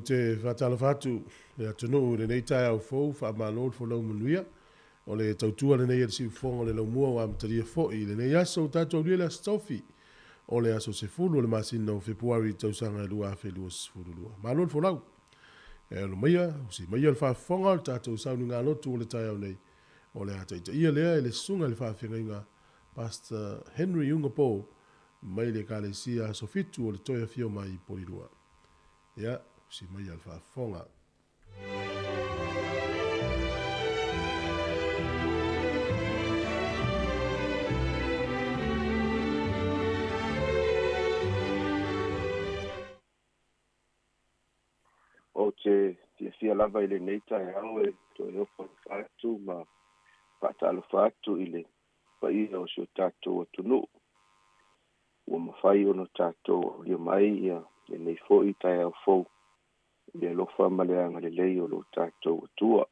te faatalofa atu le atunuu i lenei taeao fou, faamalo le folau manuia. O le tautua lenei a le siufofoga o le laumua ua amatalia foi i lenei aso ua tatou aulia le Aso Tofi o le aso 10 o le masina o Fepuari tausaga e 2022. Malo le folau. E alo maia, usi maia le faafofoga o le tatou sauniga lotu o le taeao nei. O le a taitaia lea e le susuga i le faafeagaiga Pastor Henry Ugapo mai le Ekalesia Aso Fitu o le Toe Afio Mai i Polilua. Ia, usi maia le faafofoga. Ou te fiafia lava i lenei taeao e toe ofo alofa atu ma faatalofa atu i le paia o si o tatou atunuu ua mafai ona tatou aulia mai ia lenei foi taeao fou i le alofa ma le agalelei o lo tatou Atua.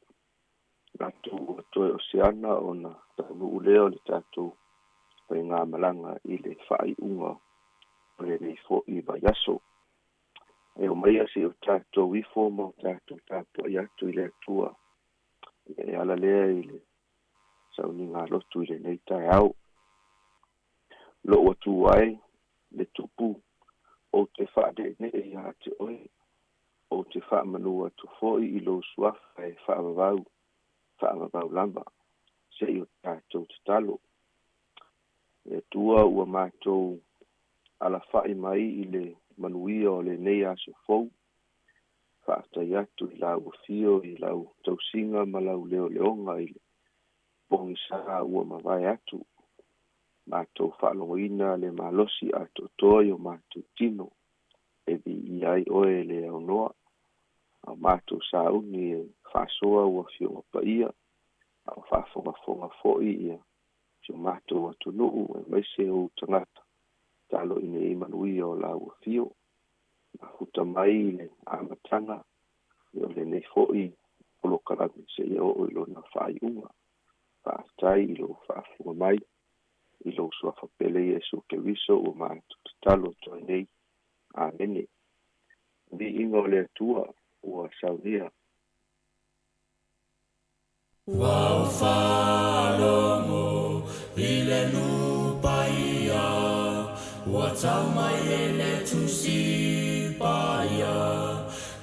Latou ua toe oseana ona taunuu lea o le tatou faigamalaga i le faaiuga o lenei foi vaiaso. E omaia seia o tatou ifo ma o tatou tapuai atu i le Atua e ala lea i le sauniga lotu i lenei taeao. Lou Atua e, le Tupu, ou te faaneenee ia te oe, ou te faamanu atu foi i lou suafa e faavavau, faavavau lava, seia o tatou tatalo. Le Atua ua matou alafai mai i le manuia o lenei aso fou, faafetai atu i lau afio i lau tausiga ma lau leoleoga i le pogisa ua mavae atu. Matou faalogoina le malosi atoatoa i o matou tino e viia ai oe le aunoa, a o matou sauni e faasoa ua afioga paia, a o faafogafoga foi ia si o matou atunuu aemaise ou tagata talo i nei manuia o lau afio. Mafuta mai i le amataga o lenei foi polokalame seia oo i lona faaiuga. Faafetai i lou faafofoga mai i lou suafa pele Iesu Keriso ua matou tatalo atu ai nei. Amene. Viiga o le Atua ua saunia. Ua ou faalogo i le nuu paia, ua tau mai e le Tusi Paia,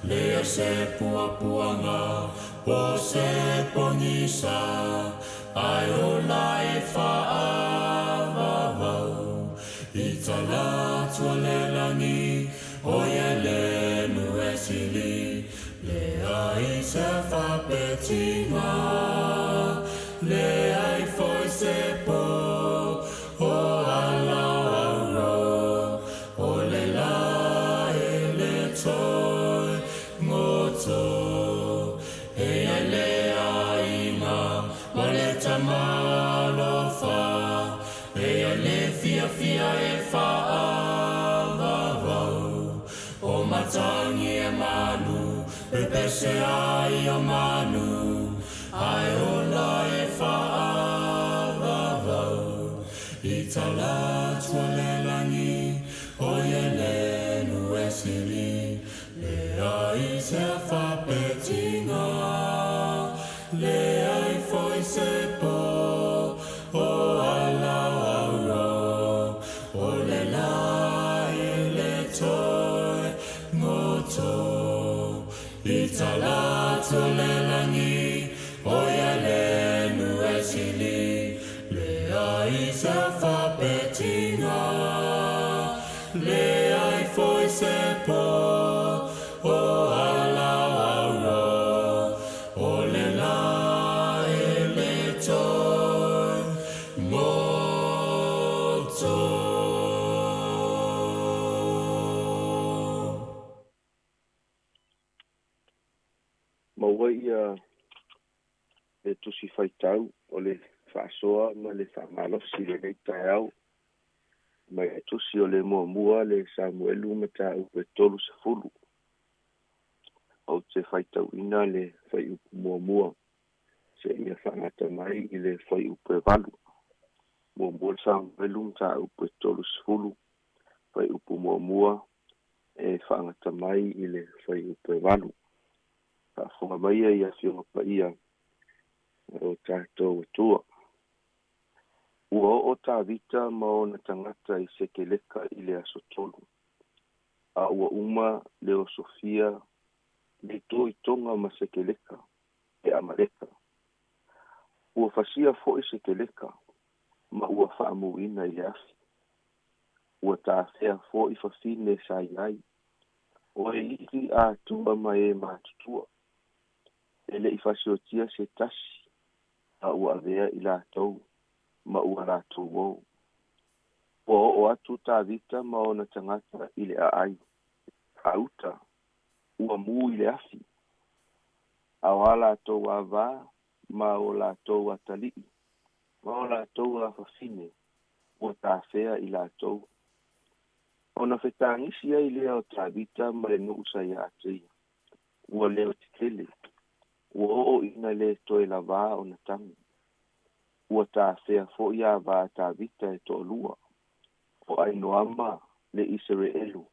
leai se puapuaga po o se pogisa, ae ola e faavavau. I talaatu o le lagi, o ia le nuu e sili, leai se faapetiga, leai foi se po o ala o auro, o le la e le toe goto. E ai le aiga ma le Tama alofa, e ai le fiafia e faavavau. O matagi e malu, pepese ai o manu, ae ola e faavavau. I talaatu o le lagi, o ia le nuu e sili, leai se faapetiga, leai foi se po o ala o auro, o le la e le toe goto. I talaatu o le lagi, o ia le nuu e sili, leai se faapetiga, leai foi se po o ala o auro, o le la e le toe goto. Maua ia le Tusi Faitau o le faasoa ma le faamalosi i lenei taeao mai le Tusi o le Muamua le Samuelu mataupu e 30. Ou te faitauina le fuaiupu muamua seia faagata mai i le fuaiupu e 8. Muamua le Samuelu mataupu e 30 fuaiupu muamua E faagata mai i le fuaiupu e 8. Faafofoga maia i afioga paia o tatou Atua. Ua oo Tavita ma ona tagata i Sekeleka i le aso 3, a ua uma le osofia le itoga ma Sekeleka e Amaleka. Ua fasia foi Sekeleka ma ua faamuina i le afi. Ua tafea foi fafine sa i ai, o e iti atoa ma e matutua. E le i fasiotia se tasi, a ua avea i latou ma ua latou o. Ua oo atu Tavita ma ona tagata i le aai, a uta, ua mu i le afi. A o a latou avā ma o latou atalii, ma o latou afafine, ua tafea i latou. Ona fetagisi ai lea o Tavita ma le nuu sa ia te ia. Ua leo tetele, ua oo ina le toe lavā ona tago. Ua tafea foi avā Tavita e toalua, o Ainoama le Isaraelu,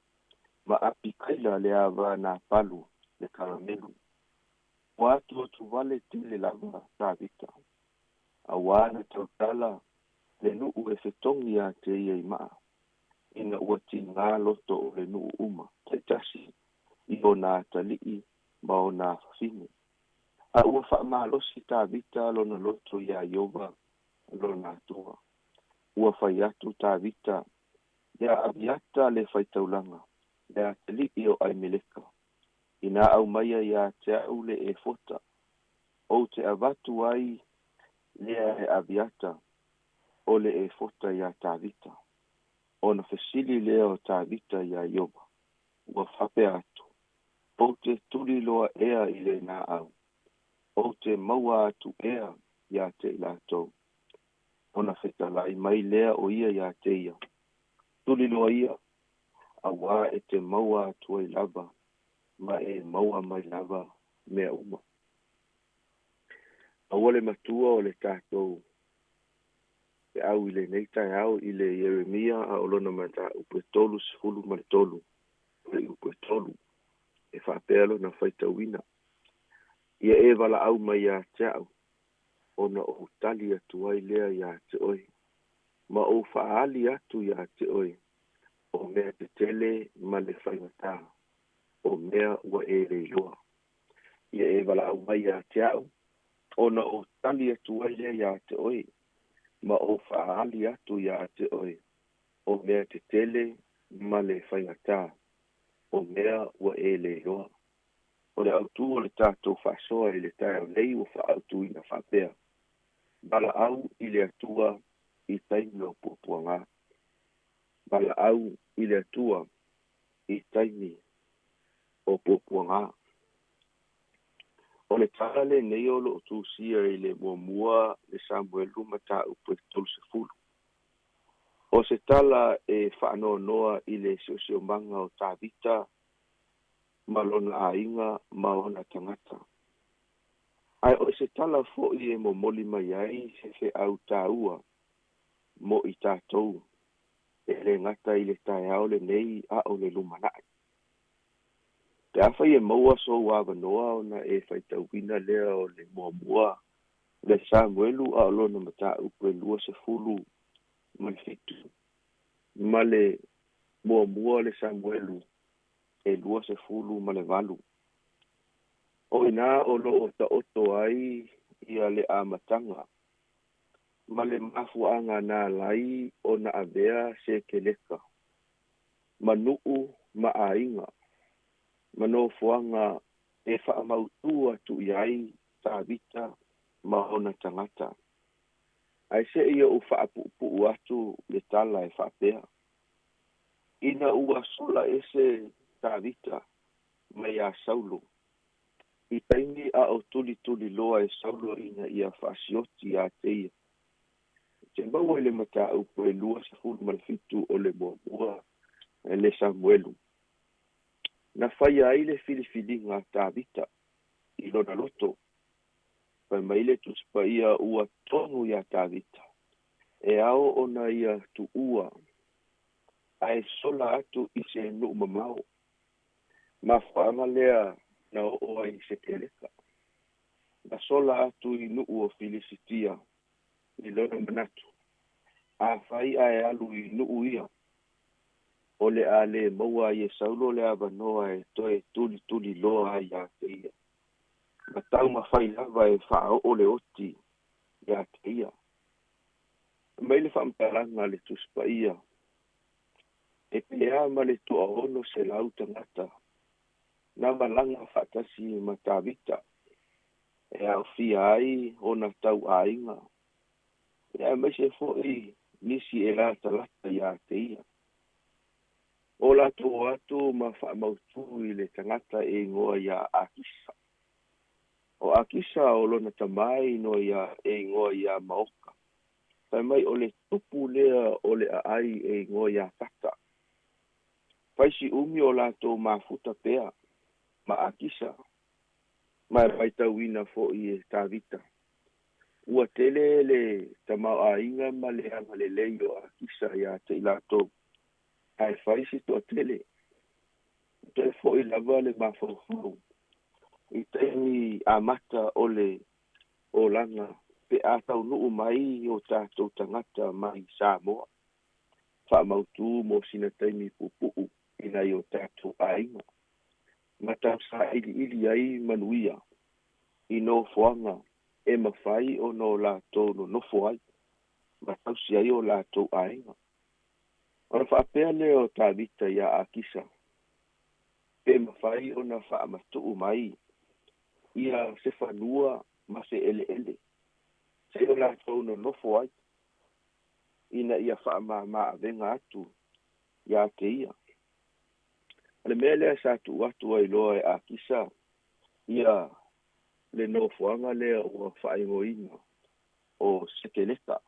ma Apikaila le avā Napalu le Karamelu. Ua atu atu vale tele lava Tavita, auā na tautala le nuu e fetogi ia te ia i maa, ina ua tigā loto o le nuu uma, taitasi i ona atalii ma ona afafine. A ua faamalosi Tavita lona loto iā Ieova lona Atua. Ua fai atu Tavita ia Aviata le faitaulaga, le atalii o Aimeleka, ina aumaia ia te au le efota, ou te avatu ai lea e Aviata o le efota iā Tavita. Ona fesili lea o Tavita iā Ieova, ua faapea atu, ou te tuliloa ea i lenā au, ou te maua atu ea ia te i latou. Ona fetalai mai lea o ia ia te ia, tuliloa ia, auā e te maua atu ai lava, ma e maua mai lava mea uma. Aua le matua o le tatou feau i lenei taeao i le Ieremia a o lona mataupu e 33 fuaiupu e 3, e faapea lona faitauina. Ia e valaau mai ia te au, ona ou tali atu ai lea ia te oe, ma ou faaali atu ia te oe, o mea tetele ma le faigatā, o mea ua e le iloa. Ia e valaau mai ia te au, ona ou tali atu ai lea ia te oe, ma ou faaali atu ia te oe, o mea tetele ma le faigatā, o mea ua e le iloa. O le autū o le tatou faasoa i le taeao nei ua faaautuina faapea, valaau i le Atua i taimi o puapuagā. Valaau i le Atua i taimi o puapuagā. O le tala lenei o loo tusia i le muamua le Samuelu mataupu e 30. O se tala e faanoanoa i le siosiomaga o Tavita ma lona aiga ma ona tagata. Ae o se tala foi e momoli mai ai se feau tāua mo i tatou e le gata i le taeao lenei a o le lumanai. Pe afai e maua sou avanoa ona e faitauina lea o le muamua le Samuelu a o lona mataupu e 27 ma le muamua le Samuelu e 28. O ina o loo taoto ai ia le amataga ma le mafuaaga na alai ona avea Sekeleka ma nuu ma aiga ma nofoaga e faamautū atu i ai Tavita ma ona tagata. Ae seʻi ou faapuupuu atu le tala e faapea, ina ua sola ese Tavita mai iā Saulo i taimi a o tulituliloa e Saulo ina ia faasioti ia te ia. Te maua i le mataupu e 27 o le muamua le Samuelu. Na faia ai le filifiliga a Tavita i lona loto. Fai mai le Tusi Paia ua tonu iā Tavita, e ao ona ia tuua, ae sola atu i se nuu mamao. Mafuaaga lea na oo ai i Sekeleka, na sola atu i nuu o Filisitia i lona manatu, afai ae alu i nuu ia, o le a lē maua ai e Saulo le avanoa e toe tulituliloa ai iā te ia, ma taumafai lava e faaoo le oti iā te ia. Mai le faamatalaga a le Tusi Paia, e pea ma le 600 tagata na malaga faatasi ma Tavita, e aofia ai ona tauaiga, aemaise foi nisi e latalata iā te ia. O latou atu ma faamautū i le tagata e igoa iā Akisa. O Akisa o lona tamā e igoa iā Maoka. Fai mai o le tupu lea o le aai e igoa iā Tata. Faisi umi o latou mafuta pea ma Akisa, ma e matauina foi e Tavita ua tele le tamaoaiga ma le agalelei o Akisa iā te i latou, ae fai si toatele. Toe foi lava le mafaufau i taimi amata o le olaga pe a taunuu mai o tatou tagata mai Samoa, faamautū mo sina taimi puupuu i nai o tatou aiga, ma tausailiili ai manuia i nofoaga e mafai ona o latou nonofo ai ma tausi ai o latou aiga. Ona faapea lea o Tavita iā Akisa, pe mafai ona faamatuu mai ia se fanua ma se eleele se i o latou nonofo ai, ina ia faamāmā avega atu iā te ia. O le mea lea sa tuu atu ai loa e Akisa ia le nofoaga lea ua faaigoaina o Sekeleka.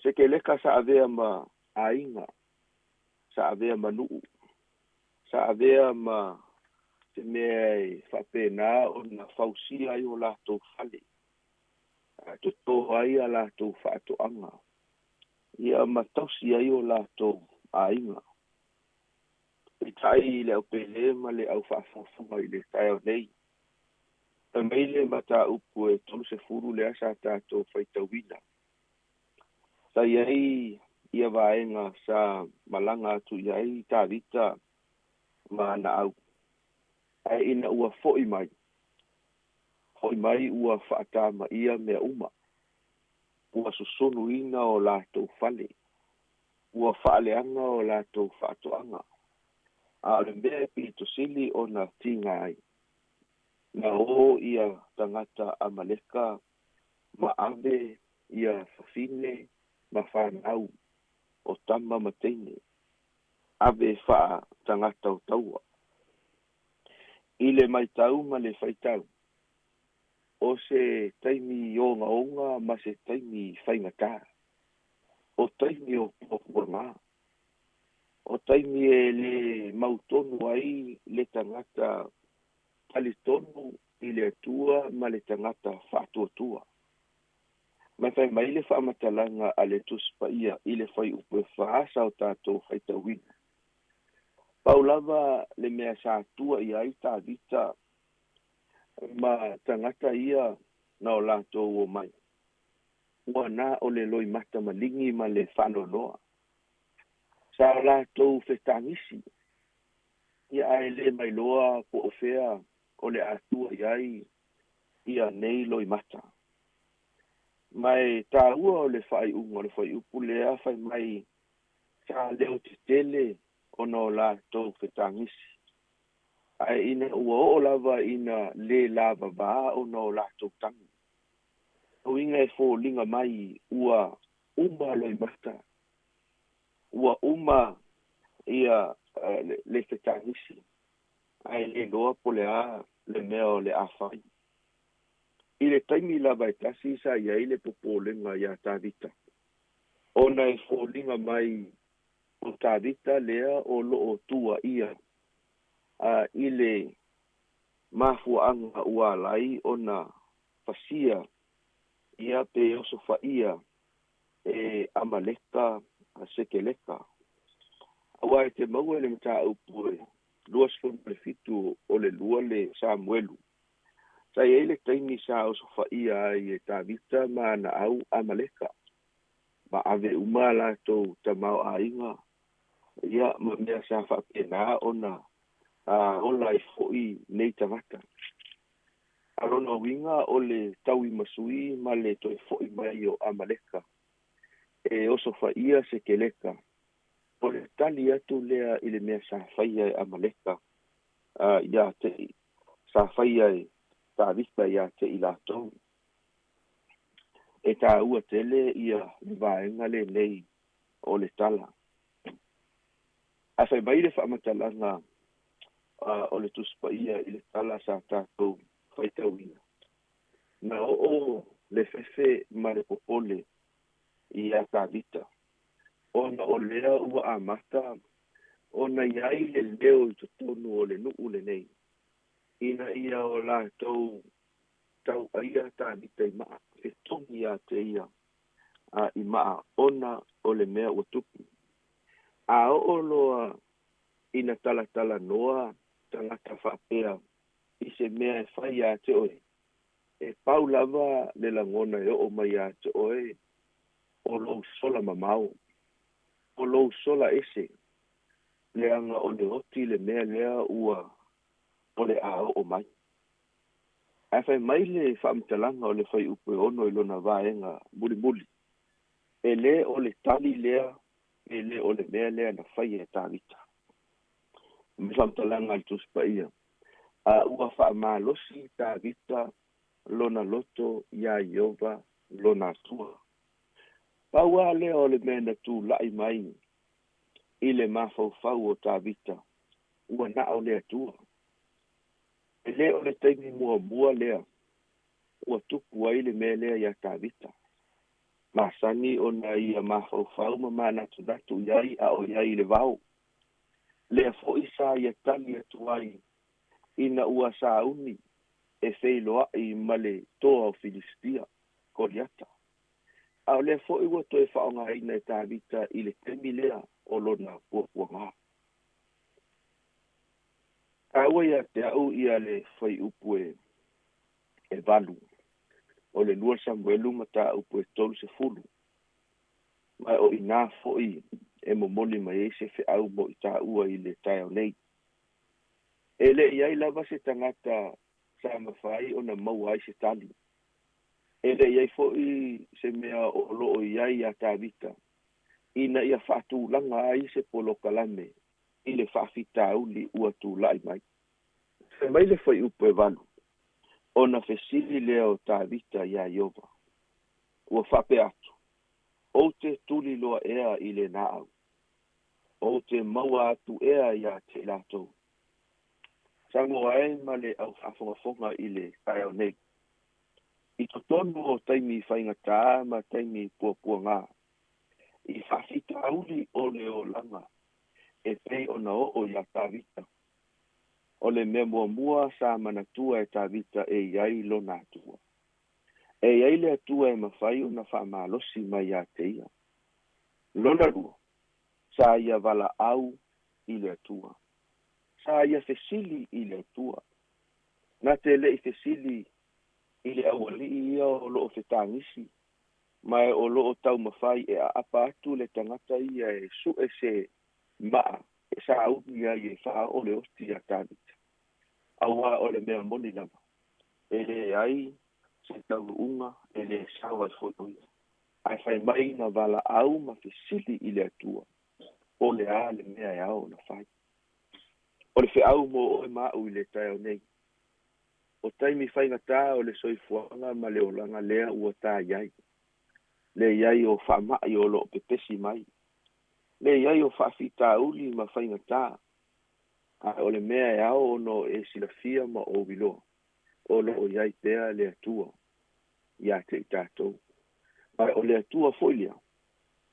Sekeleka sa avea ma aiga, sa avea ma nuu, sa avea ma se mea e faapena ona fausia ai o latou fale, totō ai a latou faatoaga, ia ma tausi ai o latou aiga. Peitai le aupēlē ma le au faafogafoga i le taeao nei, fai mai le mataupu e 30 lea sa tatou faitauina, sa i ai ia vaega sa malaga atu i ai Tavita ma ana au, ae ina ua foi mai, foi mai ua faatamaia mea uma, ua susunuina o latou fale, ua faaleaga o latou faatoaga, a o le mea e pito sili ona tiga ai, na o ia tagata Amaleka ma ave ia fafine ma fanau o tama ma teine, ave faatagata o taua. I le matau ma le faitau, o se taimi ogaoga ma se taimi faigatā, o taimi o puapuagā, o taimi e lē mautonu ai le tagata talitonu i le Atua ma le tagata faatuatua. Ma fai mai le faamatalaga a le Tusi Paia i le fuaiupu e 4 sa o tatou faitauina, pau lava le mea sa tua i ai Tavita ma tagata ia na o latou omai, ua na o le loimata maligi ma le faanoanoa. Sa o latou fetagisi, ia ae lē mailoa po o fea o le atua i ai ia nei loimata. Ma e tāua o le faaiuga o le fuaiupu lea, fai mai sa leo tetele ona o latou fetagisi, ae ina ua oo lava ina lē lavavā ona o latou tagi. Uiga e foliga mai ua uma loimata, ua uma ia le fetagisi, ae le iloa po le a le mea o le a fai. I le taimi lava e tasi sa i ai le popolega iā Tavita, ona e foliga mai o Tavita lea o loo tuaia i le mafuaaga ua ala ai ona fasia ia pe osofaia e Amaleka Sekeleka. Auā e te maua i le mataupu e 27 o le 2 le Samuelu. Sa i ai le taimi sa osofaia ai e Tavita ma ana au Amaleka, ma ave uma latou tamaoaiga, ia ma mea sa faapena ona ola ai foi nei tagata. A lona uiga o le tauimasui ma le toe fo'i mai o Amaleka e osofaia se keleka, o le tali atu lea i le mea sa faia e Amaleka ia te sa faia e Tavita ia te i latou. E tāua tele ia le vaega lenei o le tala. Ae fai mai le faamatalaga o le Tusi Paia i le tala sa tatou faitauina. Na oo le fefe ma le popole ia Tavita, ona o lea ua amata ona i ai le leo i totonu o le nuu lenei, ina ia o latou tauaia Tavita i maa, fetogi ia te ia i maa, ona o le mea ua tupu. A oo loa ina talatalanoa tagata faapea i se mea e fai ia te oe, e pau lava le lagona e oo mai ia te oe, o lou sola mamao, o lou sola ese, leaga o le oti le mea lea ua o le a oo mai. Ae fai mai le faamatalaga o le fuaiupu e 6 i lona vaega mulimuli, e lē o le tali lea, e lē o le mea lea na faia e Tavita. Ma faamatalaga a le Tusi Paia, a ua faamalosi Tavita lona loto iā Ieova lona Atua. Pau lava lea o le mea na tula'i mai i le mafaufau o Tavita, ua na o le Atua. E lē o le taimi muamua lea ua tupu ai le mea lea iā Tavita. Masani ona ia mafaufau ma manatunatu i ai a o i ai i le vao. Lea fo'i sa ia tali atu ai ina ua sauni e feiloa'i ma le toa o Filistia, Koliata. A o lea fo'i ua toe faaaogaina e Tavita i le taimi lea o lona puapuaga. Taua ia te au ia le fuaiupu e 8 o le 2 Samuelu mataupu e 30. Ma o ina fo'i e momoli mai ai se feau mo i tāua i le taeao nei. E le i ai lava se tagata sa mafai ona maua ai se tali. E le i ai fo'i se mea o loo i ai ia Tavita, ina ia faatulaga ai se polokalame i le faafitauli ua tula'i mai. Fai mai le fuaiupu e 8, ona fesili lea o Tavita iā Ieova, ua faapea atu, ou te tuli loa ea i lenā au, ou te maua atu ea iā te i latou. Sagoa ai ma le au faafogafoga i le taeao nei. I totonu o taimi faigatā ma taimi puapuagā, i faafitauli o le olaga e pei ona oo iā Tavita. O le mea muamua sa manatua e Tavita e i ai lona Atua. E i ai le Atua e mafai ona faamalosi mai ia te ia. Lona lua, sa ia valaau i le Atua. Sa ia fesili i le Atua. Na te le'i fesili i le aualii ia o loo fetagisi, ma o loo taumafai e aapa atu le tagata ia e su'e se maa e sauni ai e faaoo le oti iā Tavita. Auā o le mea moni lava, e leai se taunuuga, e lē sao ai foi o ia. Ae fai mai na valaau ma fesili i le Atua, o le a le mea e ao ona fai. O le feau mo oe ma a'u i le taeao nei, o taimi faigatā o le soifuaga ma le olaga lea ua tā i ai. Le i ai o faama'i o loo pepesi mai. Le i ai o faafitauli ma faigatā. Ae o le mea e ao ona e silafia ma ou iloa, o loo i ai pea le Atua iā te i tatou. Ma o le Atua foi lea,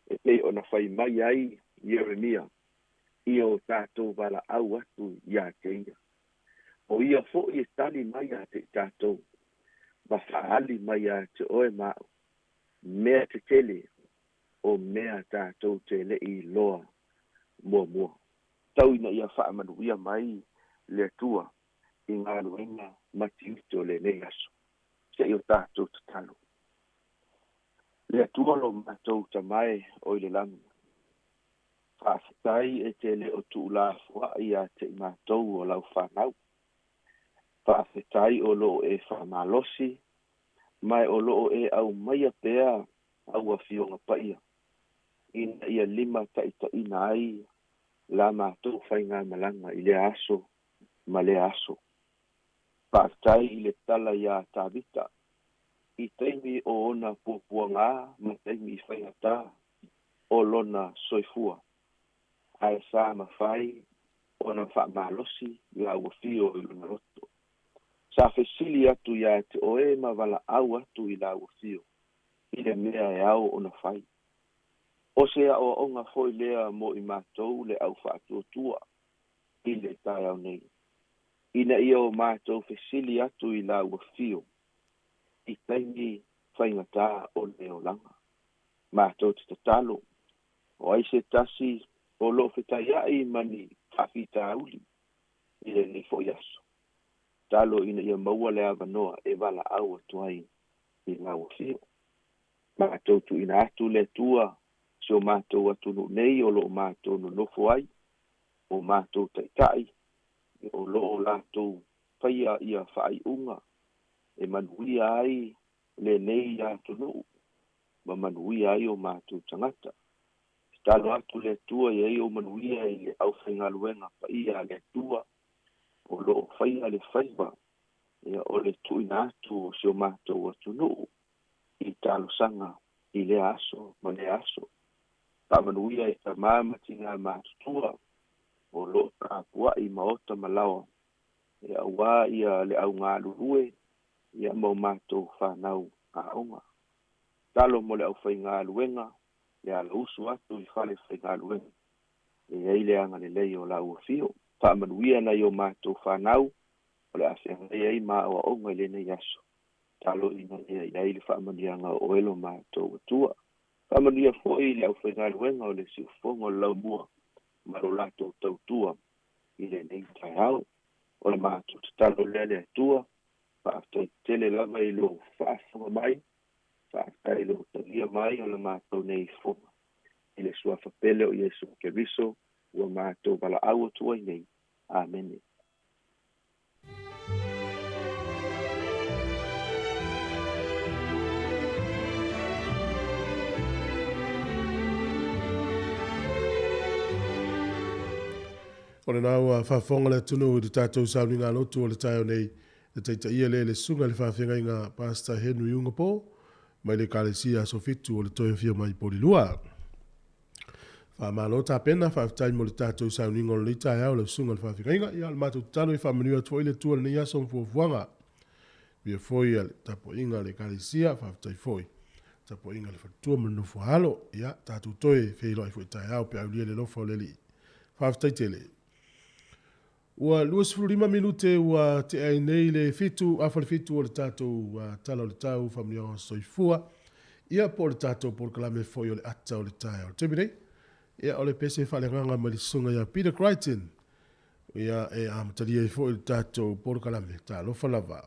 e pei ona fai mai ai Ieremia, ia o tatou valaau atu iā te ia. O ia fo'i e tali mai iā te i tatou, ma faaali mai iā te oe ma a'u, mea tetele o mea tatou te le'i iloa muamua. Tau ina ia faamanuia mai le Atua i galuega ma tiute o lenei aso. Seʻi o tatou tatalo. Le Atua lo matou Tama e o i le lagi, faafetai e te le o tuulafoaʻi iā te i matou o lau fanau. Faafetai o loo e faamalosi ma o loo e aumaia pea au afioga paia ina ia limataitaiina ai la matou faigamalaga i lea aso ma lea aso. Faafetai i le tala iā Tavita i taimi o ona puapuagā ma taimi faigatā o lona soifua, ae sa mafai ona faamalosi lau afio i lona loto. Sa fesili atu iā te oe ma valaau atu i lau afio i le mea e ao ona fai. O se aoaoga foi lea mo i matou le au faatuatua i le taeao nei, ina ia o matou fesili atu i lau afio i taimi faigatā o le olaga. Matou te tatalo, o ai se tasi o loo fetaiaʻi ma ni faafitauli i lenei foi aso, talo ina ia maua le avanoa e valaau atu ai i lau afio. Matou tuuina atu le Atua si o matou atunuu nei o loo matou nonofo ai, o matou taitai o loo latou faia ia faaiuga e manuia ai lenei atunuu ma manuia ai o matou tagata. Tatalo atu le Atua ia i o manuia i le aufaigaluega paia a le Atua o loo faia le faiva ia o le tuuina atu o si o matou atunuu i talosaga i lea aso ma lea aso. Faamanuia i tamā ma tinā matutua o loo tapuaʻi maota ma laoa e auā ia le augalulue ia ma o matou fanau aoga. Talo mo le aufaigaluega le alausu atu i fale faigaluega e i ai le agalelei o lau afio. Faamanuia nai o matou fanau o le a feagai ai ma aoaoga i lenei aso. Talo ina ia i ai le faamanuiaga o oe lo matou Atua. Faamanuia foi le aufaigaluega o le siufofoga o le laumua ma lo latou tautua i lenei taeao. O le matou tatalo lea le Atua, faafetai tele lava i lou faafofoga mai, faafetai i lou talia mai o le matou nei fono. I le suafa pele o Iesu Keriso ua matou valaau atu ai nei. Amene. O lena ua faafofoga le atunuu i le tatou sauniga lotu o le taeao nei, e taitaia lea e le susuga i le faafeagaiga Pastor Henry Ugapo mai le Ekalesia Aso Fitu o le Toe Afio Mai Polilua. Faamalo tapena, faafetai mo le tatou sauniga o lenei taeao lau susuga i le faafeagaiga. Ia, o le matou tatalo e faamanuia atu foi le Atua i lenei aso ma fuafuaga. Ia foi a le tapuaiga a le Ekalesia, faafetai foi tapuaiga a le faletua ma le nofo a alo. Ia, tatou toe feiloai foi taeao pe aulia le alofa o le Alii. Faafetai tele. Ua 25 minute ua tea ai nei le 7 afa le 7 o le tatou tala o le tau faamanuiaga soifua. Ia po o le tatou polokalame foi o le ata o le taeao. O le taimi nei, ia o le pese faaleagaga mai le susuga ia Peter Crichton. Ia e amatalia ai foi le tatou polokalame. Talofa lava.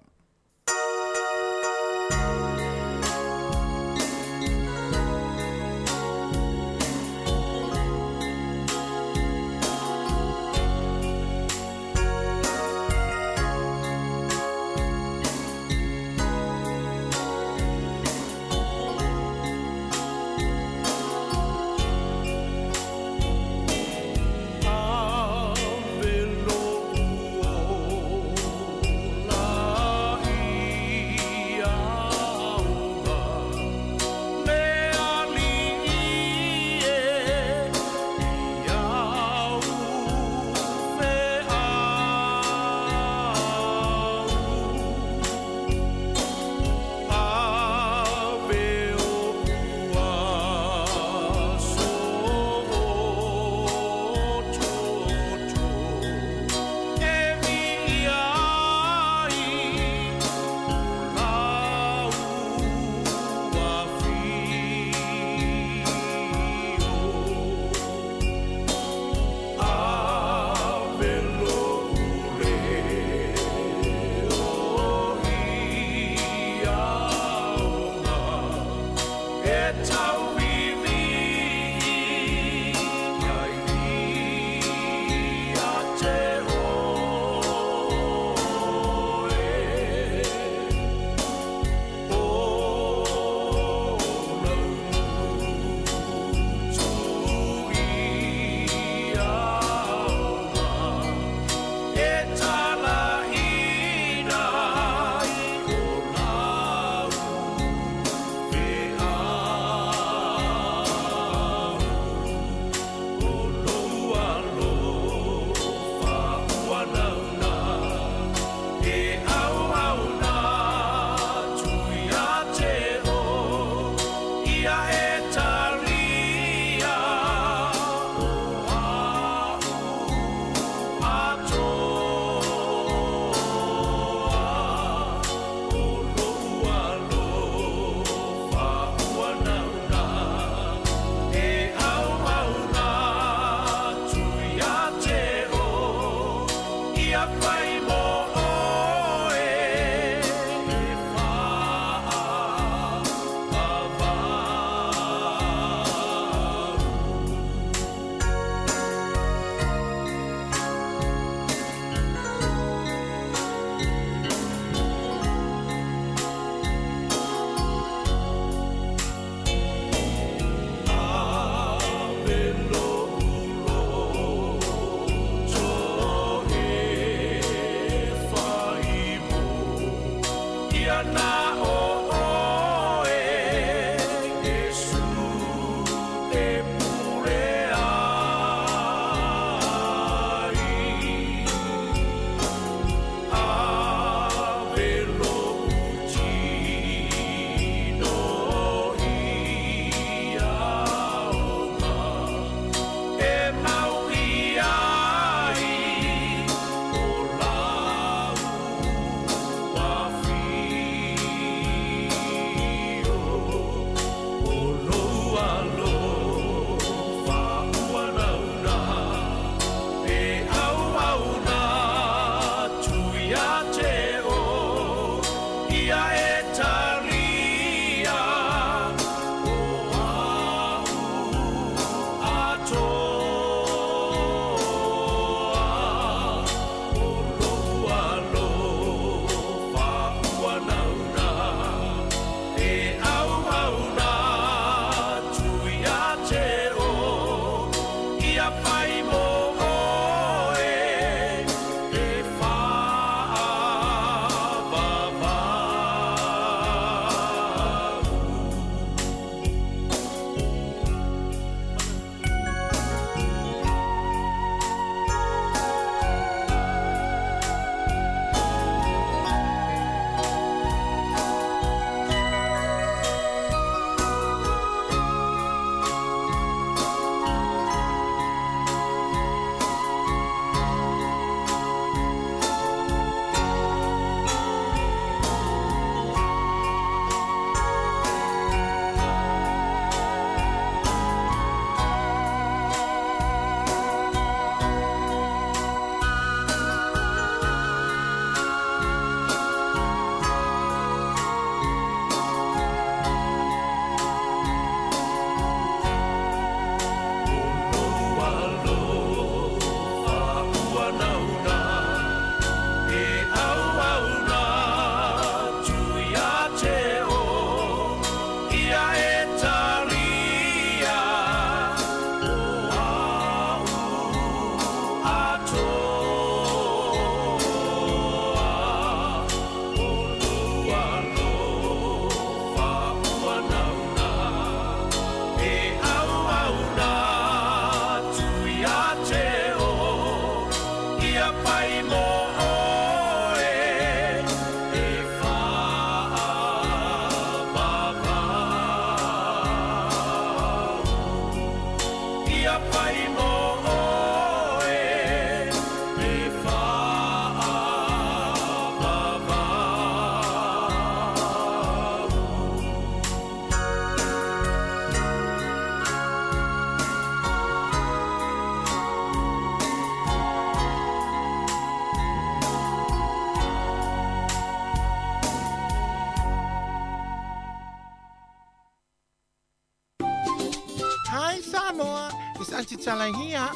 Hi Samoa, it's Auntie Tala here.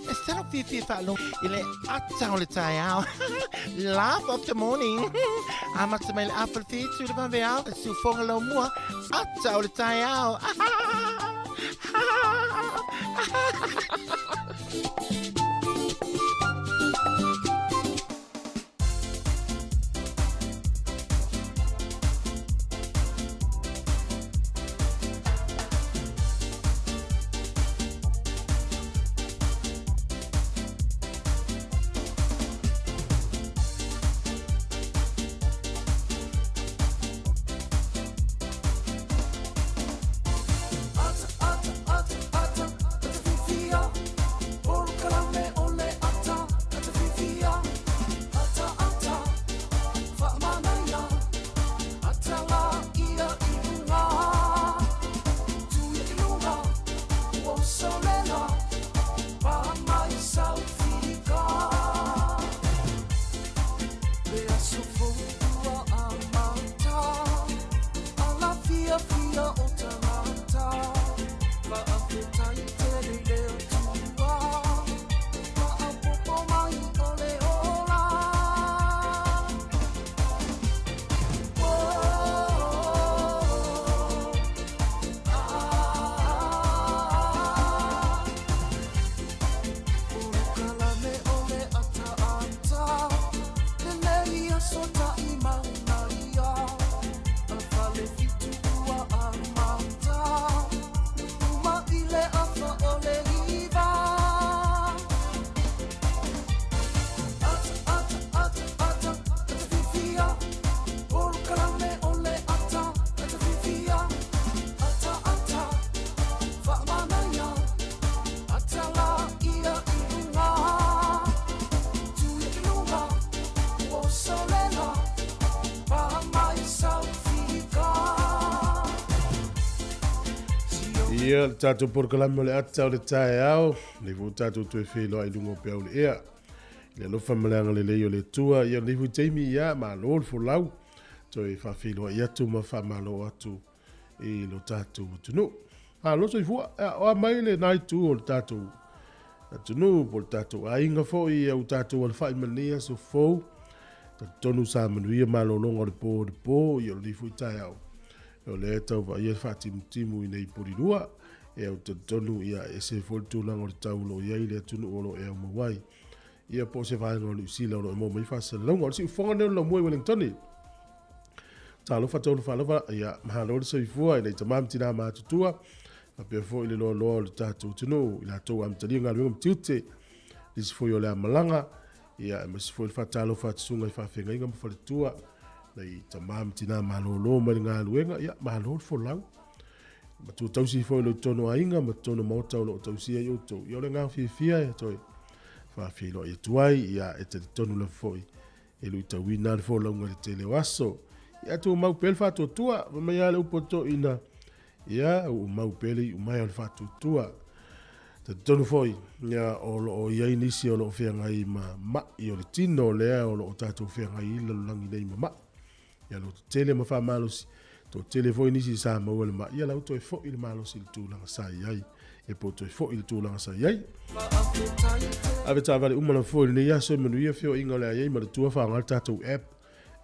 E talo fiafia faalogo i le ata o le taeao. Laugh of the morning. Amata mai le afa le 7 i le vaveao. Siufoga laumua, ata o le taeao. So Ia, le tatou polokalame o le ata o le taeao, lenei foi ua tatou toe feiloai i luga o peau le ea. I le alofa ma le agalelei o le Atua, ia lenei foi taimi, ia, malo le folau, toe faafeiloai atu ma faamalo atu i lo tatou atunuu. Malo soifua, ia, o a mai lena itu o le tatou atunuu po o le tatou aiga foi, ia ua tatou alafai mai lenei aso fou. Talitonu sa manuia malologa o le po o le po, ia o lenei foi taeao. O lea e tau vaaia le faatimutimu i nei polilua. Ia ou te talitonu ia e ese foi le tulaga o le tau o lo o i ai le atunuu o lo o e aumau ai. Ia po o se vaega o Niu Sila o lo o e maua mai ai faasalalauga. O le siufofoga lenei o le laumua i Wellingtone. Talofa talofa lava, ia mahalo le soifua i nai tama ma tina matutua, faapea foi le loaloa o le tatou atunuu i latou ua amatalia galuega ma tiute, nisi foi o le a malaga, ia aemaise foi le faatalofa atu susuga i faafeagaiga ma faletua, nai tama ma tina malolo mai le galuega, ia malo le folau. Matua tausi foi lo totonu aiga ma totonu maota o lo o tausia ai outou. Ia o le agaga fiafia e toe faafeiloai atu ai, ia e talitonu lava foi e luitauina le folauga i le tele o aso. Ia tumau pea le faatuatua, fai mai lava le upu a toeaina, ia uumau pea le iumaea o le faatuatua. Talitonu foi, ia, o lo o i ai nisi o lo o feagai ma mai o le tino, lea o lo o tatou feagai i le lalolagi nei ma mai. Ia lototetele ma faamalosi, toatele foi nisi sa maua le mai, ia la ua toe foi le malosi i le tulaga sa i ai, ia po ua toe foi i le tulaga sa i ai. Ave taavale uma lava foi i lenei aso e manuia feoaiga o le a i ai ma le tua faaaoga le tatou app.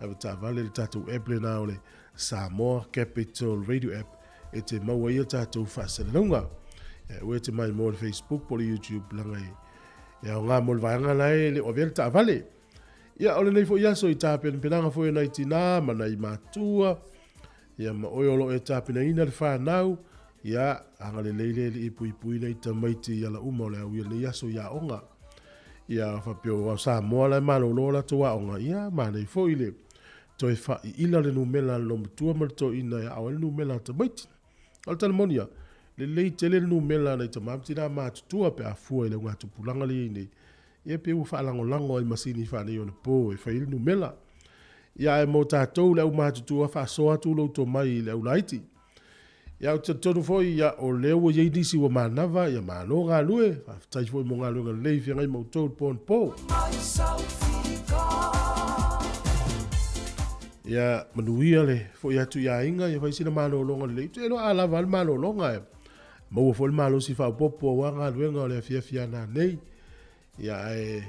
Ave taavale le tatou app lena o le Samoa Capital Radio App e te maua ai a tatou faasalalauga. Ia aua e te maimoa i le Facebook po o le YouTube leaga e aoga mo le vaega la e le o avea le taavale. Ia, o lenei foi aso i tapenapenaga foi a nai tinā ma nai matua, ia ma oe o lo o e tapenaina le fanau, ia, agalelei le Alii e puipui nai tamaiti i ala uma o le au i lenei aso i aoga. Ia, faapea o Samoa la e malolo o latou aoga, ia, manaia foi le toe faaiila le numera a le loomatua ma le toeaina e ao ai le numera a tamaiti. O le tala moni lava, lelei tele le numera a nai tama ma tinā matutua pe a fua i le augatupulaga lea e i ai nei. Ia pei ua faalagolago ai masini faaneionapo e fai ai le numera. Ia ae mo tatou le aumatutua faasoa atu lou tomai i le aulaiti. Ia ou te talitonu foi ia o lea ua i ai nisi ua manava, ia malo galue, faafetai foi mo galuega lelei i feagai ma outou i le po anapo. Ia manuia le foi atu i aiga, ia fai sina malologa lelei. Ou te iloa a lava le malologa e maua foi le malosi faaopoopo aua galuega o le afiafi a nanei. Ia ae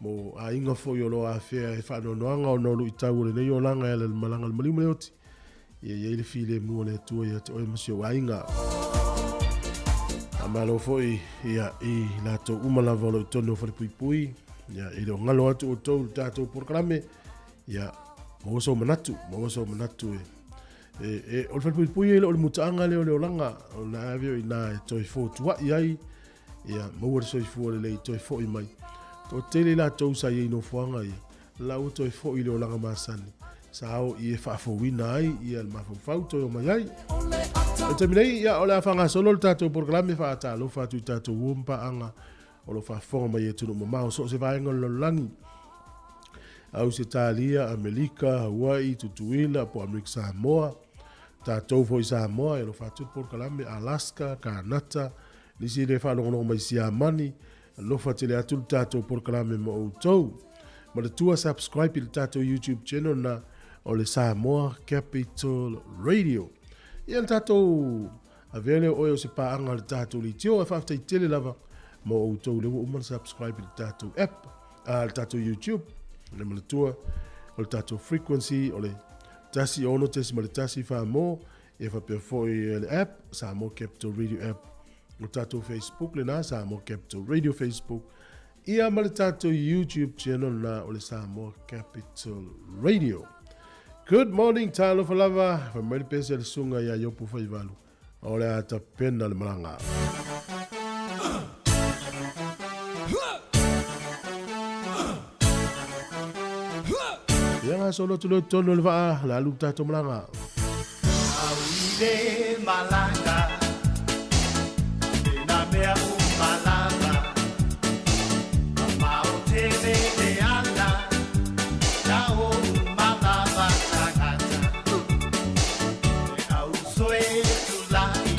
mo aiga foi o lo o afea e faanoanoaga ona o luitau o lenei olaga e ala i le malaga a le maliu ma le oti, ia i ai le filemu o le Atua ia te oe ma si ou aiga. Faamalo foi ia i latou uma lava o lo o i totonu o Falepuipui, ia e le o galo atu outou i le tatou polokalame, ia maua sou manatu, maua sou manatu e e, e o le Falepuipui e le o le mutaaga lea o le olaga, o le ave o i ina e toe fotuai ai, ia maua le soifua lelei toe foi mai. Toatele i latou sa i ai i nofoaga ia, la ua toe foi i le olaga masani, sa o i e faafouina ai ia le mafaufau toe omai ai. O le taimi nei, ia, o le a faagasolo le tatou polokalame faatalofa atu i tatou uo ma paaga o lo o faafofoga mai i atunuu mamao so o se vaega o le lalolagi. Ausetalia, Amelika, Hawaii, Tutuila, po o Amerika Samoa, tatou foi i Samoa, e alofa atu le polokalame, Alaska, Kanata, nisi e le faalogologo mai Siamani, alofa tele atu le tatou polokalame mo outou. Manatua subscribe i le tatou YouTube channel na o le Samoa Capital Radio. Ia le tatou avea lea o oe o se paaga a le tatou leitio, e faafetai tele lava mo outou lea ua uma ona subscribe i le tatou app, a le tatou YouTube. Le manatua o le tatou frequency o le 16.1 Samoa, ia faapea foi le app, Samoa Capital Radio app, o tatou Facebook lena, Samoa Capital Radio Facebook, ia ma le tatou YouTube channel na o le Samoa Capital Radio. Good morning, talofa lava, fai mai le pese a le susuga ia Iopu Faivalu, o le a tapena le malaga. Ia gasolo atu lea i totonu o le vaa, o le a alu le tatou malaga. Au i le malaga, e nā mea uma lava, Mamao tele le ala, ia oʻu malava tagata. E au soe tulai,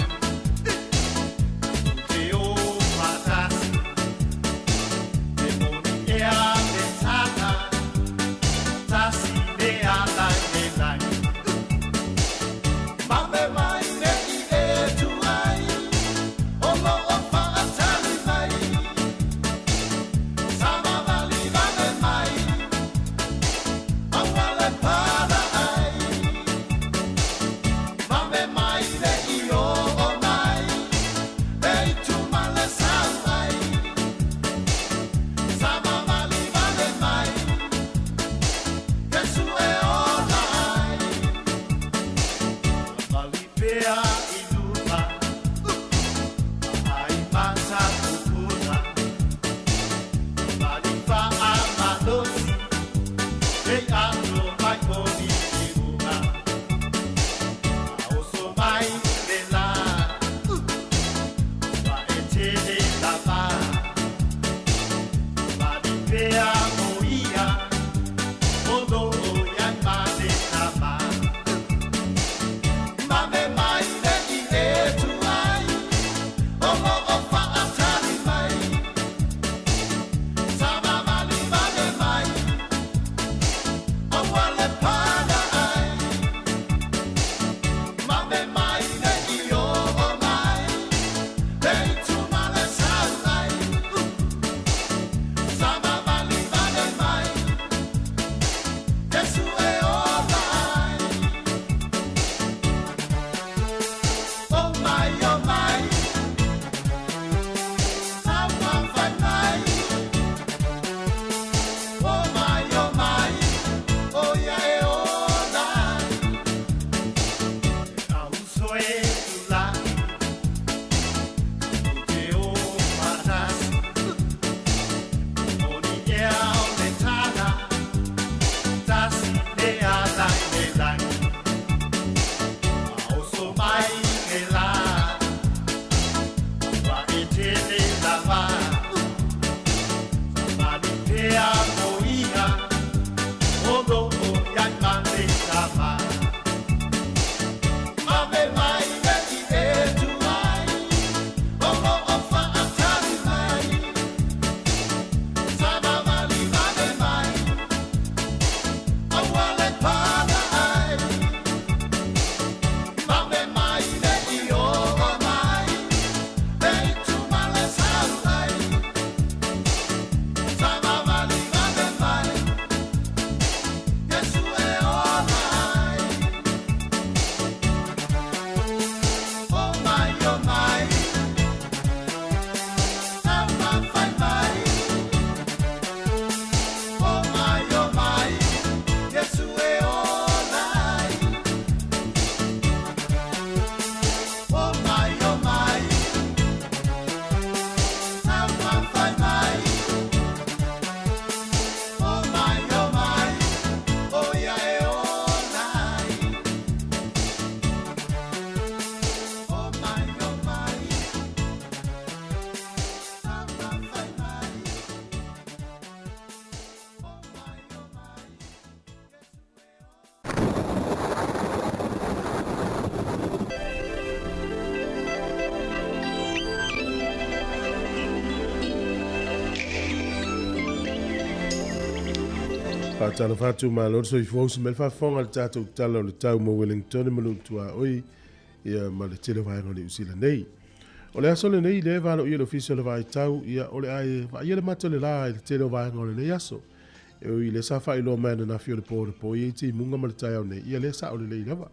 Faatalofa atu, malo le soifua, usi mai le faafofoga i le tatou Tala o le Tau mo Wellington ma Nuutuaoi ia ma le tele o vaega o Niu Sila nei. O le aso lenei lea e valoia i le Ofisa o le Vaai Tau, ia o le a e vaaia le mata o le la i le tele o vaega o lenei aso. E ui i lea sa faailoa mai ananafi o le po anapo e i ai timuga ma le taeao nei, ia lea sao lelei lava.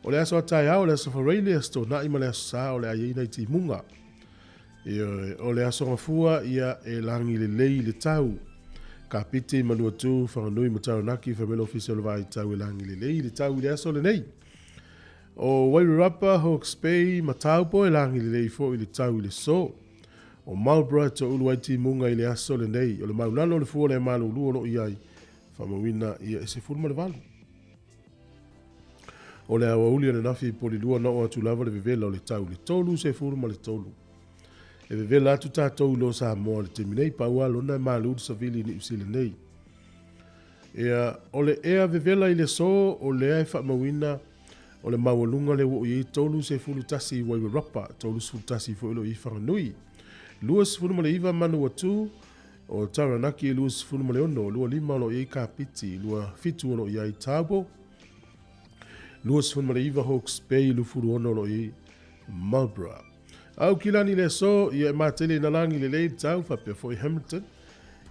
O le aso a taeao, o le aso Faraile, aso Toonai ma le aso Sa o le a i ai nai timuga. Ioe, o le aso Gafua, ia e lagi lelei le tau. Kapiti, Manuatu, Whanganui ma Taranaki, fai mai le Ofisa o le Vaai Tau e lagi lelei le tau i le aso lenei. O Wairarapa, Hawke's Bay ma Taupo e lagi lelei foi le tau i le so. O Marlborough e toulu ai timuga i le aso lenei. O le maulalo o le fua o le malulu o lo o i ai, faamauina ia e 18. O le aoauli ananafi i Polilua na oo atu lava le vevela o le tau i le 33. E vevela atu tatou i lo Samoa i le taimi nei, pau lava lona e malu le savili i Niu Sila nei. Ia, o le ea vevela i le aso o lea e faamauina o le maualuga lea ua oo i ai 31 i Wairarapa, 31 foi o lo o i ai Whanganui. 29 Manawatu, o Taranaki 26, 25 o lo o i ai Kapiti, 27 o lo o i ai Taupo, 29 Hawke's Bay, 26 o lo o i ai Marlborough. Aukilani le aso, ia e matele ina lagi lelei le tau, faapea foi Hamilton.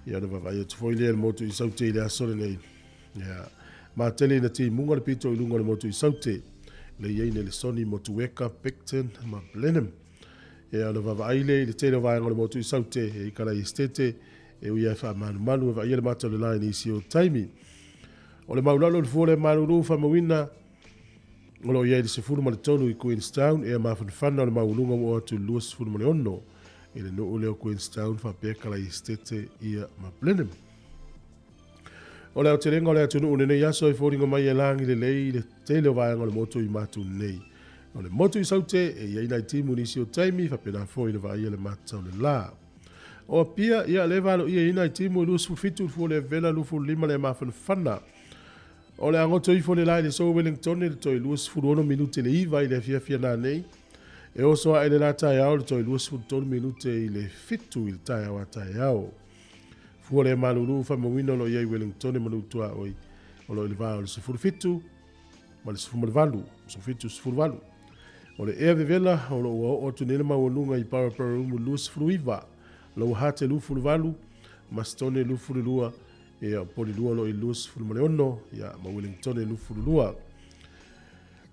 Ia ona vaavaai atu foi lea i le motu i Saute i le aso lenei. Ia, matele ina timuga le pito i luga o le motu i Saute. Le i ai Nelesoni, Motueka, Picton ma Blenheim. Ia ona vaavaai lea i le tele o vaega o le motu i Saute, e i kala i Estete, e ui lava e faamalumalu e vaaia le mata o le la i nisi o taimi. O le maulalo o le fua o le malulu faamauina o lo o i ai le 13 i Queenstown, ea mafanafana o le maualuga ua oo atu i le 26 i le nuu lea o Queenstown faapea kala i Estete ia ma Blenheim. O le aotelega o le atunuu i lenei aso e foliga mai e lagi lelei le tele o vaega o le motu i matu nei. O le motu i Saute e i ai nai timu i nisi o taimi, faapena foi le vaaia le mata o le la. O Apia, ia le valoia i nai timu e 27 le fua le vela 25 le mafanafana. O le agoto ifo le la i le so Wellington le toe 26 minute le 9 i le afiafi ana nei. E oso ae le la taeao le toe 23 minute i le 7 i le taeao a taeao. Fua le malulu faamauina o lo o i ai Wellingtone ma Nuutuaoi o lo o i le va o le 17 ma le 18, 17, 18. O le ea vevela o lo o ua oo atu nei le maualuga i Paraparaumu 29, Lower Hutt e 28, Mastone 22, ia o Polilua o lo o i le 26, ia ma Wellingtone 22.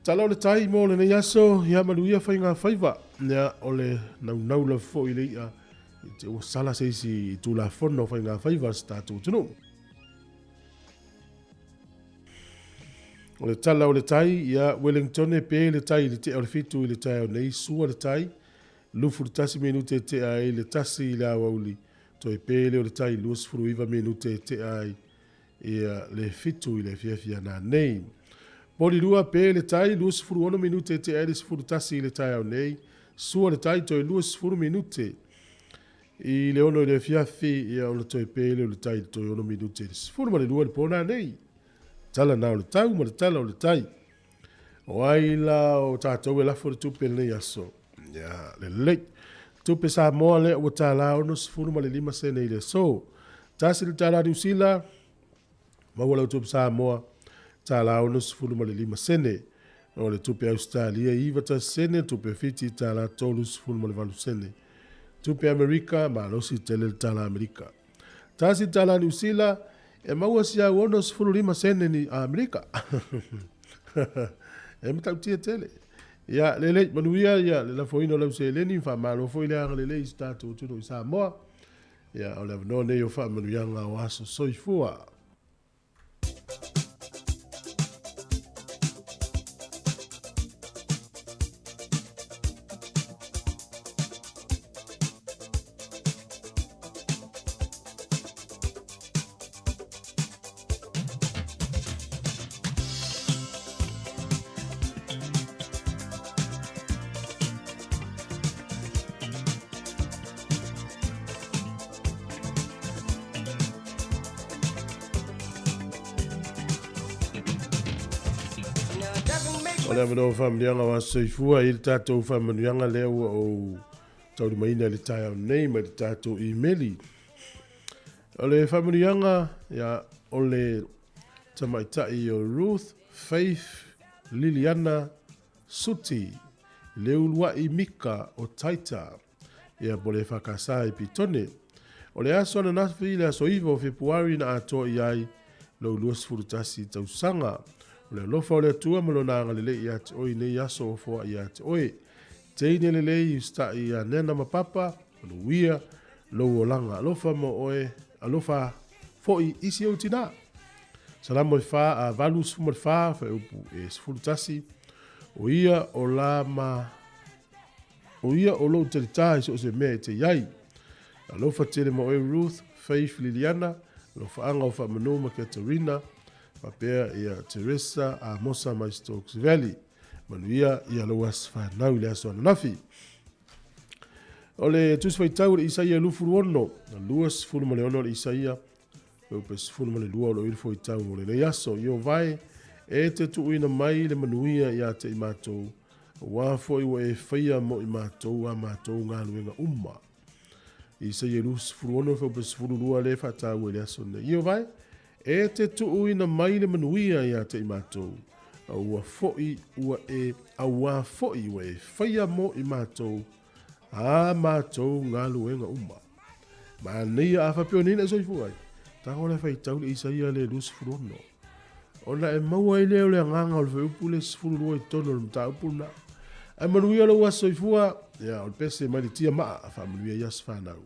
Tala o le tai mo lenei aso, ia manuia faiga faiva, ia o le naunau lava foi i le i'a I te ua sala se isi i Tulafono o Faiga Faiva a se tatou atunuu. O le tala o le tai, ia Wellington e pe le tai i le tea o le 7 i le taeao nei, sua le tai, 21 minute e tea ai le 1 i le aoauli, toe pe lea o le tai 29 minute e tea ai ia le 7 i le afiafi ana nei. Polilua pe le tai, 26 minute e tea ai le 11 i le taeao nei, sua le tai toe 20 minute i le 6 i le afiafi, ia ona toe pe lea o le tai i le toe 6 minute i le 12 i le po nanei. Tala na o le tau ma le tala o le tai. O ai la o tatou e lafo le tupe i lenei aso? Ia, lelei. Tupe Samoa lea ua tālā 65 sene i le aso. Tasi le tālā Niu Sila, maua lau tupe Samoa, tālā 65 sene. O le tupe Ausetalia, 91 sene, tupe Fiti, tālā 38 sene. Tupe Amerika, malosi tele le tālā Amerika. Tasi tala Niu Sila, e maua si au 65 sene ni Amerika. e matautia tele. Ia, lelei, manuia, ia, le lafoina o lau seleni, faamalo foi le agalelei i se tatou atunuu i Samoa. Ia, o le avanoa nei o faamanuiaga o aso soifua. O le avanoa o faamanuiaga o aso soifua i le tatou faamanuiaga lea ua ou taulimaina i le taeao nei mai le tatou imeli. O le faamanuiaga, ia, o le tamaitai o Ruth Faith Liliana Suti le uluai Mika o Taita ia po le EFKS i Pitone. O le aso ananafi le aso 9 o Fepuari na atoa i ai lou 21 tausaga. O le alofa o le Atua ma lona agalelei ia te oe i nei aso ua foai ia te oe. Teine lelei usitai ia Nena ma Papa, manuia lou olaga. Alofa mo oe, alofa foi i si ou tina. Salamo e fa, a 84, fuaiupu e 11, o ia o la ma O ia o lou talitā i so o se mea e te i ai. Alofa tele ma oe Ruth, Faith, Liliana, alofaaga o Faamanu ma Katarina, faapea ia Teresa, Amosa mai Stokes Valley. Manuia ia lou aso fanau i le aso ananafi. O le Tusi Faitau o le Isaia 26, 26 o le Isaia, Upe 12 o lo o i le foitau mo lenei aso. Ieova e, e te tuuina mai le manuia ia te i matou, aua foi ua e faia mo i matou a matou galuega uma. Isaia 26 fuaiupu 12 lea e faataua i le aso lenei. Ieova e, e te tuuina mai le manuia ia te i matou, aua foi ua e, aua foi ua e faia mo i matou a matou galuega uma. Manaia a faapea nei na e soifua ai. Tago le faitau le Isaia le 26. Ona e maua ai lea o le agaga o le fuaiupu le 12 i totonu o le mataupu lena. Ae manuia lou aso soifua, ia, o le pese mai le tia maa, faamanuia i aso fanau.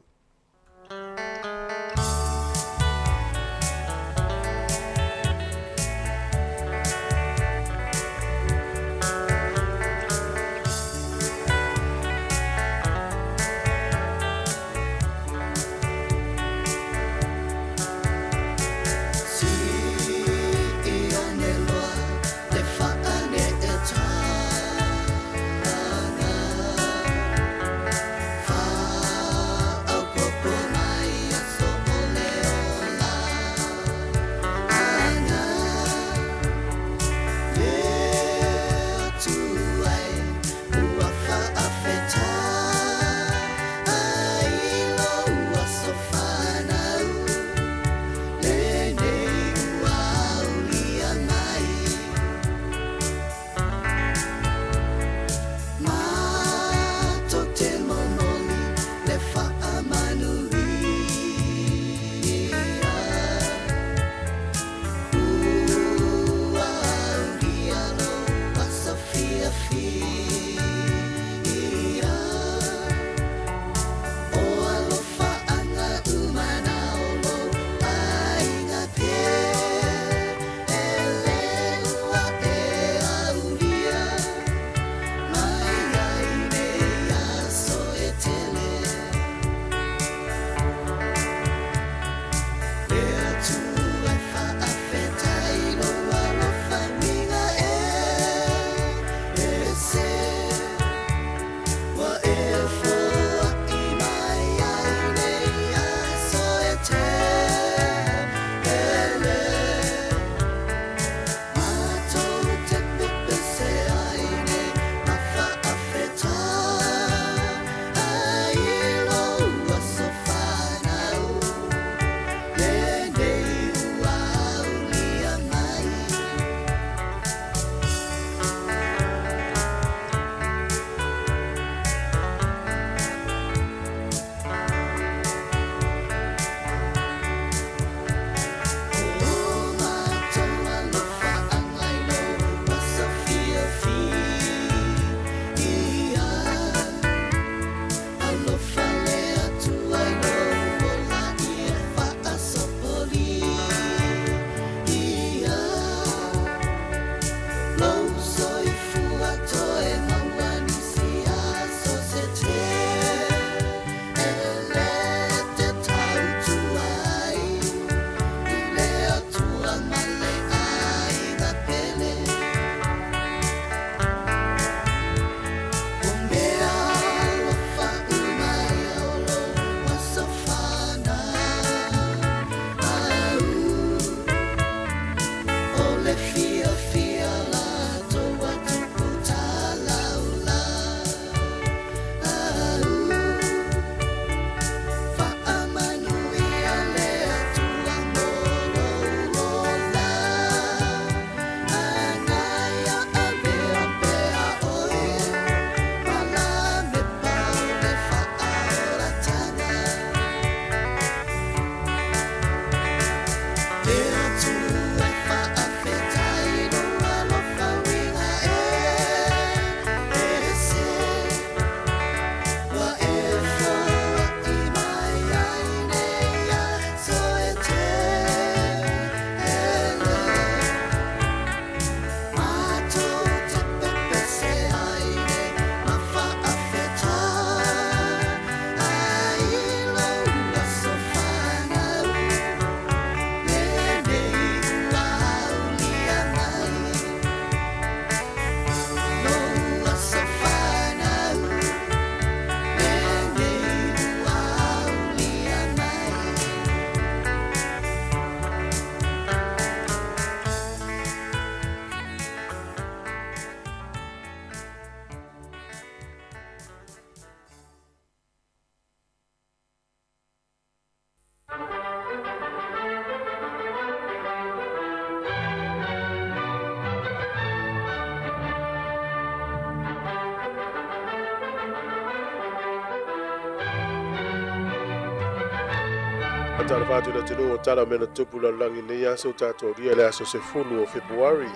Talofa atu i le atunuu o tala o mea na tupu lalolagi i lenei aso ua tatou aulia i le aso 10 o Fepuari.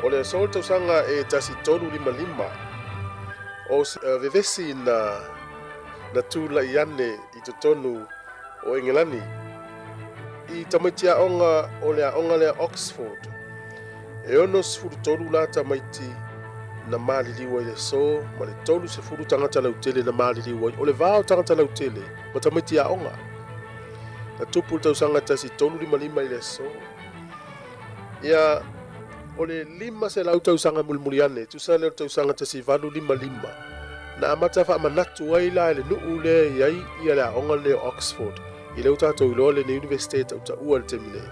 O le aso o le tausaga e 1355, o se vevesi na na tulai ane i totonu o Engelani i tamaiti aoga o le aoga lea Oxford. E 63 la tamaiti na maliliu ai i le aso ma le 30 tagata lautele na maliliu ai. O le va o tagata lautele ma tamaiti aoga na tupu i le tausaga 1355 i le aso. Ia, o le 500 tausaga mulimuli ane, tusa lea o le tausaga 1855, na amata faamanatu ai la e le nuu lea e i ai ia le aoga lenei o Oxford, i lea ua tatou iloa lenei Iunivesite e tautaua i le taimi nei.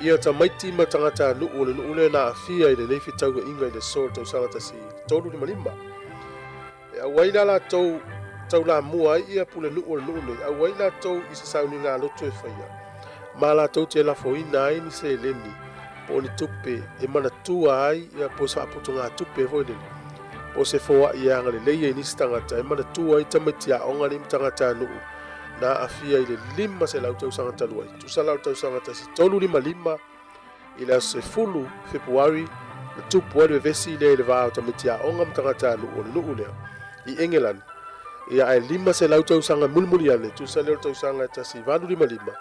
Ia tamaiti ma tagatanuu o le nuu lea na aafia i lenei fetauaiga i le aso o le tausaga 1355. E auai la latou taulamua ai ia pulenuu o le nuu nei, auai latou i se sauniga lotu e faia, ma latou te lafoina ai ni seleni po o ni tupe e manatua ai ia po o se faaputugatupe foi lele, po o se foai e agalelei ai nisi tagata e manatua ai tamaiti aoga nei ma tagatanuu na aafia i le 500 tausaga talu ai. Tusa la o le tausaga 1355 i le aso 10 Fepuari na tupu ai le vevesi lea i le va o tamaiti aoga ma tagatanuu o le nuu lea i Engelani. Ia ae 500 tausaga mulimuli ane, tusa lea o le tausaga 1855,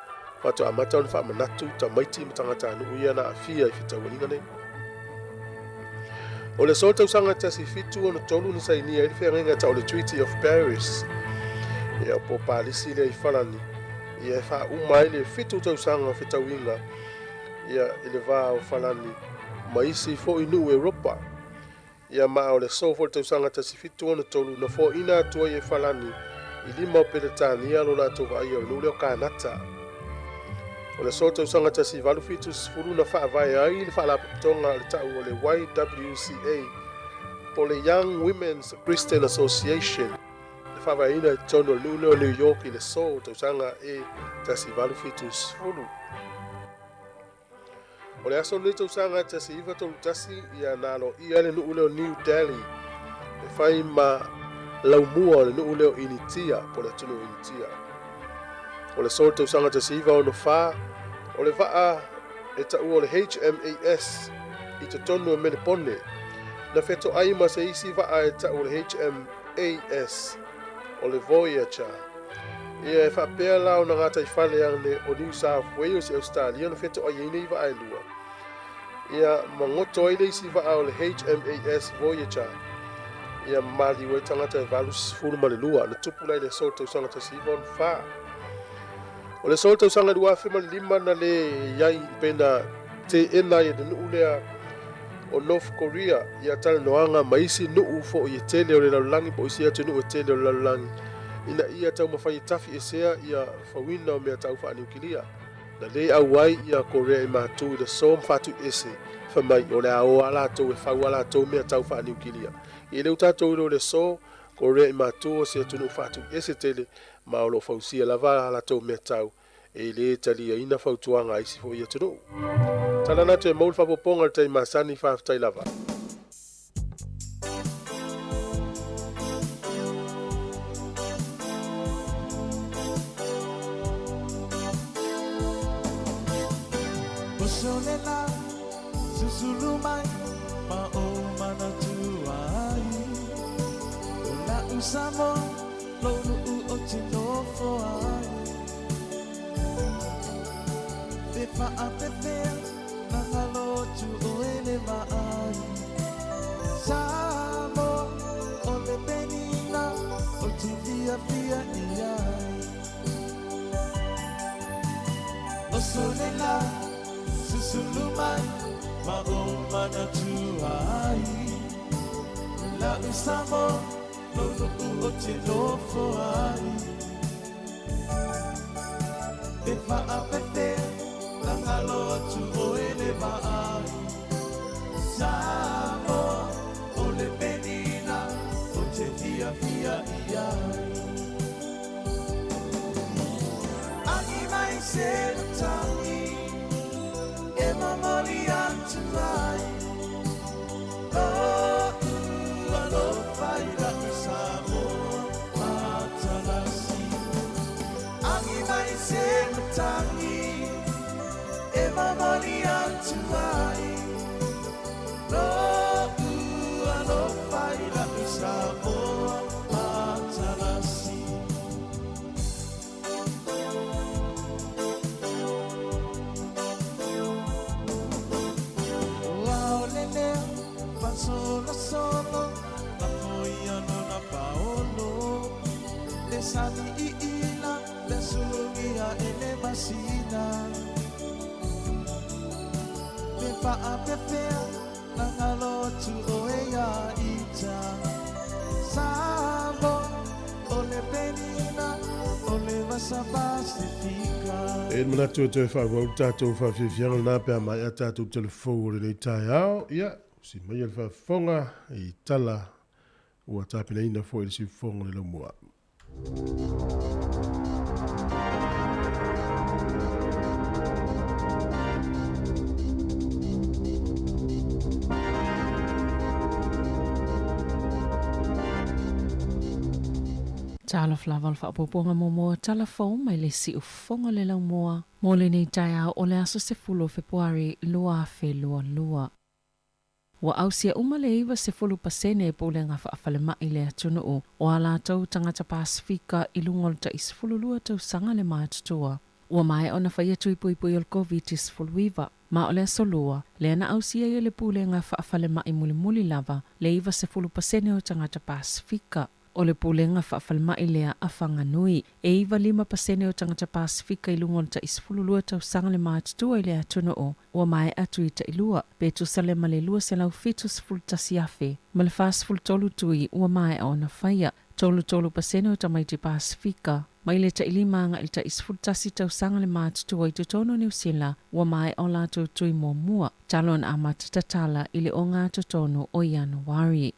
faatoa amata ona faamanatu tamaiti ma tagatanuu ia na aafia i fetauaiga nei. O le aso tausaga 1763 na sainia ai le feagaiga tau o le Treaty of Paris, ia po o Palisi lea i Farani, ia e faauma ai le 7 tausaga o fetauiga ia i le va o Farani ma isi foi nuu Europa. Ia ma o le aso foi le tausaga 1763 na foaiina atu ai e Farani i lima o Peretania lo latou vaaia o le nuu lea o Kanata. O le aso tausaga 1870 na faavae ai le faalapotopotoga o le tau o le YWCA po o le Young Women's Christian Association na faavaeina i totonu o le nuu lea o New York i le aso tausaga e 1870. O le aso lenei tausaga 1931 ia na aloaia ai le nuu lea o New Delhi e fai ma laumua o le nuu lea o Initia po o le atunuu o Initia. O le aso le tausaga 1964 o le vaa e taua o le HMAS i totonu o Melepone na fetoai ma se isi vaa e tau o le HMAS o le Voyager. Ia e faapea la ona gataifale ane o New South Wales i Ausetalia na fetoai ai nei vaa e lua. Ia ma goto ai le isi vaa o le HMAS Voyager. Ia ma maliu ai tagata e 82 na tupu la i le aso o le tausaga 1964. O le aso o le tausaga 2005 na le i ai pe na teena ai e le nuu lea o North Korea ia talanoaga ma isi nuu foi e tele o le lalolagi po o isi atunuu e tele o le lalolagi ina ia taumafai e tafiesea ia fauina o mea tau faaniukilia. Na le auai ia Korea i matu i le aso ma faatuiese fai mai o le a o a latou e fau a latou mea tau faaniukilia. I lea ua tatou iloa i le aso, Korea i matu o se atunuu faatuiese tele ma o lo o fausia lava a latou mea tau e le taliaina fautuaga a isi foi atunuu. Tala na atu e maua le faaopoopoga o le taimi masani, faafetai lava. Oso le la, susulu mai, ma o manatua ai. O la'u Samoa, lou nu'u o te nofo ai. Pe faapefea na galo atu oe le vaai. Samoa, o le penina o te fiafia i ai. Oso le la, susulu mai, ma o manatua ai. La'u Samoa, lou nu'u o te nofo ai. Pe faapefea na galo atu oe le vaai. Samoa, o le penina o te fiafia i ai. Agi mai se tangi e momoli atu ai. Lo'u alofa i la'u Samoa matalasi. Faapefea na galo atu oe iā ita. Samoa, o le penina, o le vasa Pasifika. E manatu e toe faaauau le tatou faafiafiaga lenā pe a maea tatou telefou o lenei taeao. Ia, usi maia le faafofoga i tala ua tapenaina foi i le siufofoga o le laumua. Talofa lava o le faaopoopoga muamua o tala fou mai le siufofoga o le laumua mo lenei taeao o le aso 10 o Fepuari 2022. Ua ausia uma le 90% e Pulega Faafalemai i le atunuu o a latou tagata Pasefika i luga o le tai 12 tausaga le matutua. Ua maea ona faia tui puipui o le Koviti-19, ma o le aso Lua lea na ausia ai e le Pulega Faafalemai mulimuli lava le 90% o tagata Pasefika. O le Pulega Faafalemai lea a Whanganui. E 95% o tagata Pasefika i luga o le tai 12 tausaga le matutua i le atunuu ua maea tui tailua, pe tusa lea ma le 271,000 ma le 43 tui ua maea ona faia. 33% o tamaiti Pasefika mai le tailima agai i le tai 11 tausaga le matutua i totonu o Niu Sila ua maea o latou tui muamua talu ona amata tatala i le ogatotonu o Ianuari.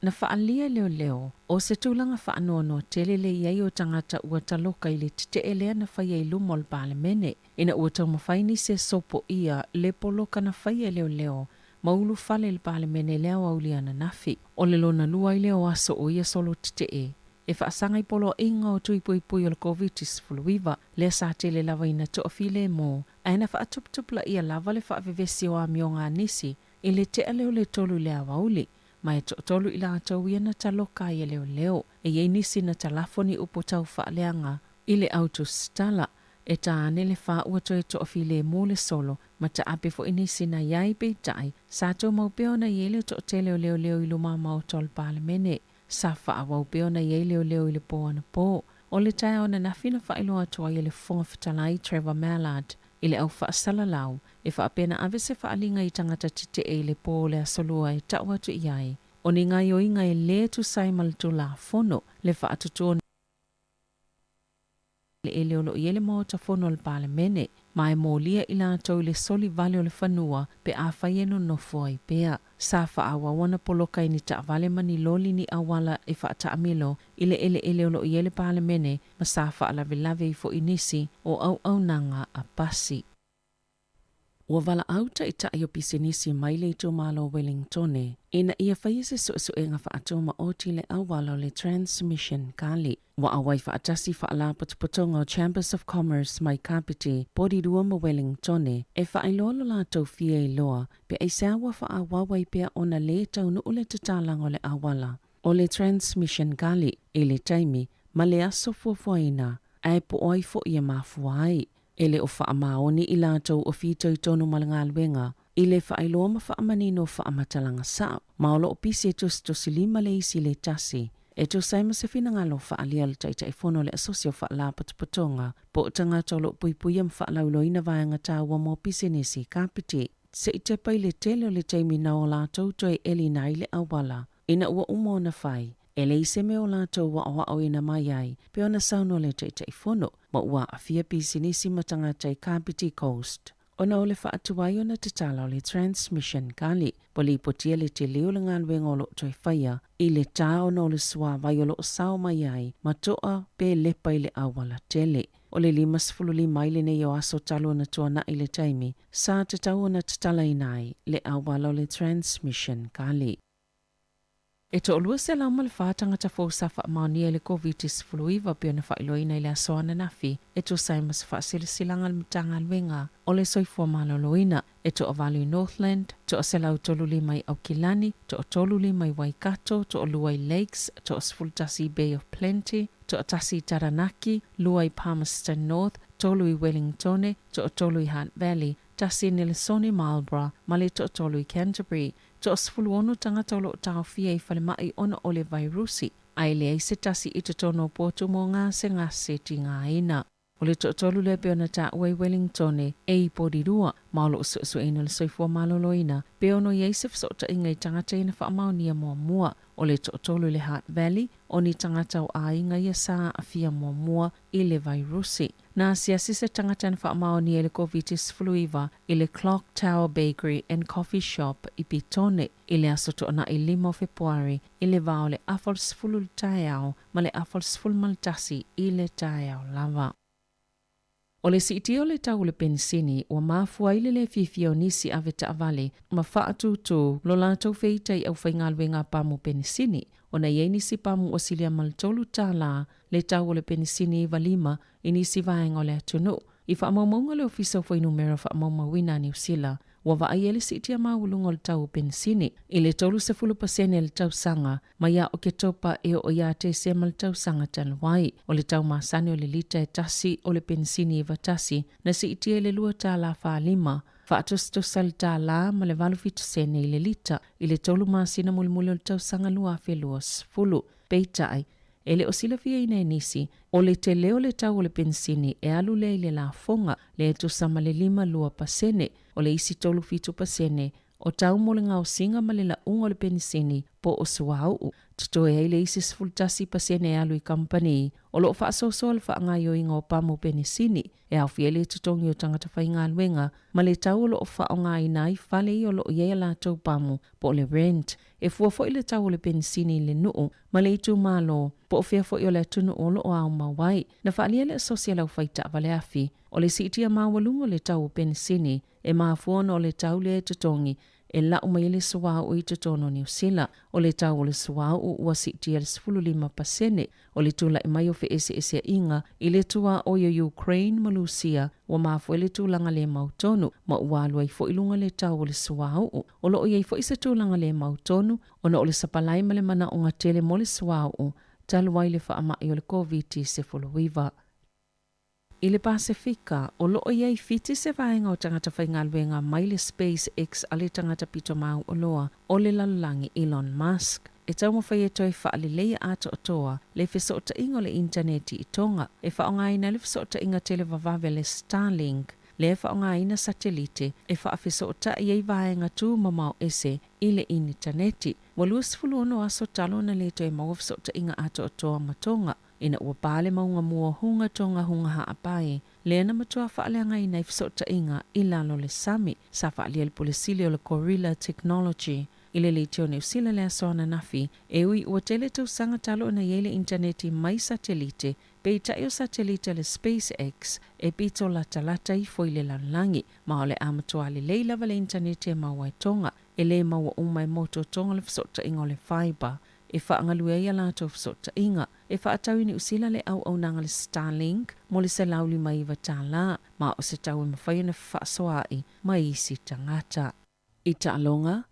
Na faaalia e leoleo, o se tulaga faanoanoa tele le i ai o tagata ua taloka i le tetee lea na faia i luma o le Palemene, ina ua taumafai nisi e sopoia le poloka na faia e leoleo ma ulufale i le Palemene i le aoauli ananafi. O le lona lua ai lea o aso o ia solo tetee e faasaga i poloaiga o tui puipui o le Koviti-19, lea sa tele lava ina toafilemu, ae na faatuputupulaia lava le faavevesi o amioga a nisi i le tea lea o le 3 i le aoauli. Ma e toatolu i latou ia na taloka ai e leoleo. E i ai nisi na talafo ni upu tau faaleaga i le au tusitala, e ta ane le fa ua toe toafilemu le solo, ma taape foi nisi na i ai, peitai, sa tumau pea ona i ai le toatele o leoleo i luma maota o le Palemene. Sa faaauau pea ona i ai leoleo i le po anapo. O le taeao ananafi na faailoa atu ai e le Fofoga Fetalai Trevor Mallard i le au faasalalau e faapea na ave se faaaliga i tagata tetee i le po o le Aso Lua e tau atu i ai o ni gaoioiga e lē tusa ai ma le Tulafono le faatutu o eleele o lo o i ai le Maota Fono a le Palemene, ma e molia i latou i le soli vale o le fanua pe afai e nonofo ai pea. Sa faaauau ana poloka i ni taavale ma ni loli ni auala e faataamilo i le eleele o lo o i ai le Palemene ma sa faalavelave ai foi nisi o auaunaga a pasi. Ua valaau taitai o pisinisi mai le itumalo o Wellingtone ina ia faia se suesuega faatumaoti i le auala o le Transmission Gully. Ua auai faatasi faalapotopotoga o Chambers of Commerce mai Kapiti, Porirua ma Wellingtone e faailoa lo latou fia iloa pe aisea ua faaauau ai pea ona lē taunuu le tatalaga o le auala o le Transmission Gully i le taimi ma le aso fuafuaina ae po o ai foi e mafua ai. E le o faamaoni i latou o fitoitonu ma le galuega i le faailoa ma faamanino faamatalaga sao, ma o lo o pisi e tusitusilima le isi i le tasi, e tusa ai ma se finagalo faaalia o le Taitaifono o le Asosi o Faalapotopotoga po o Tagata o lo o Puipuia ma Faalauiloaina Vaega Taua mo Pisinisi, Kapiti. Se i tepa i le tele o le taimi na o latou toe ʻelina ai le auala ina ua uma ona fai, e leai se mea o latou aʻoaʻoina mai ai, pei ona saunoa le Taitaifono, ma ua aafia pisinisi ma tagata i Kapiti Coast. Ona o le faatuai ona tatala o le Transmission Gully, ua lipotia le tele o le galuega o lo o toe faia i le tā ona o le suāwai o lo o sao mai ai ma toa pe lepa i le auala tele. O le 55 ai lenei o aso talu ona tuanaʻi le taimi sa tatau ona tatalaina ai le auala o le Transmission Gully. E toalua selau ma le fa tagata fou sa faamaonia i le Koviti-19 pei ona faailoaina i le aso ananafi e tusa ai ma se faasilasilaga a le Matagaluega o le Soifua Maloloina. E toavalu i Northland, toa-135 i Aukilani, toatolu lima i Waikato, toalua i Lakes, toa-11 i Bay of Plenty, toatasi i Taranaki, lua i Palmerston North, tolu i Wellingtone, toatolu i Hutt Valley, tasi i Nelesone Marlborough ma le toatolu i Canterbury. Toa-16 tagata o lo o taofia i falemai ona o le vairusi, ae leai se tasi i totonu o potu mo gasegase tigaina. O le toatolu lea e pei ona taua i Wellingtone e i Porirua, ma o lo o suesueina le soifua maloloina pe ono i ai se fesootaiga i tagata ia na faamaonia muamua. O le toatolu i le Hutt Valley, o ni tagata o aiga ia sa aafia muamua i le vairusi. Na asiasi se tagata na faamaonia i le Koviti-19 i le Clock Tower Bakery and Coffee Shop i Petone i le aso Toonai 5 o Fepuari i le va o le afa o le 10 i le taeao ma le afa o le 11 i le taeao lava. O le siitia o le tau o le penisini ua mafua ai le lē fiafia o nisi avetaavale ma faatūtū lo latou feita i aufaigaluega a pamu penisini, ona i ai nisi pamu ua silia ma le $3 le tau o le penisini 95 i nisi vaega o le atunuu. I faamaumauga a le Ofisa o Fuainumera Faamaumauina a Niu Sila, ua vaaia le siitia maualuga o le tau o penisini i le 30% i le tausaga mai ia Oketopa e oo ia Tesema le tausaga talu ai. O le tau masani o le lita e tasi o le penisini 91 na siitia i le $2.45, faatusatusa le $1 ma le 87 sene i le lita i le tolu masina mulimuli o le tausaga 2020. Peitai, e le o silafiaina e nisi, o le tele o le tau o le penisini e alu lea i le lafoga, lea e tusa ma le 52%, o le isi 37% o tau mo le gaosiga ma le lauga o le penisini po o suauu. Totoe ai le isi 11% e alu i kamupani o lo o faasoasoa le faagaoioiga o pamu penisini, e aofia ai le totogi o tagata faigaluega ma le tau o lo o faaaogaina ai fale ia o lo o i ai a latou pamu po o le rent. E fua foi le tau o le penisini i le nuu ma le itumalo po o fea foi o le atunuu o lo o aumau ai. Na faaalia le asosi a le aufai taavale afi o le siitia maualuga o le tau o penisini e mafua ona o le tau lea e totogi e lau mai ai le suauu i totonu o Niu Sila. O le tau o le suauu ua siitia i le 15%. O le tulai mai o feeseeseaiga i le tuaoi o Ukraine ma Lusia ua mafua ai le tulaga le mautonu ma ua alu ai foi i luga le tau o le suauu. O lo o i ai foi se tulaga le mautonu ona o le sapalai ma le manaoga tele mo le suauu talu ai le faamai o le Koviti-19. I le Pasefika, o lo o i ai Fiti se vaega o tagata faigaluega mai le SpaceX a le tagata pito mauoloa o le lalolagi Elon Musk e taumafai e toe faaleleia atoatoa le fesootaiga o le initaneti i Tonga e faaaogaina ai le fesootaiga televavave a le Starlink lea e faaaogaina satelite e faafesootai ai vaega tumamao ese i le initaneti. Ua 26 aso talu ona le toe maua fesootaiga atoatoa ma Tonga. Ina ua pa le mauga mua hunga tonga hunga haapai, lea na matua faaleagaina ai fesootaiga i lalo o le sami, sa faaalia le Pule Sili o le Gorilla Technology i le leitio Niu Sila le aso ananafi, e ui ua tele tausaga talu ona i ai le initaneti mai satelite, peitai o satelite a le SpaceX e pito latalata ifo i le lalolagi, ma o le a matua lelei lava le initaneti e maua e Tonga, e le maua uma e motu o Tonga le fesootaiga o le fibre. E faagalue ai a latou fesootaiga. E faatau i Niu Sila le auaunaga a le Starlink mo le $159, ma o se tau e mafai ona fefaasoaai ma isi tagata. I taaloga,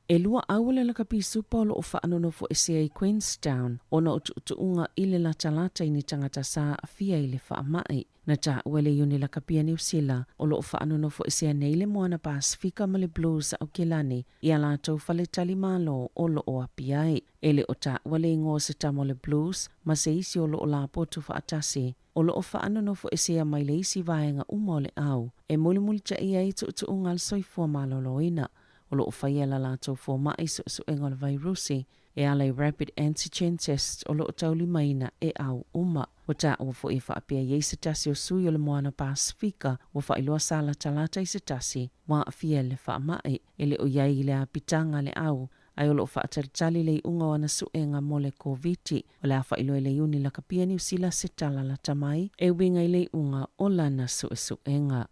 e lua au o le lakapi supa o lo o faanonofoesea i Queenstown ona o tuutuuga i le latalata i ni tagata sa aafia i le faamai. Na taua e le Iuni Lakapi a Niu Sila o lo o faanonofoesea nei le Moana Pasefika ma le Blues a Aukilani i a latou faletali malo o lo o api ai. E le o taua le igoa o se tama o le Blues ma se isi o lo o lapotu faatasi, o lo o faanonofoesea mai le isi vaega uma o le au e mulimulitaia ai tuutuuga a le soifua maloloina o lo o faia e la latou fomai suesuega o le vairusi e ala i rapid antigen tests o lo o taulimaina e au uma. Ua taua foi e faapea i ai se tasi o sui o le Moana Pasefika ua faailoa sa latalata i se tasi ua aafia i le faamai e le o i ai i le apitaga a le au ae o lo o faatalitali le iuga o ana suega mo le Koviti. O le a faailoa i le Iuni Lakapia Niu Sila se tala lata mai e uiga i le iuga o lana suesuega.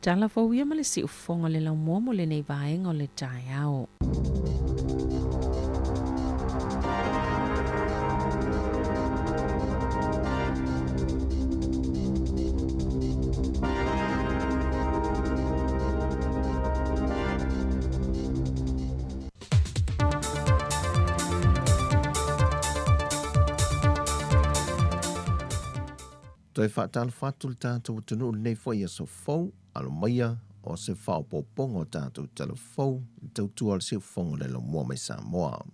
Tala fou ia ma le siufofoga o le laumua mo lenei vaega o le taeao. Toe faatalofa atu le tatou atunuu i lenei foi aso fou, alo maia o se faaopoopoga o tatou tala fou i le tautua o le siufofoga o le laumua mai Samoa.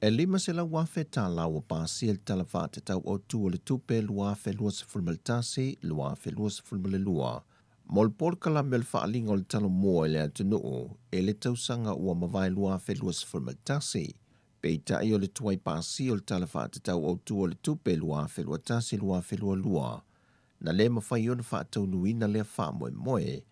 E $500,000 tala ua pasia i le Tala Faatatau Autu o le Tupe 2021/2022 mo le polokalame o le Faaaliga o le Talomua i le atunuu i le tausaga ua mavae 2021. Peitai o le tuai pasia o le Tala Faatatau Autu o le Tupe 2021/2022 na le mafai ona faataunuuina lea faamoemoe,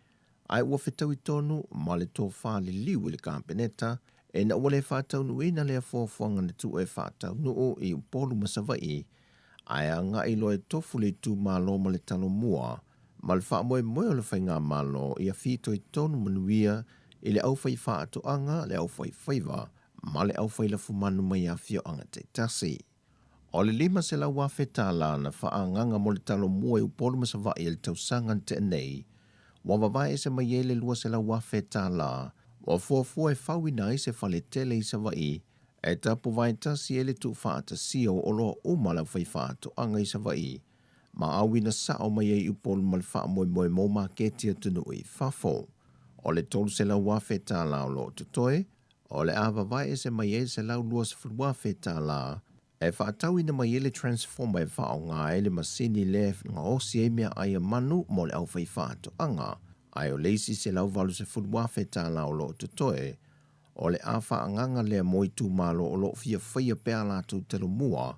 ae ua fetaui tonu ma le tofa liliu i le Kapeneta ina ua le faataunuuina lea fuafuaga na tuu e faataunuu i Upolu ma Savaii, ae agai loa e tofu le itumalo ma le Talomua ma le faamoemoe o le Faigamalo ia fitoitonu manuia i le aufaifaatoaga, le aufaifaiva ma le aufailafumanu mai afioaga taitasi. O le $500,000 tala na faaagaga mo le Talomua i Upolu ma Savaii i le tausaga na tea nei, ua vavae ese mai ai le $200,000 tala ua fuafua e fauina ai se fale tele i Savaii e tapuvae tasi ai le tuufaatasia o oloa uma a le aufaifaatoaga i Savaii ma auina sao mai ai i Upolu ma le faamoemoe mo maketi atunuu i fafo. O le $300,000 tala o lo o totoe, O le a vavae ese mai ai le $120,000 e faatauina mai ai le transformer e faaaoga ai le masini lea e gaosi ai meaai a manu mo le aufaifaatoaga, ae o le isi $180,000 o lo o totoe, o le a faaagaga lea mo itumalo o lo o fia faia pea a latou talomua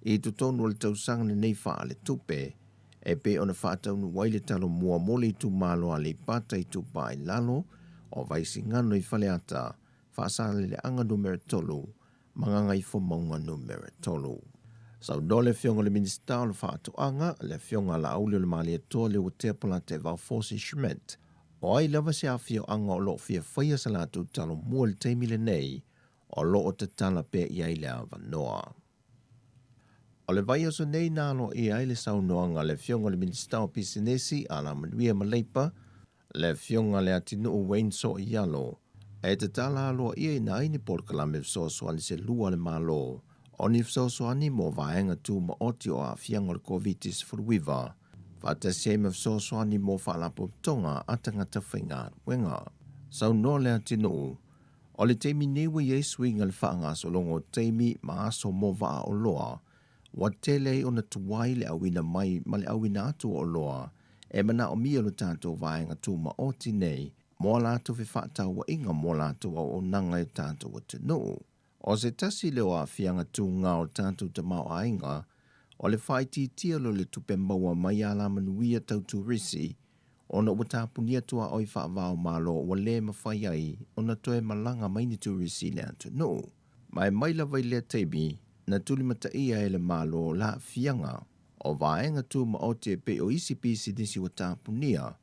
i totonu o le tausaga lenei faaletupe e pei ona faataunuu ai le Talomua mo le itumalo o Aleipata Itupa i Lalo, o Vaisigano i Faleata, Faasaleleaga Numera 3 ma Gagaifomauga Numera 3. Saunoa le Afioga i le Minisita o Faatoaga, le Afioga Laauli o le Malietoa Leuatea Polataivao Fosi Schmidt, o ai lava se afioaga o lo o fia faia sa latou Talomua i le taimi lenei, o lo o tatala pea i ai le avanoa. O le vaiaso nei na aloaia ai le saunoaga a le Afioga i le Minisita o Pisinisi, Alamanuia ma Leipa, le Afioga Leatinuu Wayne Soialo, e tatala aloaiaina ai ni polokalame fesoasoani se lua a le Malo, o ni fesoasoani mo vaega tumaoti o aafiaga o le Koviti-19, faatasi ai ma fesoasoani mo faalapotopotoga a tagata faigaluega. Saunoa Leatinuu, O le taimi nei ua i ai suiga i le faagasologa o taimi ma aso mo vaa oloa, ua tele ai ona tuai le auina mai ma le auina atu o oloa e manaomia lo tatou vaega tumaoti nei mo a latou fefaatauaiga mo a latou auaunaga i o tatou atunuu. O se tasi lea o aafiaga tuga o le tatou tamaoaiga, o le faaitiitia loa o le tupe maua mai alamanuia tau turisi ona ua tapunia tuaoi faava-o-Malo ua le mafai ai ona toe malaga mai ni turisi i le atunuu. Ma e mai lava i lea taimi na tulimataia e le Malo le aafiaga o vaega tumaoti e pei o isi pisinisi ua tapunia,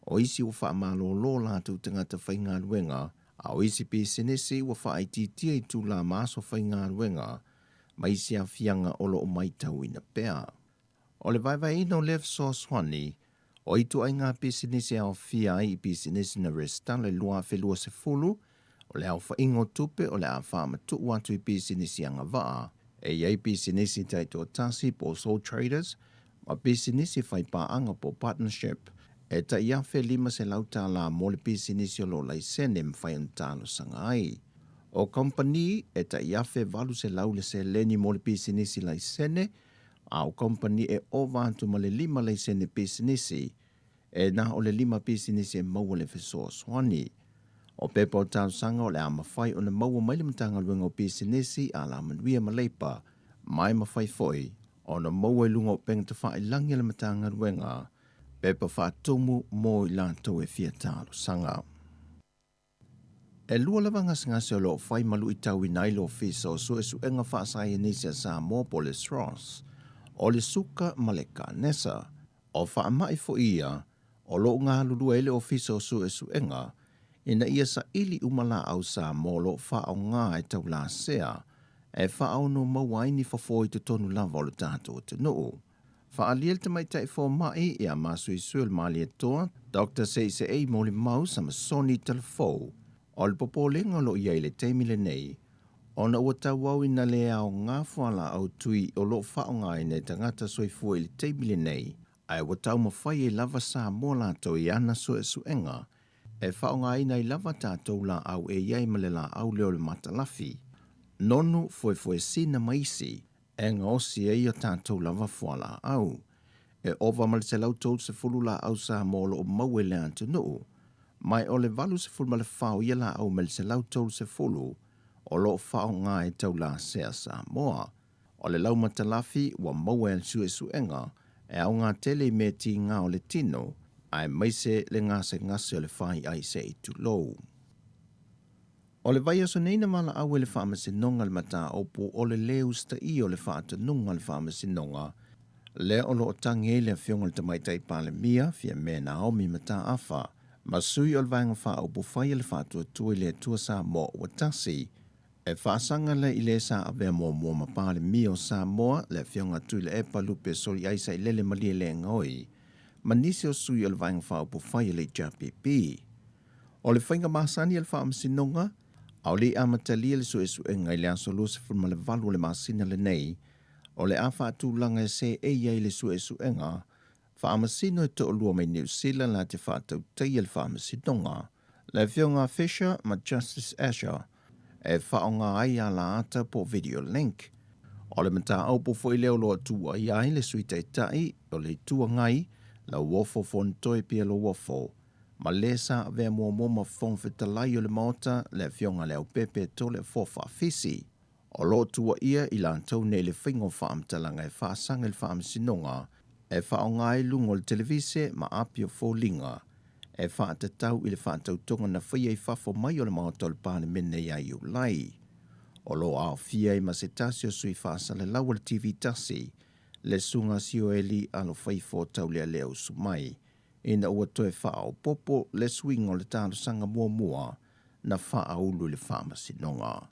o isi ua faamalolo latou tagata faigaluega, a o isi pisinisi ua faaitiitia itula ma aso faigaluega ma isi aafiaga o lo o maitauina pea. O le vaevaeina o lea fesoasoani, o ituaiga pisinisi e aofia ai i pisinisi na resitala i le 2020, o le aofaiga o tupe o le a faamatuu atu i pisinisi agavaa, e i ai pisinisi taitoatasi po o sole traders ma pisinisi faipaaga po o partnership, e tai $1,500 mo le pisinisi o lo o laisene e mafai ona talosaga ai. O kamupani, e tai $1,800 le seleni mo le pisinisi laisene, a o kamupani e ova atu ma le lima laisene pisinisi, e na o le lima pisinisi e maua le fesoasoani. O pepa o talosaga o le a mafai ona maua mai le Matagaluega o Pisinisi, Alamanuia ma Leipa, ma e mafai foi ona maua i luga o upega tafailagi a le Matagaluega pepa faatumu mo i latou e fia talosaga. E lua lava gasegase o lo o fai ma luitauina ai le Ofisa o Suesuega Faasaienisi a Samoa po o le SROS, o le suka ma le kanesa. O faamai foi ia o lo o galulue ai le Ofisa o Suesuega ina ia saili uma laau Samoa o lo o faaaoga e taulasea e faaonomau ai ni fofo i totonu lava o le tatou atunuu. Faaalia le tamaitai fomai ia Masuisui o le Malietoa, Doctor Seisei Molimau Samasoni Talafou, o le popolega o lo o i ai i le taimi lenei, ona ua tauau ina le aoga fualaau tui o lo o faaaogaina e tagata soifua i le taimi lenei, ae ua taumafai ai lava Samoa latou i ana suesuega e faaaogaina ai lava tatou laau e i ai ma le laau lea o le matalafi. nonu, fuefuesina ma isi e gaosi ai a tatou lava fualaau. E ova ma le 130 laau Samoa o lo o maua i le atunuu, ma o le 84 o ia laau mai le 130 o lo o faaaoga e taulasea Samoa. O le laumatalafi ua maua e le suesuega e aoga tele i mea tiga o le tino, aemaise le gasegase o le faiai se i tulou. O le vaiaso nei na valaau ai le Faamasinoga i le mataupu o le lē usitaia o le faatonuga a le Faamasinoga lea o lo o tagi ai le Afioga i le Tamaitai Palemia, Fiamē Naomi Mataafa, ma sui o le Vaega Faaupufai a le Faatuatua i le Atua Samoa Ua Tasi, e faasaga lea i le sa avea muamua ma Palemia o Samoa, le Afioga Tuilaepa Lupe Soliai Sailele Malielegaoi, ma nisi o sui o le Vaega Faaupufai a le HRPP. O le faiga masani a le Faamasinoga, a o le i amatalia le suesuega i le aso 28 o le masina lenei, o le a faatulaga e seei ai le suesuega Faamasino e toalua mai Niu Sila la te faatautaia le Faamasinoga, le Afioga Fisher ma Justice Asher, e faaaoga ai alaata po o video link. O le mataupu foi lea o lo o tuuaia ai le Sui Taitai o le Itu Agai, Lauofo Fonotoe Pierre Lauofo, ma le sa avea muamua ma Fofoga Fetalai o le Maota, le Afioga Leaupepe Toleafoa Fisi. O lo o tuuaia i latou nei le faiga o faamatalaga e faasaga i le Faamasinoga e faaaoga ai luga o le televise ma api o foliga e faatatau i le faatautoga na faia i fafo mai o le Maota o le Palemene ia Iulai. O lo o aofia ai ma se tasi o sui faasalalau o le TV tasi, le Susuga Sioeli Alofaifo Taulealea-Usumai, ina ua toe faaopoopo le suiga o le talosaga muamua na faaulu i le Faamasinoga.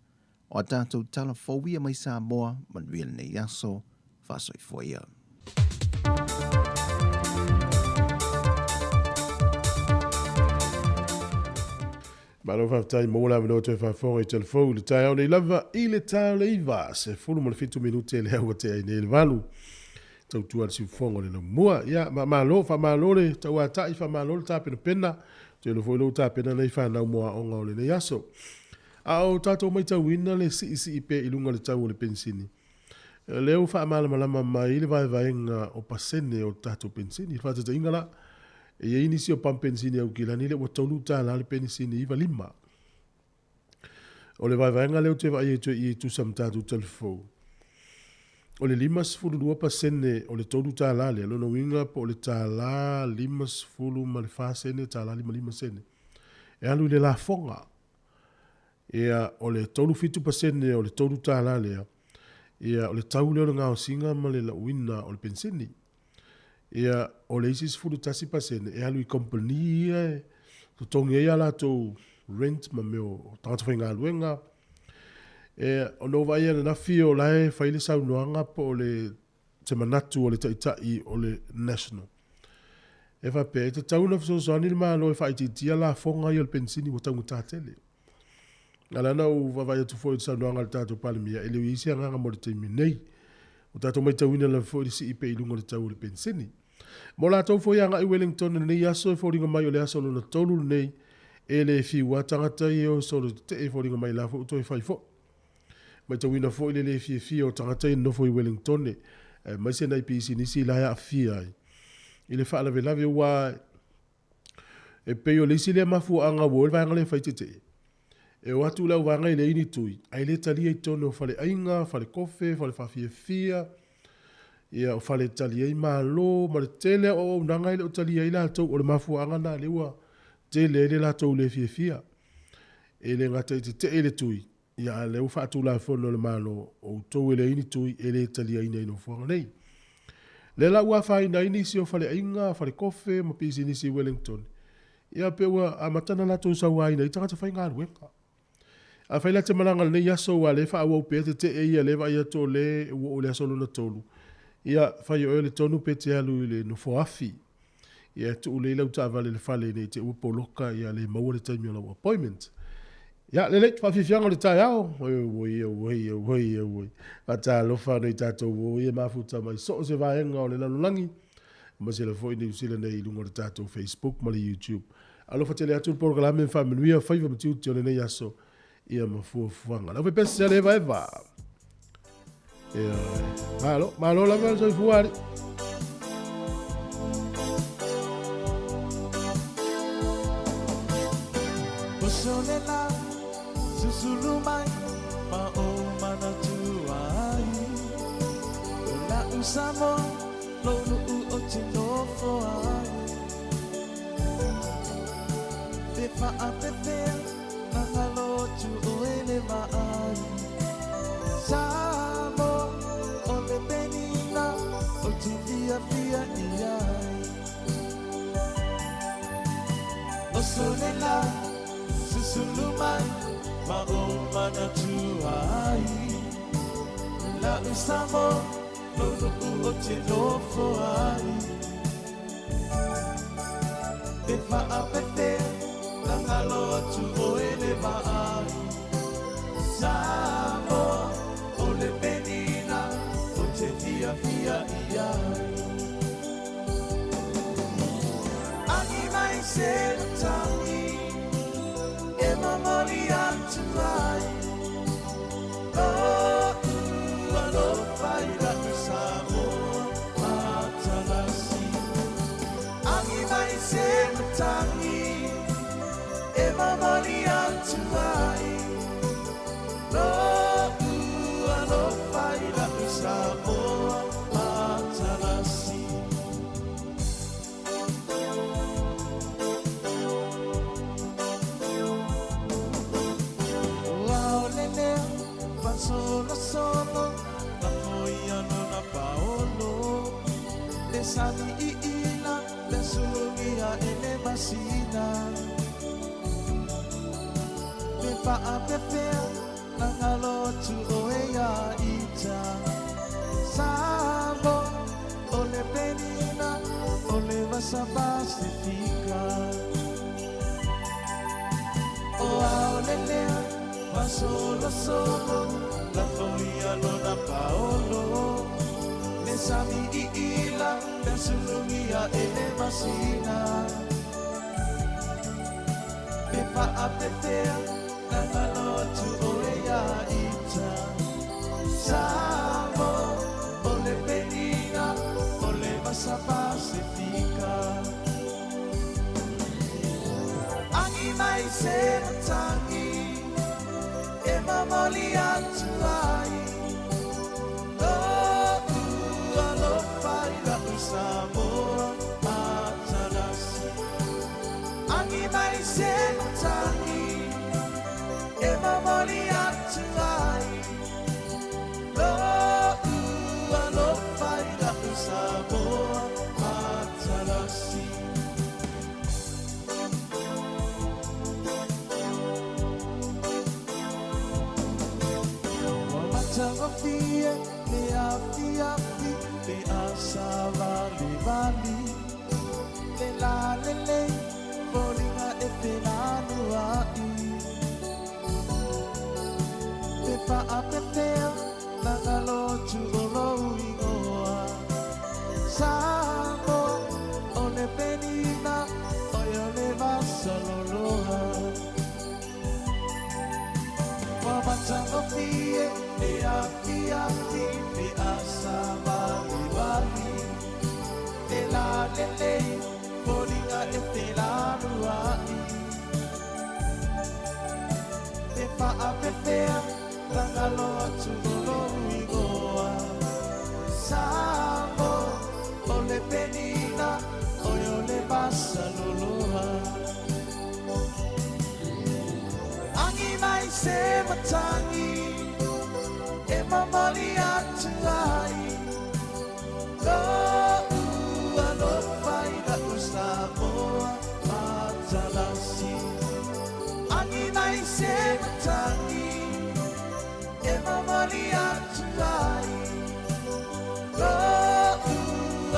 O a tatou tala fou ia mai Samoa, manuia lenei aso, faasoifua ia. Malo faafetai maua le avanoa toe faafofoga i telefou i le taeao nei lava i le ta o le 9, 17 minute lea ua tea ai nei le 8. Tautua le siufofoga o le laumua. Ia, malo, faamalo le tauatai, faamalo le tapenapena. Ou te iloa foi o lea ua tapena nei fanau mo aoga o lenei aso. A o tatou matauina le siisii pea i luga o le tau o le penisini, o lea ua faamalamalama mai le vaevaega o pasene o le tatou penisini. I le faataitaiga la, e i ai nisi o pamu penisini a Aukilani lea ua $3 le penisini 95. O le vaevaega lea ou te vaai atu ai i tusa ma tatou talifou, o le 52% o le $3 lea, lona uiga po o le $1.54 sene, $1.55 sene, e alu i le lafoga. Ia, o le 37% o le $3 lea, ia, o le tau lea o le gaosiga ma le lauina o le penisini. Ia, o le isi 11% e alu i kamupani ia e totogi ai a latou rent ma mea o tagata faigaluega. E, ona ou vaai ananafi o la e fai le saunoaga po o le se manatu o le taitai o le National. E faapea, e tatau ona fesoasoani le Malo e faaitiitia lafoga ia o le penisini ua taugata tele. A lea na ou vaavaai atu foi i le saunoaga a le tatou Palemia, e le o i ai se agaga mo le taimi nei. Ua tatou matauina lava foi le sii pea i luga o le tau o le penisini. Mo latou foi e agai i Wellington i lenei aso, e foliga mai o le aso lona tolu lenei e le fiu lava tagata ia e o solo tetee, e foliga mai la foi ua toe fai foi. Matauina foi le le fiafia o tagata ia nonofo i Wellington, aemaise nai pisinisi la e aafia ai i le faalavelave, aua e pei o le isi lea mafuaaga ua o ai le vaega lea e fai tetee. E o atu le auvaega e leai ni tui, ae le talia i totonu o faleaiga, falekofe, fale faafiafia, ia, o fale e tali ai malo, ma le tele o auaunaga e le o talia ai latou. O le mafuaaga lena lea ua tele ai le latou le fiafia. E le gata i tetee le tui, ia a o lea ua faatulafono e le Malo, o outou e leai ni tui e le taliaina i nofoaga nei. Lea la ua afaina ai nisi o faleaiga, falekofe ma pisinisi i Wellington, ia pe ua amata ona latou sauaina ai tagata faigaluega. Afai la te malaga i lenei aso aua o lea e faaauau pea tetee ia lea e vaai atu o lea ua oo i le aso lona tolu, ia fai o oe le tonu pe te alu i le nofoafi. Ia tuu lelei lau taavale i le fale ne i te i ua poloka ia le maua le taimi o lau appointment. Ia lelei, faafiafiaga o le taeao. Auoi, auoi, auoi, auoi. Faatalofa nei tatou o ia mafuta mai so o se vaega o le lalolagi, aemaise lava foi Niu Sila nei i luga o le tatou Facebook ma le YouTube. Alofa tele atu le polokalame ma faamanuia faiva ma tiute o lenei aso. Ia ma fuafuaga. Le aufaipesia le evaeva. Ia, malo, malo lava le soifua alii. Oso le la, susulu mai, ma o manatu ai. O la'u Samoa, lou nu'u o te nofo ai. Pe faapefea, na galo atu oe le vaai. Samoa, o le penina, o te fiafia i ai. Oso le la, susulu mai, ma o manatu ai. La'u Samoa, lou nu'u o te nofo ai. Pe faapefea, na galo atu oe le vaai. Samoa, o le penina, o te fiafia i ai. Agi mai se matangi, e momoli atu ai. Lo'u alofa i la'u Samoa matalasi. Agi mai se matangi, e momoli atu ai. Lo'u alofa i la'u Samoa matalasi. Ua o le lea, fasolosolo, na foia lona paolo. Le sami i ila, le sulugia e le masina. Pe faapefea, na galo atu oe ia ita. Samoa, o le penina, o le vasa Pasifika. O ao le lea, fasolosolo, la foia lona paolo. Le sami i ila, le sulugia e le masina. Pe faapefea, na galo atu oe ia ita. Samoa, o le penina, o le vasa Pasifika. Agi mai se matangi, e momoli atu ai. Lo'u alofa i la'u Samoa matalasi. Agi mai se matangi, e momoli atu ai. Lo'u alofa i la'u Samoa matalasi. Ua matagofie le afiafi, le asavalivali. Le lalelei, foliga e felanua'i. Pe faapefea, na galo atu o lou igoa. Samoa, o le penina, oe o le vasaloloa. Ua matagofie le afiafi, le asavalivali. Le lalelei, foliga e felanua'i. Pe faapefea, na galo atu o lou igoa. Samoa, o le penina, oe o le vasaloloa. Agi mai se matangi, e momoli atu ai. Lo'u alofa i la'u Samoa matalasi. Agi mai se matangi, e momoli atu ai. Lo'u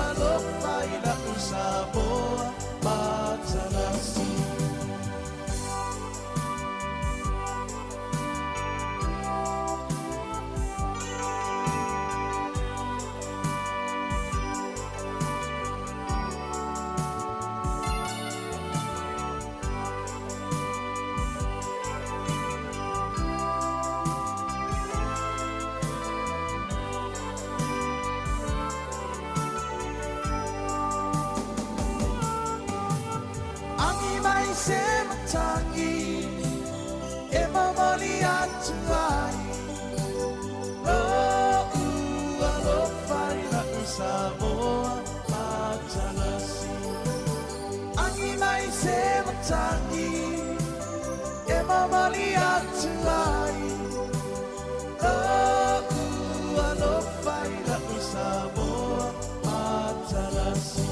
alofa i la'u Samoa matalasi. momoli atu ai Lo'u alofa i la'u Samoa matalasi.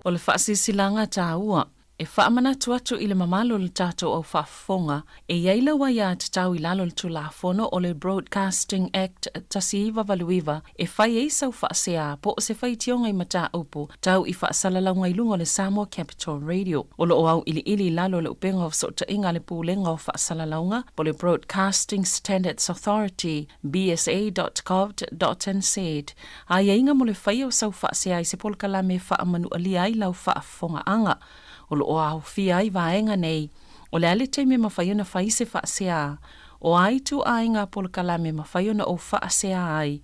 O le faasilasilaga taua e faamanatu atu i le mamalu o le tatou au faafofoga e i ai lau aiatatau i lalo o le Tulafono o le Broadcasting Act 1989 e fai ai sau faasea po o se faitioga i mataupu tau i faasalalauga i luga o le Samoa Capital Radio. O lo o auiliili i lalo o le upega o fesootaiga a le Pulega o Faasalalauga po o le Broadcasting Standards Authority, bsa.govt.nz, aiaiga mo le faia o sau faasea i se polokalame e faamanualia ai lau faafofogaaga. O lo o aofia ai vaega nei, o le a le taimi e mafai ona fai se faasea, o a ituaiga polokalame e mafai ona ou faasea ai,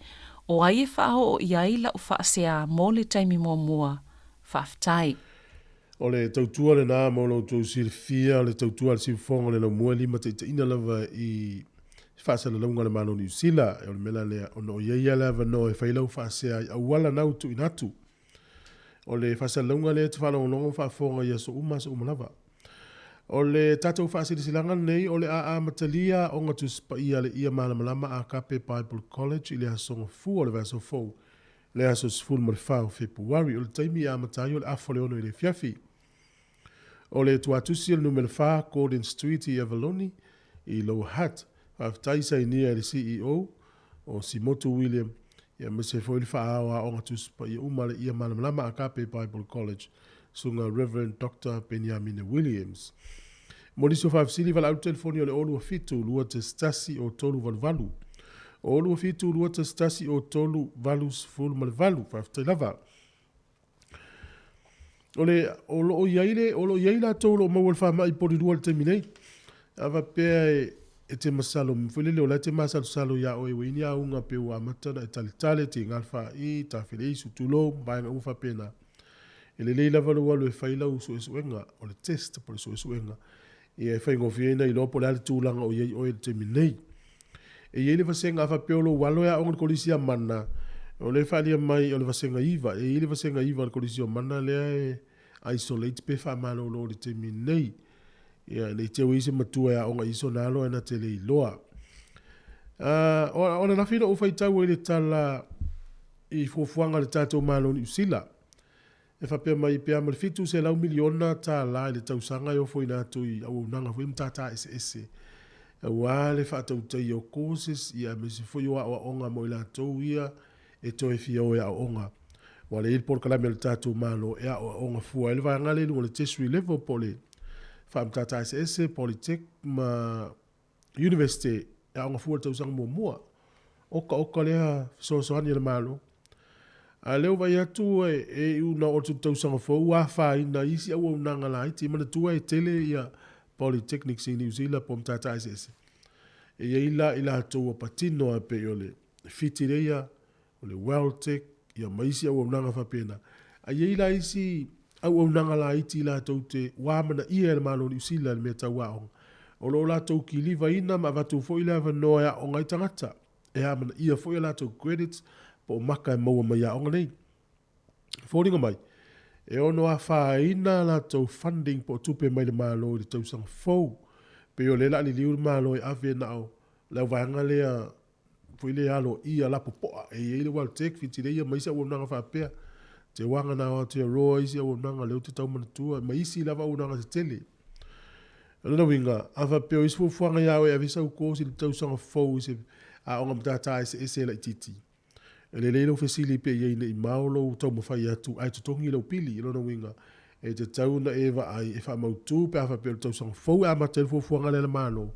o ai e faaoo i ai lau faasea mo le taimi muamua. Faafetai. O le tautua lena mo lo outou silafia, o le tautua a le siufofoga o le laumua e limataitaiina lava i faasalalauga a le Malo o Niu Sila. O le mea la lea, ona o i ai lava le avanoa e fai lau faasea i auala na ua tuuina atu. O le faasalalauga lea e te faalogologo ma faafofoga i aso uma, aso uma lava. O le tatou faasilasilaga lenei, o le a amatalia Aoga Tusi Paia a le Ia Malamalama Agape Bible College i le Aso Gafua o le vaiaso fou, le aso 14 o Fepuari. O le taimi e amata ai o le afa o le 6 i le afiafi. O le tuatusi o le numera 4 Gordon Street i Avaloni i Lower Hutt. Faafetai sainia e le CEO o Simotu William aemaise foi le faaao aoga Tusi Paia uma a le Ia Malamalama Agape Bible College, Susuga Rev. Doctor Peniamina Williams. Mo nisi o faafesili, valaau le telefoni o le 027 211 o 388. 027 211 o 388. Faafetai lava. O le, o lo o i ai le, o lo o i ai latou o lo o maua i le faamai polilua i le taimi nei. A faapea e, e te masalo foi lele o la e te masalosalo iā oe ua i ai ni auga pe ua amata ona e taletale, tiga le faai, tafeleisu, tulou, ma vaega uma faapena. E lelei lava lou alu e fai lau suesuega, o le test po o le suesuega, ia e faigofie ai ona iloa po o le a le tulaga o i ai oe i le taimi nei. E i ai le vasega, a faapea o lou alo e aoga i le Kolisi a Mana, o lea e faaalia mai o le vasega 9. E i ai le vasega 9 a le Kolisi o Mana lea e isolate pe faamalolo i le taimi nei. Ia, ne i te i ua i ai se matua e aoga i sona alo ae na te le iloa. O ananafi na ou faitau ai i le tala i fuafuaga a le tatou Malo o Niu Sila. E faapea mai pe a ma le $700 miliona tala i le tausaga e ofoina atu i auaunaga foi matata eseese aua le faatautaia o courses ia aemaise foi o aoaoga mo i latou ia e toe fia o e aooga. Ua leai le polokalame a le tatou Malo e aoaoga fua ai le vaega lea i luga o le tertiary level po o le faamatata eseese, polytech ma University e aoga fua i le tausaga muamua. Okaoka lea fesoasoani a le Malo. A o lea ua vaai atu e iu na oo atu i le tausaga fou ua afaina ai isi auaunaga laiti. E manatua e tele ia Polytechnics i Niu Sila po o matata eseese. E i ai la i latou ua patino lava pei o le Whitireia, o le Weltec, ia ma isi auaunaga faapena. A i ai la isi auaunaga laiti latou te ua amanaia e le Malo o Niu Sila i le mea tau aoga, o lo o latou kilivaina ma avatu foi le avanoa e aooga ai tagata, e amanaia foi a latou credits po o maka e maua mai aoga nei. E foliga mai, e ono afaina a latou funding po o tupe mai le Malo i le tausaga fou. Pei o lea o le a liliu le Malo e ave na o le auvaega lea foi lea aloaia lapopoa e i ai le Weltec, Whitireia ma isi auaunaga faapea. Te Wanga na Aotearoa isi auaunaga lea ou te tau manatua, ma isi lava auaunaga tetele. O lona uiga, a faapea o isi fuafuaga ia oe e ave sau course i le tausaga fou i se aoga matata eseese laitiiti, e lelei lou fesili pe i ai nei mao lou taumafai atu ae totogi lou pili. O lona uiga, e tatau ona e vaai e faamautu pe a faapea o le tausaga fou e amata ai le fuafuaga lea a le Malo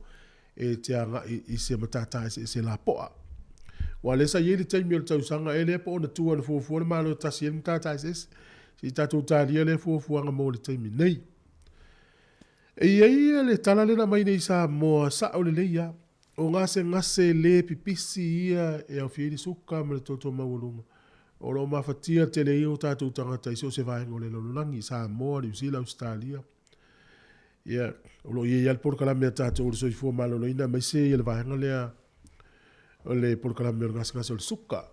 e te agai i se matata eseese lapoa. Aua o lea sa i ai le taimi o le tausaga ea lea po o ona tua na fuafua le Malo e tasi ai le matata eseese. Se i tatou talia lea fuafuaga mo le taimi nei. E i ai le tala lea na aumai nei i Samoa, sao lelei lava, o gasegase le pipisi ia e aofia ai le suka ma le toto maualuga, o lo o mafatia tele ai o tatou tagata i so o se vaega o le lalolagi, Samoa, Niu Sila, Ausetalia. Ia, o lo o i ai lava le polokalame a tatou o le soifua maloloina aemaise ia le vaega lea o le polokalame o le gasegase o le suka.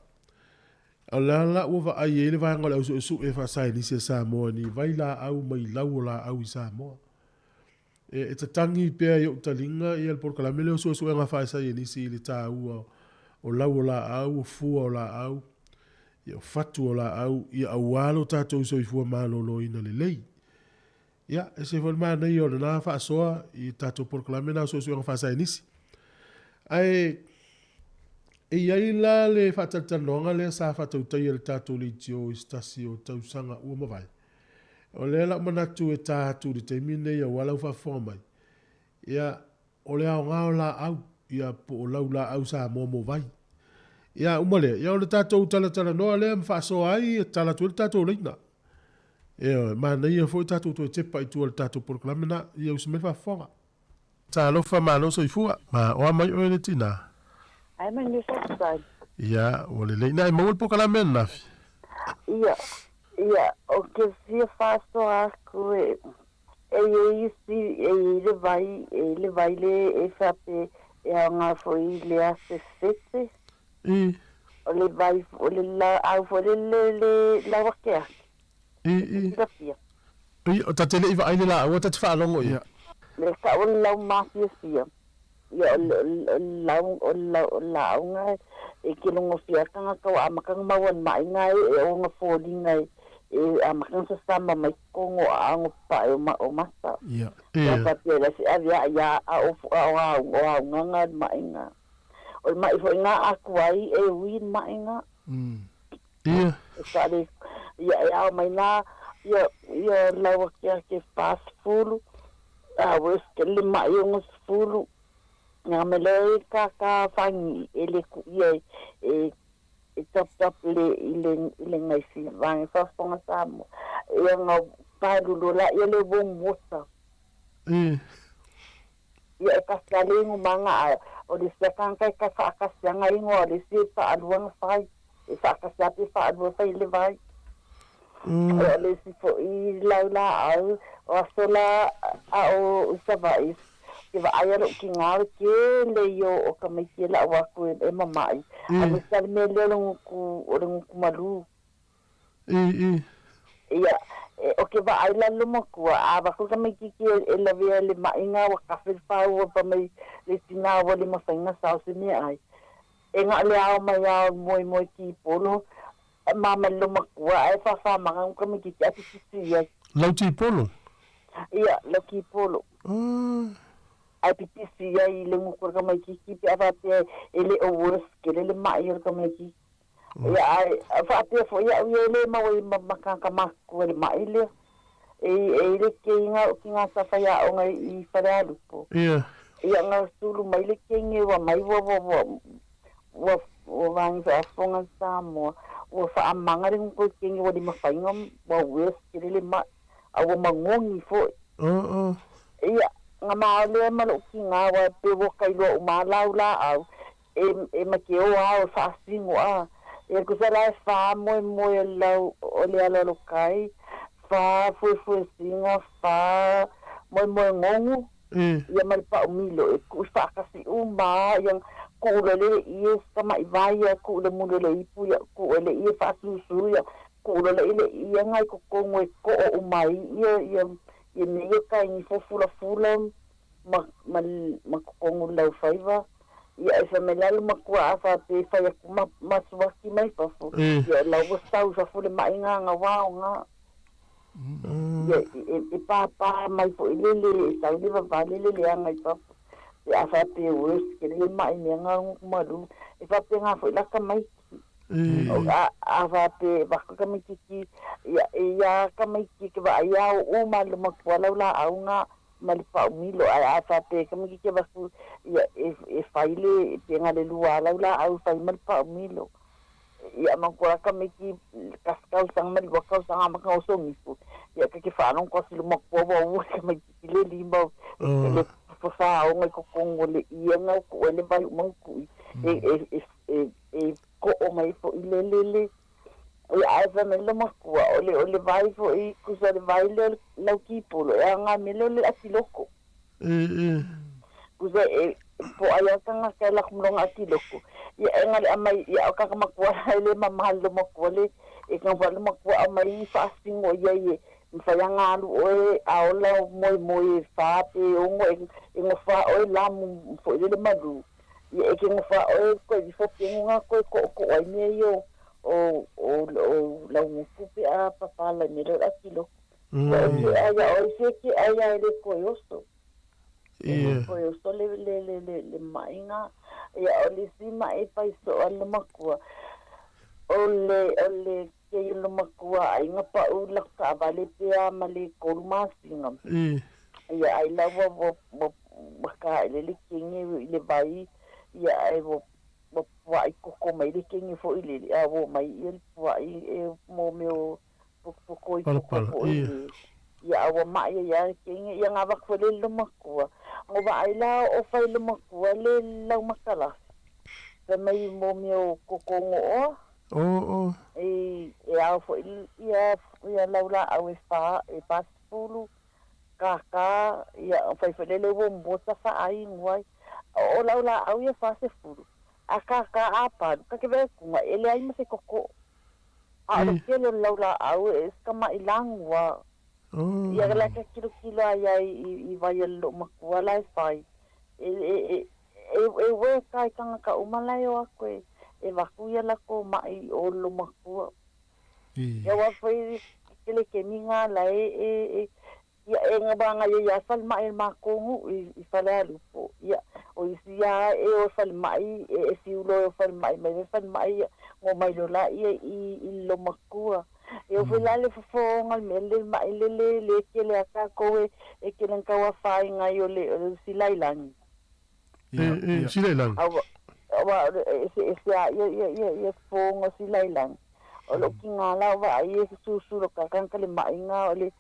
O le a la ua vaai ai le vaega o le ausuesue faasaenisi a Samoa ni vailaau mai lau o laau i Samoa. E tatagi pea i ou taliga ia le polokalame lea o suesuega faasaienisi i le taua o lau o laau, o fua o laau, ia o fatu o laau, ia aua lo tatou soifua maloloina lelei. Ia, e ese foi le manaia o lena faasoa i tatou polokalame na o suesuega faasaenisi. Ae e i ai la le faatalatalanoaga lea sa faatautaia e le tatou leitio i se tasi o tausaga ua mavae. O lea la ou manatu e ta atu i le taimi lenei aua lau faafofoga mai, ia, o le aoga o laau, ia, po o lau laau Samoa mo vai. Ia, uma lea, ia o le tatou talatalanoa lea ma faasoa ai e tala atu ai le tatou laina. Ioe, manaia foi tatou toe tepa i tua i le tatou polokalame lena. Ia usi mai le faafofoga. Talofa malo soifua. Ma o a mai oe le tina? Ai mai New South Wales. Ia, ua lelei. Na e maua le polokalame ananafi? Ia, ia, o ke fia faasoa aku e, e i ai isi, e i ai le vai, e i ai le vai le e faapea e aoga foi i le afe fete. I. O le vai, o le laau foi le le le lau akeake. I, i. Silafia. I, o ta te le i vaai le laau, ta te faalogo i ai. Le tau o le lau mafiafia. Ia, o le, o le lau, o le lau, o le laau e ke logo fia tagata ua amata ona maua i le maʻiga e e ona foliga e e amata ona sasama mai totonu o aano papae o ma o mata. Ia. Ia faapea la se ave aa ia a o a o au o augaga le maʻiga. O le maʻi foi lena a tuai e ui le maʻiga. Ia. E faale ia e ao mai la ia ia lau akeake 40 a ua ke le maʻi 60 ia me le ka ka fangi e le ku ia e e tap tap le i le i le gaisi vaega faafofoga Samoa. Ia nga palulu la ia le warm water. Ia e kasi a le ingomaga a o le isi tagata e faakasiaga ingoa o le isi e faalua ona fai. E faakasi a pe faalua fai le vai. O le isi foi lau laau o aso la a o i Savaii ke vaai a lou tiga o le tele ia o tamaiti e lau atu e mama'i. Aemaise lava le mea lea o le gutu o le gutu malu. Ia, o ke vaai la le matua, a avatu le tamaititi e lavea i le maʻiga ua kafe le faua pa mai le tina ua le mafai ona sao se meaai. E na o le ao mai lava o le moemoe tipolo ma ma le lomatua ae faafamaga nu tamaititi ae pipisi ai. Lau tipolo? Ia, lau tipolo. Ae pipisi ai i le gutu o le tamaititi pe a faapea e le o worse tele le maʻi o le tamaititi. Ia, ae faapea foi au ia e le maua i ma tagata matutua i le maʻi lea. E i le keiga o tiga sa faiaoga i Falealupo. Ia. Ia na sulu mai le keige ua mai ua ua ua ua ua vaega faafofoga Samoa. Ua faamaga le gutu o le keige ua le mafai ona ua worse tele le maʻi a ua magogi foi. Ia, na ma lea ma lou tiga aua pe ua kailoa uma lava lau laau e e ma ke o ao e faasino a. Ia tusa la e faamoemoe o le lau o le aloalo kai, faafuefuesina, faamoemoe gogu, ia ma le paumilo e tuu i faatasi uma lava ia tuu loa le ie tamaʻi vai ia tuu le muli o le ipu ia tuu e le ie faasusu ia tuu loa le le ie ga i totonu e too uma ai ia ia ia mea ia kaigi fofulafula ma ma ma totonu o le laufaiva. Ia e fai mai la le matua a faapea e fai atu ma masuaki mai fafo. Ia o la ua sau i fafo le maʻiga agaoaoga. Ia e pāpā mai foi le le e sau le vavale le leaga i fafo. Pe a faapea ua tele le maʻi mea ga malu. E faapena foi la tamaiti. A a faapea e avatu tamaititi ia e ia tamaiti ke vaai a oo uma le matua lau laau ga ma le paumilo ae a faapea e tamaititi avatu ia e e fai le pe na le lua lau laau fai ma le paumilo. Ia matua tamaiti tasi tausaga ma le lua tausaga amata ona osogifu. Ia ta te faalogo atu i le matua ua ua tamaititi le lima le fafaoga i totonu o le ie ga o tuu ai le vai uma ona tuui e e e e e koo mai foi le le le Ia ae fai mai le makua o le vai fo'i kusa le vai lea o le laukipulo e agai mai lea o le atiloko. Kusa e po ai a tagata e lako ma lona atiloko. Ia e gale aumai ia o kaka makua la e lē mamā le makua le e taumafai le makua aumai faasigo ia i e mafai aga alu oe a ola moemoe e fa pe ono e gofā oe lamu fo'i le malū. Ia e ke gofā oe koe ifo pegu ga koe ko'oko'o ai mea ia o laugutu pe a papala i mea lea o le atiloko. Ia o ke ai ia oe se ke ai ia e le koe oso. E koe oso le le le le le ma'iga. Ia o le isi ma'i paiso'a le makua. O le ke le makua aiga pa'u la ka'avale pea ma le 3 masina. Ia ai lava ua ka'aele le kege i le vai. Ia ae ua pua'i koko mai le kege fo'i lele a ua mai ia le pua'i e mo mea o pokoi koko fo'i le. Ia a ua ma'i ai a le kege ia gavaku foi le lomakua. Go va'ai la o fai lomakua le laumakalasi. Fai mai mo mea o koko go'oa. E ao fo'i ia ia laula'au e fa e 40 kākā ia fai foi lele ua mua tafa'aigu ai. O laula'au ia 40. A kākā a palu ka ke vea kuga e leai ma se koko. A o le tele o le laula'au e kama'i lagua. Ia la ka kilokilo ai ai i vai a le lo'u makua la e fai. E e ue kai tagata uma la e o aku e vaku ia lakou ma'i o le makua. Ia ua foi kele kemiga la e ia e gawaga ia ia falema'i le makou nu'u i Falealupo. Ia o isi a e o falema'i e fiulo e o falema'i mai le falema'i ia go mai lo la ia i lo makua. E o foi la le fofoga le mea le ma'i le le le kele a kākou e kele kau afaina ai o le silailagi. E silailagi. Aua e se a ia ia ia ia fofoga silailagi. O lo kinga la wa ai e susu lo ka ka le ma'iga o le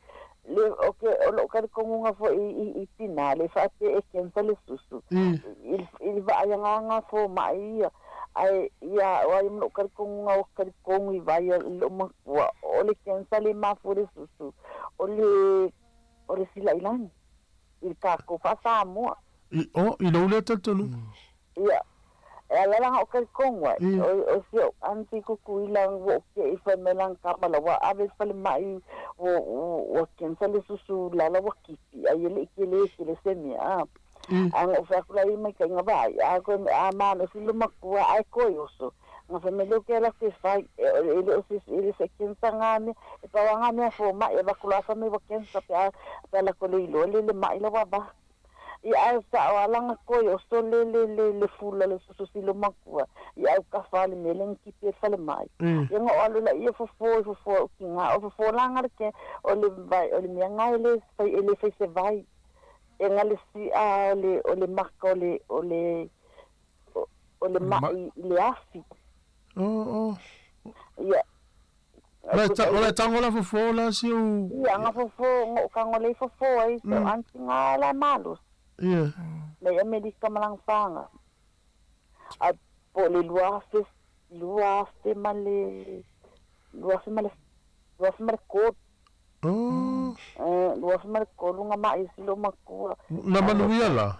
le o ke o lo ka kongunga fo i tina le fa te e kensa le susu. I va ai nga fo mai ia ai ia o ai mo ka kongunga o ka kongu i vai lo makua o le kensa le ma fo le susu o le silailagi i ka ko fa sa mo o i lo le tonu ia e ala la o ka kongu o se anti kuku ila wo ke i fa melang ka mala wa ave fa le mai o kensa le susu la la wa kipi ai le ke le se mi a anga o fa kula i mai ka vai a ko a ma no si lo makua ai ko oso nga fa me lo ke la ke fai e le o se le se kensa nga me e pa nga me fo ma e va kula fa me wa kensa pe a la ko le lo le mai la wa ba ia ai sa o alanga koi o so le le le le fula le susu si lo makua ia au ka fa le mele ngi pe fa le mai ia ngo alu la ia fofo fofo ki nga o fofo langa le ke o le vai o le mea ngai le fai e le fai se vai e nga le si a o le maka o le mai le afi o ia o le tango la fofo la si o ia nga fofo ngo ka ngo le fofo ai so anti nga la malos. Ia. Me Amerika malang fanga. A po le lua fe male ko. Oh. Lua fe male ko lunga mai si lo makua. Na manuia la.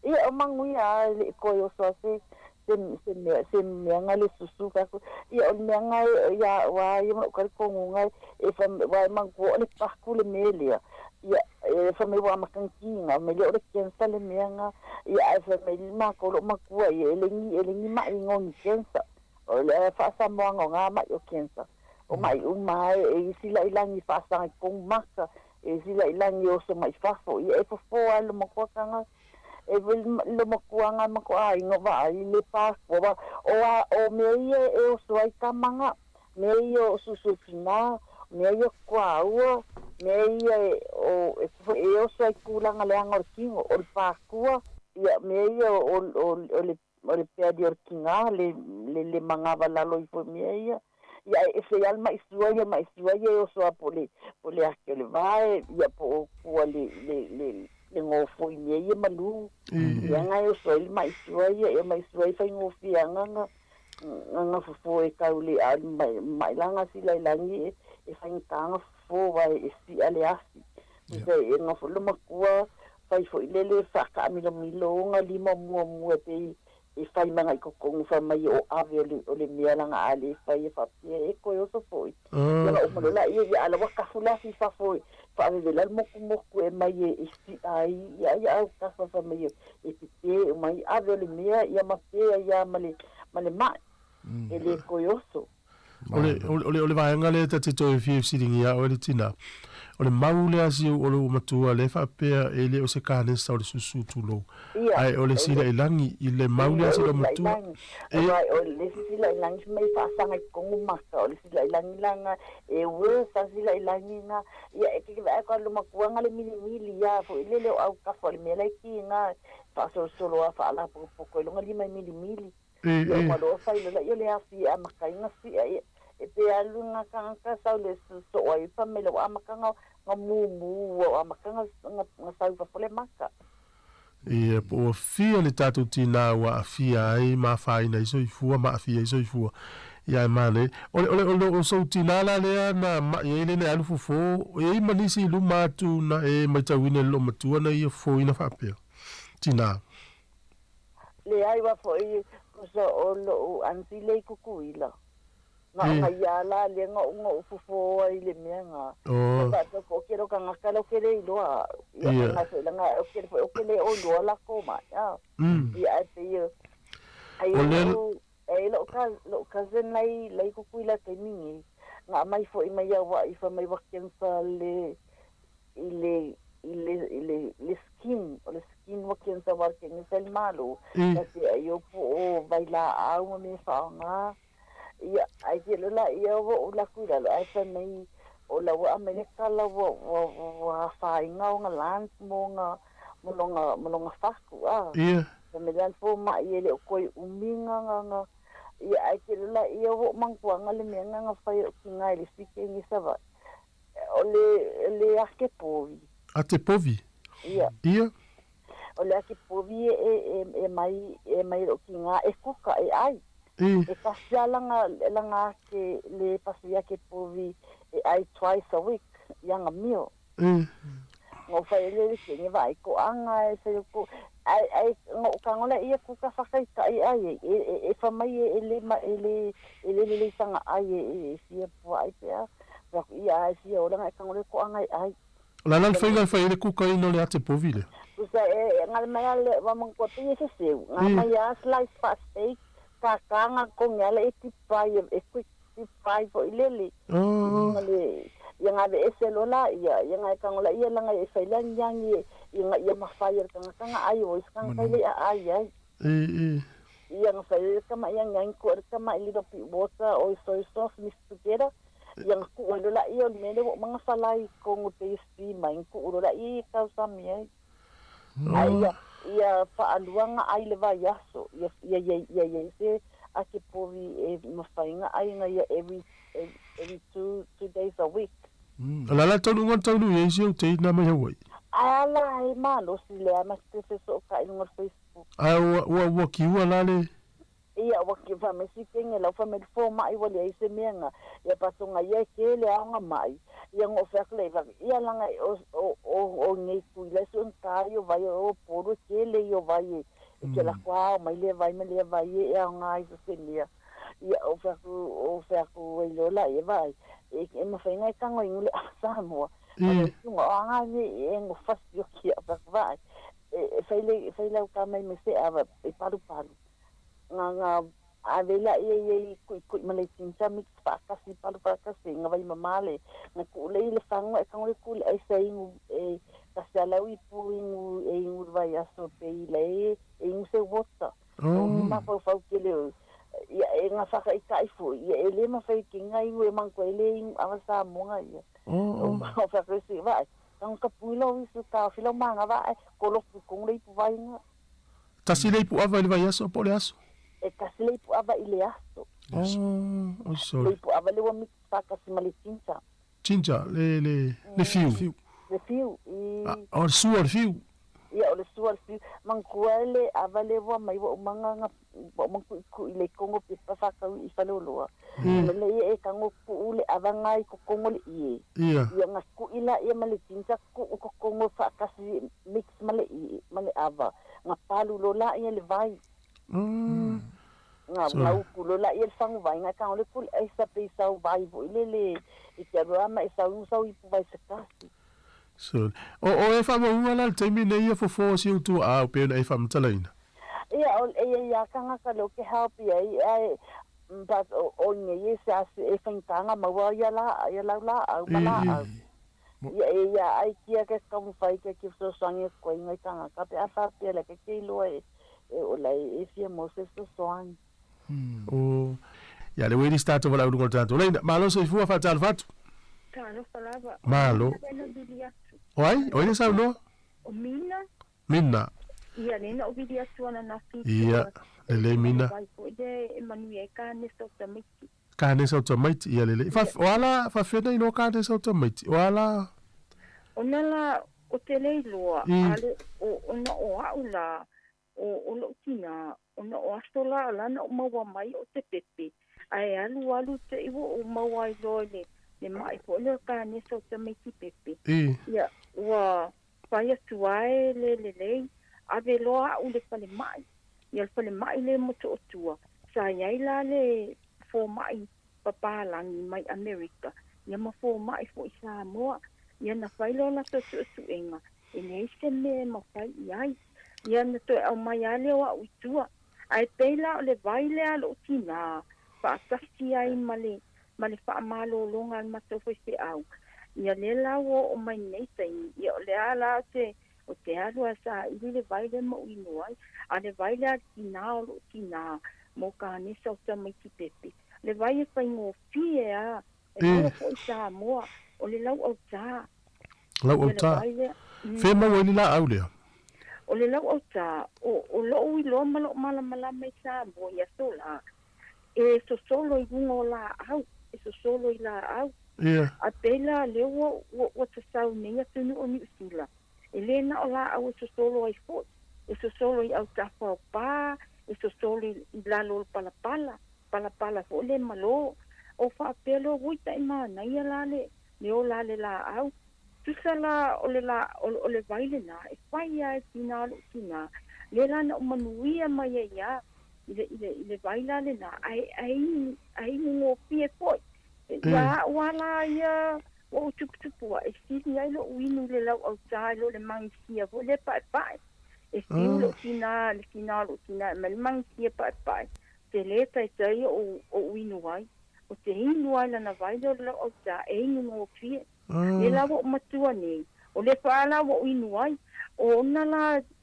Ia o manguia le ko yo so se se me nga le susu ka ko. Ia o me nga ia wa ia mo ka ko ngai e fa wa mangu le paku le melia. Ia e fa me wa makankinga me le o le kensa le mea nga ia e fa me ma ko lo makua ia e lengi mai ngongi kensa o le fa sa mo nga mai o kensa o mai uma e sila ilangi fa sa ko maka e sila ilangi o so mai fafo ia e fofo a lo makua kanga e lo makua nga makua ai ngo va i le pa o a o me ia e o so ai kamanga me ia o susu tina me ia kwa ua me ia o e o sai kulanga le anga o kingo o le pakua ia me ia o le pea di o kinga le mangava lalo i fo me ia ia e se alma i sua ia o soa po le ake o le vae ia po kua le ngofo i me ia malu ia ngai o soa i mai sua ia e mai sua i whai ngofia nganga Nga fofo e tau le a mai mai langa sila i lagi e e faigata ga fofo wa e si'a le afi. Tusa e ga fo le matua fai fo'i lele fa'aka'amilomilo ga lima muamua e pei e fai maga i totonu fai mai o ave o le o le mea laga a lē fai e fa'apea e toe oso fo'i. Ia ga uma loa la'ia ia ala ua tafu le afi i fafo e fa'avevela le motumotu e mai e e si'a ai ia ia autafa fai mai e pepē uma ai ave o le mea ia ma pē ai a ma le ma le ma'i e lē toe oso. O le, o le, o le vaega lea ta te toe fia fesiligia oe le tina, o le mau lea si ou o lou matua lea e faapea e le o se kanesa o le susu tulou, Ia, ae o le o le silailagi i le mau ia lea o si le lou matua. silailagi. E. Alright, o le isi silailagi fai mai e faasaga i totonu maka, o le silailagi laga e worse a silailagi ga. Ia e ke vaai atu lava i lou matua ga le milimili a foi lele o autafa o le mea la e kiga faasolosolo a faalapotopoto ai loga lima e milimili. E, Ia e. uma loa fai loa laia o le afi e amataina si'a ia e pe alu ga tagata sau le sosoo ai fa mai lau amataga ga mumu ua amataga ga sau i fafo le maka. Ia, po ua fia le tatou tinā ua aafia ai ma afaina ai soifua ma aafia ai soifua. Ia ae manaia. O le, o le, o le, o sou tinā la lea na ma'i ai lea na e alu fofo, e i ai ma nisi i luma atu na e matauina i le loomatua na ia fofoina faapea? Tinā. Leai ua fo'i tusa o lo'u aunty lea i Tutuila. Na E. ona ia la lea na ou na ou fofo ai i le mea na. Oh. Fa faapea o ke lo tagata la ou ke le iloa a'u. Ia Ia. ona foi lana o ke foi o ke le o iloa lakou mai a. Ia ae pei e ai O le lo'u ai lo'u lo'u cousin la i la i Tutuila i le taimi nei. Na aumai foi mai Hawaii fai mai ua cancer le i le i le i le le skin o le skin ua cancer aua o le kenesa i le malo. E. Ka te ai o po o vailaau ma mea faaaoga. Ia, ai ke lo la ia ua ou laku i lalo, ae fai mai o la ua aumai le tala ua ua ua afaina ona lungs mo ona mo lona mo lona fatu a. Ia. Fai mai le a le fomai e le o toe umi ga ga ga ia ae ke lo la ia ua ou manatuaga le mea ga ga fai o kiga i le isi kegi Savaii. O le le ake povi. Ate povi. Ia. Ia. O le ake povi e e e mai e mai lou kiga e kuka e ai. E. E kasi a langa langa ake le pasi ake povi e ai twice a week ianga meal. E. Ngo fai le le kenge vai ko anga e se ko ai ai ngo kango la ia kuka fakai tai ai e e e fa mai e le ma e le e le le sanga ai e e fia pua ai pea. Ia ai fia ola ngai kango le ko anga ai. O le a la le faiga e fai ai le kukaina o le ate povi lea? Tusa e e nga mai ale wa mong ko te se seu. Nga E. mai a slice fa steak ka ka nga ko nga le e deep fry e quick deep fry fo ilele. Oh. Nga le ia nga ve ese lola ia ia nga kango la ia langa e fai lang yang ia ia nga ia mafai ia kanga kanga ai o is kanga kai le a ai ai. E, e. Ia nga fai ka ma ia ngang ko ka ma little bit water or soy sauce mix together. Ia nga ku lola ia o le mele o manga falai ko ngo te steam mai ku lola ia kau sami ai. Ai Oh. ia ia fa'aluaga ai le vaiaso ia ia ia ia ia se ake povi e mafaiga aiga ia every every 2 days a week. O le a la le taunuuga o le taunuu i ai si ou teina mai Hawaii? Ae ala e malosi lea ma te fesoota'i i luga o le Facebook. Ae ua, ua, ua kiua la le. Ia ua ki fa mai si kenge lau fa mai le fomai ua leai se mea ga ia patoga ia e tele aoga mai ia go fea atu le va ia laga o o o o nei tui lai su kai o vai o polo e tele i o vai e e ke lako ao mai le vai ma le vai e aoga ai so se mea ia o fea atu o fea atu ai lola e vai e e mafaiga e tago i le a Samoa E. o tunga o anga ni e ngo fasi o kia fa vai e e fai le fai lau ka mai me se ava e palu palu nga nga ave la ia ia i kui kui ma le tinta mix fa'atasi palu fa'atasi nga vai mamale nga ku'ulei le fagoa e tago le kule ai sa igu e kasi alau ipu igu e igu le vaiaso pe ila e e igu se water o Oh. mafaufau tele o ia e ga faka'ita'i fo'i ia e lē mafai kega igu e magoa e lē igu ava Samoga ia Oh, o oh. o fa'akosi va'ai tago kapui lau isu taofi lau maga va'ai kolofu kogu le ipu vaiga. Tasi le ipu ava i le vaiaso po o le aso? E kasi le ipu ava i le aso. Oh, oh Le sorry. ipu ava le ua mix fa'atasi ma le ginger. Ginger, le, le, le fiu. Le fiu i Ah, o le sua o le fiu. Ia o le sua le fiu manatua e le ava le ua mai ua uma nga ua uma kuʻikuʻi le kogo pepa faatau i faleoloa ona le ia e tago kuʻu le ava ga i kokogo le ie. Ia ga kuʻi laia ma le jinja kuʻu kokogo faatasi mix ma le ie ma le ava ga palu loa laia le vai. Ga ga uku loa laia le faguvai ga e tago le pule aisa pe sau vai foʻi lele e te alu a ma e sau sau ipu vai se tasi. So, o o e faamauga la le taimi nei ia fofo o si ou tuaau pei ona e faamatalaina. Ia, o e iai a tagata lea ou te help iai, ae but o o nei e se ase e faigata maua ia la ia lau laau ma laau. Ia e ia ai kia ke taumafai ke ke fesoasoani atu ai nai tagata pe a faapea lea ke ke iloa e e o la e fia mo se fesoasoani. O, ia le ua i tatou valaau i luga o le tatou laina. Malo soifua faatalofa atu. Talofa lava. Malo. Mina na vili atu. O ai? O ai le saunoa? O Mina. Mina. Ia, lea na ou vili atu ananafi. Ia, lelei Mina. Vai foi le e manuia ai kanesa o tamaiti. Kanesa o tamaiti, ia lelei. Fa, o a la, faafefea na iloa kanesa o tamaiti? O a la? Ona la, o te le iloa, a le, o, ona o a'u la, o, o lo'u tinā, ona o aso la, la na ou maua mai o te pepe, ae alu alu te i ua ou maua ai loa i le, le maʻi foi lea o le kanesa o tamaiti pepe. Ia, ua fai atu ae le lelei, ave loa a'u i le falemaʻi. Ia le falemaʻi lea i Motootua, sa i ai la le fomaʻi papalagi mai Amerika, ia ma fomaʻi foi i Samoa. Ia na fai loa latou suesuega, e leai se mea e mafai i ai. Ia na toe aumai lava lea o a'u i tua. Ae pei la o le vai lea a lo'u tinā, faatasi ai ma le ma le faamalologa a le matou faifeau. Ia lea la ua oo mai nei taimi, ia o le a la o te o te alu a saili le vai lea ma ou inu ai. A le vai lea a le tinā o lo'u tinā mo kanesa o tamaiti pepe. Le vai e faigofie a, e maua foi i Samoa, o le lauautā. Lauautā. Fea maua ai le laau lea? O le lauautā, o, o lo'u iloa ma lo'u malamalama i Samoa i aso la, e sosolo i luga o laau, e sosolo i laau. A pēlā lea ua, ua, ua sasau nei atunuu o Niu Sila, e lē na o laau e sosolo ai foʻi, e sosolo i autafa o pā, e sosolo i, i lalo o le palapala, palapala foʻi le malō. O faapea loa ua itaʻi manaia la le, le ola a le laau. Tusa la o le la, o, o le vai lenā, e fai a e tinā loʻu tinā, lea la na ou manuia mai ai a i le, i le, i le vai la lenā, ae, ae inu, ae inu gofie foʻi. Ia aʻu a la ia ua ou tuputupu aʻe, sili ai loʻu inu i le lauʻautā i lo le magisia foi lea paʻepaʻe. E fiu loʻu tinā, le tinā o loʻu tinā e aumai le magisia paʻepaʻe, te lē taitai oʻu, oʻu inu ai. O te inu a i lana vai lea o le lauʻautā, e inu gofie. Lea la ua ou matua nei, o le faa la ua ou inu ai, o ona la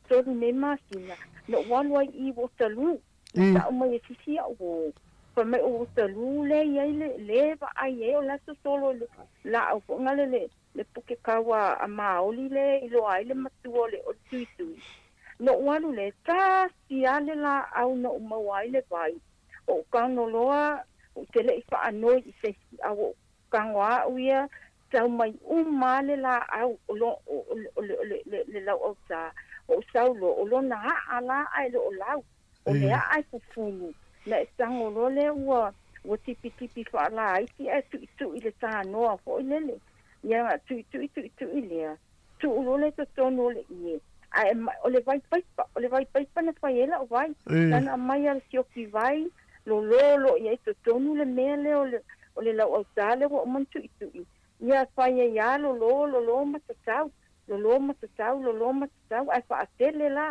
tolu nei masina, na ou alu ai i Waterloo, na taʻu mai e sisi aʻu ō. Fai mai o Waterloo lea i ai le, le vaai ai o la sosolo i le laau foi gale le, le puke kaua a Maoli lea i loa ai le matua o le, o le Tuitui. Na ou alu lea, tasi a le laau na ou maua ai le vai, o ou tago loa, ou te leʻi faanoi i se isi, a ua ou tago lava au ia, tau mai uma a le laau o lo, o, o le, o le, le, le lauautā, o ou sau loa, o lona aʻa la ae le o lau, o le aʻa e fufulu, na e tago loa lea ua, ua tipitipi faalaiti ae tuʻituʻi i le tānoa foi lele. Ia tuʻituʻi tuʻituʻi lea, tuu loa lea i totonu o le ʻie, ae o le vai paipa, o le vai paipa na fai ai laʻu vai, lana aumai a le sioki vai, lolō loa i ai totonu le mea lea o le, o le lauautā lea ua uma ona tuʻituʻi, ia fai ai a lolō, lolō ma tatau, lolō ma tatau, lolō ma tatau, ae faatele la,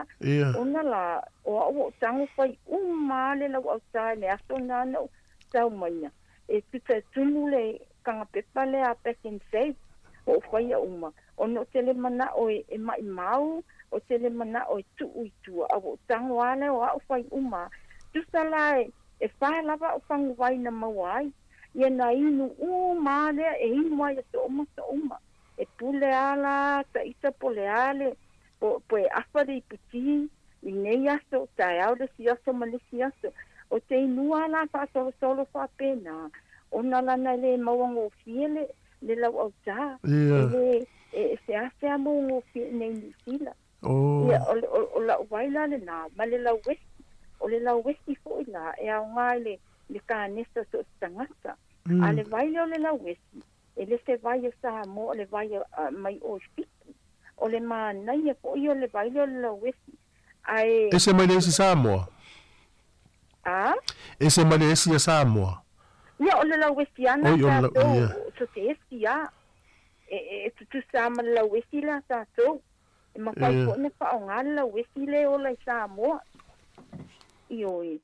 ona la, o aʻu ua ou tago fai uma a le lauautā i le aso lena na ou tau maia, e tusa e tumu le kagapepa lea a Pak'nSave, ua ou faia uma, ona ou te le manaʻo e, e maʻimau, o te le manaʻo e tuu i tua, a ua ou tago a lea o aʻu fai uma, tusa la e, e fa lava aʻu faguvai na maua ai, ia na inu uma a lea e inu ai aso uma aso uma. E pule a la ta ita po le a le, po, po e afa le iputī i nei aso, taeao le isi aso ma le isi aso. O te inua la faasolosolo faapena, ona lana e lē mauagofie le, le lauautā, e lē, e, e seasea mauagofie i nei Niu Sila. Oh. Ia, o, o, o la'u vai la lenā, ma le lauesi. O le lauesi fo'i la, e aogā i le, le kanesa so o se tagata. A le vai lea o le lauesi, e le se vai a Samoa, o le vai a, mai o i Fiti. O le manaia fo'i o le vai lea o le lauesi. Ae. Ese mai le isi Samoa? A? Ese mai le esi a Samoa? Ia, o le lauesi lava na Oi, o le lau, tatou, ia. so se esi lava. E, e, e tutusa lava ma le lauesi la tatou. E mafai Ia. foi ona faaaoga le lauesi lea e ola i Samoa. Ioe.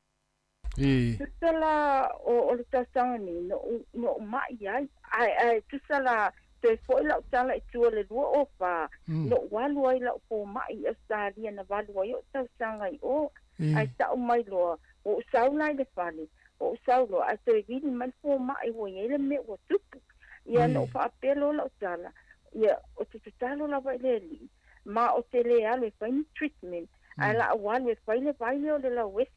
Tusa la o, o le tausaga nei, noʻu, noʻu maʻi ai. Ae, ae tusa la, toe foʻi lau tala i tua le 24, noʻu alu ai lau fomaʻi i Ausetalia na valu ai oʻu tausaga i o. Ae taʻu mai loa, ua ou sau la i le fale, ua ou sau loa, ae toe vili mai le fomaʻi ua i ai le mea ua tupu. Ia na ou faapea loa lau tala, ia, ou te tatalo lava i le Alii, ma ou te lē alu e fai ni treatment, ae laʻau alu e fai le vai lea o le lauesi.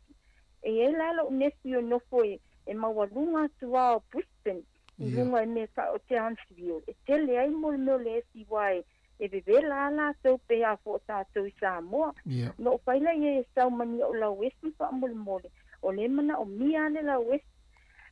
E i ai la loʻu nephew e nofo e, e maualuga atu lava o Brisbane, i luga i mea o Townsville, e tele ai mo le mea o le esi uā e, e vevela a latou pei a fo o tatou i Samoa. Na ou fai lea i ai e sau ma ni oʻu lauesi faamolemole, o lea e manaomia a le lauesi.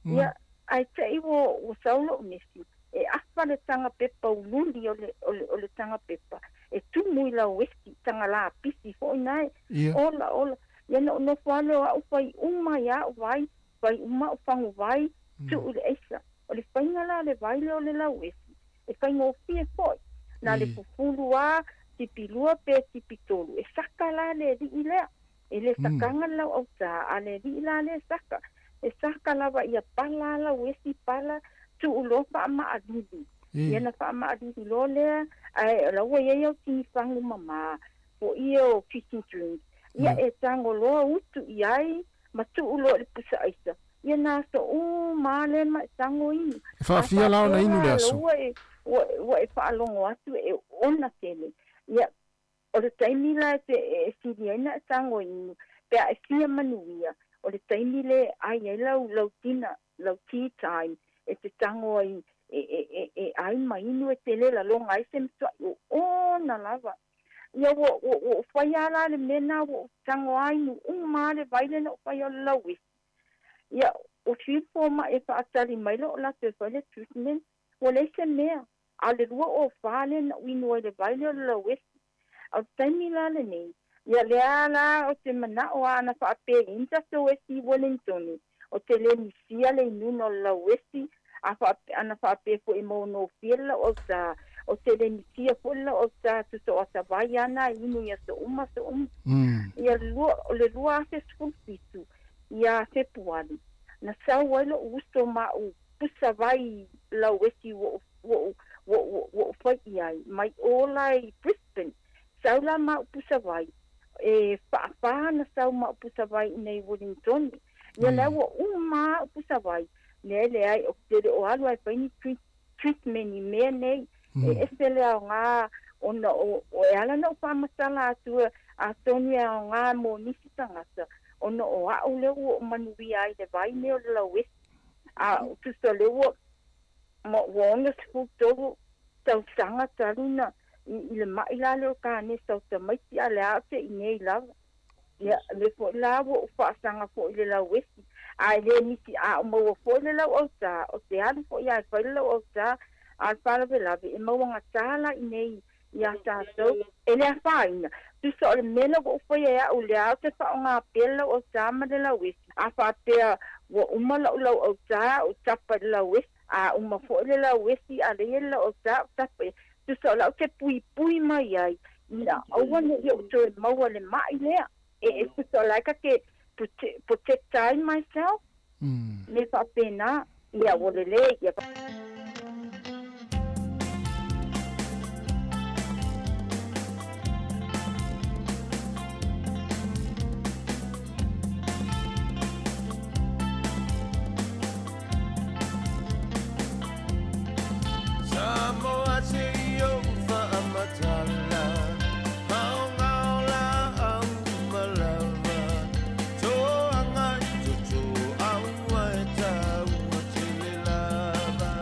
Ia, ae te i ua, ua sau loʻu nephew, e afa le taga pepa ululi o le, o le, o le taga pepa, e tumu i lauesi, taga lapisi foʻi nae, ola, ola. Ia na ou nofo lava lea o aʻu fai uma ai aʻu vai, fai uma aʻu fagu vai, tuu i le aisa. O le faiga la o le vai lea o le lauesi, e faigofie foʻi. Na le fufulu lava, tipi lua pe tipi tolu, e saka la le alii lea. E le sakaga le lau autā, a le alii la lea e saka. E saka lava ia pala a lauesi pala, tuu loa faamaalili. Ia na faamaalili loa lea, ae o la ua i ai au tinifagu mamā, foʻi ia o fishing drinks. Ia e tago loa utu i ai ma tuu loa i le pusa aisa. Ia na aso uma lava lea ma e tago inu. E faafia la ona inu le aso. Ua e, ua, ua e faalogo atu e oona tele. Ia, o le taimi la e te e sili ai na e tago inu, pe a e fia manuia, o le taimi le ai ai lau, lau tina, lau tea time, e te tago ai e, e, e, e ai ma inu e tele laloga ai se matuaʻi oona lava. Ia ua, ua, ua ou faia lava la le mea lena, ua ou tago lava inu uma lava le vai lea na ou faia o le lauesi. Ia, ua fiu le fomaʻi e faatali mai loʻu latou e fai le treatment, ua leai se mea. A o le 24 lea na ou inu ai i le vai lea o le lauesi. A o le taimi la lenei, ia lea la ou te manaʻo a ana faapea i ai ni tatou esi i Wellingtone, ou te lē misia le inuga o le lauesi, a faapea, ana faapea foi e maua gofie le lau autā, ou te lē misia foi le lau autā tusa o atavai ana e inu i aso uma aso uma. Ia le lua, o le 2017 iā Fepuali, na sau ai loʻu uso ma aʻu pusa vai lauesi ua ou, ua ou, ua ou, ua ou fai i ai, mai ʻō la i Brisbane. Sau la ma aʻu pusa vai, e faafā na sau ma aʻu pusa vai i inei i Wellingtone. Ia lea ua uma aʻu pusa vai, lea leai, ou te le o alu lava e fai ni treatment i mea nei. E ese le aogā ona o, o e ala ona ou faamatala atu atonu e aogā mo nisi tagata, ona o aʻu lea ua ou manuia ai i le vai nei o le lauesi. A tusa o lea ua, ma ua 63 tausaga talu na i, i le maʻi la lea o kanesa o tamaiti, a o le a ou te i nei lava. Ia, lea foʻi la ua ou faasaga foʻi i le lauesi, ae lē misi a ou maua foʻi le lau autā, o te alu foʻi lava e fai le lau autā, a o le faalavelave e mauagatā la i nei iā tatou, e le afaina. Tusa o le mea lea ua ou faia e aʻu, lea ou te faaaogā pea le lau autā ma le lauesi. A faapea ua uma laʻu lau autā, ou tapa i le lauesi, a uma foʻi le lauesi a lea le lau autā ou tapa i ai. Tusa o la ou te puipui mai ai, ina aua neʻi ou toe maua i le maʻi lea. E, e tusa o la e ka te protect ai myself, me faapena, ia ua lelei ia. Samoa se i ou faamatala, maongao laau malava, toaga i toto aua e taua tele lava.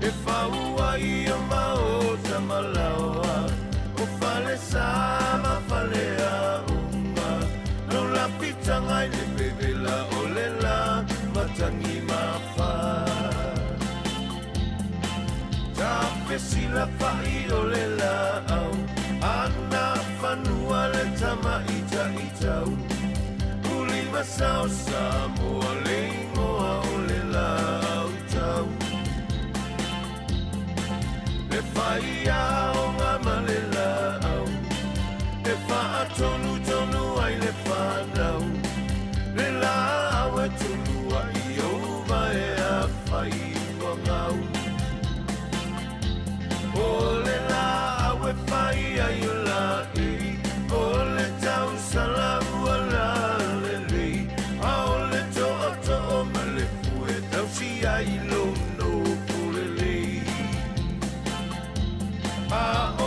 E faua i o maota ma laoa, o Falesa ma Faleaoga, no lafitaga i le vevela o le la matagi mafa. Tafesilafa'i o le laau, ana fanua le tamaʻitaʻitau, Ulimasao Samoa le igoa o le laau tau. Le faiaoga ma le laau, e faatonutonu ai le fanau, le laau e tulua'i ou vae afai ua gau. O le laau e fai ai o laei, o le tausala ua lalelei, a o le tootoo ma le fue tausi ai lou nofo lelei. A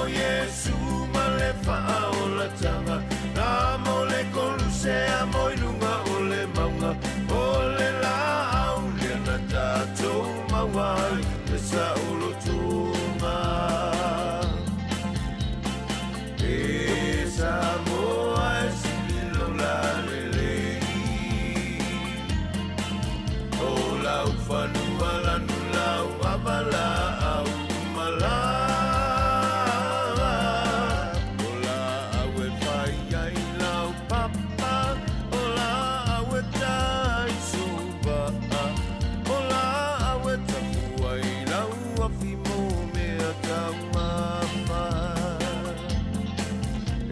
o Iesu ma le faaolataga, na mo le Kolusea mo i luga o le mauga, o le laau lea na tatou maua ai le saolotoga. E Samoa e sili lou lalelei, o lau fanua lanu lau ava laau malaga, o laau e fai ai lau papa, o laau e ta ai sou vaa, o laau e tapu ai lau afi mo mea taumafa.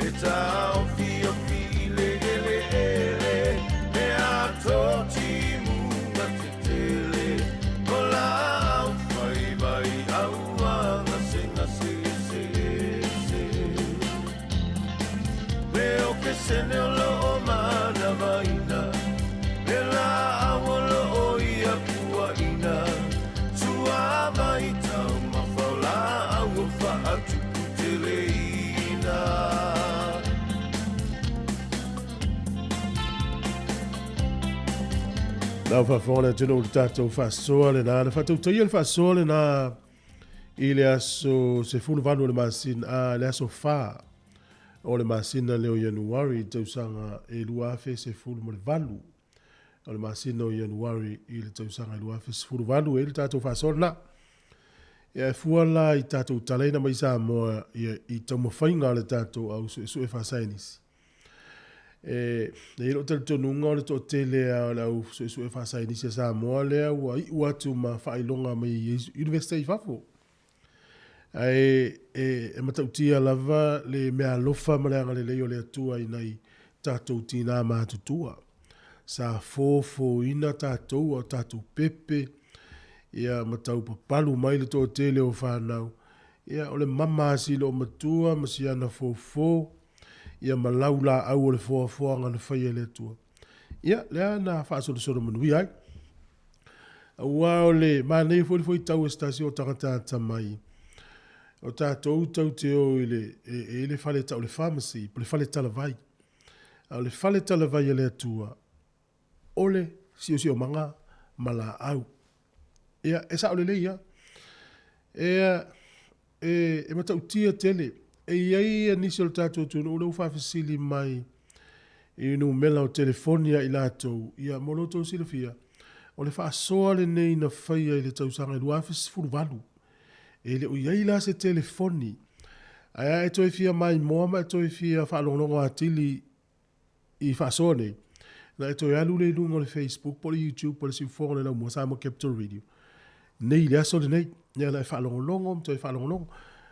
E taofiofi i le eleele, e ato timuga tetele, o laau faiva i aua gasegase eseese. Le okesene o loo manavaina, le laau o loo ia puaina, suava i taumafa o laau o faatuputeleina. Lau faafofoga le atunuu i le tatou faasoa lena, na faatautaia le faasoa lena i le aso 18 o le masina, a, le aso 4 o le masina lea o Ianuari i le tausaga e 2018. O le masina o Ianuari i le tausaga e 2018 e i ai le tatou faasoa lena. Ia e fua la i tatou talaina mai Samoa ia, i taumafaiga a le tatou au suesue faasaienisi. E, e i ai lou talitonuga o le toatele lava o le au suesue faasaienisi a Samoa lea ua iu atu ma faailoga mai i Universite i fafo. Ae e, e matautia lava le meaalofa ma le agalelei o le Atua i nai tatou tinā matutua. Sa fofoina tatou a o tatou pepe, ia ma tau papalu mai le toatele o fanau. Ia, o le mama a si loomatua ma si ana fofo, ia ma lau laau o le foafoaga na faia e le Atua. Ia, lea na faasolosolo manuia ai. Aua o le manaia foi le fuaitau e se tasi o tagata atamai, o tatou tau te o i le, e, e i le fale tau le pharmacy, po le fale talavai. A o le fale talavai a le Atua, o le siosiomaga ma laau. Ia, e sao lelei ia. E, e, e matautia tele. E i ai nisi o le tatou atunuu lea ua faafesili mai i numera o telefoni a i latou, ia, mo lo outou silafia, o le faasoa lenei na faia i le tausaga e 2018. E le o i ai la se telefoni. Ae a e toe fia maimoa ma e toe fia faalogologo atili i faasoa nei, na e toe alu lea i luga o le Facebook po o le YouTube po o le Siufofoga o le Laumua, Samoa Capital Radio, nei i le aso lenei. Ia na e faalogologo ma toe faalogologo.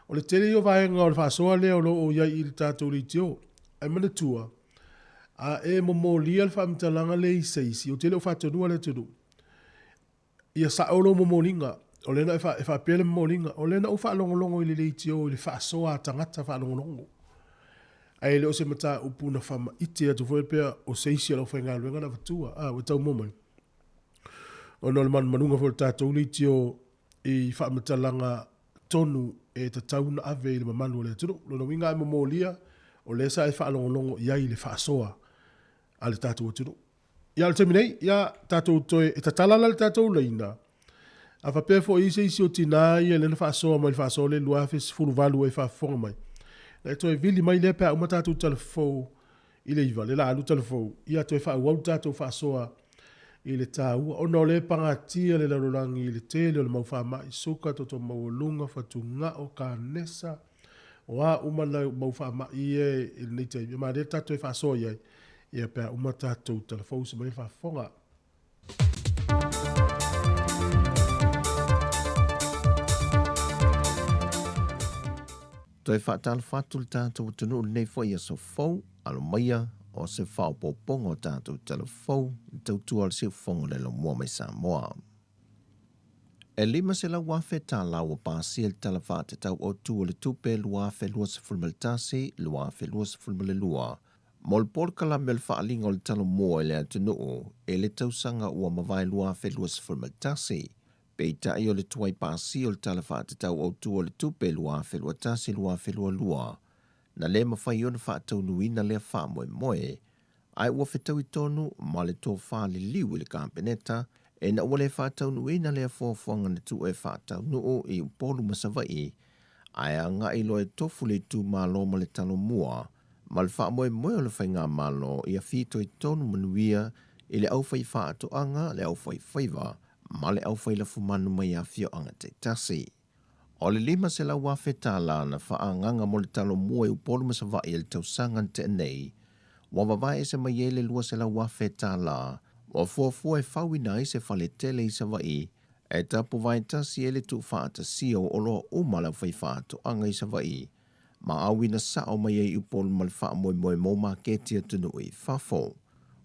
O le tele ia o vaega o le faasoa lea o lo o i ai i le tatou leitio. Ae manatua, a e momolia le faamatalaga lea i se isi, ou te le o faatonuina le atunuu, Ia sao lou momoliga, o lea na e faapea le momoliga, o lea na ou faalogologo i le leitio i le faasoa a tagata faalogologo. Ae le o se mataupu na faamaite atu foi pea o se isi o le aufaigaluega na avatua. A, ua tau mua mai. Ona o le manumanuga foi o le tatou leitio i faamatalaga tonu e tatau ona ave i le mamalu o le atunuu. Lona uiga a e momolia, o lea sa e faalogologo i ai i le faasoa a le tatou atunuu. Ia, o le taimi nei, ia, tatou toe, e tatala la le tatou laina. A faapea foi i ai se isi o tinā ia lea na faasoa mai i le faasoa lea i le 2018 ua e faafofoga mai, na e toe vili mai lea pe a uma tatou talafou i le 9, lea o le a alu talafou, ia toe faaauau le tatou faasoa i le taua, ona o lea e pagatia le lalolagi i le tele o le mau faamai, suka, toto maualuga, fatugao, kanesa, o a uma mau faamai ia i lenei taimi, ma lea tatou e faasoa i ai, ia pe a uma tatou talafou se mai faafofoga. Toe faatalofa atu le tatou atunuu i lenei foi aso fou, alo maia o se faaopoopoga o tatou tala fou i le tautua a le siufofoga o le Laumua mai Samoa. E $500,000 tala ua pasia i le Tala Faatatau Autu o le Tupe 2021/2022 mo le polokalame o le faaaliga o le Talomua i le atunuu i le tausaga ua mavae 2021. Peitai o le tuai pasia o le Tala Faatatau Autu o le Tupe 2021/2022 na le mafai ona faataunuuina lea faamoemoe, ae ua fetaui tonu ma le tofa liliu i le Kapeneta ina ua le faataunuuina lea fuafuaga na tuu e faataunuu i Upolu ma Savaii, ae agai loa e tofu le itumalo ma le Talomua ma le faamoemoe o le Faigamalo ia fitoitonu manuia i le aufaifaatoaga, le aufaifaiva ma le aufailafumanu mai afioaga taitasi. O le $500,000 na faaagaga mo le Talomua i Upolu ma Savaii i le tausaga na tea nei, ua vavae ese mai ai le $200,000 ua fuafua e fauina ai se fale tele i Savaii e tapuvae tasi ai le tuufaatasia o oloa uma a le aufaifaatoaga i Savaii ma auina sao mai ai i Upolu ma le faamoemoe mo maketi atunuu i fafo.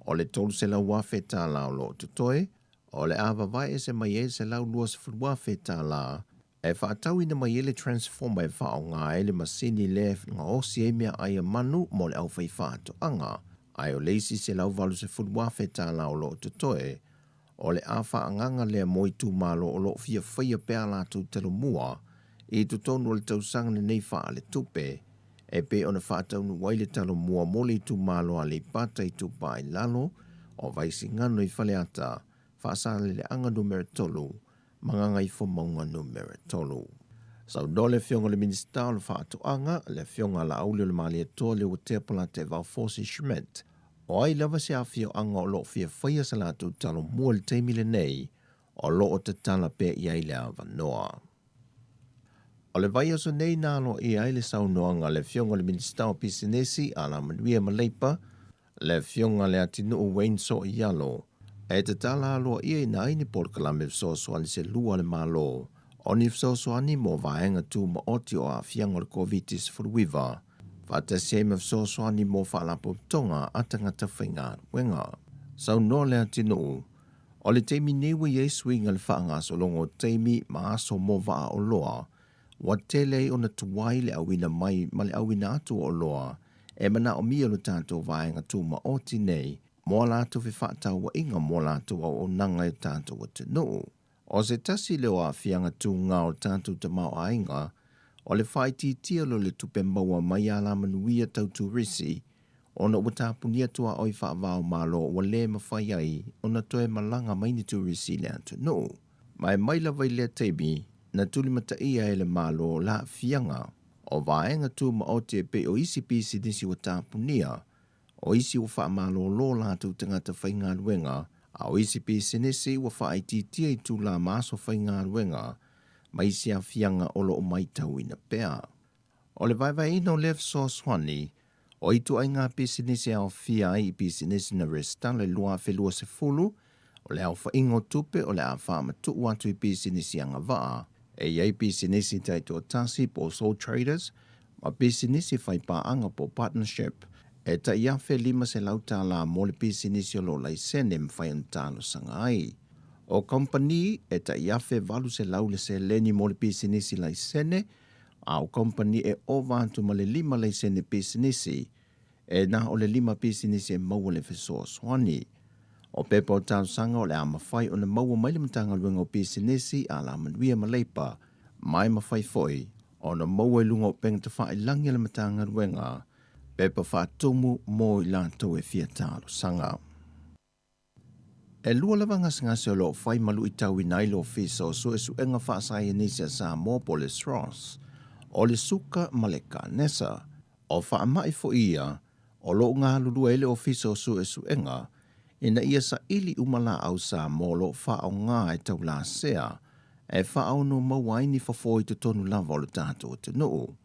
O le $300,000 o lo o totoe, o le a vavae ese mai ai le $120,000 e faatauina mai ai le transformer e faaaoga ai le masini lea e gaosi ai meaai a manu mo le aufaifaatoaga, ae o le isi $180,000 o lo o totoe, o le a faaagaga lea mo itumalo o lo o fia faia pea a latou talomua i totonu o le tausaga lenei faaletupe, e pei ona faataunuu ai le talomua mo le itumalo o Aleipata Itupa i Lalo, o Vaisigano i Faleata, Faasaleleaga Numera 3 ma Gagaifomauga Numera 3. Saunoa le Afioga i le Minisita o le Faatoaga, le Afioga a Laauli o le Malietoa Leuatea Polataivao Fosi Schmidt, o ai lava se afioaga o lo o fia faia sa latou talomua i le taimi lenei, o lo o tatala pea i ai le avanoa. O le vaiaso nei na aloaia ai le saunoaga a le Afioga i le Minisita o Pisinisi, Alamanuia ma Leipa, le Afioga Leatinuu Wayne Soialo, e tatala aloaiaina ai ni polokalame fesoasoani se lua a le Malo, o ni fesoasoani mo vaega tumaoti o aafiaga o le Koviti-19, faatasi ai ma fesoasoani mo faalapotopotoga a tagata faigaluega. Saunoa Leatinuu, o le taimi nei ua i ai suiga i le faagasologa o taimi ma aso mo vaa oloa, ua tele ai ona tuai le auina mai ma le auina atu o oloa e manaomia lo tatou vaega tumaoti nei mo a latou fefaatauaiga mo a latou auaunaga i o tatou atunuu. O se tasi lea o aafiaga tuga o le tatou tamaoaiga, o le faaitiitia loa o le tupe maua mai alamanuia tau turisi ona ua tapunia tuaoi faava-o-Malo ua le mafai ai ona toe malaga mai ni turisi i le atunuu. Ma e mai lava i lea taimi na tulimataia ai e le Malo le aafiaga o vaega tumaoti e pei o isi pisinisi ua tapunia, o isi ua faamalolo latou tagata faigaluega, a o isi pisinisi ua faaitiitia itula ma aso faigaluega ma isi aafiaga o lo o matauina pea. O le vaevaeina o lea fesoasoani, o ituaiga pisinisi e aofia ai i pisinisi na resitala i le 2020, o le aofaiga o tupe o le a faamatuu atu i pisinisi agavaa, e i ai pisinisi taitoatasi po o sole traders ma pisinisi faipaaga po o partnership, e tai $1,500 mo le pisinisi o lo o laisene e mafai ona talosaga ai. O kamupani, e tai $1,800 le seleni mo le pisinisi laisene, a o kamupani e ova atu ma le lima laisene pisinisi, e na o le lima pisinisi e maua le fesoasoani. O pepa o talosaga o le a mafai ona maua mai le Matagaluega o Pisinisi, Alamanuia ma Leipa, ma e mafai foi ona maua i luga o upega tafailagi a le Matagaluega pepa faatumu mo i latou e fia talosaga. E lua lava gasegase o lo o fai ma luitauina ai le Ofisa o Suesuega Faasaienisi a Samoa po o le SROS, o le suka ma le kanesa. O faamai foi ia o lo o galulue ai le Ofisa o Suesuega ina ia saili uma laau Samoa o lo o faaaoga e taulasea e faaono maua ai ni fofo i totonu lava o le tatou atunuu.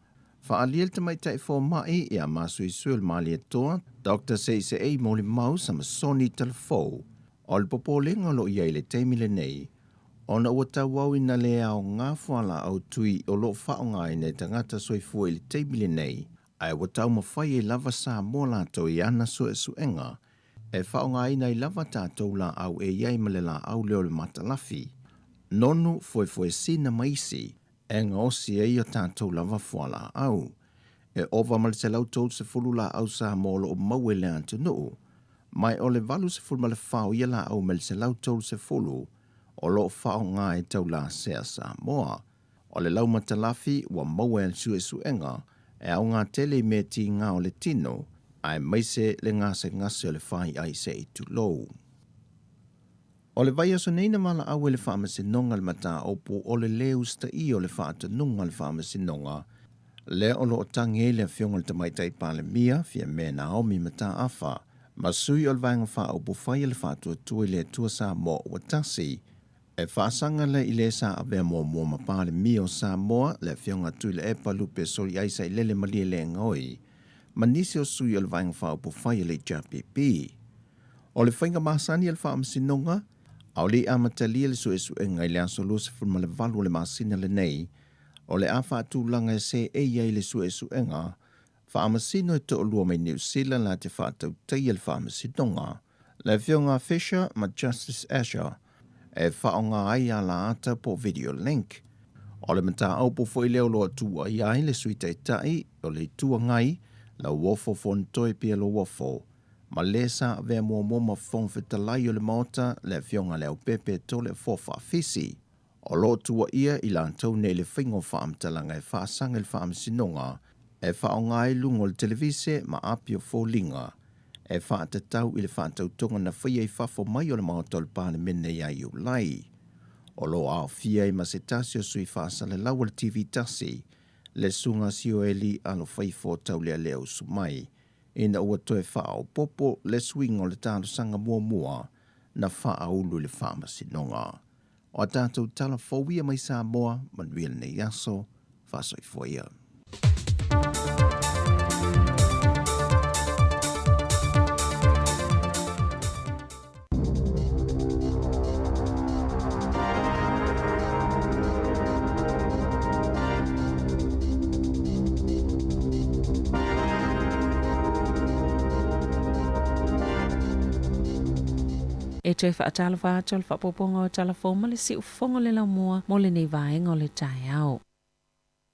Faaalia le tamaitai fomai ia masuisui o le Malietoa, Dr. Seisei Molimau Samasoni Talafou, o le popolega o lo o i ai i le taimi lenei, ona ua tauau ina le aoga fualaau tui o lo o faaaogaina e tagata soifua i le taimi lenei, ae ua taumafai ai lava Samoa latou i ana suesuega e faaaogaina ai lava tatou laau e i ai ma le laau lea o le matalafi, nonu foefoesina ma isi e gaosi ai o tatou lava fualaau. E ova ma le 130 laau Samoa o lo o maua i le atunuu, ma o le 84 o ia laau mai le 130 o lo o faaaoga e taulasea Samoa. O le laumatalafi ua maua e le suesuega e aoga tele i mea tiga o le tino, aemaise le gasegase o le faiai se i tulou. O le vaiaso nei na valaau ai le Faamasinoga i le mataupu o le lē usitaia o le faatonuga a le Faamasinoga lea o lo o tagi ai le Afioga i le Tamaitai Palemia Fiame Naomi Mataafa ma sui o le Vaega Faaupufai a le Faatuatua i le Atua Samoa ua Tasi e faasaga lea i le sa avea muamua ma Palemia o Samoa le Afioga Tuilaepa Lupe Soliai Sailele Malielegaoi ma nisi o sui o le Vaega Faaupufai a le HRPP. O le faiga masani a le Faamasinoga, a o le i amatalia le suesuega i le aso 28 o le masina lenei, o le a faatulaga e seei ai le suesuega Faamasino e toalua mai Niu Sila la te faatautaia le Faamasinoga, le Afioga Fisher ma Justice Asher, e faaaoga ai alaata po o video link. O le mataupu foi lea o lo o tuuaia ai le Sui Taitai o le Itu Agai, Lauofo Fonotoe Pierre Lauofo, ma le sa avea muamua ma Fofoga Fetalai o le Maota, le Afioga Leaupepe Toleafoa Faafisi. O lo o tuuaia i latou nei i le faiga o faamatalaga e faasaga i le Faamasinoga e faaaoga ai luga o le televise ma api o foliga e faatatau i le faatautoga na faia i fafo mai o le Maota o le Palemene ia Iulai. O lo o aofia ai ma se tasi o sui faasalalau o le TV tasi, le Susuga Sioeli Alofaifo Taulealea Usumai, ina ua toe faaopoopo le suiga o le talosaga muamua na faaulu i le Faamasinoga. O a tatou tala fou ia mai Samoa, manuia lenei aso, faasoifua ia. E toe faatalofa atu o le faaopoopoga o tala fou ma le siufofoga o le laumua mo lenei vaega o le taeao.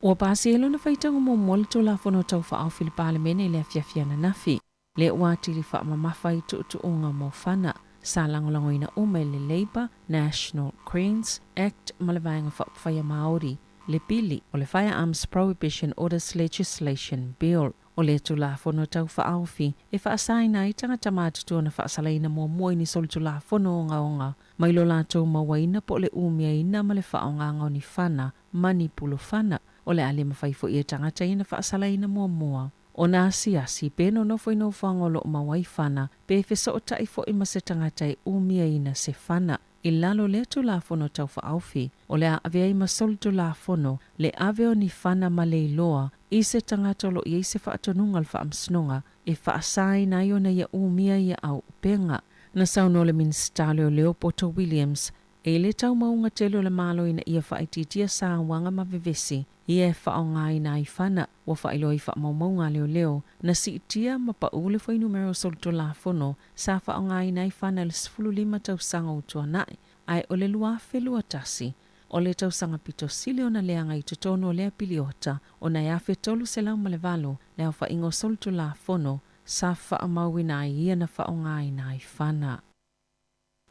Ua pasia i lona faitauga muamua le Tulafono Tau Faaofi i le Palemene i le afiafi ananafi. Lea ua atili faamamafa ai tuutuuga mo fana sa lagolagoina uma e le Labour, National, Greens, Act ma le Vaega Faaupufai a Māori, le Pili o le Firearms Prohibition Orders Legislation Bill. O le Tulafono Tau Faaofi e faasaina ai tagata matutua na faasalaina muamua i ni solitulafono ogaoga mai lo latou mauaina po o le umiaina ma le faaaogaga o ni fana ma ni pulofana. O le a le mafai foi e tagata ia na faasalaina muamua ona asiasi pe nonofo i nofoaga o lo o mau ai fana pe fesootai foi ma se tagata e umiaina se fana. I lalo o lea Tulafono Tau Faaofi, o le a ave ai ma solitulafono le ave o ni fana ma le iloa i se tagata o lo o i ai se faatonuga o le Faamasinoga e faasaina ai ona ia umia ia auupega. Na saunoa le Minisita o Leoleo Poto Williams e le taumauga tele o le Malo ina ia faaitiitia sauaga ma vevesi ia e faaaogaina ai fana ua faailoa i faamaumauga a leoleo na siitia ma pau le fuainumera o solitulafono sa faaaogaina ai fana i le 15 tausaga ua tuanai, ae o le 2021 o le tausaga pito sili ona leaga i totonu o lea piliota ona e 1308 le aofaiga o solitulafono sa faamauina ai ia na faaaogaina ai fana.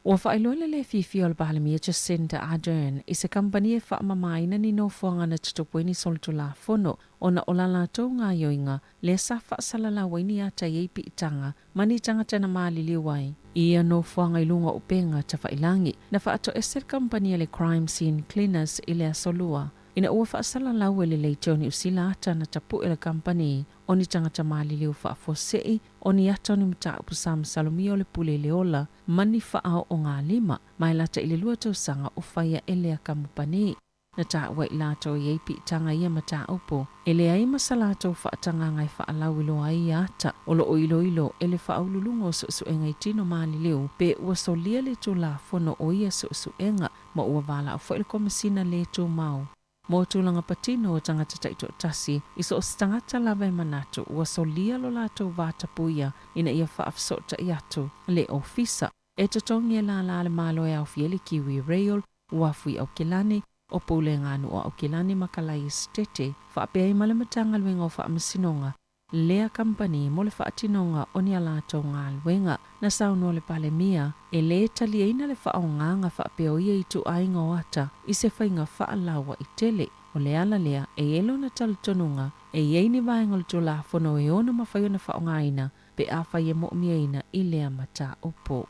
Ua faailoa le lē fiafia o le Palemia Jacinda Ardern i se kamupani e faamamaina ni nofoaga na tutupu ai ni solitulafono ona o la latou gaoioiga lea sa faasalalau ai ni ata i ai piitaga ma ni tagata na maliliu ai i ia nofoaga i luga o upega tafailagi. Na faatoese le kamupani a le Crime Scene Cleaners i le Aso Lua ina ua faasalalau e le Leitio Niu Sila ata na tapu'e le kamupani o ni tagata maliliu faafuasei o ni ata o ni mataupu sa masalomia o le pule i le ola ma ni faaoogalima, ma e lata i le 2 tausaga o faia e lea kamupani. Na taua i latou e i ai piitaga i ia mataupu, e leai ma sa latou faatagaga e faalauiloa ai ia ata o loo iloilo e le Faauluuluga o Suesuega i Tino Maliliu pe ua solia le Tulafono o ia suesuega ma ua valaau foi le Komesina le Tumau mo tulaga patino o tagata taitoatasi i so o se tagata lava e manatu ua solia lo latou vatapuia ina ia faafesootai atu le Ofisa. E totogi e lālā a le Malo e aofia ai le Kiwi Rail, Uafu i Aukilani, o Pulega a Nuu o Aukilani ma Kalai Esetete, faapea ai ma le Matagaluega o Faamasinoga, lea kamupani mo le faatinoga o ni a latou galuega. Na saunoa le Palemia, e lē taliaina le faaaogaga faapea o ia ituaiga o ata i se faiga faalaua'i tele. O le ala lea e i ai lona talitonuga e i ai ni vaega o le Tulafono e ono mafai ona faaaogaina pe afai e mo'omiaina i lea mataupu.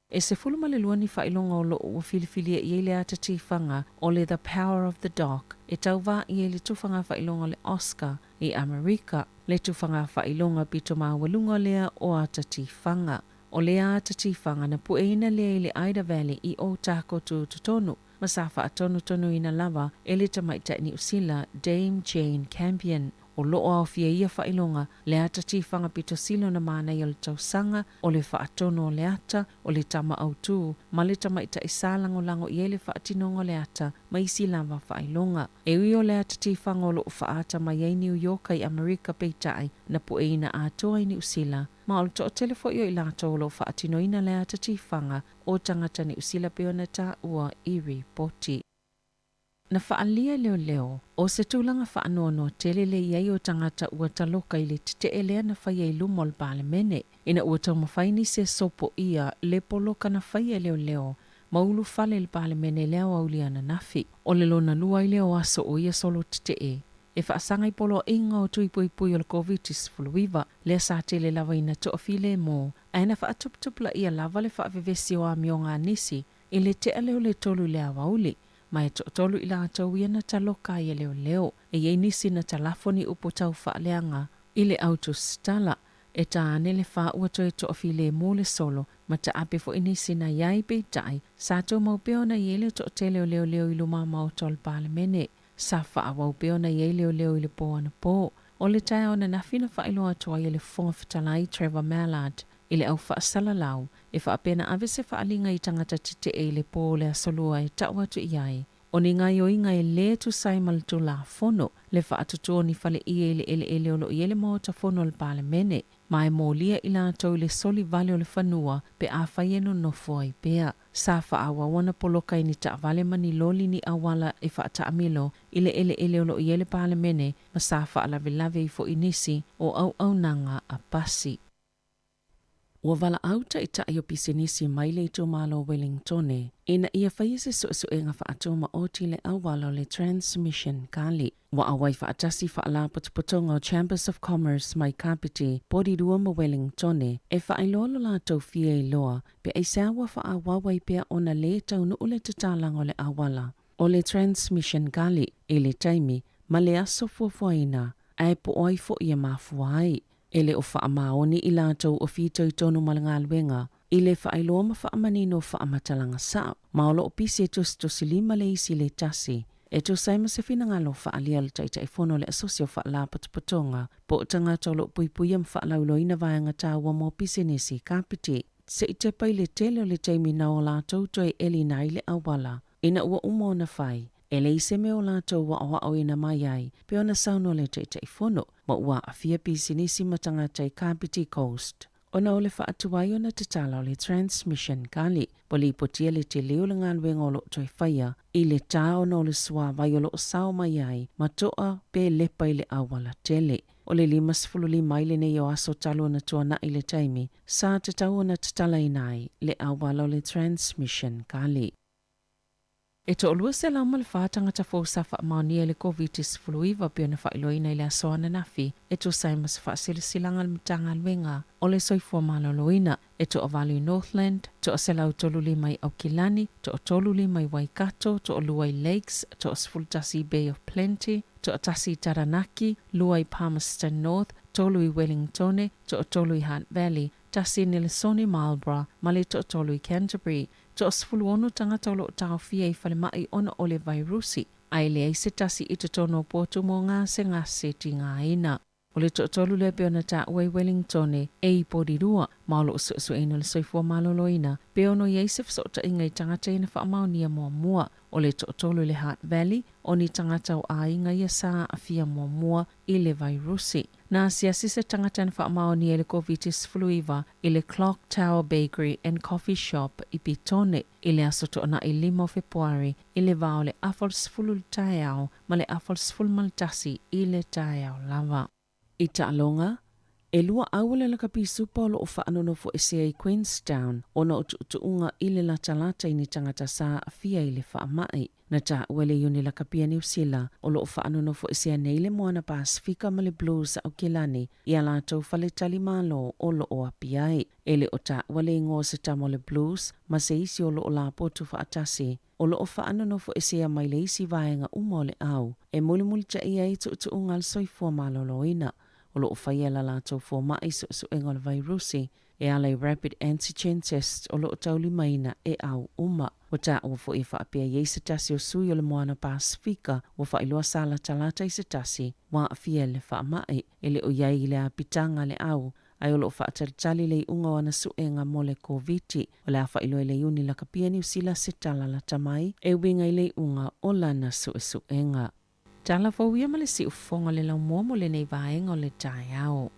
E 12 ni faailoga o loo ua filifilia i ai le ata tifaga o le The Power of the Dog e tauvā i ai le tufaga faailoga o le Oscar i Amerika, le tufaga faailoga pito maualuga lea o ata tifaga. O lea ata tifaga na pueina lea i le Ida Valley i Ōtākou Tutotonu ma sa faatonutonuina lava e le tamaitai Niu Sila Dame Jane Campion. O loo aofia i ia faailoga le ata tifaga pito sili ona manaia o le tausaga, o le faatonu o le ata, o le tama autū, ma le tamaitai sa lagolago i ai le faatinoga o le ata ma isi lava faailoga. E ui o le ata tifaga o loo faaata mai ai Niu Ioka i Amerika peitai na pueina atoa i Niu Sila, ma o le toatele foi o i latou o loo faatinoina le ata tifaga o tagata Niu Sila pei ona taua i ripoti. Na faaalia e leoleo, o se tulaga faanoanoa tele le i ai o tagata ua taloka i le tetee lea na faia i luma o le Palemene, ina ua taumafai nisi e sopoia le poloka na faia e leoleo ma ulufale i le Palemene i le aoauli ananafi. O le lona lua ai lea o aso o ia solo tetee e faasaga i poloaiga o tui puipui o le Koviti-19, lea sa tele lava ina toafilemu, ae na faatuputupulaia lava le faavevesi o amioga a nisi i le tea lea o le 3 i le aoauli, ma e toatolu i latou ia na taloka ai e leoleo. E i ai nisi na talafo ni upu tau faaleaga i le au tusitala, e ta ane le fa ua toe toafilemu le solo, ma taape foi nisi na i ai, peitai, sa tumau pea ona i ai le toatele o leoleo i luma maota o le Palemene. Sa faaauau pea ona i ai leoleo i le pō anapō. O le taeao ananafi na faailoa atu ai e le Fofoga Fetalai Trevor Mallard i le au faasalalau e faapea na ave se faaaliga i tagata tetee i le pō o le Aso Lua e tau atu i ai o ni gaoioiga e lē tusa ai ma le Tulafono le faatutu o ni faleie i le eleele o lo o i ai le Maota Fono a le Palemene ma e molia i latou i le soli vale o le fanua pe afai e nonofo ai pea. Sa faaauau ana poloka i ni taavale ma ni loli ni auala e faataamilo i le eleele o lo o i ai le Palemene ma sa faalavelave ai foi nisi o auaunaga a pasi. Ua valaau taitai o pisinisi mai le itumalo o Wellingtone ina ia faia se suesuega faatumaoti i le auala o le Transmission Gully. Ua auai faatasi faalapotopotoga o Chambers of Commerce mai Kapiti, Porirua ma Wellingtone e faailoa lo latou fia iloa pe aisea ua faaauau ai pea ona lē taunuu le tatalaga o le auala o le Transmission Gully i le taimi ma le aso fuafuaina ae po o ai foi e mafua ai. E le o faamaoni i latou o fitoitonu ma le galuega i le faailoa ma faamanino faamatalaga sao, ma o lo o pisi e tusitusilima le isi i le tasi, e tusa ai ma se finagalo faaalia a le Taitaifono o le Asosi o Faalapotopotoga po o tagata o lo o puipuia ma faalauiloaina vaega taua mo pisinisi Kapiti. Se i tepa i le tele o le taimi na o latou toe ʻelina ai le auala ina ua uma ona fai, e leai se mea o latou aʻoaʻoina mai ai, pei ona saunoa le Taitaifono, ma ua aafia pisinisi ma tagata i Kapiti Coast. Ona o le faatuai ona tatala o le Transmission Gully, ua lipotia le tele o le galuega o lo o toe faia i le tā ona o le suāwai o lo o sao mai ai ma toa pe lepa i le auala tele. O le 55 ai lenei o aso talu ona tuana'i le taimi sa tatau ona tatalaina ai le auala o le Transmission Gully. E to'alua selau ma le fa tagata fou sa faamaonia i le Koviti-19 pei ona faailoaina i le aso ananafi e tusa ai ma se faasilasilaga a le Matagaluega o le Soifua Maloloina. E toavalu i Northland, toa-135 i Aukilani, toatolu lima i Waikato, toalua i Lakes, toa-11 i Bay of Plenty, toatasi i Taranaki, lua i Palmerston North, tolu i Wellingtone, toatolu i Hutt Valley, tasi i Nelesone Marlborough ma le toatolu i Canterbury. Toa-16 tagata o lo o taofia i falemai ona o le vairusi, ae leai se tasi i totonu o potu mo gasegase tigaina. O le toatolu lea pei ona taua i Wellingtone e i Porirua, ma o lo o suesueina le soifua maloloina pe ono i ai se fesootaiga i tagata ia na faamaonia muamua. O le toatolu i le Hutt Valley, o ni tagata o aiga ia sa aafia muamua i le vairusi. Na asiasi se tagata na faamaonia i le Koviti-19 i le Clock Tower Bakery and Coffee Shop i Petone i le aso Toonai 5 o Fepuari i le va o le 9:30 i le taeao ma le 10:30 i le taeao lava. I taaloga, e lua au o le lakapi supa o lo o faanonofoesea i Queenstown ona o tuutuuga i le latalata i ni tagata sa aafia i le faamai. Na taua e le Iuni Lakapi a Niu Sila o lo o faanonofoesea nei le Moana Pasefika ma le Blues a Aukilani i a latou faletalimalo o lo o api ai. E le o taua le igoa o se tama o le Blues ma se isi o lo o lapotu faatasi o lo o faanonofoesea mai le isi vaega uma o le au e mulimulitaia ai tuutuuga a le soifua maloloina o lo o faia e la latou fomaʻi suesuega o le vairusi e ala i rapid antigen tests o lo o taulimaina e au uma. Ua taua foi e faapea i ai se tasi o sui o le Moana Pasefika ua faailoa sa latalata i se tasi ua aafia i le faamai e le o i ai i le apitaga a le au ae o lo o faatalitali le iuga o ana suega mo le Koviti. O le a faailoa i le Iuni Lakapi a Niu Sila se tala lata mai e uiga i le iuga o lana suesuega. Tala fou ia ma le siufofoga o le laumua mo lenei vaega o le taeao.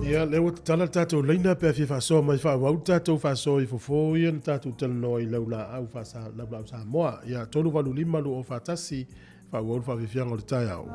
Ia, lea ua tatala le tatou laina pe a fia faasoa mai faaauau le tatou faasoa i fofo ia na tatou talanoa i laulaau faasa, laulaau Samoa. Ia, 385 241 faaauau le faafiafiaga o le taeao.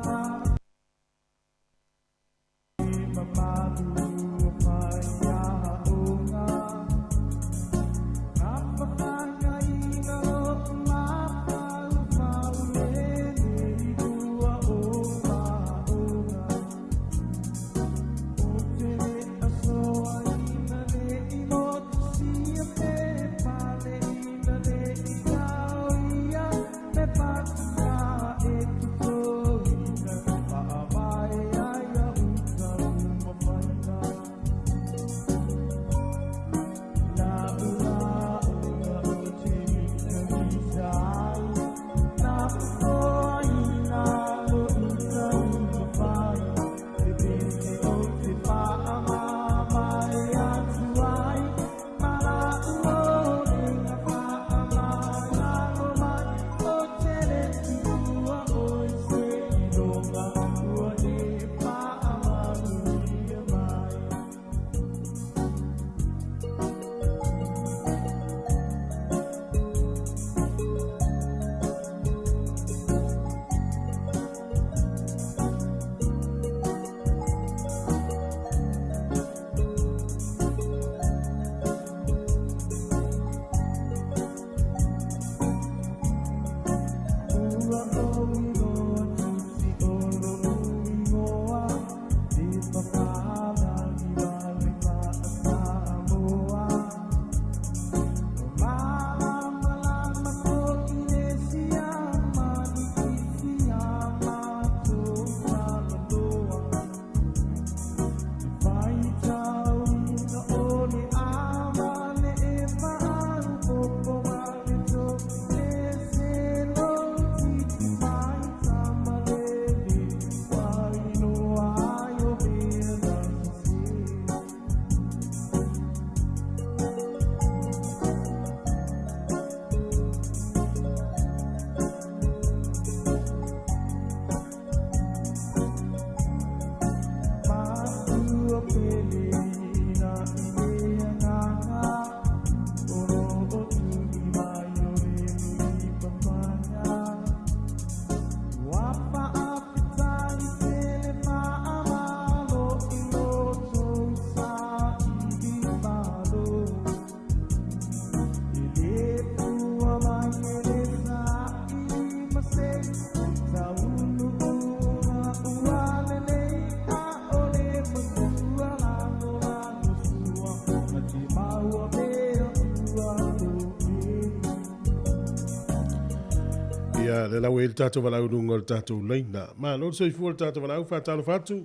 Ia, le lau e le tātou walau lunga o le tātou leina. Malo le soifua le tātou walau, whātalofa atu.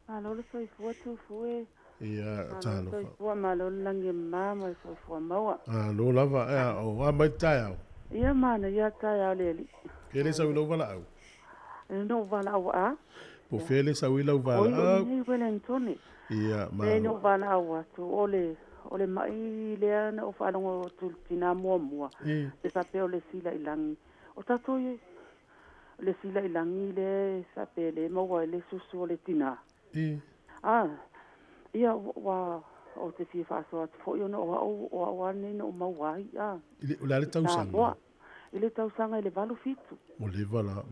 Malo le soifua tufue. Ia, talofa. Soifua malo le lagi e mama ma le soifua maua. Alo lava, ea, o a mai taeao. Ia mana ia taeao le alii. Ke le sau i lau valaau. E no valaau a. Po fea le sau i lau valaau. Oi, nei Wellington. Ia, malo. Le no valaau atu o le o le mai lea na o faalogo atu i le tina muamua. Le faapea o le sila i lagi. O tatou i le sila i lagi le faapea le maua ai le susu o le tina. Ah, ia ua o te fia faasoa atu foi ona o au o au lava lenei na ou maua ai. Ah. I le a le tausaga? I le tausaga i le 87. Ua leva la.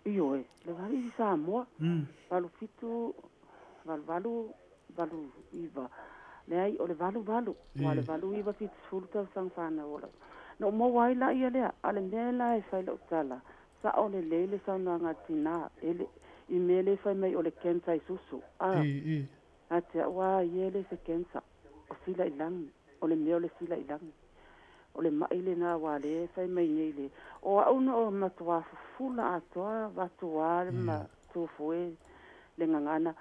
Ioe, le valu i Samoa. 87, 88, 89. Leai, o le 88, aua o le 89 70 tausaga fanau o lau. Na ou maua ai la ia lea, a o le mea la e fai lau tala, sao lelei le saunoaga a le tina, e le, i mea le fai mai o le cancer i susu, a, ia te au lava ia e le se cancer, o sila i lagi, o le mea o le sila i lagi. O le ma'i lena aua lea e fai mai nei le, o au na o matuā fufula atoa vatuā le ma tufue le gagana,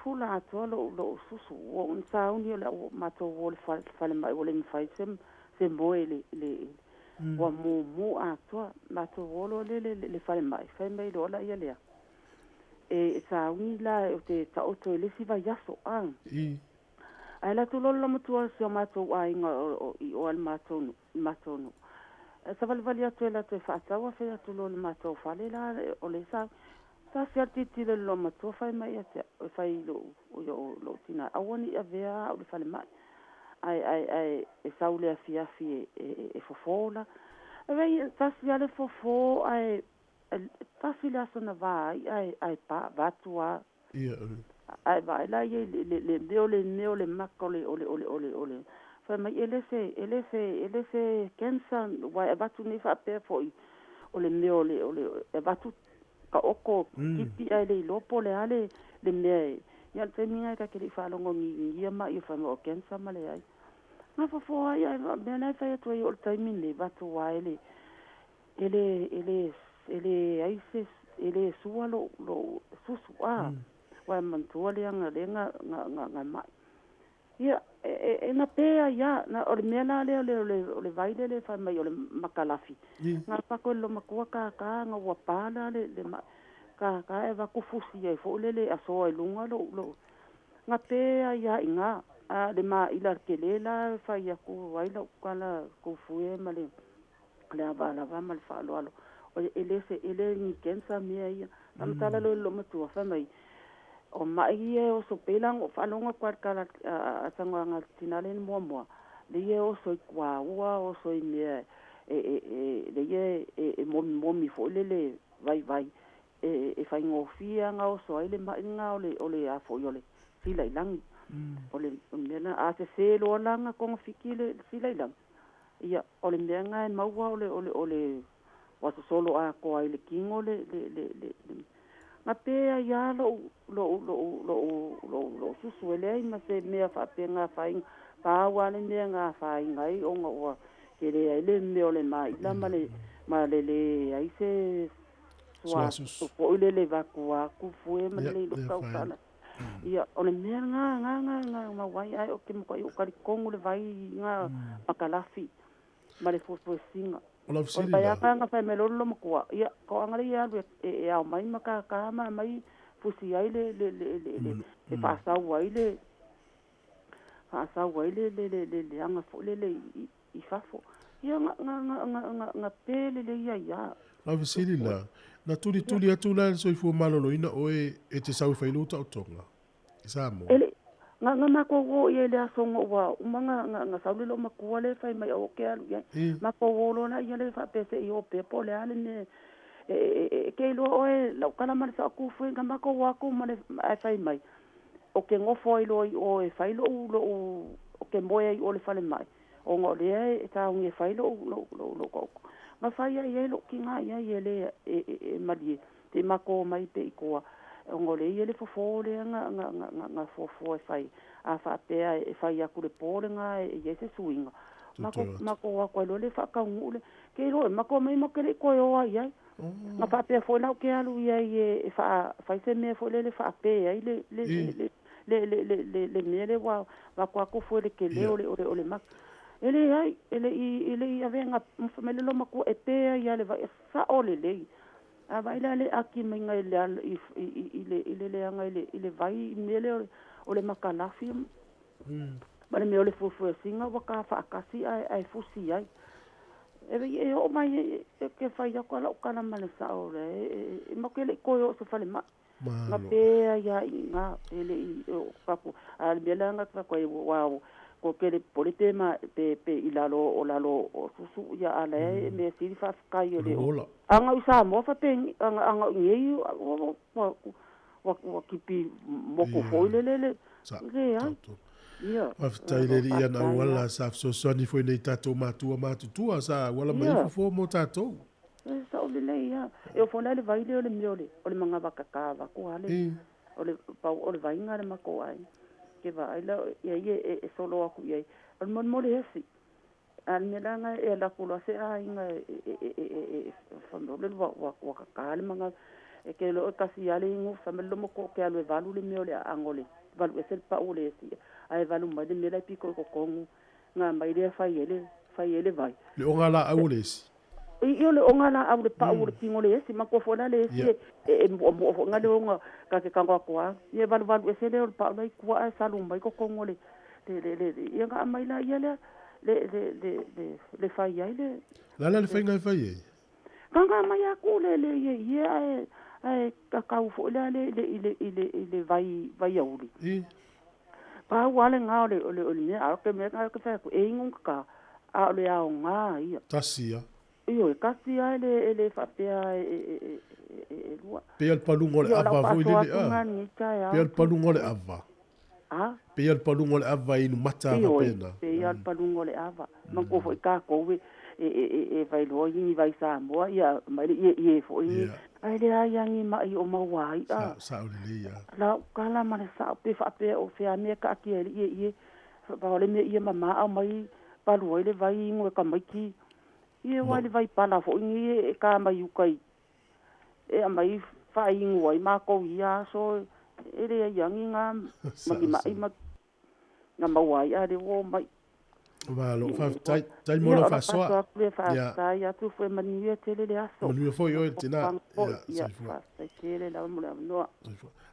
fula atoa lou lou susu ua ou sauni o le au matou o le falemai ua le mafai se se moe le le ua mumu atoa matou o loa le le le falemai fai mai loa la ia lea e sauni la o te taoto i le isi vaiaso a ae alu atu loa le lamatua o si o matou aiga o i o a le matou nuu matou nuu e savalivali atu e latou e faatau afe atu loa i le matou fale la o le sa Sa fia tilotilo i le loomatua fai mai ia te au, e fai i lou, lou, lou tina, aua ne i avea au i le falemai, ae, ae, ae e sau i le afiafi e, e, e fofo la. E wei, tasi lava le fofo, ae, e, tasi le aso na va ai, ae, ae pa, vaeatu lava. Ae vaai la ia i le, le, le mea o le mea o le maka o le, o le, o le, o le, o le, fai mai e le se, e le se, e le se cancer, aua e avatu nei faapea foi, o le mea o le, o le, e avatu taoto tipi ae le iloa po o le a le le mea e ia o le taimi lena ta te le i faalogo gigia mai o fai mai o cancer ma leai. Na fofo ai ae o le mea lena e fai atu ai o le taimi lenei avatu lava e le e le e le e leai se e le sua lou lou susu a aua e manatua le aga lea na na na mai. Ia, e na pe ai a, na, o le mea la lea o le, o le, o le vai lea le fai mai o le makalafi. Na pako i le lomatua kākā na ua pa la le, le ma, kākā e avatu fusi ai foi lele e asoa i luga lou, lou. Na pe ai a i ina, a le maila tele la e fai atu ai lau tala kufue ma le, le ava lava ma le faaaloalo. O e le se, e le ni cancer mea ia. Na matala loa i le lomatua fai mai, O maʻi ia e oso pei la ona ou faalogo atu lava i le tala a Tagoaga i le tina lea muamua, le ia e oso i tuaua, oso i mea e e e le ia e e momimomi foi lele vaivai e e faigofie lava ona oso ai le maʻi lena o le o le a foi o le sila i lagi. O le mea lena, a sese loa la ona togafiti le sila i lagi, ia o le mea lena e maua o le o le o le ua sosolo atoa ai i le tino le le le le Na pe ai lava lou, lou, lou, lou, lou, lou susu, e leai ma se mea faapea na afaina. Pau lava le mea na afaina ai ona ua tele ai le mea o le maila ma le, ma le leai se Sua susu foi lele vaku atu fue ma le le iloa tautala. Ia, o le mea lena, na, na, na mau ai, ae ou te matuai ou talitonu le vai na makalafi ma le fuefuesina. O lau O le fesili vai la. aga fai mai loa le lomatua, ia, toaga lea ia alu e, e ao mai ma kākā ma aumai fusi ai le, le, le, le, le, e faasau ai le, faasau ai le, le, le, le, le aga foi lele i, i fafo. Ia, na, na, na, na, na, na pe lelei ai lava. Lau fesili la, na tulituli atu la e le soifua maloloina oe e te sau e fai lou taotoga i Samoa? E le, na, na matou o i ai i le aso ona ua uma na, na, na sau le loomatua lea e fai mai aua ou te alu i ai. Matou o loa la ia lea faapea se i o pea po o le a le mea e, e, e, e ke iloa oe lau tala ma le saokufu na matou o atu ma le, ae fai mai, ou te nofo ai loa i o e fai lou, lou, ou te moe ai i o i le falemai, ona o lea e taogi e fai lou, lou, lou, lou taoto. Na fai ai ai lou tiga i ai e le, e, e, e malie, te i matou omai pea i tua. Ona o lea e i ai le fofo lea na, na, na, na, na fuafua e fai, a faapea e fai atu le po lena e i ai se suiga, Mako wa ko le whakaungu le. Ke ro mako mai mo ke le koe oa ia. Nga whaapea foi lau ke alu ia i e whaise mea foi le le whaapea ai le le le le le le le le mea le wa wa ko ako foi le ke le o le o le o le mak. Ele ai ele i ele i ave nga mele lo mako e pea ia le vai sa o le le. A vai la le aki mai ngai le i i le i le le anga i le vai mele o le makalafi. Ma le mea o le fuafua singa wa ka whaakasi ai fusi ai. E e o mai e ke whai ako ala o kana ma le sao le e mo ke le koe o se whale ma. Nga pea ia i ngā ele i o kaku a le mea langa ka koe wa ko ke le pole pe ma pe pe i lalo o lalo o susu ia ala e me siri whawhakai o le o. Anga u sa moa whape anga anga ngei wa wa wa kipi moko foi le le le. Le ai. Ia. Whawhitai le ia na wala sa fesoasoani foi nei tātou mātua mātutua sa wala mai fofo mo tātou. E sa o le lei ia. E o fona le vai le o le mea o le manga wakakava ko ale. O le pau o le vainga le mako ai. Ke va ai la ia ia e solo aku ia. O le mo le hesi. A le mea e la kula se a inga e whando le wa wakaka le manga e ke lo kasi ale ingu fa me lo mo ko ke alu valu le mea o le angole. Valu e se pa o le esi. Ai valu mai le mea piko ko kongu ngā mai le whai ele vai. Le onga la au le esi. I o le onga la au le pa o le kingo le esi, ma kua le esi e mo mo ngā le onga ka ke kangoa koa. Ia valu valu ese le o le pa o lai kua ai salu mai ko kongo le le ia ngā mai la ia le le le le le le whai ai le. La la le whai ngai whai ai. Ka ngā mai aku le le ia ia ai ai kakau fo le le le le le vai vai auli. I. Pa wale ngā o le o le o le mea a ke mea ngā ke whai ko e ingun ka a o le ao ngā ia. Tasia. Iyo e kasia ele ele whapea e e lua. Pea le palungo le ava foi le a. Pea le palungo le ava. A? Pea le palungo le ava inu mata ava pena. Pea le palungo le ava. Manko foi ka kowe e e e vai loa ingi vai Samoa ia mai le ie ie foi. Ai le ai angi mai o mauai a. Sa o le leia. La kala ma le sa pe fa pe o fea me ka ki ele ie ie. Pa le me ia mama au mai palu ai le vai ingo ka mai ki. Ie wai le vai pala fo ingi e ka mai ukai. E mai fa ingo ai ma ko ia so ele ai angi nga mai mai ma nga mauai a le wo mai. Malo, fa tai tai mo la fasoa. Ia. Tai atu foi manuia tele le aso. Manuia foi oi tina. Ia, fa tai tele la mo la noa.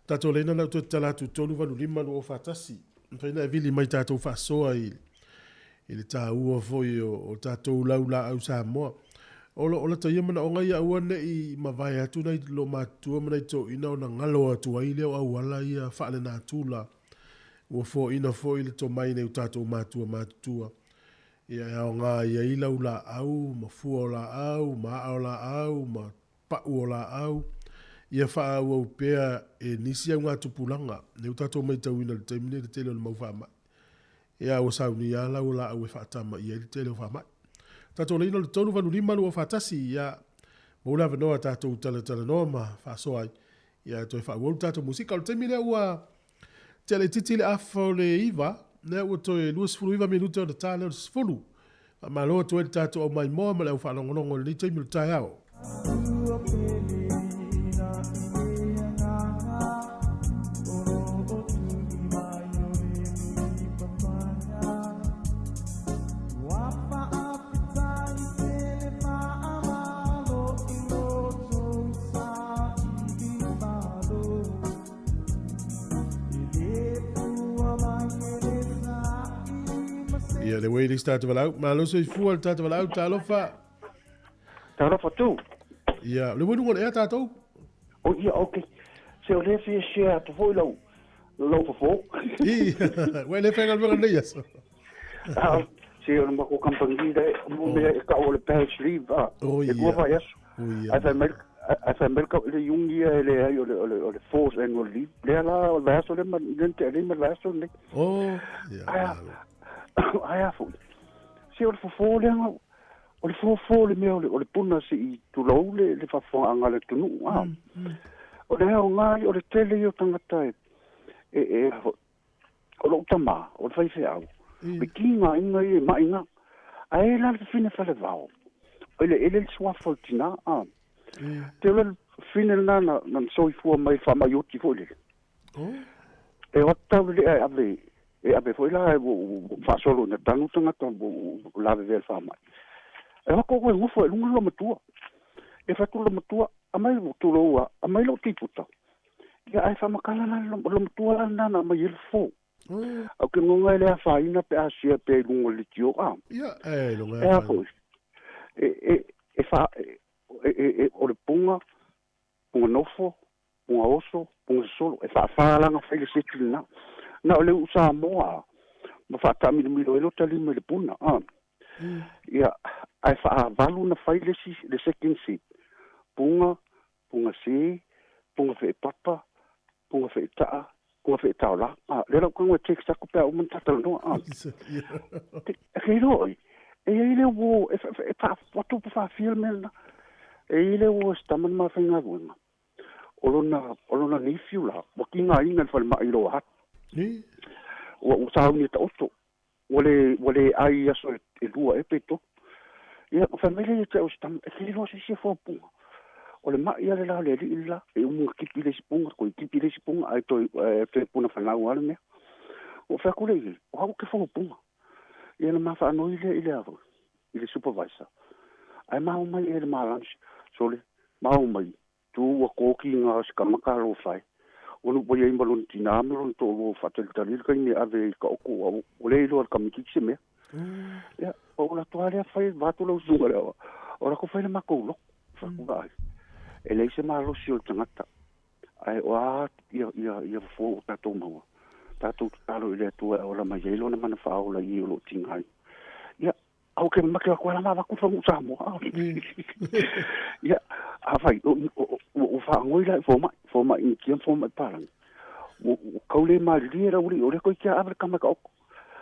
Tatou leina lau toe tala atu tolu valu lima lua fatasi. Mfaina e vili mai tatou faasoa i le tāua foi o tatou lau la au Samoa. O la taia mana onga ia aua nei mavae atu nei lo matua mana i tō ina o na ngalo atu ai leo au ala ia whaale nā tula. Ua fo ina fo i le tō mai nei o tatou matua matutua. Ia e ao ngā ia i lau la au, ma fua o la au, ma ao la au, ma pau o la au. Ia wha au au pea e nisi au ngā tupulanga. Ne o tatou mai tauina le taimine le tele o le mau wha mai. Ia au sauni ia lau la au e whaatama ia le tele o wha mai. Tatou leina le tolu valu lima lua whatasi ia maula vanoa tatou tala tala noa ma whaasoa ai. Ia toe wha au tatou musika. O le taimi lea ua te le titi le afa o le iwa, lea ua toe 29 minute o le tā lea o le 10. Malo atu ai le tatou au mai moa ma le au whaalongolongo le nei taimi o le taeao. Ia, le wei le tātou walau. Malo soifua le tātou walau, talofa. Talofa tu. Ia, le wei nunga le ea tātou? O ia, ok. Se o le fia share atu foi lau fofo. I, wei le whainga lwenga nei aso. Se o le mako kampangi le, mo mea e kau o le parents leave. O ia. E kua vai aso. O ia. Ai whai melka le jungi e le ai o le force annual leave. Lea la, o le aso le ma, le le ma le aso le. O, ia. Ai a foi. Se o le fofo le anga, o le fofo le mea o le puna se i tulou le fafofoga le tunu. O le ao ngai o le tele i o tangata e o lou tamā, o le faifeau. Le ki ngā inga i e mainga. Ae la le fafine falevao. O le ele le suafa o le tinā a. Te o le fafine lenā na na soifua mai i le faamai oti foi lele. E o atu tau le lea e ave e ave foi la e ua faasolo ina tanu tagata ua lavevea i le faamai. E o atu e gofo i luga le loomatua. E fai atu le loomatua, aumai tulou a, aumai lou tiputa. Ia ae faamatala la le loomatua la lenā na aumai ai le fofo. Au ke ngonga e le afaina pe a sia pea i luga o le litio a. Ia, e iloga e a foi. E, e, e, fa, e, e, e, o le puga, puga nofo, puga oso, puga sosolo, e faafā fai le seti lenā. Na o le u'u Samoa a, ma faataamilomilo ai lota lima i le puna a. Ia, ae faavalu na fai le isi le second seat, puga, puga sē, puga feepapa, puga feetaa, puga feetaolā. A, lea la ou tago e text aku pe a uma ona ta talanoa a. E ke iloa oi, e iai le uo, e ua tupu faafia le mea lenā. E iai le uo e se tama na ma faigaluega. O lona, o lona nephew la, ua tigaina i le falemai i Lower Hutt. Ua, ua sauni e taoto. Ua le, ua le ai i aso e, e lua ea pe tolu. Ia, na fai mai lea ia te au e se tama, e te iloa se isi e foapuga. O le mai a le la o le alii le la, e umu na tipi le isi puga, toe tipi le isi puga, ae toe, ae toe puna fanau lava le mea. Ua ou fai atu lea i ai, o au ou te foapuga. Ia na ma faanoi lea i le a foi, i le supervisor. Ae ma omai ea i le ma lunch, sole, ma omai, Tu ua koki nga o se kamaka alofa e. Ua nuʻu mai ai ma lona tinā ma lona toʻalua ua faatalitali le taimi e ave ai i ka oko ua ua le iloa e le kamititi se mea. Ia, ua ou latou lava lea fai vaeatu lau susuga lea, o latou fai le matou lotu. Fai atu vaai, e leai se malosi o le tagata, ae o a ia, ia, ia fofo ua tatou maua, tatou tatalo i le Atua e ola mai ai lona mana faaola i e o lo o tigaina. Ia, Au ke mamake atu ai la ma avatu le fanuu Samoa. Ia, afai, ua faanoi la i fomai, fomai Initia ma fomai Papalagi. Ua tau le malilie le aualii, o lea toeitiiti lava ave le tama i ka oto.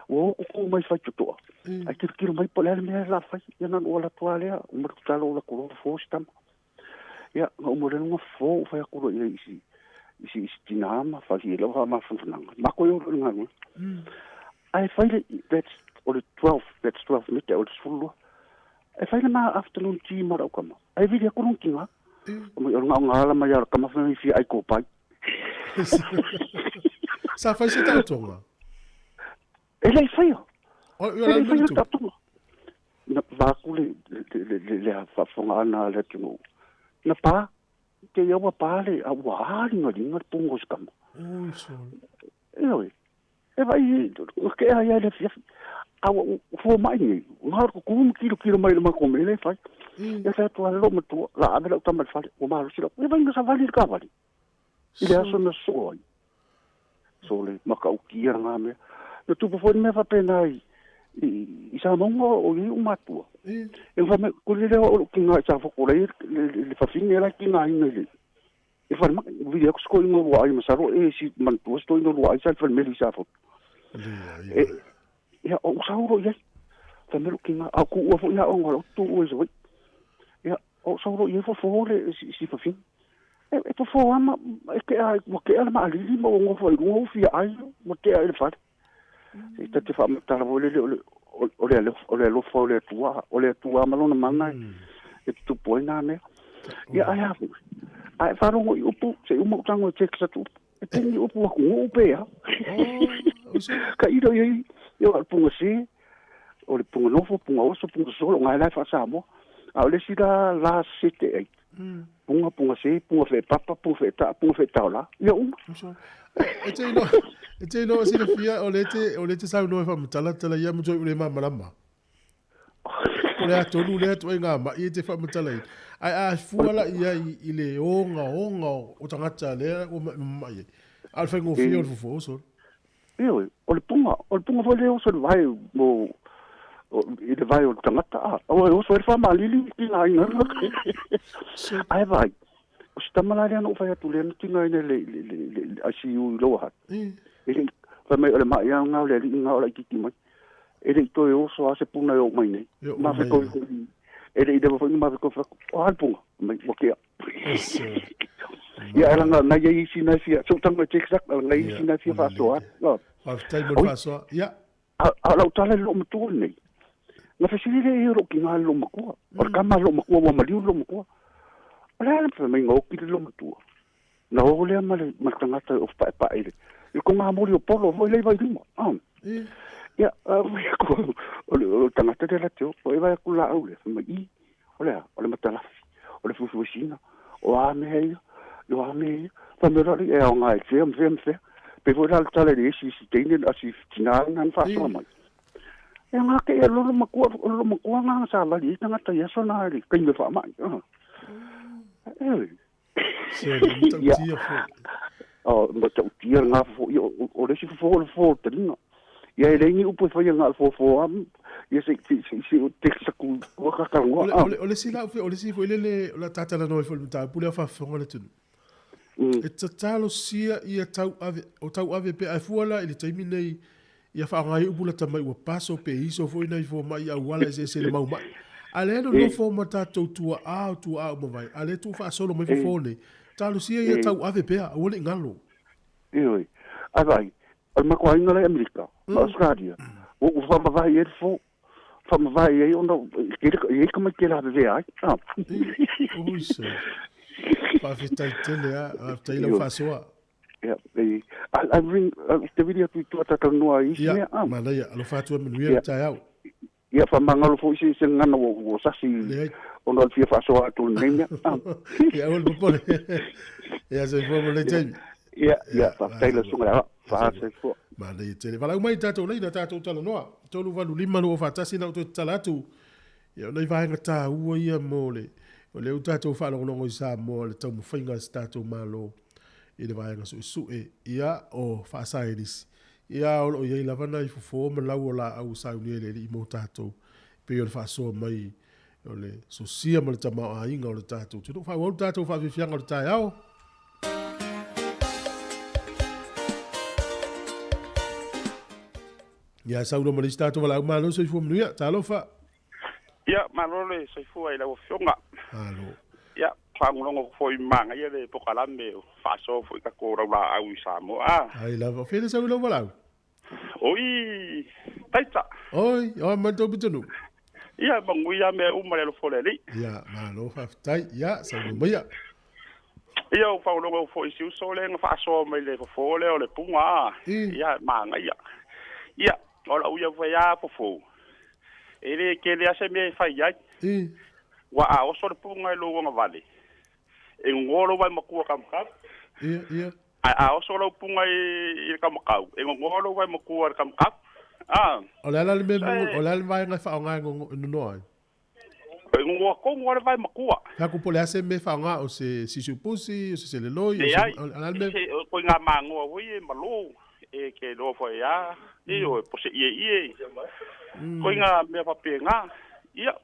Ua o tutu mai faitotoa, ae tilotilo mai po o le a le mea la fai. Ia na ona ou alu atu lava lea, uma le tatalo ou alu atu loa fofo si tama. Ia, na uma loa ona fofo, ou fai atu loa i ai i si, i si, i si tinā ma fali ai lau faamafanafanaga. Matou e o loa i le galuega. Ae fai le, that's, o le 12, that's 12 mita, o le 12. E fai le ma afternoon tea ma lau tama. Ae vili atu lona tinā. Fai mai, o le gaoga ala mai a le tama fai mai fia ai kopai. Sa fai se taotoga? E le i faia. O, E le i faia le taotoga. Na va atu le, le, le, le, le faafofogaaga a le atunuu. Na pa, te i a ua pa le, a ua aligaliga le puga o si tama. Oi, sole. Ioe. E vaai, na tea ai lava i le afiafi. A ua fomai nei, na o le tutu ma tilotilo mai i le matou mea lea e fai. Ia fai atu lava le loomatua, o le a ave lau tama i le fale, ua malosi lau. Ia vaai na savali i le taavale i le aso na sosoo ai. Sole, matautia lena mea. Na tupu foi le mea faapena i, i, i Samauga o i ai ou matua. E fai mai, kuli lea o lou tiga i Safotu la e i ai le fafine la e tigaina i le, i le falemai. Vili atu si toeaina o Luaai, masalo e si manatua si toeaina o Luaai sa i le falemeli i Safotu. E, ia, o ou sau loa i ai. Fai mai lou tiga, a o tuua foi aoga o lau tuua i Savaii. Ia, o ou sau loa i ai fofo le si, si fafine. E, e fofo lava ma, e tea, ua tea le maalili ma ua nofo ai i luga ua fia ai, ua tea i le fale. Se ta te faamatala foi lele o le, o le alofa, o le alofa o le Atua, o le Atua ma lona mana e tutupu ai nā mea. Ia, ae a foi, a e faalogo i upu, se i uma ou tago e text atu upu, e peni upu atunuu pe a. Ka ilo i ai, ia o le puga sē, o le puga nofo, puga oso, puga sosolo, o ngā e la e faa-Samoa. A o le isi la la sete ai, puga, puga sē, puga feepapa, puga feetaa, puga feetaolā, ia uma. E te iloa, e te iloa silafia, o le te, o le te saunoa e faamatalatala ia ma toe ule malamalama. O le a tonu lea ituaiga ma'i e te faamatalaina. Ae a fua la i ai i le ogaoga o tagata lea ua maimamai ai, a o le faigofie o le fofo sole. Ioe, o le puga, o le puga foi lea e oso i le vae mo, i le vae o le tagata, a, aua e oso ai le faamalili i tigaina. Ae vaai, o si tama la lea na ou fai atu lea na tigaina i le, le, le, le, le ICU i Lower Hutt. E le i, fai mai o le ma'i lava lena o le alii lena o laitiiti mai. E le i toe oso lava se puna e oo mai nei. E oo mai nei. E le i leva foi ona mafe toe fai atu, o a le puga? Fai mai, ua tea. Ia, ae leaga na i ai isi na e fia, se ou tago e text atu, na i ai isi na e fia faasoa atu. Faafetai mo le faasoa. Ia. A o lau tala i le loomatua lenei, Na fesili le ia o lou tiga i le loomatua. O le tama a le loomatua ua maliu le loomatua. O le a le faimaiga oki le loomatua. Na o lea ma le ma le tagata o paepae i le i le togamoli o polo foi lea i Vailima. Ia, fai atu o le tagata lea la te o, e vaai atu laau lea, fai mai, i, o le a, o le matalafi, o le fuefuesina, o a mea ia, o a mea ia. Fai mai loa e aoga i fea ma fea ma fea. Pei foi la le tala i le isi isi teine, a si tina na faasoa mai. E ngā ke e lolo matua, o lolo matua ngā sa vali i tangata i aso nā i kaime whaamai. E. Se o le matautia foi. O, matautia ngā fofo, o le isi fofo o le fofo o le talinga. Ia e le ni upu e whaia ngā fofo a, ia se se se o te saku wakakalongoa. O le si lau o le si foi lele o la tatala noi foi le mataupu lea faafofoga le atunuu. E tatalo sia ia tau ave, o tau ave pe ae fua la i le taimi nei ia faaaoga ai upu lata mai ua paso pe iso foi nai fomai i auala eseese i le mau mai. A lea nonofo ma tatou tuaa o tuaa uma mai, a lea tuu faasolo mai fofo nei, talosia ia tau ave pea, aua ne i galo. Ioe. Ae vaai, o le matou aiga la i Amerika, ma Australia, ua ua faamavae i ai le fofo. Faamavae i ai ona e i ai tamaiti e lavevea ai. Ui se. Faafetai tele lava, faafetai i lau faasoa. Ia, e, I ring, te vili atu i tua talanoa ai isi mea. Ia, manaia, alofa atu e manuia le taeao. Ia, faamagalo foi se se gagana ua sasi ona o le fia faasoa atu o lenei mea. Ia, aua le popole. Ia, soifua mo lenei taimi. Ia, ia, faafetai lau susuga i le Aoao. Faa-soifua. Manaia tele. Valaau mai i tatou laina, tatou talanoa. 385 241 na ou toe tatala atu. Ia, o nai vaega taua ia mo le, o lea ua tatou faalogologo i Samoa i le taumafaiga a si tatou Malo i le vaega suesue, ia, o faasaenisi, ia, o lo o i ai lava nai fofo ma lau o laau e saunia e le Alii mo tatou, e pei o le faasoa mai o le sosia ma le tamaoaiga o le tatou atunuu. Faaauau le tatou faafiafiaga o le taeao. Ia, saunoa ma le isi tatou valaau malo, soifua manuia, talofa. Ia, malo le soifua i lau Afioga. Malo. Ia, faalogologo foi manaia le polokalame o faasoa foi tatou laulaau i Samoa. Ai lava. O fea le sau i lau valaau? Oi, Taita. Oi, o mai le tou pitonuu. Ia, manuia mea uma i le alofa o le Alii. Ia, malo faafetai. Ia, saunoa maia. Ia, ua faalogologo foi i si uso lea na faasoa mai le fofo lea o le puga. Ia, manaia. Ia, o lau ia foi lava fofo, e le tele lava se mea e fai ai. Ua a oso le puga i lou agavale, e gogo lou vaematua kamakau. Ia, ia. Ae a oso lau puga i le kamakau, e gogo lou vaematua i le kamakau. A. O le a la le mea, o le a le vaega e faaaoga e nonoa ai? E gogoa tonu lava le vaematua. Fai atu po o le a se mea e faaaoga, o se sisiupusi, o se seleloi, o se, o le a le mea? Leai, o ituaiga magoa foi e malo, e te iloa foi lava, ioe, po o se ieie, ituaiga mea faapena. Ia,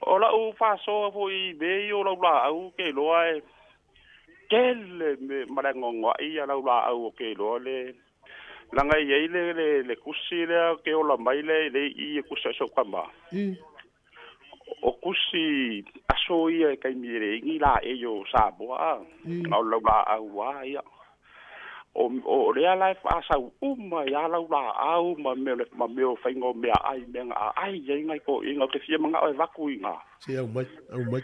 o lau faasoa foi i mea ia o laulaau ou te iloa e tele ma le anoanoai laulaau ou te iloa le leaga e i ai le tusi lea ou te ola mai lea i le i e tusi ai si ou tama. O tusi aso ia i taimi e leai ni laei o Samoa a, a o le laulaau lava ia. O lea la e faasau uma ai lava laulaau ma mea ma mea o faiga o meaai, mea na aai ai nai toeaiina. Ou te fia manao e avatu i ina. Se aumai, aumai.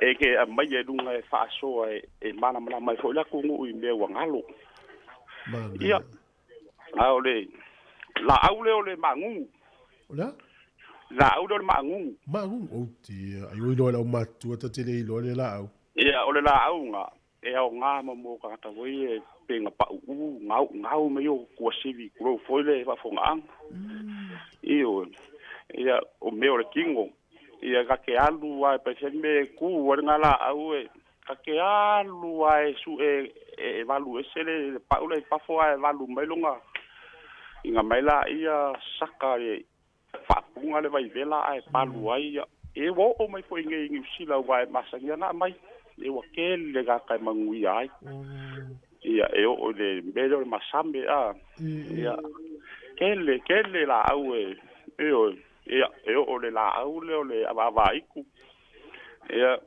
E te aumai i luga e faasoa e malamalama ai foi le atunuu i mea ua galo. Manaia. Ia, a o le laau lea o le magugu. O le a? Laau lea o le magugu. Magugu, oh dear, ai ua iloa e le aumatutua ta te le iloa lea laau. Ia, o le laau na, e aoga mo mo tagata foi ia pe na pauu, gau, gau mai o kuasivi, tulou foi le faafofogaaga. Ioe. Ia, o mea o le tino, ia ta te alu lava e paisani mea e tu ai lena laau e, ta te alu lava e sue e valu ese le pau lea i fafo ae valu mai lona ina mai laia saka e faapuga le vaivela ae palu ai ia. E ua oo mai foi nei i Niu Sila aua e masani ana aumai, e ua tele tagata e manuia ai. Ia e oo i le mea lea o le masame a, ia tele tele laau e, ioe, ia e oo i le laau lea o le avaavaaitu, ia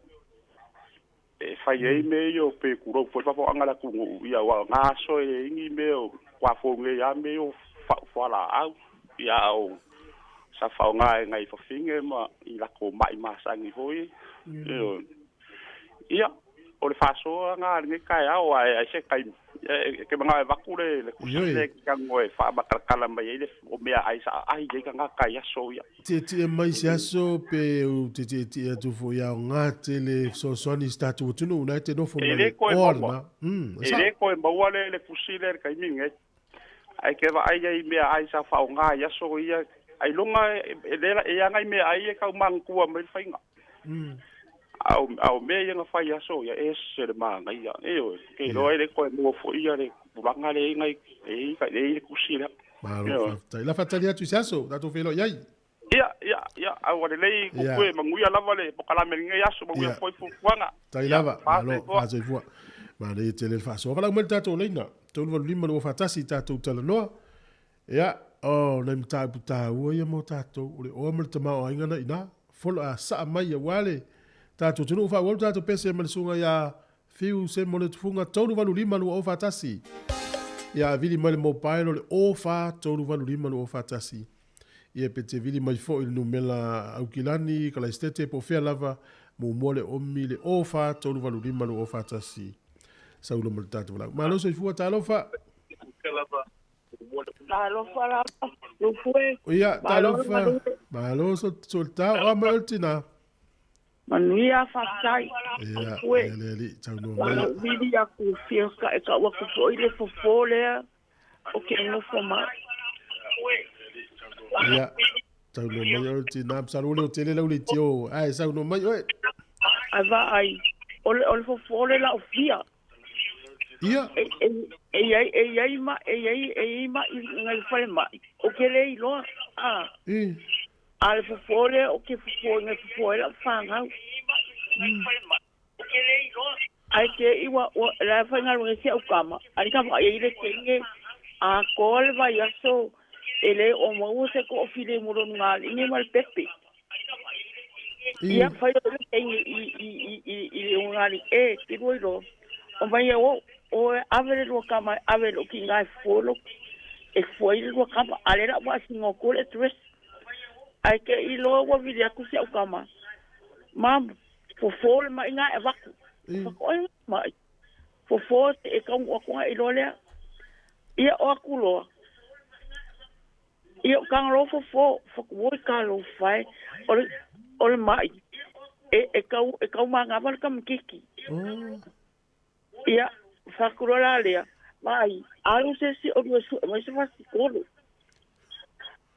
e fai ai mea ia o pe tulou foi le faafofogaaga a le atunuu, ia aua o na aso e leai ni mea o kuafou nei lava mea ia o fualaau, ia a o Sa faaaoga e nai fafine ma i lakou ma'i masani foi. Ioe. Ia o le faasoaga lenei taeao ae ai se taimi e ke manao e avatu le le kusi le tago e faamakalatala mai ai le o mea ai sa ai ai tagata i aso ia. Tietie mai se aso pe ou te tietie atu foi i aoga tele fesoasoani i se tatou atunuu na e te nofo E ma le le toe oa maua. lena. E E sao. le toe maua le le kusi lea i le taimi lenei. Ae ke vaai ai i meaai sa faaaoga i aso ia ailoga e le e aga i meaai e taumanatua mai le faiga. A o mea ia na fai i aso ia e ese le manaia. Ioe, ke iloa e le toe maua foi ia le tulaga lea e i e i le kusi lea. Malo Ioe. faafetai. La faatali atu i se aso, tatou feiloai ai. Ia, ia, ia, aua lelei kukue manuia lava le pokalame i lenei aso, manuia foi fuafuaga. Tai Ia, lava, malo, faasoifua. faasoifua. Manaia tele le faasoa. Valaau mai le tatou laina, 385 2 tatou talanoa. Ia, o nai mataupu taua ia mo tatou, o le oa ma le tamaoaiga na i ina. Folo a saa mai aua le tatou atunuu faaauau le tatou pese ma le susuga ia Fiu Semo Letufuga 385 241. Ia vili mai le mobile o le 04 385 241. Ia pe te vili mai foi i le numera Aukilani, Kalaistete po o fea lava, muamua le omi le 04 385 241. Saulo ma le tatou valaau. Malo soifua, talofa. Talofa lava, Lupue. Ia, Malo le talofa. manuia. Malo so le tao. O mai o le tina. Manuia faafetai. Ia, Lupue. ia le alii taunoa mai. Ua vili aku fia ka e kau aku foi le fofo lea o ke nofo mai. Ia, taunoa mai o le tina. Masalo le o tele lau leitio. Ai, saunoa mai oe. Ai vaai, o le fofo le lau fia. Ia. E e e ai e ai ma e ai e ai ma i ngai fale mai. O ke le iloa. Ah. A le fofo le o ke fofo ngai fofo e lau whangau. Ai ke i wa la whai ngā runga si au kama. Ani ka wha i le kenge a ko le vai aso e le o maua se ko o file muro ngā inge ma le pepe. Ia whai o le kenge i i i i i le o ngā e ki roi ro. O mai e o o e ave le rua kama ave lo ki ngai folo e foi le rua kama a le la wa singo ko le dress. Ai ke i loa ua vili aku si au kama. Mam, fofo le mai ngā e vaku. Whakaoe mai. Fofo te e kaungu aku ngā i loa lea. Ia o aku loa. Ia o kanga loa fofo, whakaoi ka lo whai, o le mai. E, e kau, e kau mā ngā wale kamikiki. Ia, whakuroa la lea. Mai, alu se si o rua su, mai se whasikolo.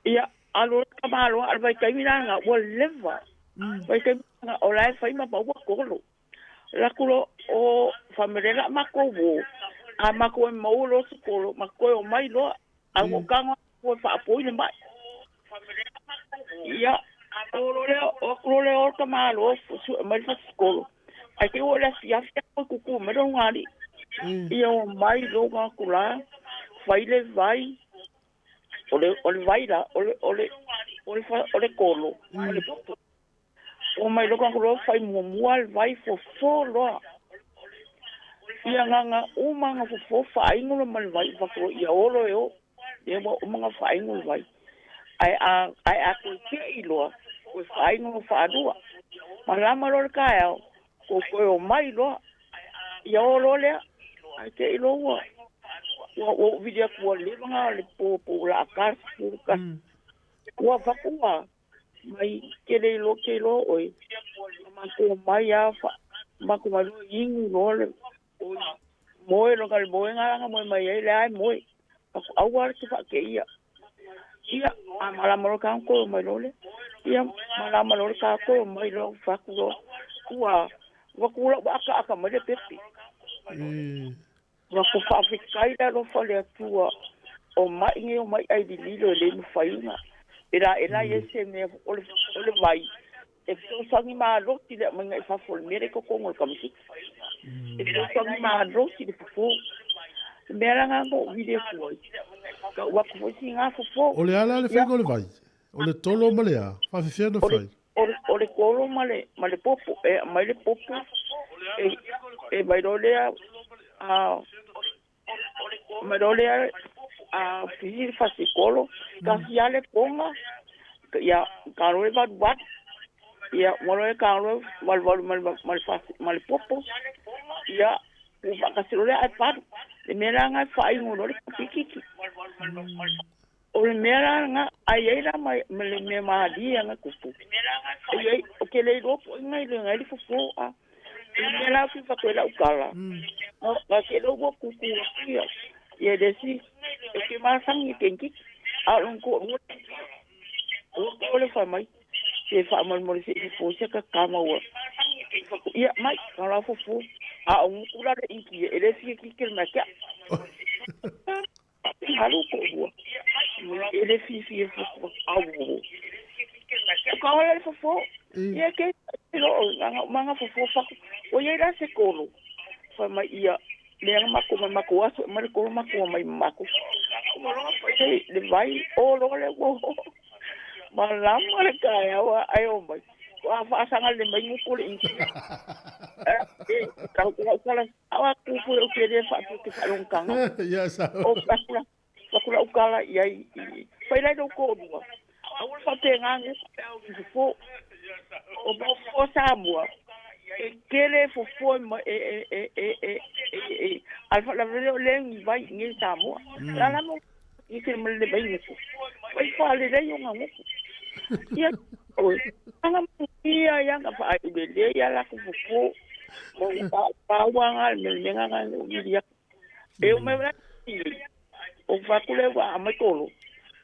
Ia, alu ka malo, alu vai kaimi la ngā, ua leva. Vai kaimi la ngā, o la e whai ma maua kolo. Lakulo o whamerela mako wo. A mako e mau lo sikolo, mako e o mai loa. A o kanga o whaapoi le mai. Ia, o lo lea, o kulo lea o ka malo, su e mai le whasikolo. Ai te o le fia fia o kuku me lo ngari. Ia o mai lo ngā kula, whai le vai, o le vai la, o le, o le, o le, o le kolo, o le popo. O mai lo ngā kula, whai mua le vai fofo loa. Ia ngā ngā uma ngā fofo whaingo lo mai vai, whakuro ia olo e o, ia wa uma ngā whaingo le vai. Ai a koe te i loa, koe whaingo lo whaarua. Malama lo le kaeo, ko koe o mai loa. Ia o lo lea, ai te i loa ua. Ua ua vili aku ua lewa ngā le pō la akar, pūka. Ua whakua, mai ke le ilo ke ilo oi. Mako mai a wha, mako mai loa ingu loa le, oi. Moe lo ka le moe ngā ranga moe mai ai le ai moe. Whaku aua le te whake ia. Ia, a malama lo ka koe mai lo le. Ia, malama lo le ka koe mai lo whaku lo. Ua, waku la ua aka aka mai le pepe. Waku whaafekai la lo whale atua. O mai nge o mai ai li lilo e le mwhaiunga. E la e se mea o le vai. E whiosangi maa roti le mai ngai whafo le mere kokongo le kamisiki. E whiosangi maa roti le fofo. Le mea la ngā ngō vile kuai. Ka waku fosi ngā fofo. O le ala le whengo le vai. O le tolo ma le a. Whawhiwhia na whai. O le kolo ma le popo. E mai le popo. E mai lo lea. Mai lo lea. A whihi whasikolo. Ka hia le ponga. Ia ka lo le valu valu. Ia ua loa ka loa valu valu ma le ma le popo. Ia ua faakasi loa lea ae palu. Le mea la lena e faaigo loa le kapikiki. O le mea la lena a i ai la ma le mea malie aga tupu. E i ai ou te le iloa po o ai le le fofo a. O le mea la ou te fai atu ai lau tala, na te le ua tutu atu ia ia le isi e te masani i kenikiki. A o lona toalua ua o le fai mai pe faamolemole se i fofo se kakama ua ia mai ka la fofo a o ngutu la le inki e le fia kiki le mea kia halu ko ua e le fia fofo au o ka ola le fofo ia ke lo nga manga fofo fa o ia la se kolo fa mai ia le mako mai mako aso mai kolo mako mai mako o lo fa le vai o lo le wo malama le taeao ae o mai. Ua faasaga le mai gutu le inki. E tau lau kala awa kupu e ke le fa ke fa long kanga. Ya sa. O fakula fakula u kala ia i fai lai lo ko lua. Au fa te ngangu fo o mo fo Samoa. E kele fo fo ma e e e e e e alfa la vele o lengi vai ngi Samoa. La la mo i ke mo le vai nguku. Vai fa le le yo nguku. Ia o anga ia ia nga fa ai le le ia la ku fo mo pa pa wa nga me me nga nga ia. E o me la o fa ku le wa mai kolo.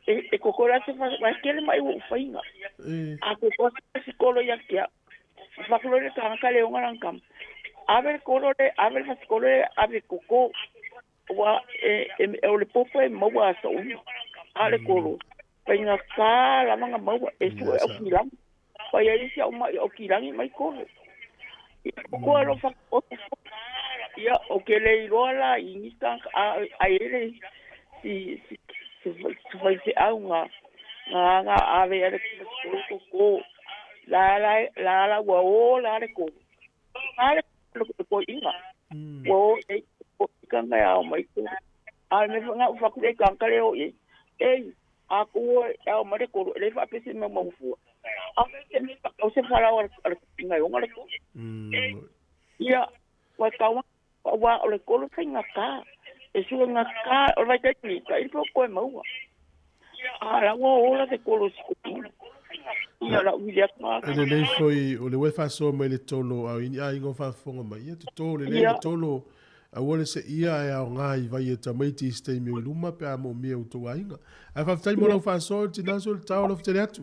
E e kokora se fa wa ke le mai o fainga. A ko ko se kolo ia kia. Fa ku le ka ka le nga kam. Ave kolo le ave fa kolo le ave koko wa e e o le popo e maua sa umi a le kolo painga ka la manga maua e su e o kilangi pa ia isi au mai o kilangi mai kolo ia ko lo fa o ia o ke le iloa la i ka a ele si si si fai se au nga nga nga ave ale ko ko la la la la wa o la le ko la le ko inga o e ka ngai au mai ko a me fa nga fa ku e ka ka le o e e a ko e au mai ko le fa pese me mo fu a me se me fa o se fa la o le ngai o le ko ia wa ka wa wa o le ko lo fa nga ka e su nga ka o vai ka ni ka i po ko e maua a la wa o la te ko lo si ko ia la ui le ka e le nei foi o le wefa so mai le tolo au ini ai ngo fa fonga mai ia to le le tolo a wale se ia e au ngai vai e tamaiti i ste mi luma pe a mo mia o tō ainga. Ai whawhitai mo lau whasoa, tina so le tau lau whitere atu.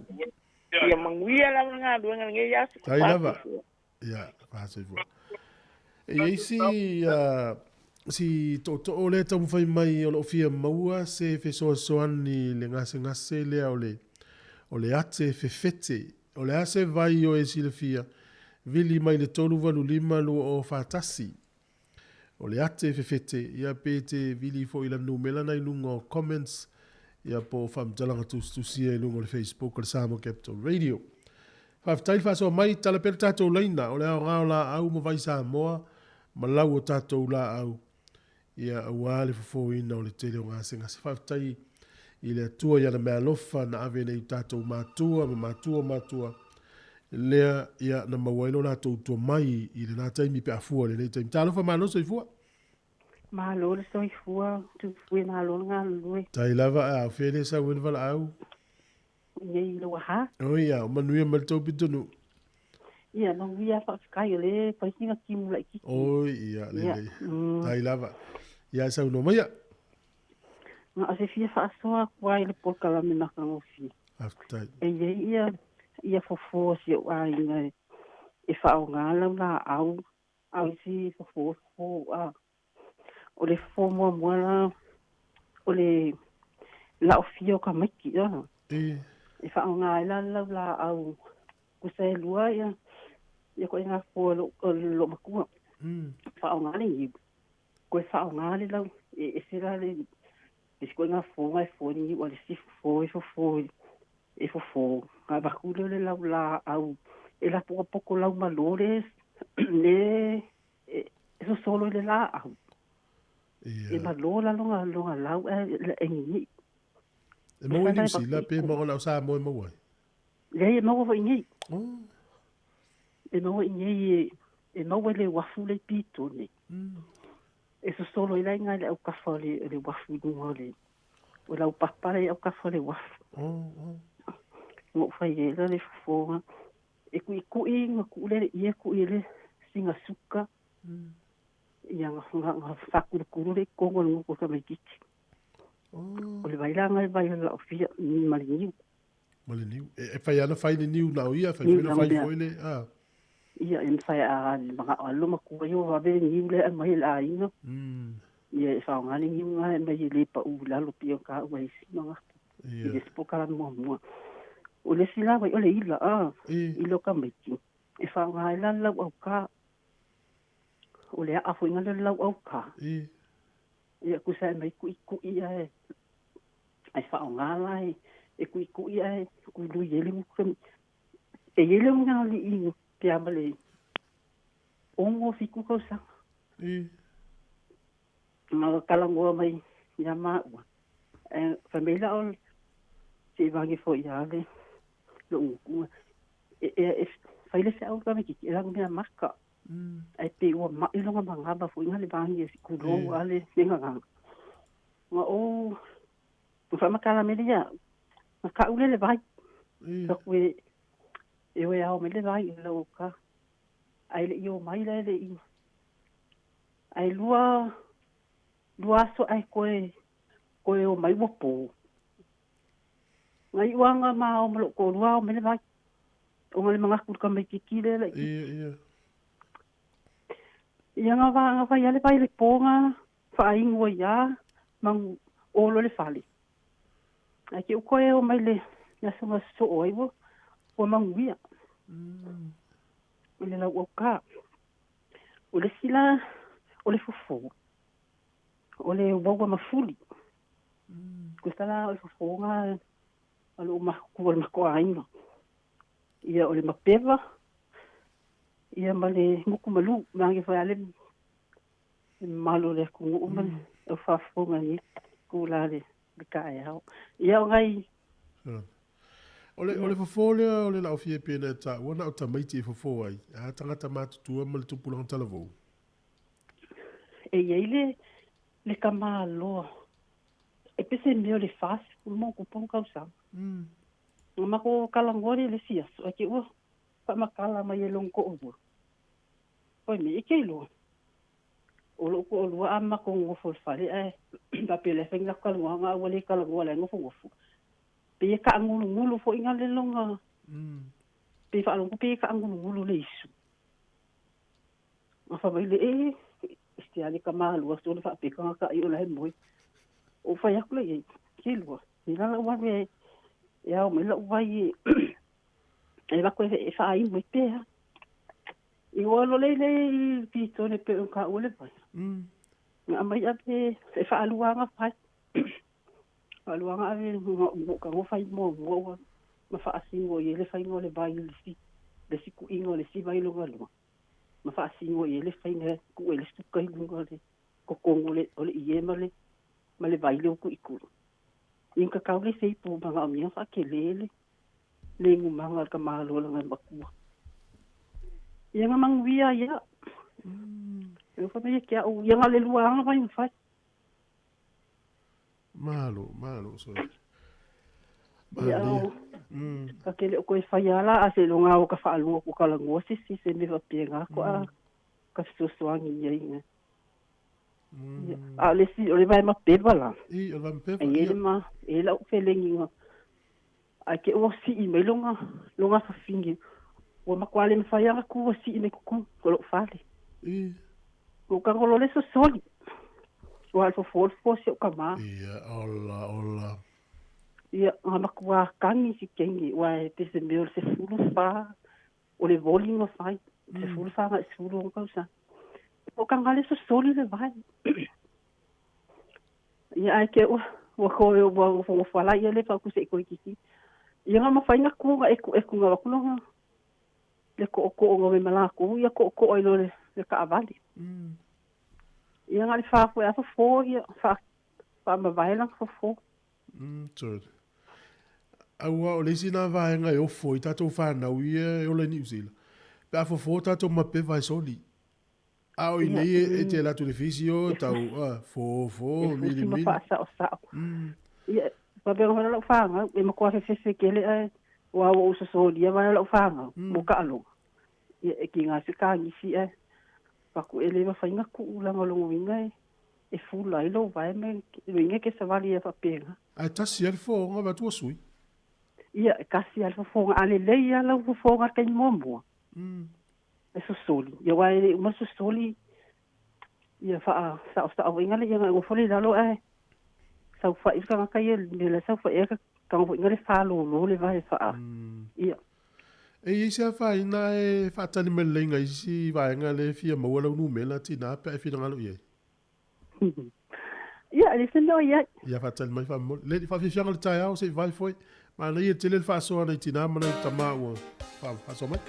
Ia manguia la ngā luenga nge ia. Tai lava. Ia, whasoi fua. E eisi, si tō o le taumawhai mai o lo fia maua se whesoasoani le ngase ngase lea o le ate whewhete. O le ase vai o e sila fia, vili mai le 385 lua o whatasi. O le ate whewhete, ia pe te vili fo i la numela na i lunga o comments, ia po whamtalanga tustusia i lunga o le Facebook o le Samoa Capital Radio. Whawhitai whasoa mai, tala pere tātou leina, o le ao ngao la au ma vai Samoa, ma lau o tātou la au, ia aua le fofoina o le tele o ngase ngase. Whawhitai i le atua ia na mea alofa na ave nei tātou mātua, ma mātua mātua, lea ia na maua la tou tua mai i le nā taimi pe afua le nei taimi. Tālofa malo soifua? Malo le soifua, tu fue malo ngā lue. Tai lava a whele sa wena wala au? Nei lo ha. O ia, o manuia ma le tau pitonu. Ia, manuia whaafkai o le paisinga kimu lai kiki. O ia, le le. Tai lava. Ia sau no maia. Nga ase fia whaasoa kua i le polkalame makangofi. Aftai. E ia ia ia fofo si o ainga e whaonga lau la au au si fofo fofo a o le fofo mua mua la o le la o fia o ka maiki a e whaonga ai la lau la au kusa e lua ia ia koe ngā fo lo makua whaonga le iu koe whaonga le lau e se la le e si koe ngā fo ngai fo ni iu a le si fofo e fofo e fofo ngā bakule le lau la au e la poko poko lau malore le e sosolo le la au e malola longa longa lau e ngi e mo ni si la pe mo la sa mo mo wai Leai e maua foi nei. E maua i nei e maua le uafu le pito nei. E sosolo i lai ngai le aukafa o le uafu i luga o le o lau papa le aukafa o le uafu. Ngo fai e la le fofoga. E kui kui nga ku le ie ku i le singa suka. Ia nga nga whakurukuru le kongo le nguko ka mai kiki. O le vailanga e vai la ofia ma le niu. Ma le niu. E fai ana fai le niu na o ia, fai foi le fai foi le, a. Ia, e fai a le mga o alo makua i o wawe niu le a mai le ainga. Ia, e whaonga le niu ngā e mai le pa u lalo pio ka ua isi mga. I le sipo kala mua mua. O le sila wai o le ila, a. I lo ka maiki. E whaonga e la lau au ka. O le a fo inga le lau au ka. Ia kusa e mai kui kui a e. Ai whaonga la e. E kui kui a e. Kui lui ele nguka. E ele nga li ingu. Pea ma le ongo fiku kausa. Nga kalangoa mai ia maua. E whameila o se vangi fo ia le lo nguku. E whaile se au kame kiki e langu mea maka. Ai pe ua mai longa mangaba fo inga le vangi e sikulou ale nenga nganga. Nga o whamakala mele ia. Nga kaule le vai. Ka kue e oe ao mele vai i lau ka. Ai le i o mai le le i. Ai lua aso ai koe o mai wapo. Ngai uanga ma o malo ko lua o mele vai. O ngale mangaku ka mai kiki le le. Ia. Ia nga vai ale vai le ponga whaingo ia mangu olo le fale. Ai ke ukoe o mai le nasunga so o ai wo o manguia. O le lau au ka. O le sila o le fofo. O le wawa mafuli. Ko sala o le fofo nga o le maku o le makoa ainga. Ia o le mapeva. Ia ma le nguku malu. Mange whai ale malo le kungu umane. O whafonga ni kula le ka e hao. Ia o ngai. O le fofo lea o le lau fie pena ta ua na o tamaiti e fofo ai. A tangata matutua ma le tupulanga talavou. E iei le kamaloa. E pese meo le fasi, mo kupong kausanga. Nga mako kalangori le siaso. Ake ua whamakala mai e longo o ua. Poi me e keiloa. O loko o lua a mako ngofo le fale ae. Pape le whenga kalangoa ngā ua le kalangoa le ngofo ngofo. Pe e ka ngulu ngulu fo inga le longa. Pe whaalongo pe e ka ngulu ngulu le isu. Nga whamai le e, este ale ka mahalua so le whaapeka nga ka i o la he moe. O whai aku le e, ke lua. Ni lala uawe e au mai lau vai e, e wako e whaai moe pea. I oa lo le le i pito le pe o ka ua le vai. Nga mai ape e whaaluanga whai. Whaaluanga ave nga ngo whai mua mua ua ma whaasingo i ele whainga le vai le si kuinga le si vai longa lunga. Ma whaasingo i ele whainga ku ele suka i lunga le kokongo le ole i e ma le vai le oku ikuru. Inka kau le seipo manga o mea whakelele le ngumanga ka mahalola ngai makua. Ia nga manguia ia. E ufa mea kia o ia nga le luanga vai mwhai. Malo, so. Ia o. Ka kele o koe whai ala a se longa o ka whaalua ko kalangoa sisi se me wapia ngā ko a ka sosoangi ia inga. A le si o le vai mapeva la. I o le vai mapeva. E ele ma e la ufelengi nga. A ke o si i mai longa whafingi. Ua makuale mwhai anga ku o si i mai kuku ko lo whale. I. O ka ngolo le sosoli. O alfo fo si o ka maa. Ia, ola. Ia, ngā makua kangi si kengi. Ua e te se meo se fulu wha. O le voli ngā whai. Se fulu wha ngā se fulu ngā kausa. O ka ngale sosoli le vai. Ia, ai ke ua koe ua whala ia le wha kuse i koe kiki. Ia ngā mawhai ngā kuonga e kunga wakulonga. Le ko o ngā me malako. Ia ko o ai lo le kaawali. Ia ngā le whāfu e a fofo ia. Wha mawailang fofo. Sorry. Aua o le isi lena vaega e ofo ai tatou fanau ia e ola i Niu Sila, pe a fofo tatou ma pepa e soli. A o inei e te alu atu i le fisio, tau, a, fofo, E mili fusi ma mili. faasaosao. Ia, faapea foi lau fanau, e matua fefefe tele ae ua ua ou sosolia vae o lau fanau, mo taaloga. Ia, e kiga se kagisi ae fatu e le mafai ona tuu laga o lona uiga e e fula ai lou vae ma lona uiga e te savali ai faapena. Ae tasi lava le fofoga vaeatu ua sui. Ia, e tasi lava le fofoga, a lelei lava lau fofoga i le taimi muamua, e sosoli. Ia aua e le i uma le sosoli, ia faasaosaoina le ia na e nofo lea i lalo ae saofai le tagata ia i le mea la e saofai ai tago foi ina le falolo le vae faa ia. E i ai se afaina e faatali mai lelei nai isi vaega lea e fia maua lau numera tina pe a e finagalo i ai? Ia, e leai se mea o i ai. Ia faatali mai faamolemole. Le faafiafiaga o le taeao se i vae foi. Manaia tele le faasoa nai tina ma nai tama ua faasoa mai.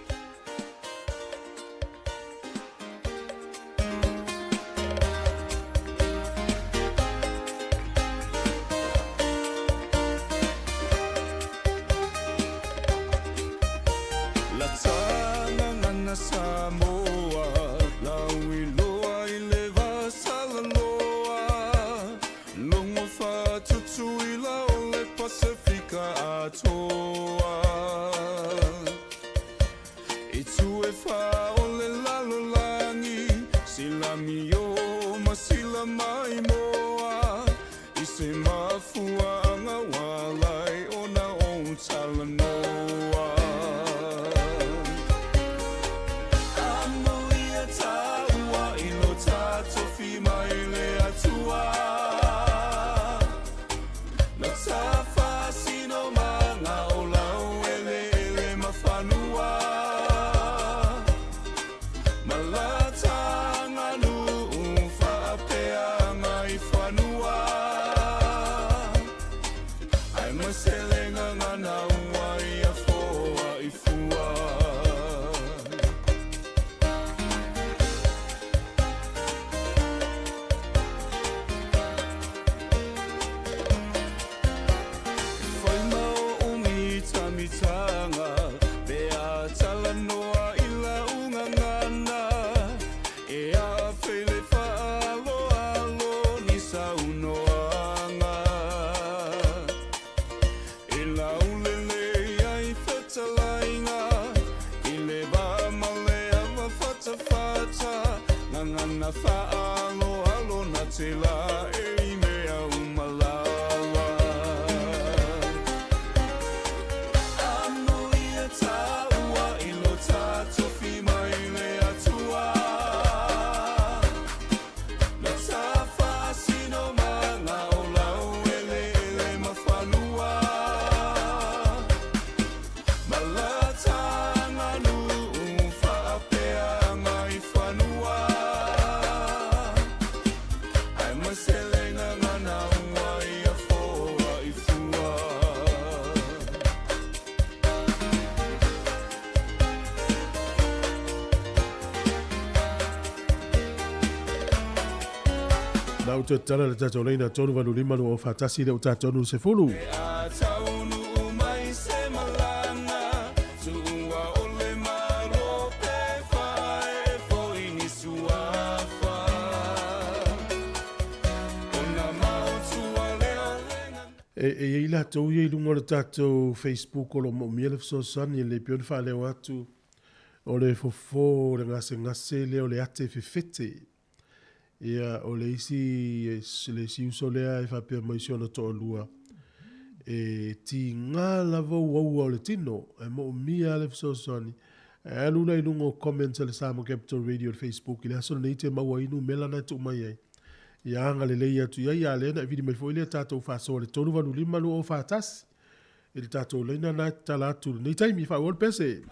Na ou toe tatala le tatou laina 385 241 lea ua tatou nu 10. E, e i ai latou ia i luga o le tatou Facebook o lo o moomia le fesoasoani e lelei pea ona faaleo atu o le fofo o le gasegase lea o le ate fefete. Ia, o le isi, le isi uso lea e faapea mai si ona toalua, e tiga lava uaua o le tino, e moomia le fesoasoani. E alu la i luga o comments a le Samoa Capital Radio i le Facebook i le aso lenei te maua ai numera na e tuu mai ai. Ia agalelei atu i ai, a lea na e vili mai foi lea tatou faasoa i le 385 241 i le tatou laina na e tatala atu i lenei taimi. Faaauau le pese.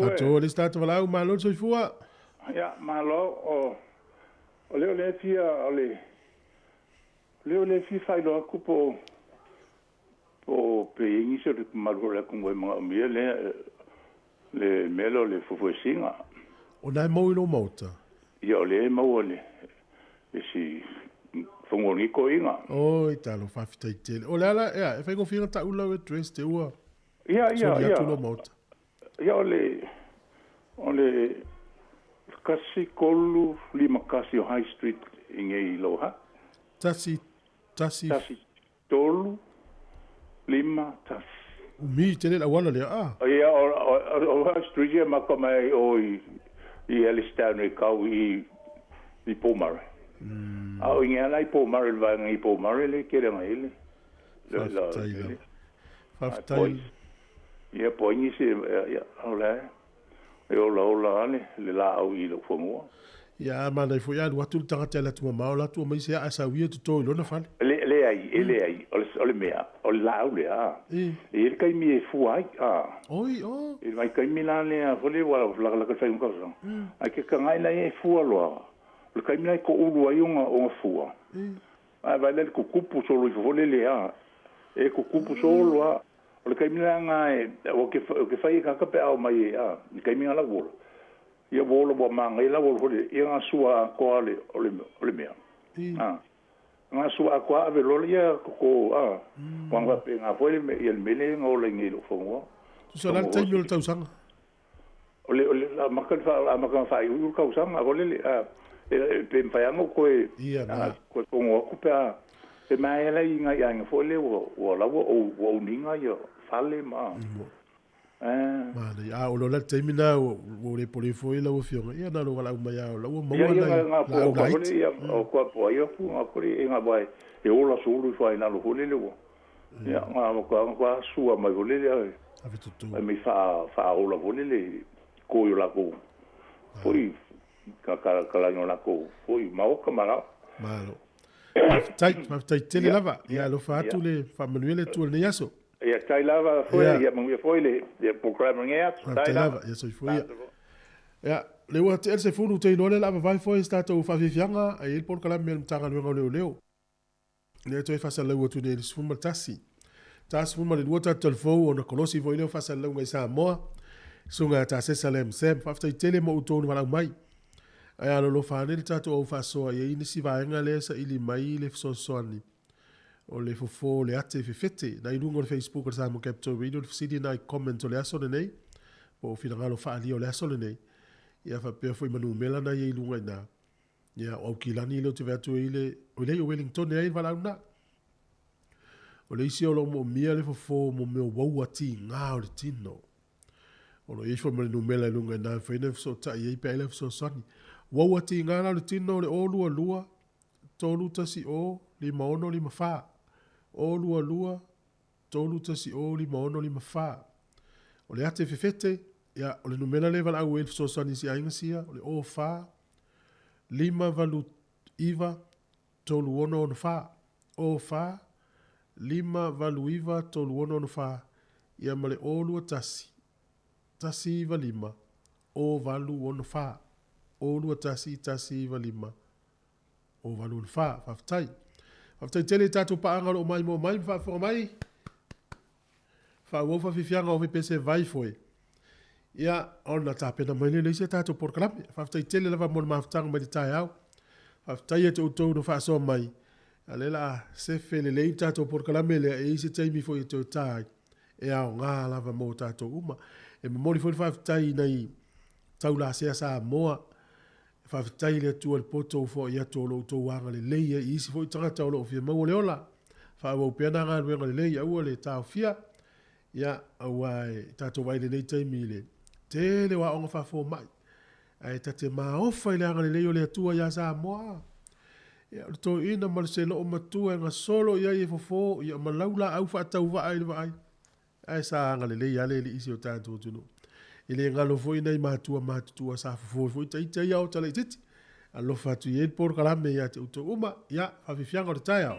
Tatou le isi tagata valaau, malo le soifua. Ia, malo. O, o lea o lea fia, o le, o lea o lea fia faailoa atu po o, po o pe i ai nisi o le mamalu o le atunuu e manaomia lea, le mea lea o le fuefuesina. O na e maua i lou maota? Ia, o lea e maua i le, i si fanua o lenei toeaina. Oi, talo, faafetai tele. O le ala, ea, e faigofie ona tau lau address te ua Ia, ia, soli ia. atu lou maota. Ia, o le, o le 1351 o High Street i nei i Lower Hutt. Tasi, tasi. 1, 3, 5, 1. Umi tele le auala lea, a? Ia, o High Street ia maka mai ai o i, i Ellistown e kau i, i Pōmare. A o i ala i Pōmare, le vaega i Pōmare le tele ngai le. Faafetai lava. Faafetai. Ia, po ai nisi, ia, o le, e olaola lava le, le laau i lou fanua. Ia, a manaia foi a alu atu le tagata i le atu mamao la atu aumai se aa e sau ia toto i lona fale. Le, leai, e leai, o le, o le mea, o le laau lea, a, e i ai le taimi e fua ai, a. Oi, o. I le vaitaimi la lea, foi lea ua lakalaka le faaiuga o le tausaga, ae ke tagai la ia e fua loa, o le taimi la e toulu ai ona, ona fua. Ae vaai la i le tutupu solo ifo foi lele, a, e tutupu solo lava. O le taimi la lena e, ou te, ou te fai e tagata pe a oo mai e, a, i le taimi lena la ua ola. Ia ua ola ua manaia la ua ola foi lele, ia na sua atoa le, o le, o le mea. A, na sua atoa ave loa lea toto, a, aua na faapena foi le mea, ia le mea lea na ola i nei i lou fanua. Tusa o le a le taimi o le tausaga? O le, o le amata le fa, amata ona faaiuiu le tausaga foi lele, a, e, pe mafai lava ona ou toe, Ia, na. toe fono atu pe a, pe maea la i nai aiga foi lea ua, ua laua ou, ua uniga ia fale ma, a. Manaia. A o loa la le taimi lena ua, ua le pole foi lau Afioga, ia na o lou valaau mai lava o la ua Ia, maua ia, nai na, na laau po foi laiti. lele, ia, o koa po ai atu, na foi lele, e na vai, e ola sulu ifo ai i lalo foi lele ua, ia, na matua, matua sua mai foi lele, a, Ave toto. Ai mai faa faaola foi lele ko i o lakou foi ka ka ka o lakou foi maoka ma lao. Malo. Faafetai, faafetai tele Ia, lava. Ia ia, alofa atu ia. le faamanuia le Atua i lenei aso. Ia tai lava foi, Ia. ia manuia foi le le programe lenei aso. Tai Faafetai lava. lava. Ia soifua ia. Ia, lea ua tea le 10 ou te iloa lea o le a vavae foi i se tatou faafiafiaga e i ai le polokalame a le Matagaluega o Leoleo. Lea toe faasalalau atu nei i le 11. Ta 12 tatou talifou ona kolosi foi lea o faasalalauga i Samoa. Susuga ia Tasesa Lam Sam, faafetai tele mo outou na valaau mai. Ae alolofa ane le tatou au faasoa i ai nisi vaega lea e saili mai le fesoasoani o le fofo o le ate fefete. Na i luga o le Facebook o le Samoa Capital Radio le fesili na i comment o le aso lenei, po o finagalo faaalia o le aso lenei. Ia faapea foi ma numera na i ai i luga i ina. Ia, o Aukilani lea ou te vaai atu ai le, oi leai o Wellington e ai le valaau lena. O le isi o lo o moomia le fofo mo mea o uaua tigā o le tino. O lo o i ai foi ma le numera i luga i ina e mafai ona e fesootai ai pe a i ai lau fesoasoani. Uaua tigā la o le tino o le 022 310 5654. 022 310 5654. O le ate fefete, ia, o le numera lea e valaau ai i le fesoasoani i si aiga sia, o le 04 589 3664. 04 589 3664, ia ma le 021 195 0864. 021 195 0864. Faafetai. Faafetai tele i tatou paaga o lo o maimoa mai ma faafofoga mai. Faaauau faafiafiaga o pese vai foi. Ia, ona tapena mai lea i le isi a tatou polokalame. Faafetai tele lava mo le mafutaga mai le taeao. Faafetai ia te outou na faasoa mai. A lea o le a sefe lelei le tatou polokalame lea e i ai se taimi foi e toe ta ai, e aoga lava mo tatou uma. E momoli foi le faafetai i nai taulasea Samoa. Faafetai i le Atua i le poto ua foai atu o lo outou agalelei ai i isi foi tagata o lo o fia maua le ola. Faaauau pea na galuega lelei, aua le taofia. Ia, aua e tatou vaai i lenei taimi i le tele o aoga faafomai, ae ta te maofa i le agalelei o le Atua ia Samoa. Ia, o le toeaina ma le seloo matua e gasolo i ai e fofo, ia ma lau laau faatauvaa i le vaai. Ae sa agalelei lava le Alii i si o tatou atunuu. E le galo foi nai matua matutua sa fofo ai foi ita ia o talaititi. Alofa atu i ai le polokalame ia te outou uma. Ia, faafiafiaga o le taeao.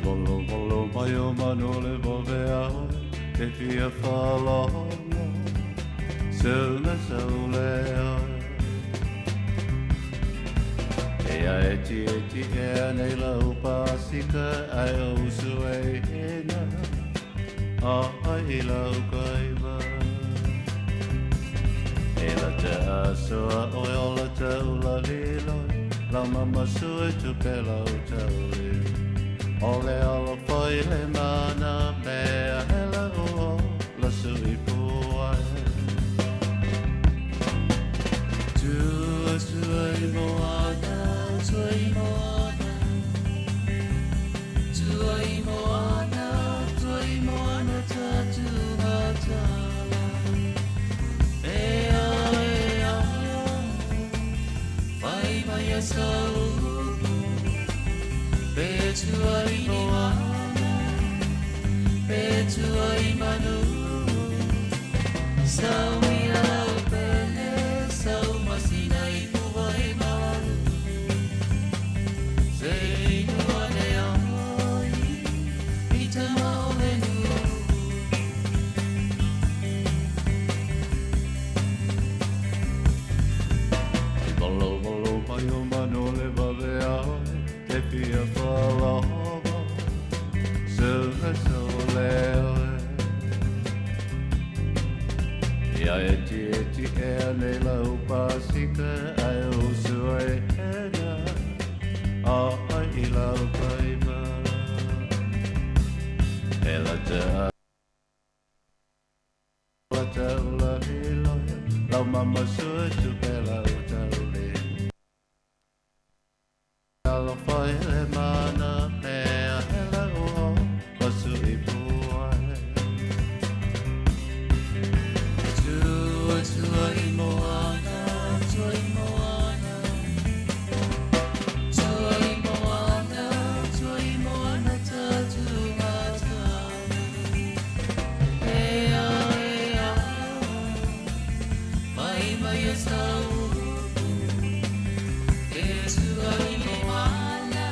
Valovalo mai o manu le vavea oe, te fia whalogo, Suna saule oe. E a eti eti ea nei lau pasika ai o usu e hena, a ai lau kaima. E la te asoa oe o la te ula liloi, lau mama sui tu pe lau tauli. O le alo fai le mana mea hela o la sui puai. Tua sui moana, sui moana, sui moana, sui moana tatu hatala. Ea, ea, fai mai a sau. Pe tuai moana, pe tuai manu. Sau ia lau pele, sau masina i puai malu. Se inu ane ai, i te maole nu. I valo valo mai o manu le vavea oe, te fia whalogo, suna saule oe. Ia eti eti ea nei lau pasika ai usu e hena, a ai i lau kaima. E la te a la te ula iloia, lau mama sui tu pe lau tauli. Alo fai le mana mea hela o la sui puai. Tua tuai moana, tuai moana, tuai moana, tuai moana tatu matana. Ea, ea, mai mai e sau. E tuai moana,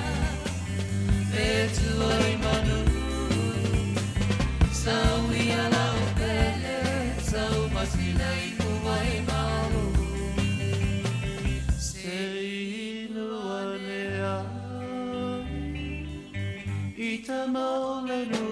e tuai manu. Sau ia lau pele, sau masina i puai malu. Se inu ane ai, i te maole nu.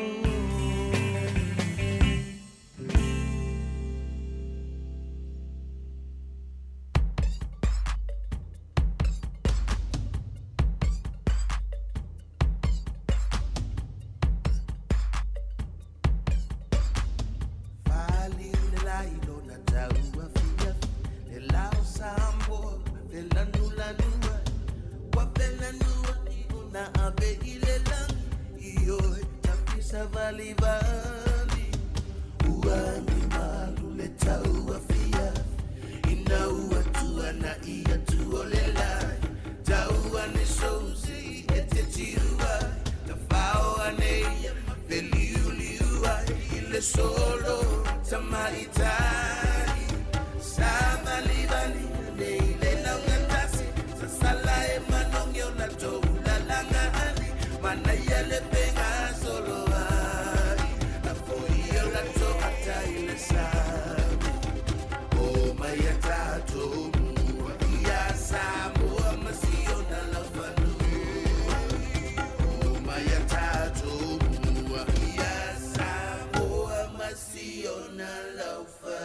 Fali le lai lona taua fia, le lao sambo, le lanu lanua, wa pelanua i ona ave i le langi, i oe tafisa vali vali. Ua ni malu le taua fia, ina ua tua na ia tua le lai. Taua ne sousi e te tiua, ta fao ane ia ma feliuliu ai i le solo tamaitai. Sa valivali ane i le laugatasi, sa sala e manongi o la tou lalanga ali, manaia le penga solo ai. La foi o la toata i le sami, o mai a tātou mua, ia Samoa ma si ona laufanua. O mai a tātou mua, ia Samoa ma si ona laufanua.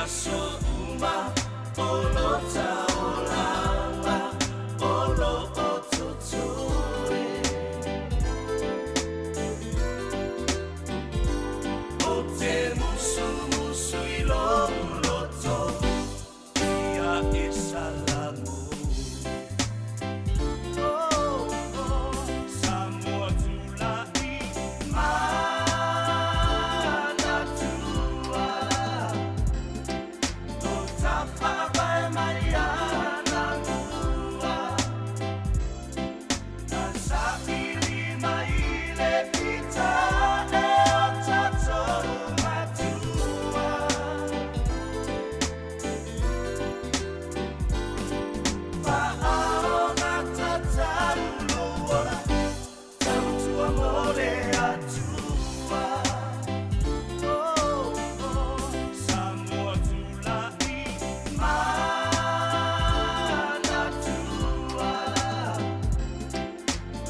aso uma o lo taolaga o loo totoe. O te musumusu i lou loto ia e salamu. Samoa tulai manatua o tafaavae mai anamua na saili mai le pita e o tatou matua. Faaoga tatau lou ola tautua mo le Atua. Samoa tulai manatua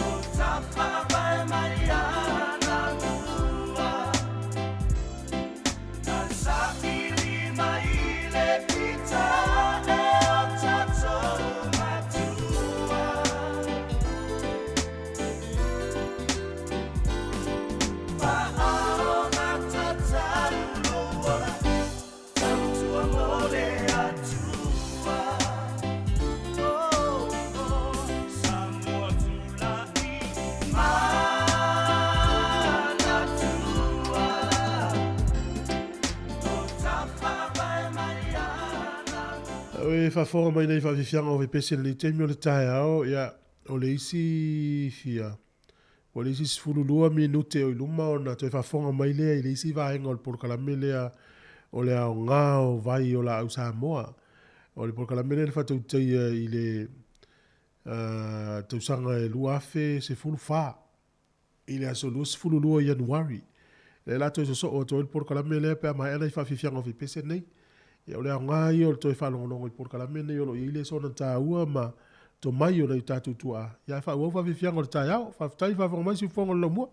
o tafaavae mai anamua na saili mai le pita e o tatou matua. Faaoga tatau lou ola tautua mo le Atua. Samoa tulai manatua o tafaavae mai anamua. E faafofoga mai nei faafiafiaga o fepese i lenei taimi o le taeao, ia, o le isi fia, o le isi 12 minute o i luma ona toe faafofoga mai lea i le isi vaega o le polokalame lea o le aoga o vai o laau Samoa. O le polokalame lea na faatautaia i le tausaga e 2014 i le aso 22 Ianuari. Lea la toe sosoo atu ai le polokalame lea pe a maea nai faafiafiaga o fepese nei. Ia, o le aoga ia o le toe faalogologo i polokalame nei o lo o i ai le sona tāua ma tomai o nai o tatou tuaa. Ia ae faaauau faafiafiaga o le taeao. Faafetai faafofoga mai siufofoga o le laumua.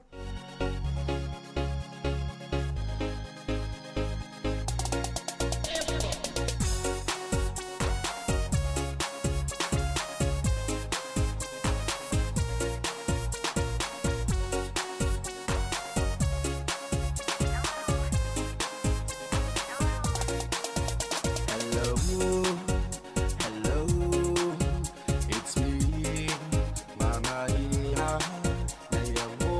Hello, hello, it's me, Mama Ia, Naya Mo.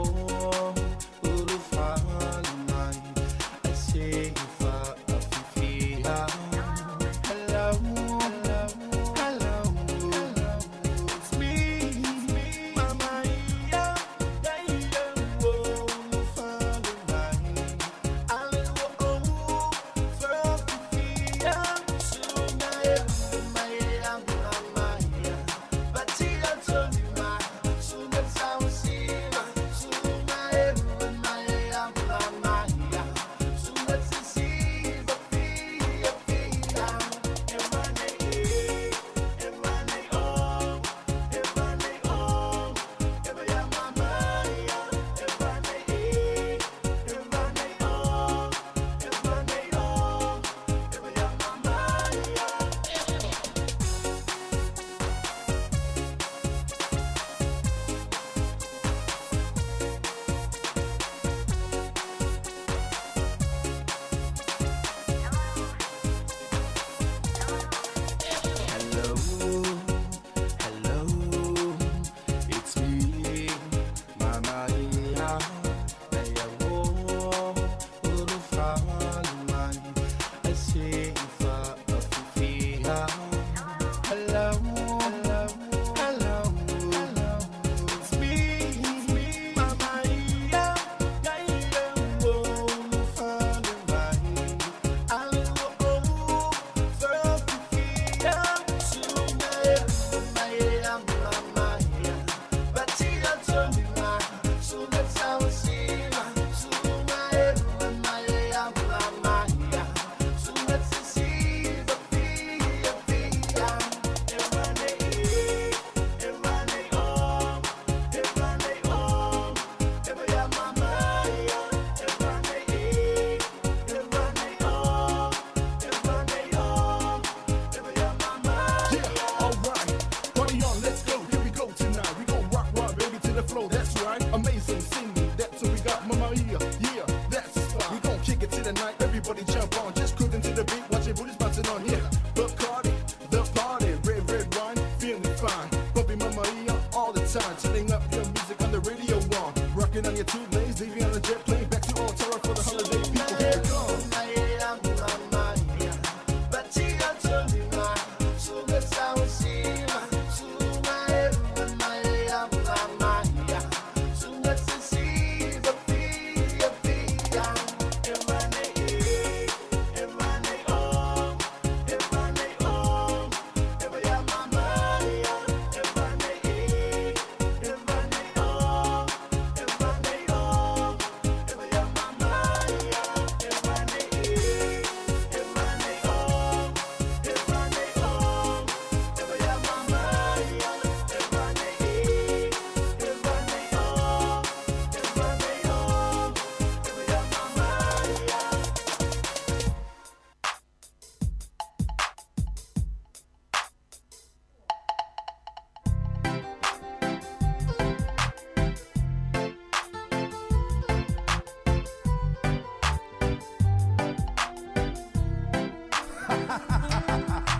dancing on here. Bacardi, the party, red, red wine, feeling fine. Bumping Mamma Mia all the time, turning up your music on the radio on. Rocking on your two lanes, leaving on the jet plane, back to Altera for the holiday. People, here we go.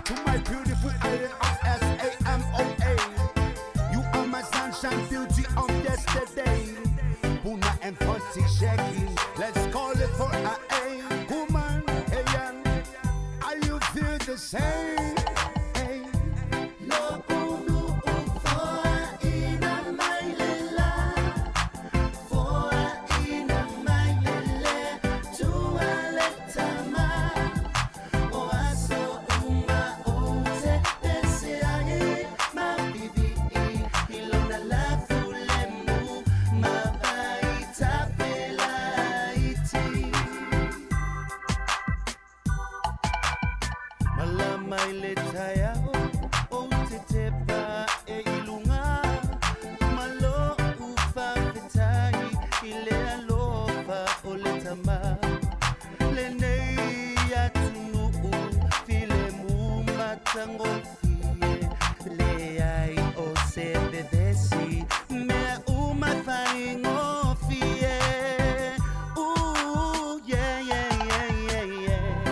To my beautiful island of S-A-M-O-A. You are my sunshine beauty of yesterday. Puna and Fonty shaking. Let's call it for a A. Woman, hey, yeah. Are you feel the same? Hey. Ooh, yeah, yeah, yeah, yeah, yeah.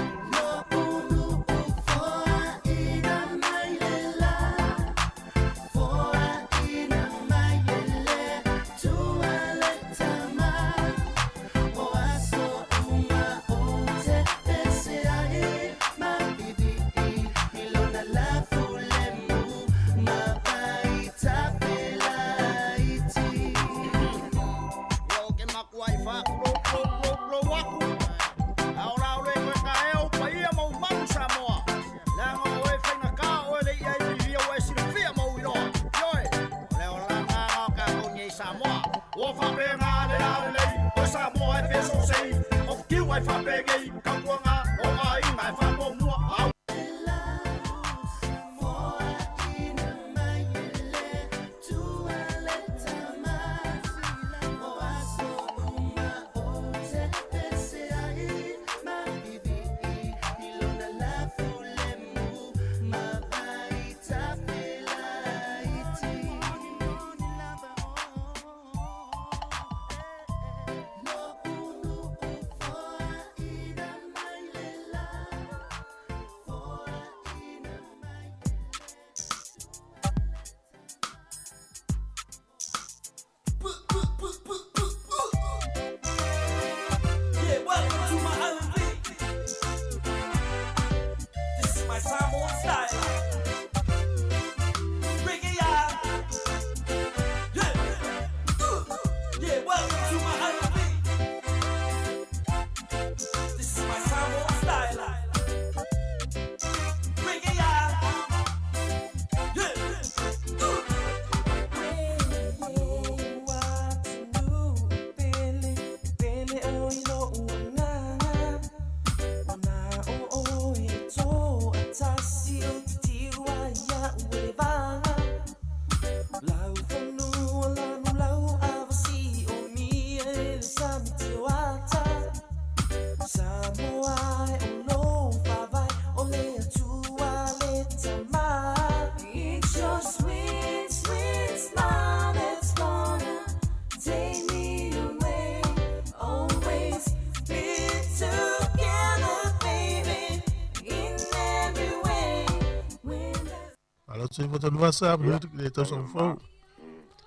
Malo soifua Tanuvasa, manuia le tausaga fou.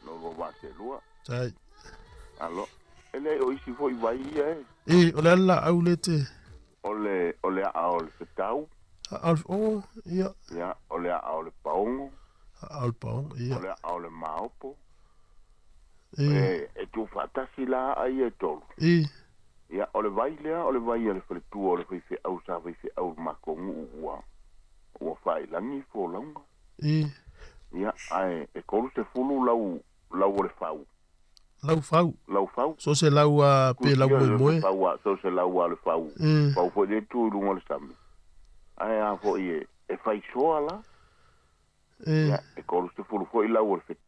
Lo lua vaa seelua. Tai. Alo, e leai o isi foi vai ia e. E, o le a le laau le te. O le, o le aa o le fetau. Aa o le, o, ia. Ia, o le aa o le paogo. Aa o le paogo, ia. O le aa o le maopo. E. E, e tuufaatasi la aa ia e tolu. E. Ia, o le vai lea, o le vai a le faletua o le faifeau sa faifeau i le matou nuu ua, ua faailagi folauga. E. Ia, ae e 30 lau, lau o le fau. Lau fau. Lau fau. So se lau a pe lau moemoe. Fau a, so se lau a le fau. E. Fau foi lea e tu i luga o le sami. Ae a foi e, e faisoa la. E. Ia, e 30 foi lau o le fetu.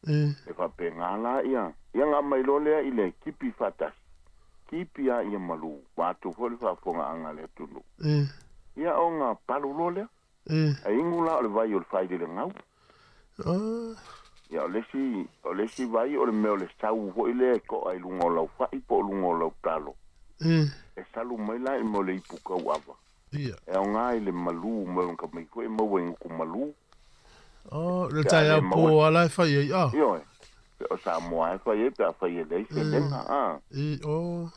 E. E faapena la ia, ia ga aumai loa lea i le kipi faatasi. Kipi a ia malu, vaeatu foi le faafofogaaga a le atunuu. E. Ia ona palu loa lea. E. Ae inu la o le vai o le failele gau. Ah. Ia o le isi, o le isi vai o le mea o le sau foi lea e to'a i luga o lau fa'i po o luga o lau talo. E. E salu mai la i le mea o le ipu tauava. Ia. E aoga i le malu mai ka mai foi e maua i gutu malu. Oh, le taeao po a la e fai ai, ah. Ioe. Pe o Samoa e fai ai pe afai e leai se lega, ah. E, oh.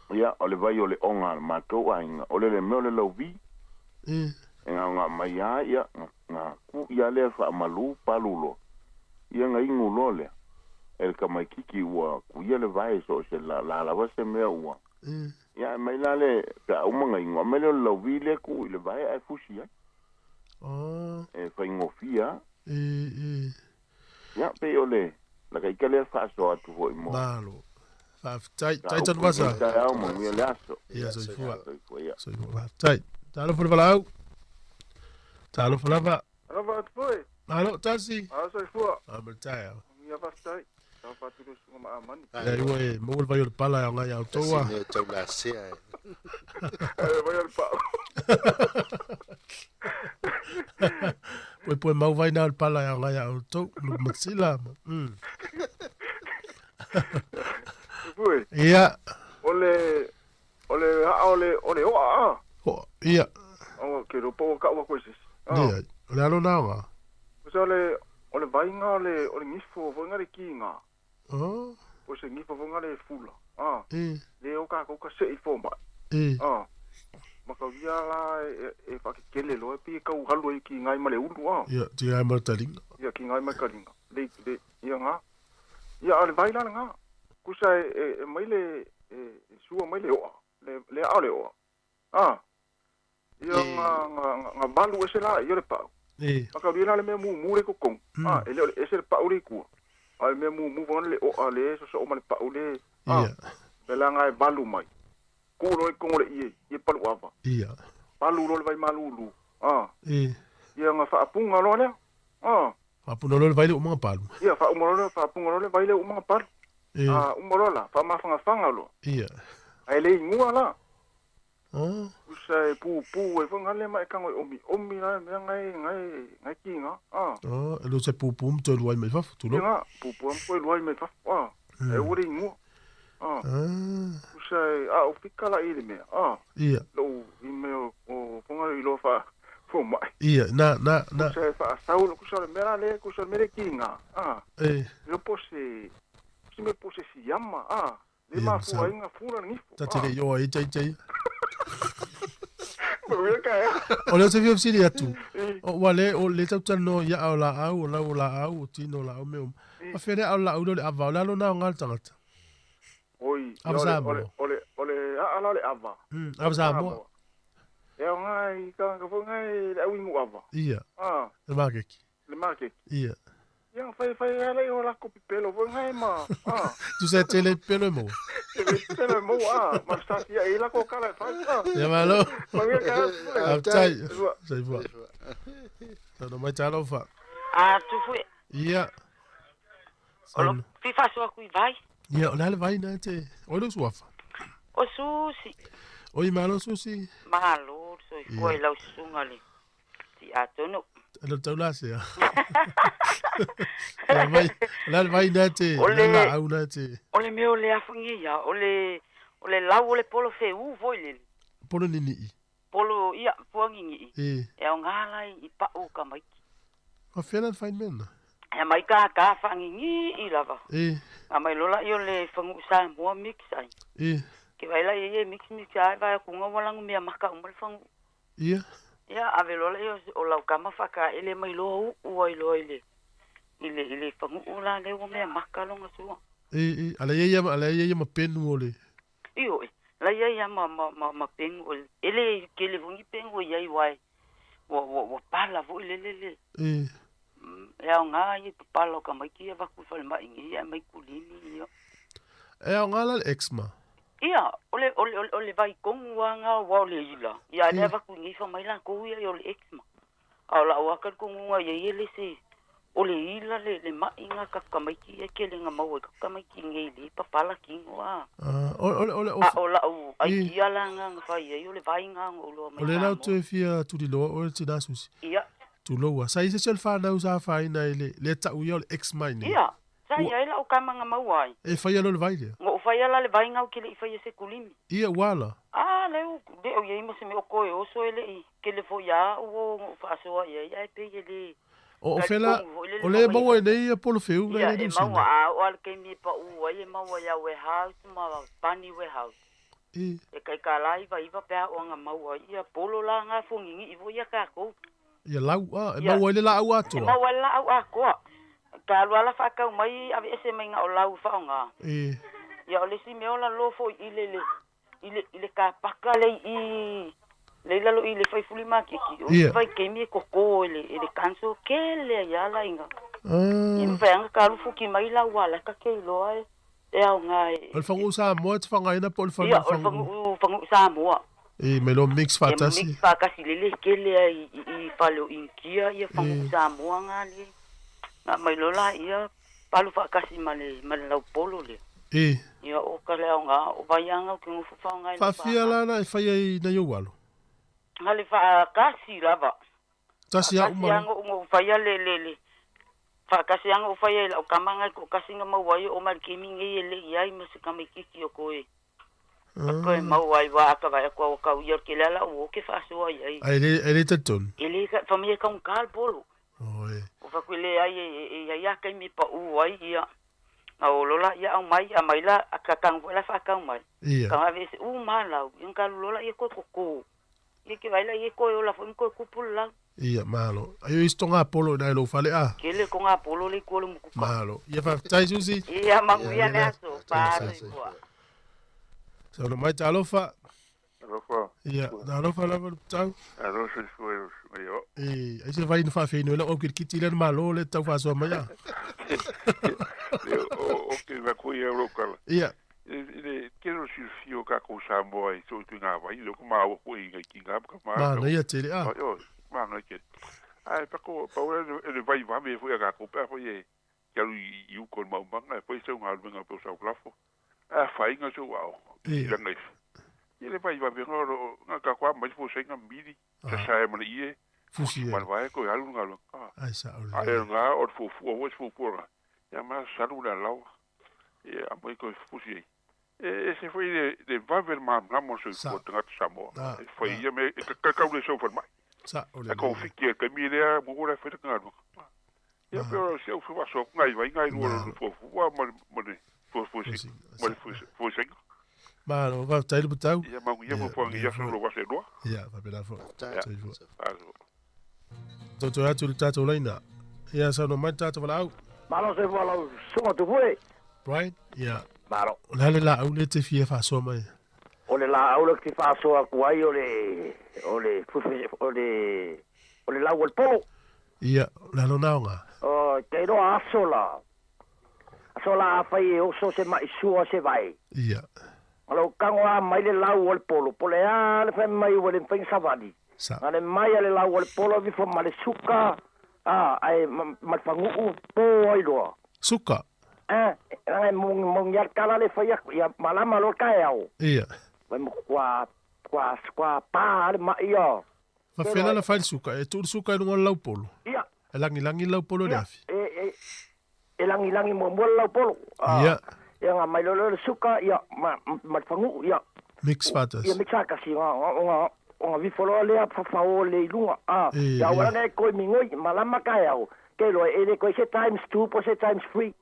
Ia, o le vai o le oga a le matou aiga, o le le mea o le lauvi. E. E gaoga mai a, ia, ga ku'i a lea faamalu palu loa. Ia ga inu loa lea. E le tamaititi ua kuia le vae so o se la, la lava se mea ua. E. Ia, aumai la le, pe a uma ga inu, aumai lea o le lauvi lea tuu i le vae ae fusi ai. Oh. E faigofie a. E, e. Ia, pei o le, la ika lea faasoa atu foi mo. Malo. Faafetai. Tai Tanuvasa. Taeao, manuia le aso. Ia, soifua. Soifua, ia. Soifua, faafetai. Talofa le valaau. Talofa lava. Alofa atu foi. Malo, tasi. A soifua. A ma le taeao. Ia faafetai. Talofa atu i le usuga ma Amani. Ia ua e maua le vai o le pala e aoga ia outou a. Tasi mea tau lasea e. E vai o le pao. Poe poe mau vai na o le pala e aoga ia outou. Lupe matsila. Pue. Ia. O le o le aa o le o le oa a. O, ia. O ke ro po ka ua koe sisi. Ia, o le alo na oga. O se o le o le vaiga o le o le gifo foi nga le kiga. Oh. O se gifo foi nga le fula. Ah. E. Le o ka ko ka se i fo mai. E. Ah. Ma ka via la e e whakekele loa e pi e kau halu ai ki ngai ma le ulu ah. Ia, ti ngai ma le talinga. Ia ki ngai ma le talinga. Le le ia nga. Ia a le vai la le nga. Kusa e e, e mai le e, e sua mai le oa. Le le a le oa. Ah. Ia nga nga nga valu ese la ia le pau. E. Ma ka la le mea mumu le kokong. Ah, e le o le ese le pau le kua. A le mea mumu vanga le oa le so so ma le pau le. Ah. Ia. Le la nga e valu mai. Ku lo i kongo le ie, ie palu ava. Ia. Palu lo le vai malulu. Ah. E. Ia nga whaapunga loa lea. Ah. Whaapunga loa le vai le umanga palu. Ia, whaauma loa le, whaapunga loa le vai le umanga palu. E. Ah, uma loa la, whaamawhangawhanga loa. Ia. Ai le ingua la. Ah. Usa e pū pū e whanga le mai kango e omi omi la mea ngai ngai ngai ki nga. Ah. Oh, e lo se pū pū mto luai mai fafo, tu lo. Ia nga, pū pū mto luai mai fafo. Ah. E ua le ingua. Ah. Ah. Usa e a o fika la i le mea. Ah. Ia. Lo i mea o whanga i loa wha fo mai. Ia, na na na. Usa e wha sau lo kusa le mea la le kusa le mea le ki nga. Ah. E. Le po se si me po se siama. Ah. Le Ia, ma sa- fua inga fura ngifo. Ta te le ioa e tai tai. O O lea ou te fia fesili atu, o ua le, o le tau talanoa i aa o laau, o lau o laau, o tino o laau, mea uma. A fea le aa o laau lea o le ava, o le alo na o ngā le tagata. Oi, Ava ole, Samoa. ole, ole, ole, aa la o le ava. Ava Samoa. E o ngai, ka ka fo ngai le au ingu ava. Ia. Ah. Le makeki. Le makeki. Ia. Ia, fai, fai, ala i o lako pipelo, fo ngai ma. Ah. Tu se tele pelo e maua. Tele pelo e maua, ah. Ma sa sia i lako kala e fai, ah. Ia malo. Ma ngia ka. Faafetai. Soifua. Saunoa mai talofa. A tufu e. Ia. O lo fi fasoa kui vai. Ia, o le a le vai na te. O le suafa. O susi. Oi malo susi. Malo, soifua Ia. i lau susuga le ti atonu. Le tau la se. Ia mai, o le a le vai na te. O O le le- laau na te. O le mea o le afagia ia, o le, o le lau o le polo feū foi lele. Polo ninii. Polo ia fuagigii. E. E aogā la i paʻu o tamaiti. Faafefea la ona fai le mea lena? E aumai kakā faagigii lava. E. Aumai loa laia o le faguʻu Samoa mix ai. E. Ke vaai laia ia e mix mix lava e vaai atu ua lagumea maka uma le faguʻu. Ia. Ia ave loa laia o lau tama faataele mai loa uʻu ai loa i le i le i le faguʻu la lea ua mea maka lona sua. E e a la i ai a la i ai ma penu o le. Ioe, la i ai lava ma ma ma pegu o le e le tele foi ni pegu o i ai aua e ua ua ua pala foi lele le. E. E aoga ia i papala o tamaiti ia avatu i falemai nei ae aumai kulini ia. E aoga la le eczema? Ia, o le o le o le vaitonu lava lena aua o le ila, ia a o lea e avatu i nei fai mai latou ia o le eczema. A o la'u lava talitonuga i ai e le se o le ila le le ma'i lena a tatou tamaiti ia e tele ina maua i tatou tamaiti i nei i le papala tino a. O o o le A o la'u idea la lena na fai ai o le vai lena na ou iloa mai O lea la ou Samoa. toe fia tuliloa oe le tina susi. Ia. Tulou a. Sa i ai se isi o le fanau sa afaina i le lea ta'u ia o le eczema i nei? Ia, sa Ua. i ai la'u tama na maua ai. E faia loa le vai lea? Na ou faia la le vai lena ou te le i faia se kulimi. Ia, ua ala. A lea ua le o i ai ma se mea o toe oso e le i tele foi ia a'u o na ou faasoa i ai ae pei e le O o fea la, talitonu foi le o le lea e maua maua ai nei ia polofeu na Ia, i e Niu maua Sila? a oo lava le taimi e paʻu ai e maua iā warehouse ma Bunny warehouse. E. E tai kālā 99 pe a oo ina maua ai ia polo la na fuagigii foi ia tatou. Ia lau a, e Ia. maua ai le laau E atoa? maua ai le laau atoa. Ka alu lava la faatau mai aveese mai na o lau e faaaoga. E. Ia o le isi mea o lalo foi i le le i le i le kapaka le i le i lalo i le faifuli maketi o Ia. vaitaimi e koko e le e le council kele ai lava laiga. Ah. Ia mafai lava ona ka alu fuki mai lau aua la ka ke iloa e e aoga e. O le faguʻu Samoa e te faaaogaina po o le Ia faguʻu o le faguʻu faguʻu Samoa. E mai loa mix E faatasi. mix faatasi lele kele ai i i fale o Initia ia faguʻu Samoa na le. Na mai loa laia palu faatasi ma le ma le laupolo lea. E. Ia o ka le aoga o vaiaga ou te nofo faaaoga i le Faafia la na e fai ai nai ou alo? Na le faatasi lava. Tasi a Faatasi uma. lava ona ou faia le le le faatasi lava ona ou faia i lau tama na i toatasi na maua ai oo mai le taimi lenei e le i ai ma se tamaititi o toe toe maua ai aua a ka vaai atu a ua tau ia o le tele lava lau o ke faasoa i ai. Ai le ai le talitonu. E le fai mai e taugata le polo. Oi. O fai atu e leai e e i ai lava taimi e paʻu ai ia. Na o loa laia aumai aumai la ka tago foi la faatau mai. Ia. Ka aveese uma lau ia ona ka alu loa laia toe koko. Ia ke vaai laia e toe ola foi ma toe tupu le lau. Ia, malo. Ai o isi tonga polo i nai lou fale a? Tele tonga polo le i tua o le mukuka. Malo. Ia faafetai Susi. Ia manuia le aso. Pa soifua. Saunoa mai talofa. Alofa. Ia, talofa lava le tau. Alo soifua e oso mai o. E, ai se vai na faafeinu ela o kirikiti lea na malo le tau faasoa mai a. Le o o ke va ko ia ro kala. Ia. E le ke ro silafia o kākou Samoa i so i ngā vai, le ko māua ko i ngai ki ngā ka mā. Manaia tele a. O, manaia tele. Ai pa ko pa o e le vai vave foi a kākou pea foi e ke alu i uka o le maumanga e foi sau ngā luenga pe o sau lafo. A whainga sau ao. Ia. I langa ifi. Ia le vai vave ngā ro ngā ka kwa mai fo senga mili. Sa sae mana i e. Fusi e. Mana vae ko i alu ngā luenga. Ai sa o le. Ai ngā o le fuafua, o le fuafua ngā. Ia ma salu le alawa. Ia a mai ko i fusi ei. E e se foi le le vave le malamalama o le soifua tagata Samoa. E fai ia mea e kakau le sau falemai. Sa o le. A kofiki e taimi lea mo ora e whai ngā luenga. Ia pe ora se au whaso ngai vai ngai rua le fuafua ma le ma le fuafua si ma le fuafua senga. Malo, faafetai le Putau. Ia maungi ia fuafuaga ia so lo wase loa. Ia, faapena foi. Soifua. Aso. Toto atu le tatou laina. Ia, saunoa mai le tatou valaau. Malo soifua lau susuga tupue. Brian, ia. Malo. O le a le laau lea e te fia faasoa mai? O le laau le ou te faasoa atu ai o le o le o le o le lau o le polo. Ia, o le a lona aoga? O te iloa aso la. Aso la afai e oso se maʻi sua se vae. Ia. O lou tago lava mai le lau o le polo. Po o le a le fai mai ua le mafai ona savali. Sa. Na le mai a le lau o le polo ifo ma le suka a ae ma ma le faguu po ai loa. Suka? A, leaga e mogi lava le tala le fai atu ia malama loa le taeao. Ia. Fai ma kua kua kua pa le maʻi ia. Faafefea la na fai le suka? E tuu le suka i luga o le laupolo? Ia. E lagilagi le laupolo i le afi? E e e lagilagi muamua le laupolo. Ia. Ia na mai loa lea o le suka ia ma ma le faguu ia. Mix faatasi. Ia mix faatasi nga nga Ona vifo loa lea fafao le i luga a. Ia aua la e koe migoi malama taeao ke iloa e le koe se times two po o se times three.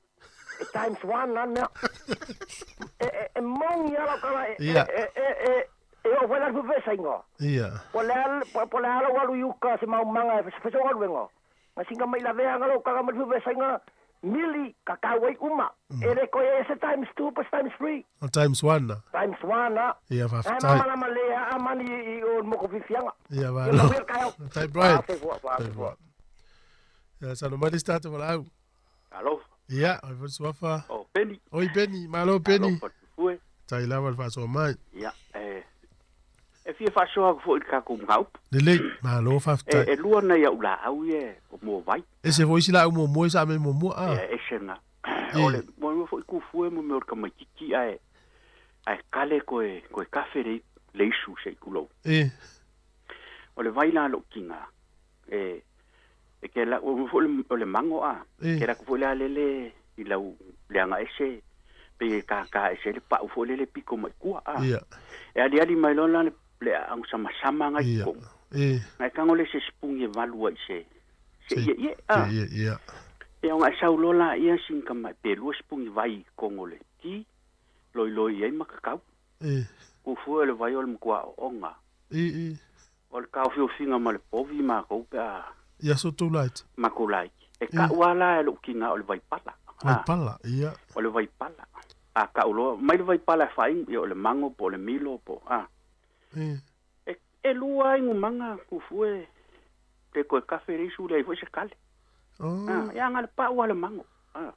E times one la le mea. E e e moni lava lau tala e e e e e oo foi la le fefesaiga. Po o le a po o le a lou alu i uka se maumaga e fai sou galuega. Na singa mai laveaga lou tala ma le fefesaiga mili kakau ai uma. E le koe e se times two po se times three. O times one na. Times one na. Ia faafetai. Ae malamalama le aa mani i o le mokofifiaga. Ia malo. Faafetai Brian. Faafetai. Ia saunoa mai le isi tagata valaau. Alofa. Ia, oi foi le suafa. O Peni. Oi Peni, malo Peni. Alofa Tufue. Tai lava le faasoa mai. Ia, e e fia faasoa atu foi i le tatou mataupu. Lelei, malo faafetai. E lua nai au laau ia o mua vai. Ese foi isi laau muamua ia sa aumai muamua a. Ia, ese na. O le muamua foi Tufue mo mea o le tamaitiiti ae ae kale koe koe kafe le le isu se i tulou. E. O le vai la lou tina e e ke la ua foi o le mago a ke latou foi le a lele i lau leaga ese pei e kākā ese le pau foi lele piko mai tua a e aliali mai loa la le le aaga samasama ngai totonu ngai tago le se sipugi e valu ai se se ieie a ia ona e sau loa laia sina tama pe lua sipugi vai i totonu o le ti loiloi ai ma kakau kufue o le vai o le matua aoaoga O le taofiofiga ma le povi matou pe a. I aso tou laiti. Matou laiti. E ka'u lava la e lou tina o le vaipala. Vaipala, ia. O le vaipala. A ka'u loa, mai le vaipala e faainu, ia o le mago po o le milo po o a. E, e lua lava inumaga fufue pe toe kafe le isu leai foi se kale. Oh. A, ia na o le pa'u lava o le mago. A,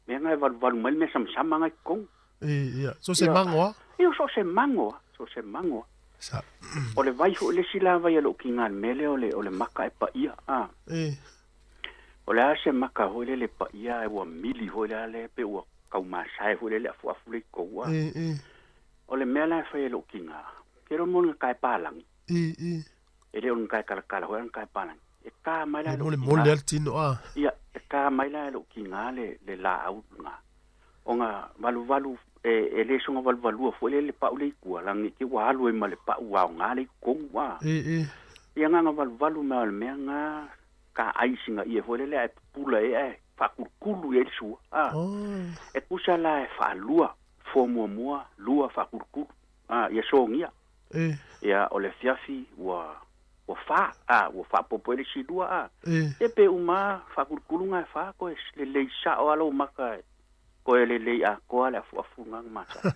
mea na e valuvalu mai le mea samasama na i totonu. Ia, so se mago a? Ia, so se mago a, so se mago a. Sa. O le vai foi le isi la vai a lou tina i le mea lea o le, o le maka e paia, a. E. O le a se maka foi lele e paia ae ua mili foi la le pe ua taumasae foi lele afuafu le i tou, a. E, e. O le mea la e fai e lou tina, ke lo mo le tae palagi. E, e. E le o le tae kalakala foi a le tae palagi. E ta mai la e lou tina. Mole mole a le tino, a. Ia, e ta mai la e lou tina le, le laau lena. Ona valuvalu e, e le soga valuvalua foi lea le pa'u le i tua, lagi i te ua alu ai ma le pa'u aoga le i totonu, a. E, e. Ia na ona valuvalu mai o le mea na ka ai sina ie foi lele ae pupula ai ae faakulukulu i ai le sua, a. Oh. E tusa la e faalua, fua muamua, lua faakulukulu, a, ia sogia. E. Ia, o le afiafi ua, ua fa, a, ua faaopoopo ai le isi lua, a. E. Ia pe uma lava faakulukulu na e fa koe lelei sao lava lou maka e koe lelei atoa le afuafu na na masani.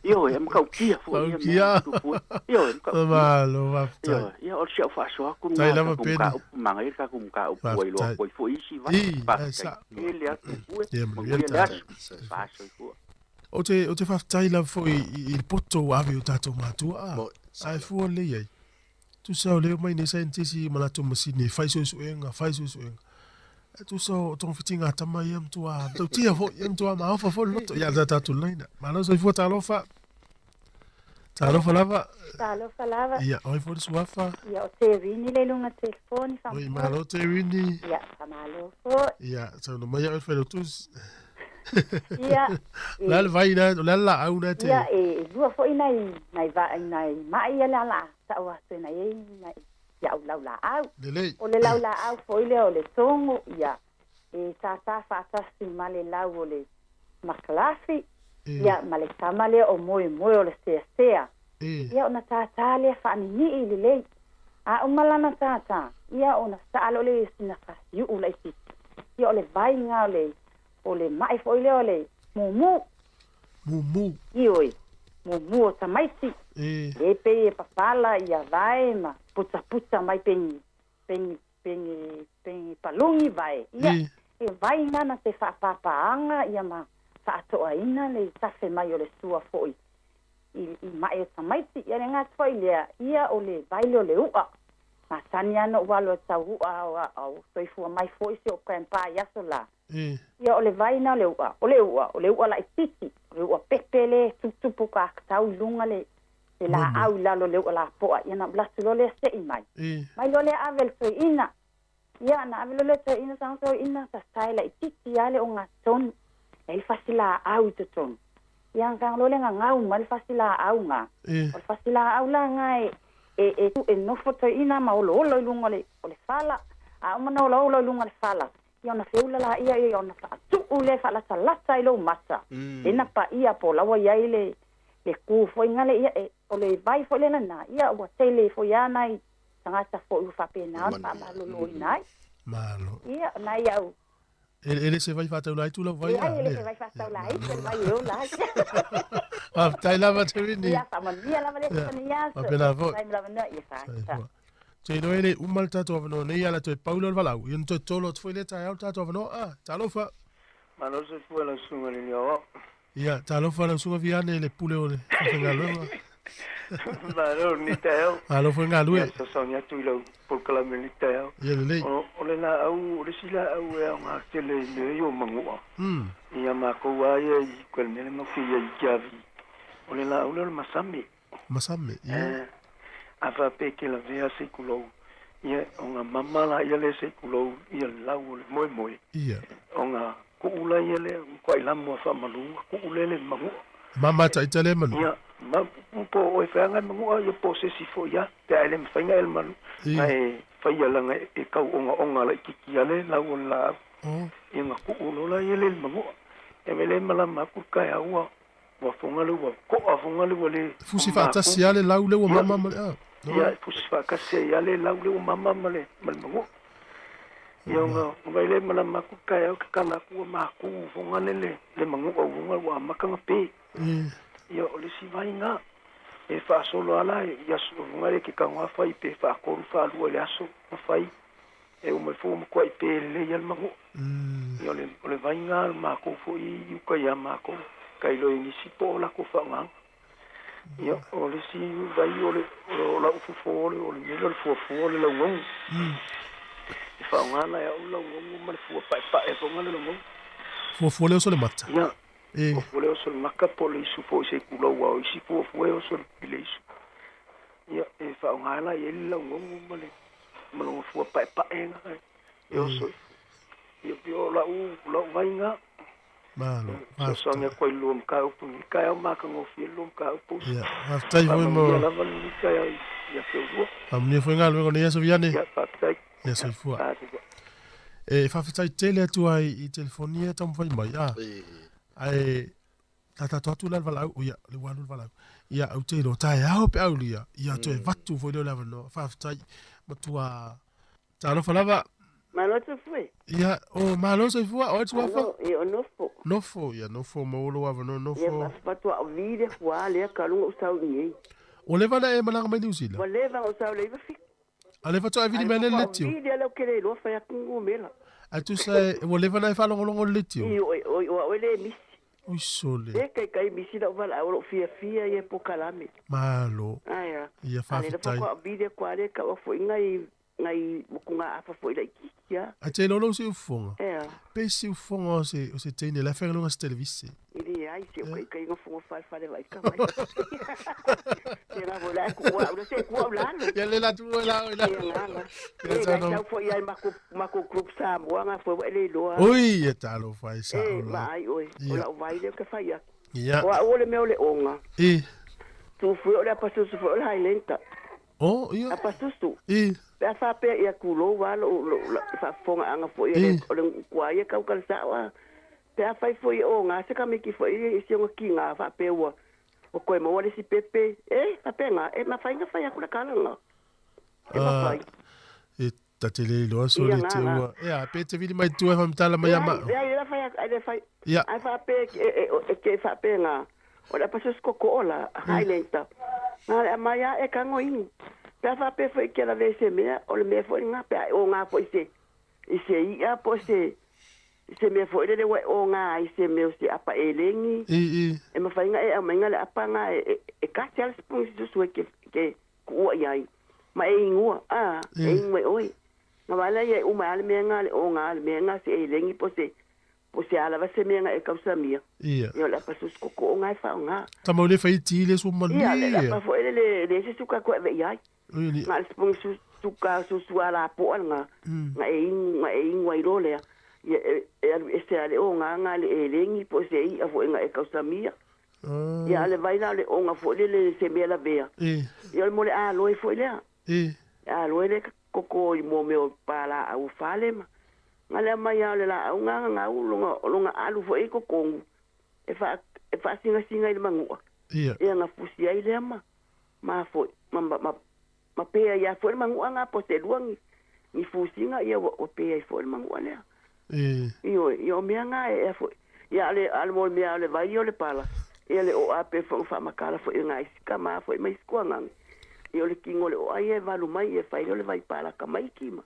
Ioe, e matautia foi ia mea tupu ai. Ioe, e matautia. Malo, faafetai. Ioe, ia o le si au faasoa atu Tai lena lava tatou Peni. mataupu, manaia le tatou mataupu ua iloa Faafetai. atu ai foi isi vai. I, ae Faafetai sa. tele atu Tupue, Ia manuia manuia le le aso. taeao. Faasoifua. Ou te, ou te faafetai lava foi i, i le poto ua ave i o tatou matua, a, ae fua lelei ai. Tusa o lea omai nei saienitisi ma latou masini e fai suesuega, fai suesuega. Ae tusa o togafitiga a tama ia matua matautia foi, ia matua maofa foi le loto. Ia, le tatou laina. Malo soifua, talofa. Talofa lava. Talofa lava. Ia, oi foi le suafa. Ia, o Terini le luga telefoni Oi, faamolemole. malo Terini. Ia, faamalo foi. Ia, saunoa mai au e le failautusi. Ia, O le a le vai na, o le a le laau na te. Ia, e lua foi nai, nai, va, nai mai ia le ala ta'u atu e nai ei nai ia'u laulaau. Lelei. O le laulaau foi lea o le togo, ia, e tātā faatasi ma le lau o le makalafi, ia, ma le tama lea o moemoe o le seasea. Ia, ona tātā lea faanini'i lelei. A uma lana tātā, ia, ona sa'a loa lea i sina fasiu'u laitiiti. Ia, o le vaiga o le, o le ma'i foi lea o le mumu. Mumu. Ioe, mumu o tamaiti. E. Le pei e papala ia vae ma putaputa mai pengi, pengi, pengi, pengi palungi vae. Ia, E. e vaiga na te faapapaaga ia ma faatoaina le tafe mai o le sua foi i, i ma'i o tamaiti. Ia le gata foi lea, ia o le vai lea o le u'a. Masani lava ona ou alo e tau u'a a o soifua mai foi si o'u grandpa i aso la. E. Ia o le vai na o le u'a, o le u'a, o le u'a laitiiti, o le u'a pepe lea e tuputupu kakatau i luga le, le laau i lalo o le u'a lapo'a. Ia ona ou alu atu loa lea se'i mai. E. Mai loa lea ave i le toeaina. Ia ona ave loa lea i le toeaina, saga toeaina sasae laitiiti lava le ogatotonu. E i ai le fasilaau i totonu. Ia ona tago loa lea gagau mai le fasilaau ga. E. O le fasilaau la ga e, e e e nofo toeʻina ma olaola i luga o le o le fala. A uma na olaola i luga o le fala, ia ona feula laia ia ona faatuʻu lea e faalatalata i lou mata. E na paʻia po o la ua i ai le le ku foʻi gale ia e o le vai foʻi le lena ia ua tele foʻi a nai tagata foʻi ua faapena ona faamaloloina ai. Malo. Ia nai au. E le se vai faataula ai tu lau vai a. E le se vai faataula ai se vai e ola ai. Faafetai lava Tevini. Ia faamanuia lava le Aso Ia. Faapena foi. Faafetai mo le avanoa ia faafetai. Te iloa e le uma le tatou avanoa nei ala toe pau lea o le valaau. Ia na toe tolo atu foi lea taeao le tatou avanoa. Ah, talofa. Malo soifua lau susuga i le Aoao. Ia, talofa lau susuga Viane i le pule o le faafaigaluega. Malo lenei taeao. Malo foi galue. Ia, fesoasoani atu i lau polokalame i lenei taeao. Ia lelei. O le laau, o le isi laau e aoga tele i mea ia o manu'a. Ia makou lava ia i uka i le mea lea matou te i ai i Tiavi, o le laau lea o le masame. Masame, ia. A faapea e te lavea se i tulou, ia, ona mama laia lea se i tulou ia le lau o le moemoe. Ia. Ona tuu laia lea, matuai lamo a faamalu, ona tuu lea le manu'a. Mama taita lea manu'a. Ia, ma, po o oe feaga e manu'a, ia po o se isi foi lava, pe a e le mafai ona e le malu, na e faia leaga e tau ogaoga laitiiti lava le lau o le laau. Ia ona tuu loa laia lea i le manu'a. E le malama atu le taeao ua Ua foga le ua ko'a foga le ua le Fusi faatasi a le lau le ua mama ma le a. Ia fusi faatasi ai a le lau le ua mama ma le ma le manu'a. Ia ona vai le malama atu taeao tatala atu ua maku foga le le le manu'a uga ua amata ona pe. Ia o le isi vai na e faasolo a la i aso foga le ke tago fai pe faatolu faalua i le aso na fai e uma ifo ua matuai pe lelei lava le manu'a. Ia o le o le vai na a le makou foi i uka ia makou, tailo i nisi po o latou faaaogaga. Ia o le isi vai o le o lau fofo o le o le mea lea o le fuafua o le laugauga. E faaaoga la e au le laugauga ma le fua paepae foi le laugauga. Fuafua le oso le mata. Ia, fuafua le oso le mata po o le isu foi se i tulou aua o isi fuafua e oso i le isu. Ia, e faaaoga la i ai le laugauga ma le ma lona fua paepae na e oso ifo. Ia pei o lau lau vai na. Malo, Fesoasoani atu ai i le lua mataupu i lenei taeao matagofie le lua mataupu. Ia, faafetai foi mo. Faamanuia lava lenei taeao ia te oulua. Faamanuia foi galuega o lenei aso Viane. Ia, faafetai. Ia, soifua. E faafetai tele atu ai i telefoni ia e taumafai mai, a. Ae ta tatou atu la le valaau, ia, le ua alu le valaau. Ia, ou te iloa, taeao pe aulia, ia toe avatu foi lea o le avanoa. Faafetai, matua talofa lava. Malo soifua. Ia, o malo soifua, o ai suafa? Malo, ia o Nofo. Nofo, ia Nofo, maua lou avanoa Nofo. Ia, faatoa o vi le fua lea ka luga o sau i nei. Ua leva ona e malaga mai Niu Sila? Ua leva ona ou sau i le 97. A lea faatoa e vili mai le leitio? Ai, faatoa vili lea ou te le iloa fai atu numera. Ae tusa e, ua leva ona e faalogologo i le leitio? I, oi, oi, o au e le misi. Oi sole. E kaikai misi lau valaau o lou fiafia ia e polokalame. Malo. Ae a. Ia, faafetai. A lea faatoa vili atu lava lea tau foi nai nai motugaafa foi laitiiti a. Ae te iloa lou siufofoga? Ea. Pe siufofoga o se, o se teine la e faigaluega se televise. E leai, se o kaikai nofonofo falefale vai ka mai. Tena foi la e kuʻu au la se kuʻu au lalo. Ia le la tu la oi la. Ia ngala. E nai tau foi ai mako mako group Samoa nga foi ua e le iloa. Oi e talofa e sao E la. vaai oe, o lau vai lea ou te fai atu. Ia. O au o le mea o le oga. E. Tufue o le apasusu foi o le Highlander. O, ia. Apasusu. E. Pe a faapea ia tulou a lou lou faafofogaaga foi o le o le nuu tua ia tau kala sao a. Pe afai foi e oga se kamiki foi i si ona kiga faapea ua ua toe maua le isi pepe, e faapena, e mafai ona fai atu le kalaga. E mafai. E ta te le iloa sole Ia, te na, na. ua. Ea, pe te vili mai tua e whamtala mai a mao. Leai, leai, fai atu, ai le fai. Ia. Ai faapea e, e, e, e ke faapena, o le apasusu koko ola, Highlander. Na le aumai lava e kago inu. Pe a faapea foi ke lawe i se mea, o le mea foi lena, pe a e oga foi i se, i se i'a po o se, se mea foi lele ua e oga ai i se mea o se apa elegi. I, i. E mafai ona e aumaiga le apa lena e, e, e kasi lava le sipuni susu e ke, ke kuua i ai. Ma e igua, a, e igu e oe. Na vaai lea ia e uma ai lava le mea lena, le oga, le mea lena, se elegi po o se, po o se a lava se mea na e kausamia. Ia. Ia o le apa susu koko o na e faaaoga. Tama o le fai ti le su manu. Ia, le apa foi le le le se suka koe ave i ai. Oi ni. Na le sipuni su suka susu a la po'a lena. Na e inu, na e inu ai loa lea. Ia e, e alu ese lava le ogaga le elegi po o se i'a foi na e kausamia. Ia a le vai la o le oga foi lele se mea lavea. Ia o le mo le aloe foi lea. E aloe le koko i mo mea o palaau o fale ma. Nga le aumai lava o le laau nga gagau loga loga alu foi i totogu e faa e faasingasinga i le manu'a. Ia na fusi ai lea ma ma foi ma ma ma pe ai lava foi le manu'a ga po o se lua ni ni fusiga ia ua ua pe ai foi le manu'a lea. Ioe, ia o mea ga e a foi ia a o le a o le mo le mea o le vai o le pala ia le o'a pe foi ona faamatala foi e ga isi tama foi ma isi tuagaga. Ia o le tino o le o'a ia e valu mai ia e fai lea o le vai pala tamaiti ma.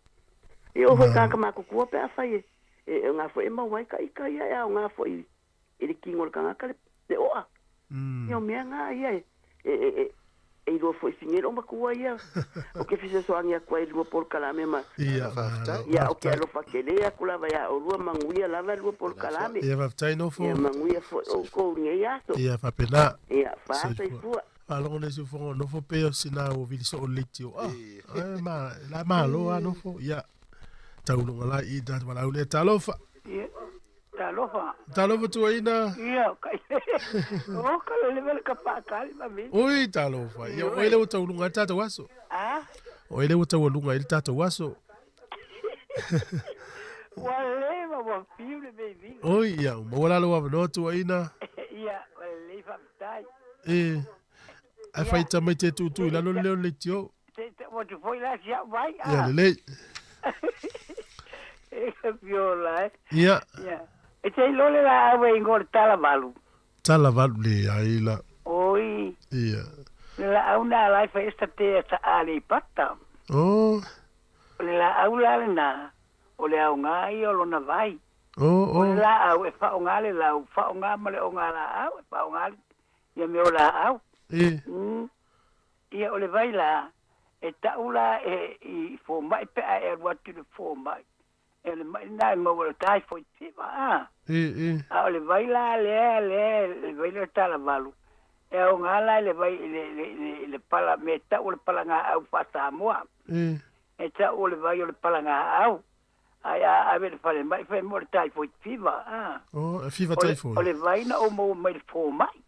Ia oo foi i tagata matutua pe afai e e ga foi e maua ai ta ita ia e aoga foi i le tino o le tagata le le o'a. Ia o mea ga ia e e e e iloa foi i sini lou matua ia ou te fesoasoani atu ai i lua polokalame ma Ia, faafetai. Ia ou te alofa tele atu lava ia oulua manuia lava lua polokalame. Ia, faafetai Nofo. Ia manuia foi outou i lenei aso. Ia, faapena. Ia, fa soifua. Faalogo nei siufofoga o Nofo pei o sina ua vili soo le leitio. Ah, eh, ma, la malo a Nofo. Ia, tauloga la i tata valaau lea. Talofa. Ia, talofa. Talofa tuaina. Ia, kai. O ka le leve le ka paakali ma mi. Ui, talofa. Ia, oe le ua tauluga ai le tatou aso. Ah? Oe le ua taualuga ai le tatou aso. Ua leva ua fiu le veiviga. Oi, ia, ua maua la lou avanoa tuaina. Ia, ua lelei faafetai. E, ae faita mai te tuutuu i lalo le leo o le leitio. Te, te, ua tu foi la si au vai. Ia, lelei. E ka fiola, e. Ia. Ia. E te iloa le laau e ingoa o le talavalu. Talavalu le ai la. Oi. Ia. Le laau na ala e fai ai se tate a Aleipata. Oh. O le laau la lena, o le aoga ia o lona vai. Oh, oh. O le laau e faaaoga le lau, faaaoga ma le ogalaau, e faaaoga ia mea o laau. E. Ia o le vai la, e tau la e i fomai pe a e alu atu i le fomai. E o le mai lena e maua le typhoid fever, a. E, e. A o le vai la lea, lea, le vai lea o le talavalu, e aoga la i le vai, i le, le, le, le pala, mea e tau o le palagaau faa-Samoa. E. E tau o le vai o le palagaau. Ae a ave i le falemai, fai mai o le typhoid fever, a. Oh, e fever typhoid. O le vai na ou maua mai le fomai.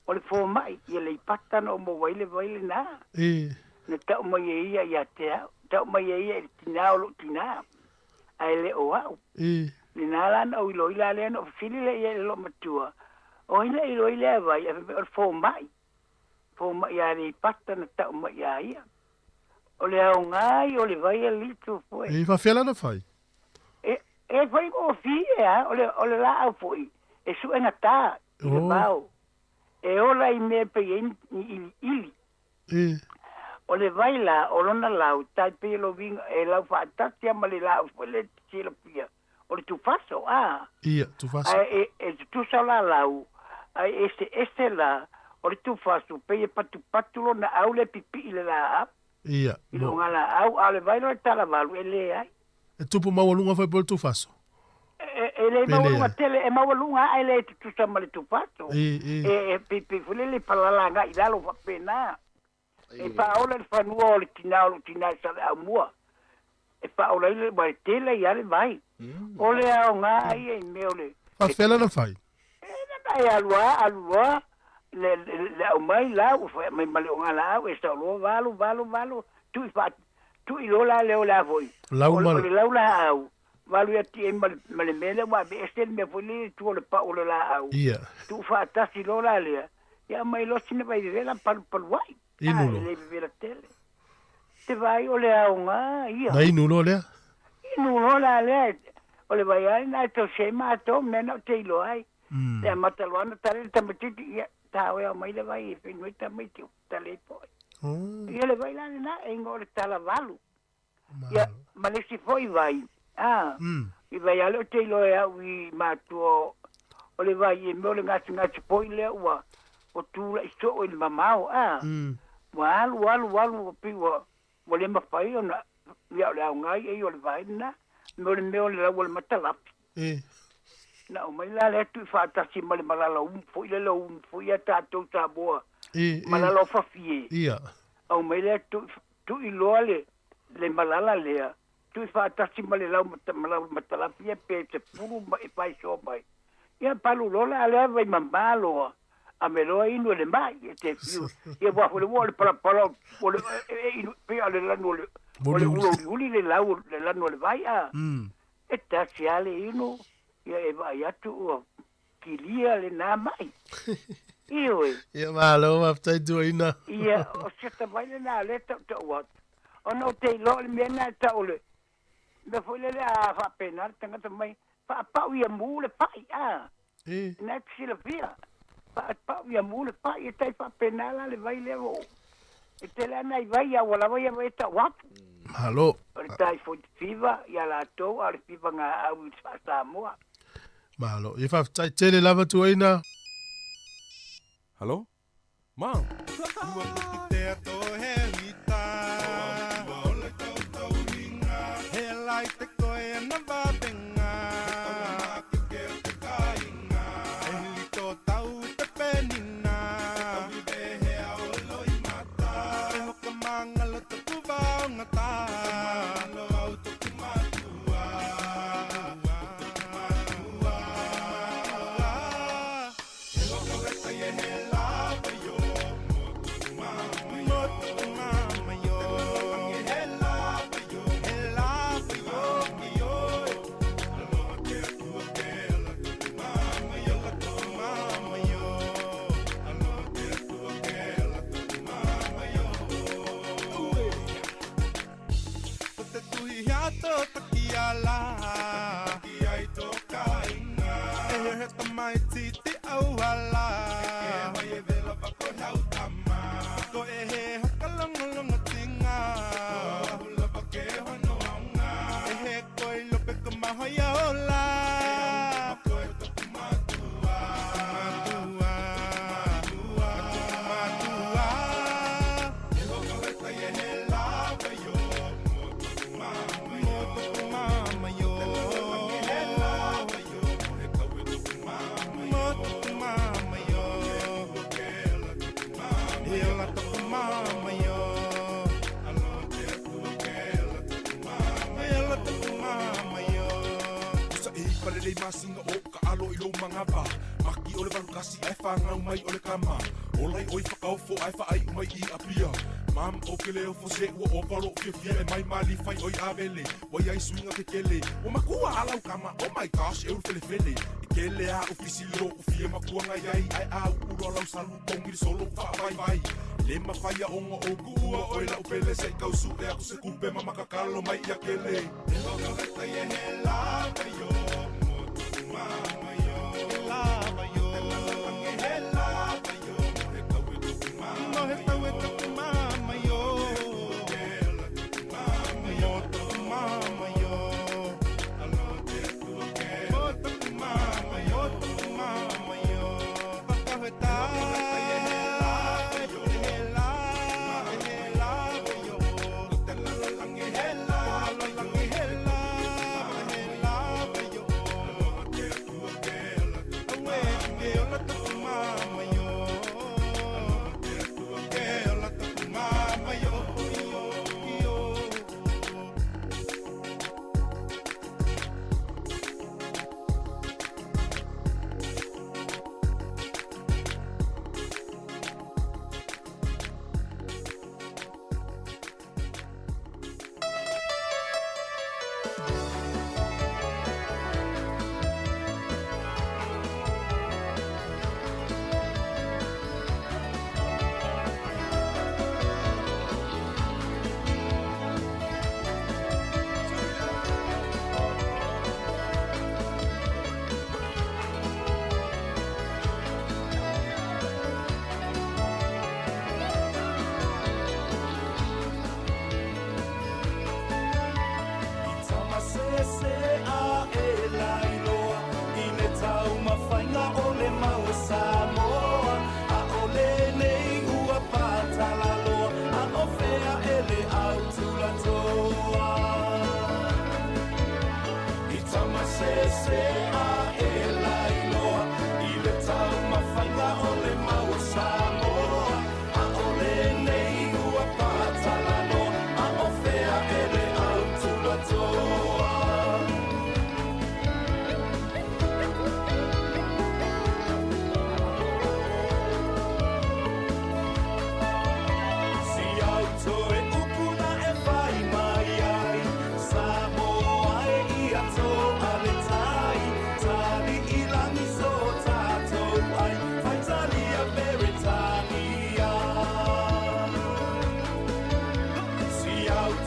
O le fomai, i Aleipata na ou maua ai le vai lena. E. Na tau mai e ia ia te au, tau mai e ia i le tinā o lou tinā, ae le o au. E. Lena la na ou iloila lea na ou fesili lea i ai i le loomatua, o ai na iloa ai lea vai? Ae fai mai o le fomai. Fomai a Aleipata na tau mai ia ia. O le aoga ia o le vai a litu foi. E faafefea la na fai? E, e fai gofie a, o le, o le laau foi, e suega tā i le vao. E ola i mea pei ai ni iliili. E. O le vai la, o lona lau, tai pei e loviga, e lau faatasi a ma le laau foi lea e te silafia, o le tufaso, a. Ia, tufaso. Ae e, e tutusa la lau, ae eseese la, o le tufaso, pei e patupatu lona au le pipii i le laau. Ia, I luga laau, a o le vai loa e talavalu, e leai. E tupu maualuga foi po o le tufaso? E, e le maualuga tele, e maualuga ae le tutusa ma le tufaso. E, e. E, e pei foi lele palala agai i lalo faapena. E faaola le fanua o le tinā o lou tinā i Saleaaumua. E faaola ai le, ua e tele ai lava le vai. O le aoga ia i mea o le... Faafefea la na fai? E na e alu lava, alu loa, le, le, le aumai lau, ua fai mai ma le ogalaau, e sao loa valu, valu, valu, tui faa, tui loa la lea o le a foi. Lau ma O le lau laau, valu ia ti ai ma le, ma le mea lea ua aveese le mea foi lea i tua o le pau o le laau. Ia. Tuu faatasi loa la lea, ia aumai loa sina vai vevela palupalu ai. Inu Ah, loa. e le vevela tele. Te vaai o le aoga ia. Na inu loa lea. Inu loa la lea, o le vai lava lena e tausi ai matou, mea na ou te iloa ai. Le amata loa ona tale le tamaitiiti, ia, ta oe aumai le vai e fai mai tamaiti o tale foi. Ia le vai la lena e igoa o le talavalu. Ia, ma le isi foi vai, a, i vai lava lea ou te iloa e au i matua o le vai e mea o le gasegase foi lea ua ua tulai soo i le mamao, a, ua alu alu alu ua pei ua ua le mafai ona, ia o le aoga ia ia o le vai lena, mea o le mea o le lau o le matalafi. E. Na aumai la lea tui faatasi ma le malala umu foi lele o umu foi ia tatou Samoa. E, e. Malala o fafie. Ia. Aumai lea tui, tui loa le, le malala lea, tui faatasi ma le lau mata, malau matalafi ia pe 10 ma e faisoa mai. Ia palu loa la lea vai mamā loa. A me loa inu e le mai e te fiu. Ia ua fole ua o le palapala o le e inu pe a le lanu o le o le ulo uli le lau le lanu o le vai a. E tasi a le inu ia e vaai atu ua kilia le nā mai. Ioe. Ia malo faafetai tuaina. Ia o se tamai lenā lea e tautau atu. Ona ou te iloa o le mea lena e tau o le mea foi lele a faapena le tagata mai faapau ia mu le pai a. Lena e te silafia. Faapau ia mu le pai e tai faapena la le vai lea ua e tele lava nai vai a ua lava ia vai e tau atu. Malo. O le typhoid fever ia latou a o le fiva gaau i le faa-Samoa. Malo. Ia faafetai tele lava tuaina. Hello? Ma!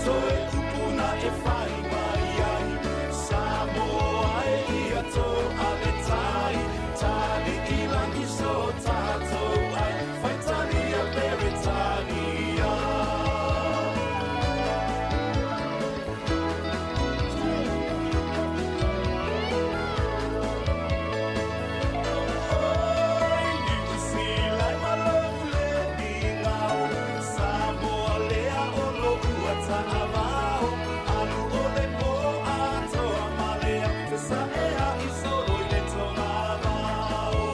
Toe upuna e whai mai ai Samoa e ia tō ale tai Tali i langi so tātou ai Whaitania Peretania. Oi, New Zealand, ma lou le migao Samoa lea o lo ua taavao Alu o le po atoa ma lea Fesa ea i solo i le togavao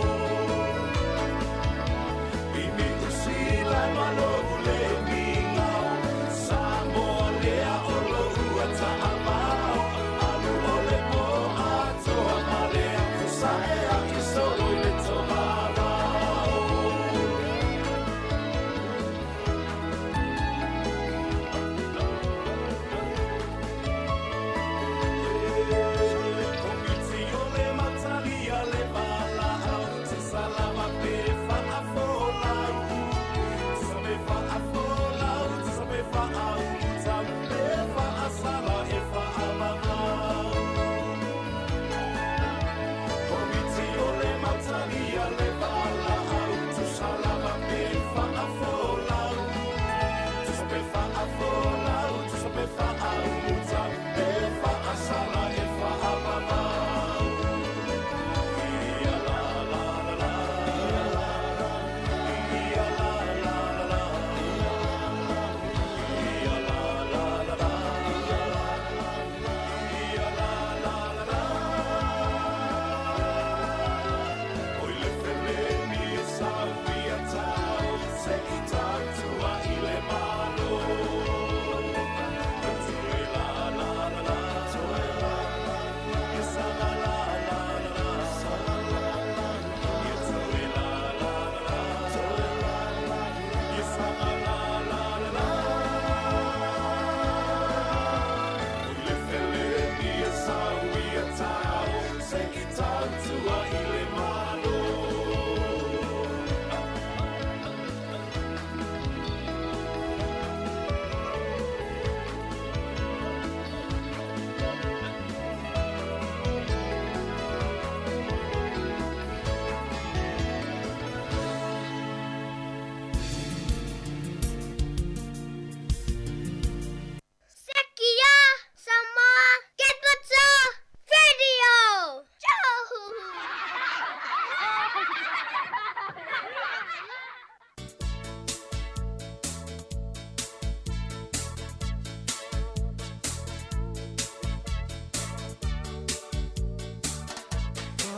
I New Zealand, ma lou le migao Samoa lea o lo ua taavao Alu o le po atoa ma lea Fesa ea i solo i le togavao. Komiti o le matalia le valaau Te salama pe faafolau Te sape faafolau, te sape faaumutau E faasala e faavavau Komiti o le matalia le valaau Te salama pe faafolau Te sape faafolau, te sape faaumutau E faasala e faavavau Ia la la la la Ia la la la la Ia la la la la Ia la la la la Oi le feleni e sau ia tau Se i tautua i le malo Toe la la la la Toe la la Ia sa la la la la Sa la la la Ia toe la la la la Toe la la Ia sa la la la la Oi le feleni e sau ia tau Se i tautua i le malo. Sekia Samoa Capital Radio.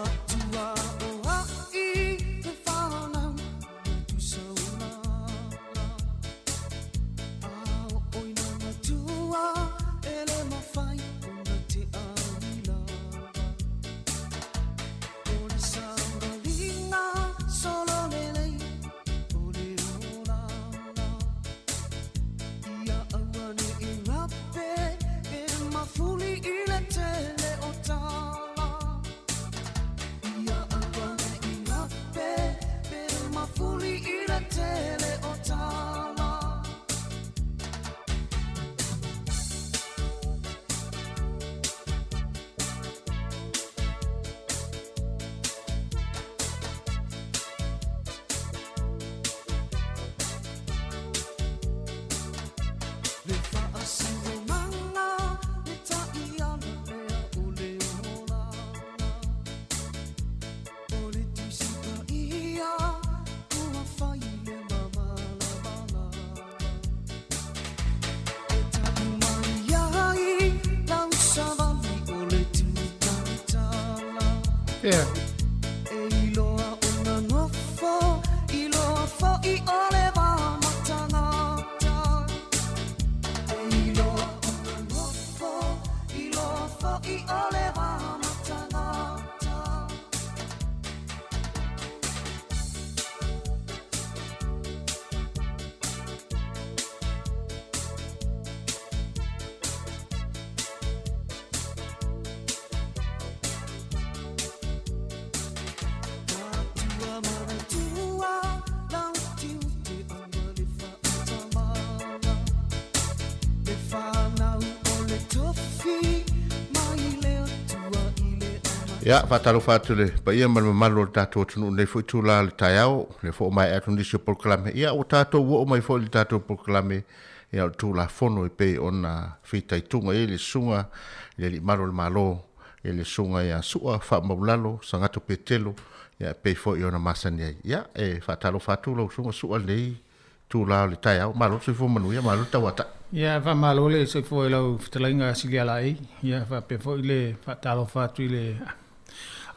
Atua o ai te whanau tu sauna Ao oi na matua e le mawhai ona te awila O le sauralinga solo lelei o le olana Ia aua ne i rape e mafuli i le tele o tala Ia aua ne i rape e mafuli i le tele o tala. Le whaasiromanga le ta'iala lea o le olana O le tusi paia ua fai le mamalamalama E tapu mai ai lau savali o le tutautala Yeah. E iloa ona nofo, iloa fo'i o le vamatagata E iloa ona nofo, iloa fo'i o le vamatagata. Ia, faatalofa atu i le paia ma le mamalu o le tatou atunuu i lenei foi itula o le taeao, o lea foi ua maea atu nisi o polokalame. Ia, ua tatou oo mai foi i le tatou polokalame ia o le Tulafono e pei ona fitaituga i ai le Susuga i le Alii Malu o le Malo, ia le Susuga ia Su'a Faamaulalo Sagato Petelo, ia e pei foi ona masani ai. Ia, e faatalofa atu lau Susuga Su'a i lenei itula o le taeao. Malo le soifua manuia, malo le tauatai. Ia, faamalo le soifua i lau fetalaiga Silialaei, ia faapea foi le faatalofa atu i le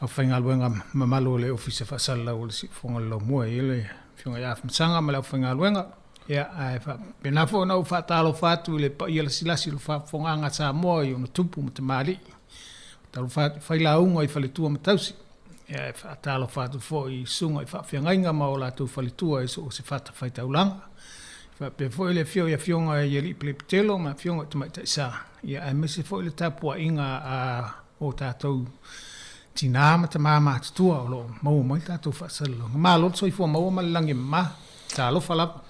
aufaigaluega mamalu o le Ofisa Faasalalau o le Siufofoga o le Laumua, e i ai le Afioga ia Afamasaga ma le aufaigaluega. Ia, ae faapena foi ona ou faatalofa atu i le paia lasilasi o le faafofogaaga a Samoa i ona tupu ma tamalii. Faatalofa atu i failauga i faletua ma tausi. Ia, e faatalofa atu foi i susuga i faafeagaiga ma o latou faletua i so o se fatafaitaulaga. E faapea foi le afio i afioga i alii pelepitelo ma afioga i tamaitai sa, ia aemaise foi le tapuaiga a o tatou tinā ma tamā matutua o lo o maua mai le tatou faasalalauga. Malo le soifua maua ma le lagi e mama. Talofa lava.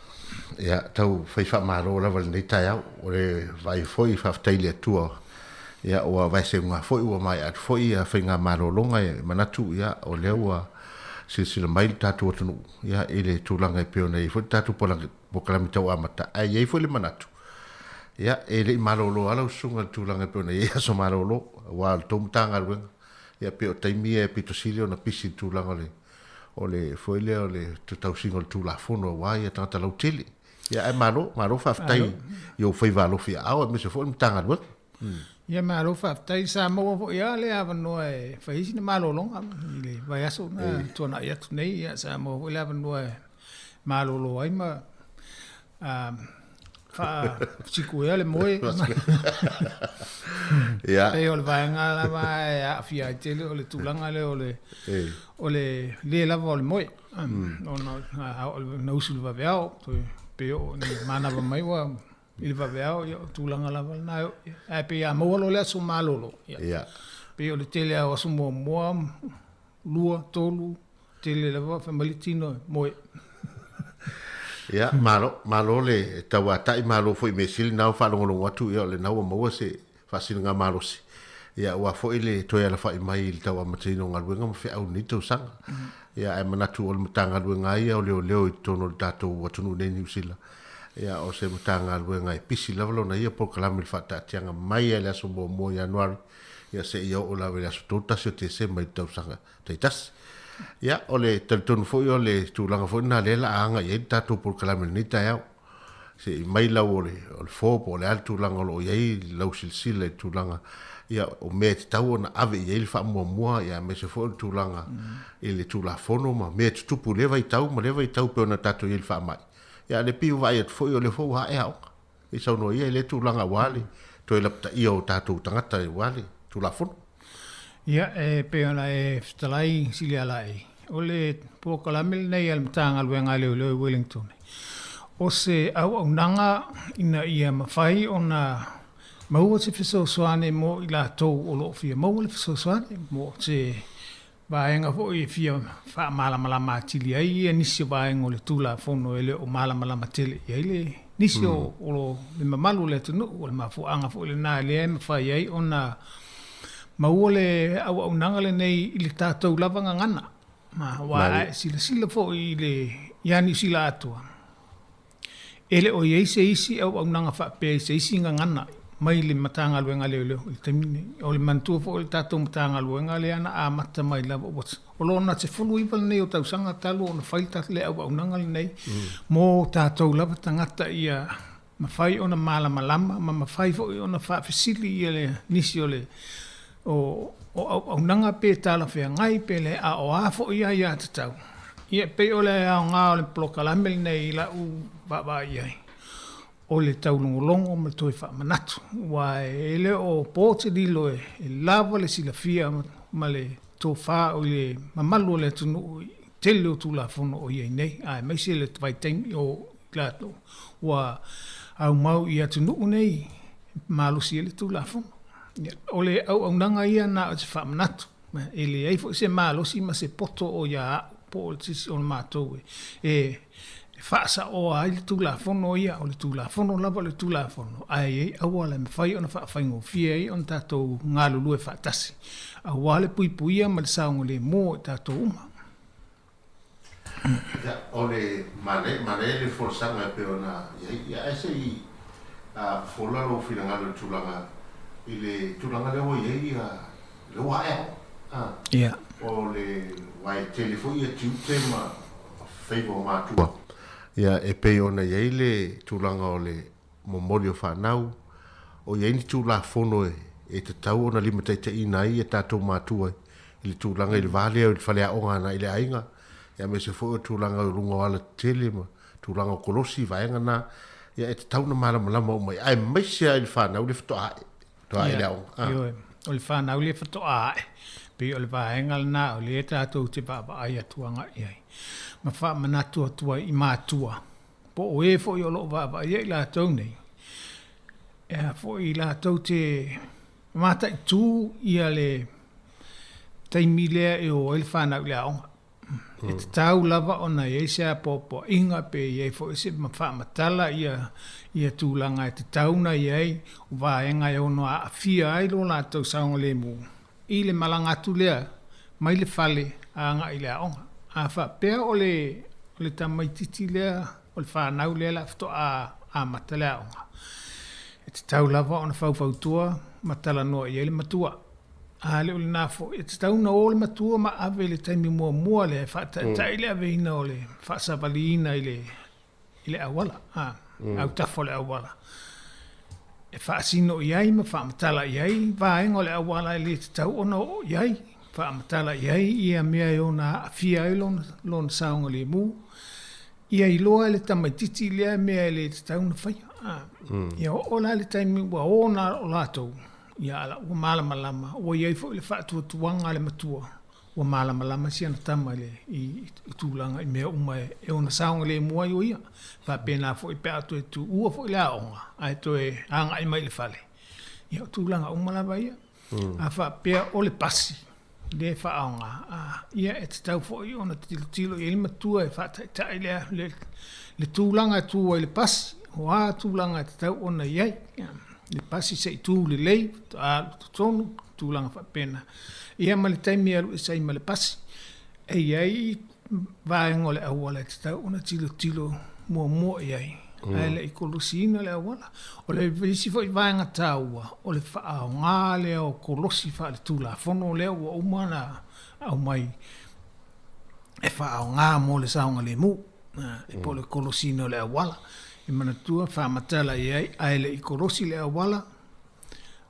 Ia, tau fai faamalo lava i lenei taeao. O le vaai foi, faafetai i le Atua, ia, ua vaeseuga foi, ua maea atu foi ia faiga malologa e manatu, ia, o lea ua silasila mai le tatou atunuu, ia, i le tulaga e pei ona i ai foi le tatou polokalame tau amata. Ae i ai foi le manatu, ia, e le i malolo lava lau susuga i le tulaga e pei ona i ai aso malolo, aua o le tou Matagaluega, ia, pei o taimi ia e pito sili ona pisi i le tulaga o le o le foi lea o le tausiga o le Tulafono aua ia tagata lautele. Ia ae malo, malo faafetai i ou faiva alofi aao aemaise foi le Matagaluega. Ia malo faafetai, sa maua foi lava le avanoa e fai ai sina malologa i le vaiaso na tuanai atu nei, ia sa maua foi le avanoa e malolo ai ma faasikuea le moe. Ia. Pei o le vaega lava e aafia ai tele o le tulaga lea o le o le le lava o le moe. Ona na usu i le vaveao, toe pe oo ina manava mai ua i le vaveao, ia o tulaga lava lena e oo i ai. Ae pei a maua loa le aso malolo, ia, pei o le tele lava o aso muamua, lua, tolu, tele lava fai mai le tino e moe. Ia, malo, malo le tauatai, malo foi i mea sili na ua faalogologo atu, ia o lena ua maua se faasiligamalosi, ia aua foi le toe alafai mai i le tau amataina o galuega ma feau i lenei tausaga. Ia ae manatu o le Matagaluega lava ia o Leoleo i totonu o le tatou atunuu nei i Niu Sila, ia o se Matagaluega e pisi lava lona ia polokalame i le faataatiaga mai lava i le aso muamua o Ianuari, ia seia oo lava i le aso 31 o Tesema i le tausaga taitasi. Ia, o le talitonu foi o le tulaga foi lena lea la a agai i ai le tatou polokalame i lenei taeao. Se i mai lau o le, o le fo po o le a le tulaga o lo o i ai lau silasila i le tulaga, ia, o mea e tatau ona ave i ai le faamuamua, ia aemaise foi o le tulaga i le Tulafono ma mea e tutupu i lea vaitau ma lea vaitau pei ona tatou i ai i le faamai. Ia, a o le pei ua vaai atu foi o lea foi ua ae aoga. Se i saunoa ia i lea tulaga aua le toe lapataia o tatou tagata aua le Tulafono. Ia, e pei ona e fetalai Silialaei, o le polokalame lenei a le Matagaluega a Leoleo i Wellington, o se auaunaga ina ia mafai ona maua se fesoasoani mo i latou o lo o fia maua le fesoasoani, mo se vaega foi e fia faamalamalama atili ai ia nisi o vaega o le Tulafono e le o malamalama tele i ai le nisi o o le mamalu o le atunuu. O le mafuaaga foi lena lea e mafai ai ona maua le auaunaga lenei i le tatou lava gagana. Aua a e silasila foi i le ia Niu Sila atoa, E le o i ai se isi auaunaga faapea i se isi gagana mai le Matagaluega a Leoleo i le taimi lenei. O le manatua foi o le tatou Matagaluega lea na amata mai lava ua o lona 19 lenei o tausaga talu ona fai le auaunaga lenei mo tatou lava tagata ia mafai ona malamalama ma mafai foi ona faafesili ia le nisi o le o auaunaga pe talafeagai pe leai, a o a foi aiatatau. Ia, e pei o le aoga o le polokalame lenei i lau vaavaai i ai, o le taulogologo ma le toe faamanatu, aua e le o po se lilo e lava le silafia ma le tofa i le mamalu o le atunuu i le tele o Tulafono o i ai nei, aemaise le vaitaimi o i latou ua aumau i atunuu nei e malosi ai le Tulafono. O le auaunaga ia na o se faamanatu, e leai foi se malosi ma se poto o ia au po o se isi o matou e e faasaoa ai le Tulafono ia, o le Tulafono lava o le Tulafono, ae i ai auala e mafai ona faafaigofie ai ona tatou galulue faatasi aua le puipuia ma le saogalemu o i tatou uma. Ia, o le manaia, manaia le folasaga e pei ona i ai, ia ae se i fofola lou finagalo i le tulaga, i le tulaga lea ua i ai ia, lea ua ae aoga. A. Ia. O le, aua e tele foi ia tiute ma faiva o matua. Ia, e pei ona i ai le tulaga o le momoli o fanau, o i ai ni Tulafono e tatau ona limataitaiina ai a tatou matua i le tulaga i le va lea i le faleaoga agai i le aiga, aemaise foi o tulaga i luga o alatetele ma tulaga o kolosi, vaega na, ia e tatau ona malamalama uma i ai, aemaise lava i le fanau lea faatoa ae, faatoa ae i le aoga. Ioe, o le fanau lea faatoa ae, pei o le vaega lena o lea tatou te vaavaai atu agai i ai, ma faamanatu atu ai i matua po o e foi o lo o vaavaaia i latou nei, e a foi latou te mataitū ia le taimi lea e o ai le fanau i le aoga. E tatau lava ona i ai se apoapoaiga pe i ai foi se faamatala ia ia tulaga e tatau ona i ai o vaega e ono aafia ai lo latou saogalemu i le malaga atu lea mai le fale agai i le aoga. A faapea o le o le tamaitiiti lea, o le fanau lea o le a faatoa amata le aoga, e tatau lava ona faufautua ma talanoa i ai le matua. A le o lena foi, e tatau ona o le matua ma ave i le taimi muamua lea e faataitai le aveina o le faasavaliina i le i le auala, a, autafa o le auala, e faasino i ai ma faamatala i ai vaega o le auala e le tatau ona oo i ai, faamatala i ai ia mea e ono aafia ai lona, lona saogalemu, ia iloa e le tamaitiiti lea mea e le tatau ona faia. A, ia oo la i le taimi ua o na o latou, ia a la ua malamalama, ua i ai foi le faatuatuaga a le matua ua malamalama si ana tama i le i tulaga i mea uma e ono saogalemu ai o ia. Faapena foi pe a toe tuua foi le aoga ae toe agai mai i le fale, ia o tulaga uma lava ia. A faapea o le pasi lea e faaaoga, ia e tatau foi ona tilotilo i ai le matua e faataitai le le le tulaga e tu ai le pasi, o a tulaga e tatau ona i ai. Le pasi se i tu lelei faatoa alu i totonu, tulaga faapena. Ia ma le taimi e alu ese ai ma le pasi, e i ai vaega o le auala e tatau ona tilotilo muamua i ai, ae le i kolosiina le auala. O le isi foi vaega taua, o le faaaoga lea o kolosi faaletulafono lea ua uma ona aumai e faaaoga mo le saogalemu, e po o le kolosiina o le auala. E manatua, faamatala i ai, ae le i kolosi le auala,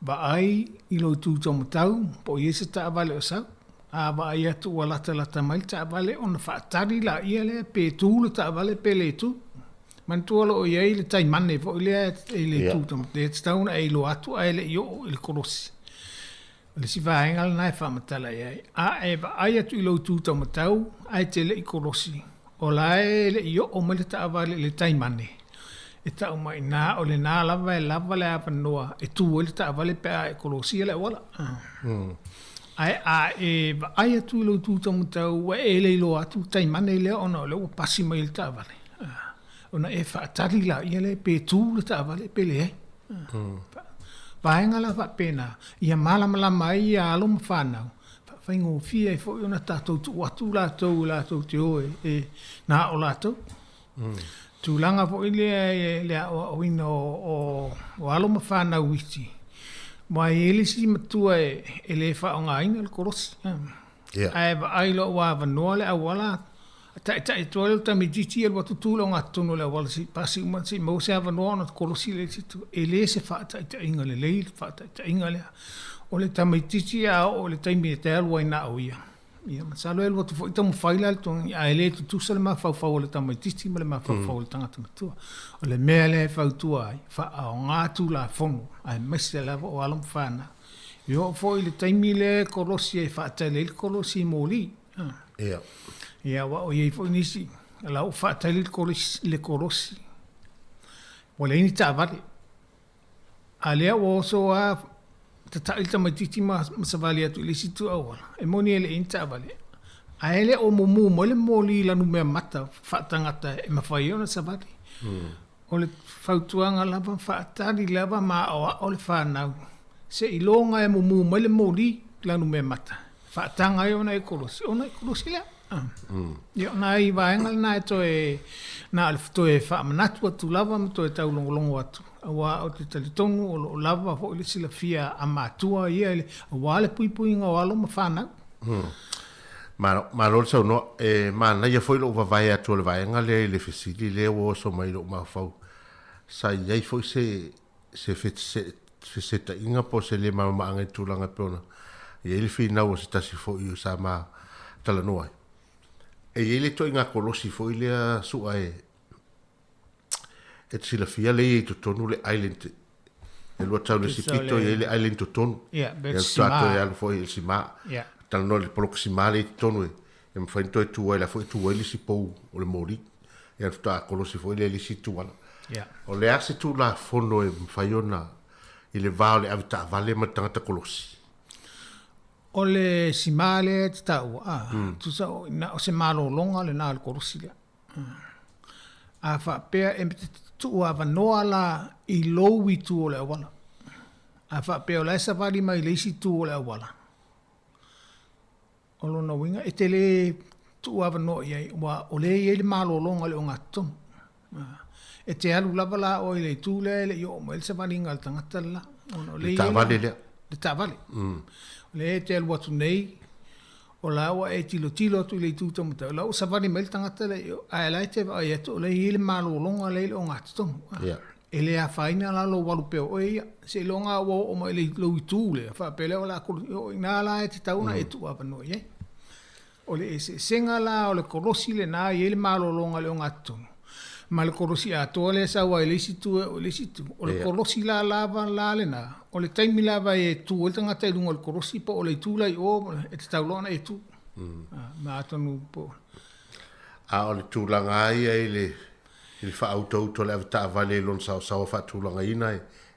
Vaai i lou itu taumatau po o i ai se taavale o sau. A vaai atu ua latalata mai le taavale ona faatali laia lea pe tu le taavale pe le tu. Manatua o lo o i ai le taimane foi lea i le itu taumatau, e tatau ona e iloa atu ae le i oo i le kolosi. O le isi vaega lena e faamatala i ai. A e vaai atu i lou itu taumatau ae te le i kolosi, o la e le i oo mai le taavale i le taimane, e tau mai i ina o lena lava e lava le avanoa e tu ai le taavale pe a e kolosia le auala. Ae a e vaai atu i lou itu taumatau ua e le iloa atu le taimane lea ona o lea ua pasi mai le taavale, ona e faatali laia lea pe tu le taavale pe leai. Vaega la faapena, ia malamalama ai ia alo ma fanau, faafaigofie ai foi ona tatou tuu atu latou latou te o e na o latou. Tulaga foi lea i le aoaoina o alo ma fanau iti, aua e i ai le isi matua e le faaaogaina le kolosi. Ae vaai loa ua avanoa le auala, taitai atu ai le tamaitiiti alu atu tu i le ogatotonu o le auala se i pasi uma se i maua se avanoa ona kolosi lea i le isi itu. E le se faataitaiga lelei le faataitaiga lea. O le tamaitiiti a oo i le taimi e te alu ai na o ia, ia masalo e alu atu foi taumafai la le togi, ae le tutusa le mafaufau o le tamaitiiti ma le mafaufau o le tagata matua. O le mea lea e fautua ai, faaaoga Tulafono aemaise lava o alo ma fanau. E oo foi i le taimi lea e kolosi ai e faatali ai le kolosi i moli. Ia. Ia, aua o i ai foi nisi, o la ua faatali le kolosi, le kolosi, ua leai ni taavale. A lea ua oso lava tata'i le tamaitiiti ma savali atu i le isi itu auala, e moni e leai ni taavale. Ae le o mumu mai le moli i lanumea mata faatagata e mafai ai ona savali. O le fautuaga lava, faatali lava ma aoao le fanau se i loga e mumu mai le moli i lanumea mata, faataga ai ona e kolosi, ona e kolosi lea. Ia, o nai vaega lena e toe, na o le toe faamanatu atu lava ma toe taulogologo atu, aua ou te talitonu o lo o lava foi le silafia a matua ia aua le puipuiga o alo ma fanau. Malo, malo le saunoa. E manaia foi lou vavae atu o le vaega lea i le fesili lea ua oso mai i lou mafaufau. Sa i ai foi se, se fesetaiga po o se le malamalamaaga i le tulaga e pei ona i ai le finau o se tasi foi sa ma talanoa ai. E i ai le ituaiga kolosi foi lea Su'a e E te silafia lea e i ai i totonu le island e lua tau le isi pito e i ai le island i totonu. Ia, be sima. Ia, toe alu foi i le sima. Ia. Talanoa i le poloka sima lea i totonu e mafai ona toe tu ai, la foi e tu ai le isi pou o le moli. Ia, faatoa kolosi foi lea i le isi tuala. Ia. O le a se Tulafono e mafai ona i le va o le avetaavale ma le tagata kolosi? O le sima lea e te taua, a, tusa o, na o se malologa lena o le kolosi lea. A faapea e te tuuavanoa la i lou itu o le auala. A faapea o la e savali mai i le isi itu o le auala, o lona uiga e te le tuuavanoa i ai, aua o lea e i ai le malologa o le ogatotonu. E te alu lava la oe i le itu lea e le i oo mai ai le savaliga a le tagata le la. Ona o lea e i ai le taavale lea. Le taavale. O lea e te alu atu nei, O la ua e tilotilo atu i le itu taumatau, o la ua savali mai le tagata lea i o, ae o la e te vaai atu o la e i ai le malologa lea i le ogatotonu. E le afaina la lou alu pea o oe ia, seiloga ua oo mai i lou itu lea, faapea lea o le a kolosi, o i ina la e tatau ona e tuuavanoa i ai. O le eseesega la o le kolosi lena e i ai le malologa i le ogatotonu, ma le kolosi atoa lea e sau ai i le isi itu e oo i le isi itu. O le kolosi la lava la lena, o le taimi lava e tu ai le tagata i luga o le kolosi po o le itu la i o, e tatau loa ona e tu. Ma atonu po. A o le tulaga lava ia i le i le faautauta o le avetaavale i lona saosaoa faatulagaina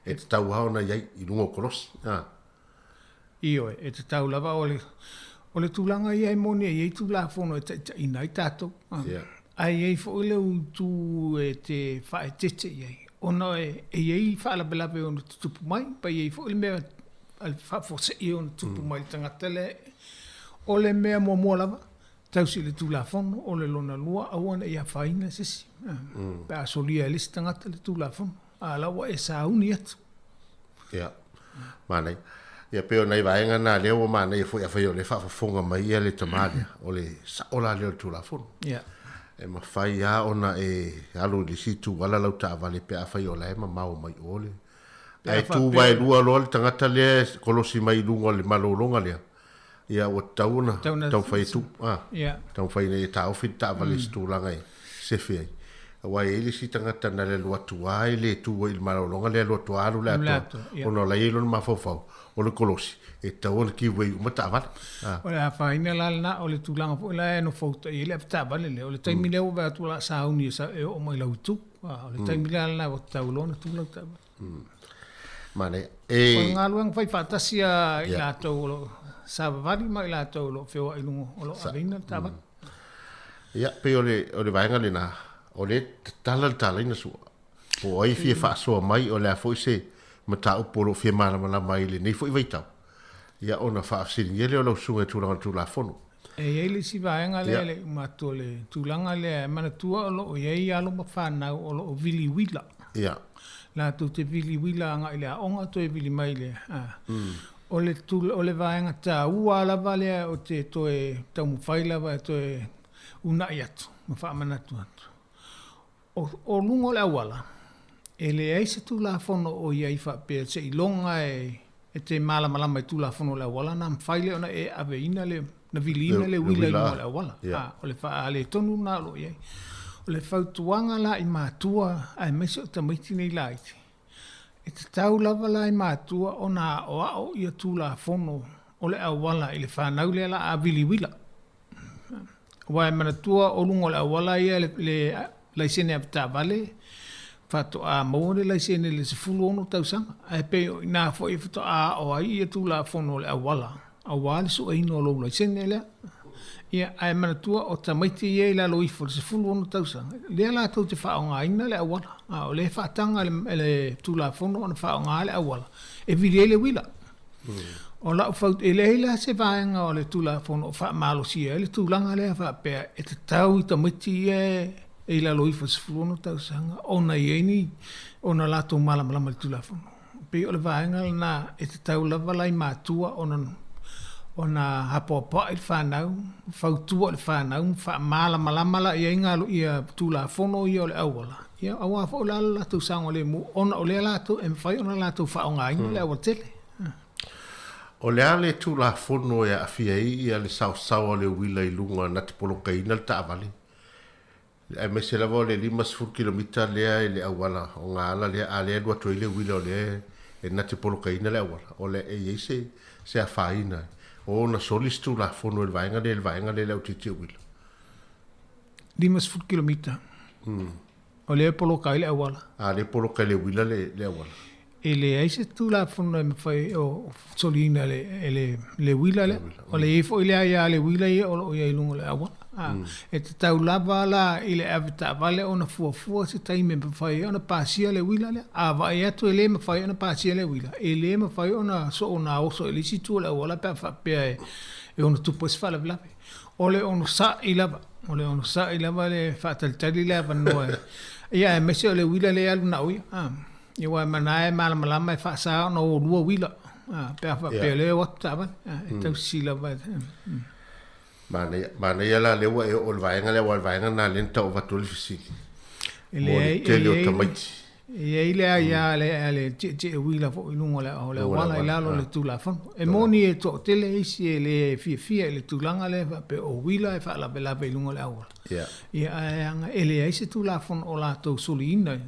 e tatau lava ona i ai i luga o kolosi. Ioe, e tatau lava o le, o le tulaga ia e moni e i ai Tulafono e taitaiina ai tatou. Ae i ai foi le itu e te faaeteete i ai, ona e i ai faalavelave e ono tutupu mai, pa i ai foi le mea faafuasei e ono tutupu mai i le tagata lea. O le mea muamua lava, tausi i le Tulafono, o le lona lua, aua ne i afaina se isi, pe a solia e le isi tagata le Tulafono, a o la ua e sauni atu. Ia, manaia. Ia pei o nai vaega na lea ua manaia foi afai o lea e faafofoga mai ia le tama lea, o le sao la lea o le Tulafono. Ia. E mafai lava ona e alu i le isi ituala lau taavale pe afai o la e mamao mai o le. Ae tu vaelua loa le tagata lea e kolosi mai i luga o le malologa lea, ia ua tatau ona taumafai e tuu, a, taumafai ina ia taofi le taavale i se tulaga e sefe ai. Aua e i ai le isi tagata na le alu atu lava e le tu ai i le malologa lea, alu atu lava alu le atoa, ona o la e i ai lona mafaufau, o le kolosi, e tatau ona give way uma taavale. O le afaina la lena, o le tulaga foi la e nofoutai ai le avetaavale lea, o le taimi lea ua vaai atu o le a sauni e oo mai i lau itu, o le taimi la lena ua tatau loa ona tu lau taavale. Manaia. E... O le galuega fai faatasi a i latou o lo o savavali ma i latou o lo o feoai i luga o lo o aveina le taavale. Ia, pei o le, o le vaega lena, o lea e tatala le talaina sua. Po o ai e fia faasoa mai, o le a foi se mataupu o lo o fia malamalama ai i lenei foi vaitau, ia ona faafesiligia lea o lau susuga i tulaga o le Tulafono. E i ai le isi vaega lea e le i uma atu o le tulaga lea e manatua o lo o i ai alo ma fanau o lo o vili uila. Latou te vili uila agai i le aoga toe vili mai i le, a. O le o le vaega taua lava lea ou te toe taumafai lava e toe uunai atu ma faamanatu atu. O luga o le auala, e leai se Tulafono o i ai faapea seiloga e te malamalama i Tulafono o le auala ona mafai lea ona e aveina le, na viliina le uila i luga o le auala. O le faaletonu lena o lo o i ai. O le fautuaga la i matua aemaise o tamaiti nei laiti, e tatau lava la i matua ona aoao ia Tulafono o le auala i le fanau lea o le a vili uila. Aua e manatua o luga o le auala ia le laisene avetaavale faatoa maua le laisene i le 16 tausaga. Ae pei o i ina foi e faatoa aoao ai ia Tulafono o le auala aua le sueina o lou laisene lea. Ia, ae manatua o tamaiti ia i lalo ifo i le 16 tausaga, lea latou te faaaogaina le auala, a o lea e faataga e le Tulafono ona faaaoga le auala e vili ai le uila. O lau fau, e leai la se vaega o le Tulafono o faamalosia ai le tulaga lea faapea e tatau i tamaiti ia e i lalo ifo i le 16 tausaga ona i ai ni ona latou malamalama i le Tulafono. E pei o le vaega lena e tatau lava la i matua ona ona apoapoai le fanau, fautua i le fanau ma faamalamalama la i ai galu ia Tulafono ia o le auala, ia aua foi la le latou saogalemu ona o lea latou e mafai ona latou faaaogaina le aualatele. O le a le Tulafono e aafia ai ia le saosaoa o le uila i luga na te polokaina le taavale? Aemaise lava o le 50 kilomita lea i le auala o ga ala lea, a lea e alu atu ai le uila o lea e na te polokaina le auala, o le e i ai se se afaina o ona soli se Tulafono i le vaega lea i le vaega lea i le autiti o uila. 50 kilomita. O lea e poloka ai le auala. A lea e poloka e le uila le le auala. E leai se Tulafono e mafai o soliina e le le uila lea. O le i ai foi le aia a le uila ia o lo o i ai i luga o le auala. E tatau lava la i le avetaavale ona fuafua se taimi e mafai ai ona pasia le uila lea. A vaai atu e le mafai ona pasia le uila, e le mafai ona soona oso i le isi itu o le auala pe a faapea e ono tupu ai se faalavelave. O le onosai lava, o le onosai lava le faatalitali le avanoa e, ia aemaise o le uila lea e alu na o ia. Ia aua e mana e malamalama e faasa ona o lua uila, a, pe a faapea o lea e o atu taavale, a, e tausisi lava e. Manaia, manaia la lea ua e oo i le vaega lea, aua o le vaega lena lea na tau avatu ai le fesili. E Mo le leai, e tele o i ai, tamaiti. e i ai le aia a le, a le tietie uila foi i luga o le, o le auala i lalo o le Tulafono. E moni e toatele isi e le fiafia i le tulaga lea faapea o uila e faalavelave i luga o le auala. Ia, ae aga e leai se Tulafono o latou soliina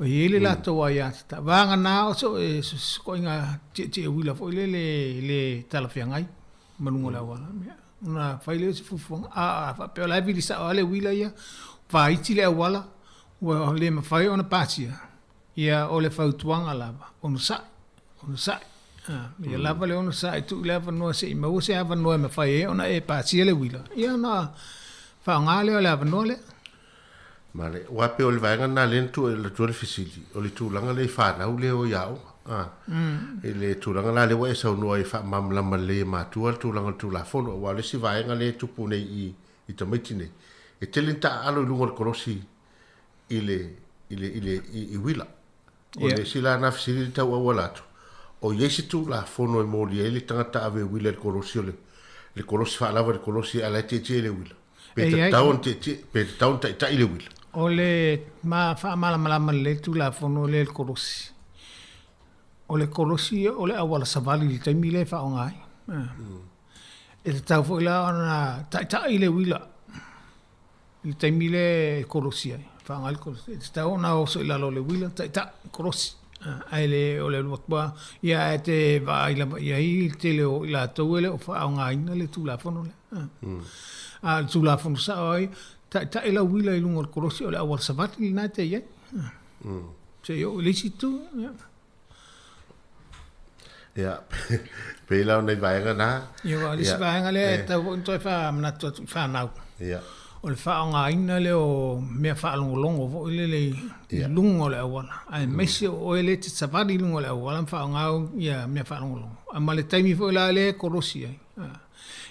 E i ai le latou aiatatau. Vagana o so o se ituaiga tietie uila foi lele e le talafeagai ma luga o le auala, ona fai lea o se fuafuaga. A a faapea o la e vili sao lava le uila ia, vaiti le auala ua le mafai ona pasia, ia o le fautuaga lava, onosai, onosai. Ia lava le onosai, tuu le avanoa se i maua se avanoa e mafai ai ona e pasia le uila, ia ona faaaoga lea o le avanoa lea. Male, aua pei o le vaega lena lea na tuu atu ai le fesili, o le tulaga lea i fanau lea e o i aoga. A, i le tulaga la lea ua e saunoa ai e faamalamalama lelei e matua le tulaga o le Tulafono, aua o le isi vaega lea e tupu nei i i tamaiti nei, e tele ni taaalo i luga o le kolosi i le, i le, i le, i, i uila. O le isi la na fesili le tau auala atu, o i ai se Tulafono e molia ai le tagata ave uila i le kolosi o le, le kolosi faalava i le kolosi a la e tietie i le uila? Pe tatau ona tietie, pe tatau ona taitai le uila? O le ma faamalamalama lelei le Tulafono lea i le kolosi. O le kolosi o le auala savali i le taimi lea e faaaoga ai. E tatau foi la ona taitai le uila i le taimi lea e kolosi ai, faaaoga ai le kolosi. E tatau ona oso i lalo o le uila, taitai, kolosi. Ae le o le alu atu lava, ia ae te vaai lava i ai le tele o i latou e le o faaaogaina le Tulafono lea. A o le Tulafono sao ai, taitai lau uila i luga o le kolosi, o le auala savali lena e te i ai. Seia oo i le isi itu, ia. Ia, pei la o nai vaega na. Ia, aua o le isi vaega lea e tatau foi ona toe faamanatu atu i fanau. O le faaaogaina lea o mea faalogologo foi lele i luga o le auala, aemaise o oe lea e te savali i luga o le auala ma faaaoga ia mea faalogologo. Ma le taimi foi la lea e kolosi ai,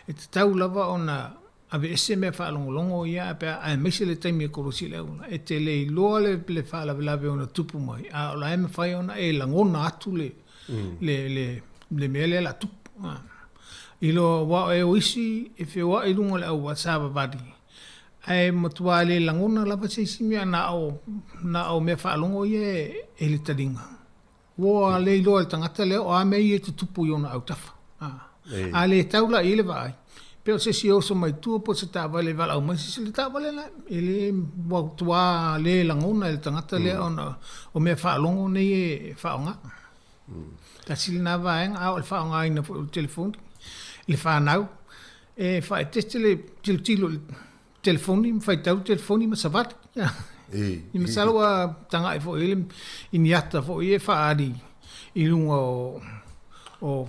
e tatau lava ona Aveese mea faalogologo ia pe a aemaise le taimi e kolosi ai le auala. E te le iloa le le faalavelave ona tupu mai, a o la e mafai ona e lagona atu le le le le mea lea o le a tupu. I lo aua e o isi e feoai i luga o le auala savavali, ae matua le lagona lava se isi mea na o na o mea faalogo ia e le taliga. Ua le iloa e le tagata lea o a mea ia e tutupu i ona autafa. A le tau la i ai le vaai, pe o se isi e oso mai tua po o se taavale e valaau mai se isi, le taavale la, e le, ua matua le lagona e le tagata lea ona o mea faalogo nei e faaaoga. Tasi lena vaega, a o le faaaogaina foi o le telefoni i le fanau, e faaeteete le tilotilo i le telefoni ma faitau le telefoni ma savali. I masalo ua tagai foi i i ni ata foi e faaali i luga o o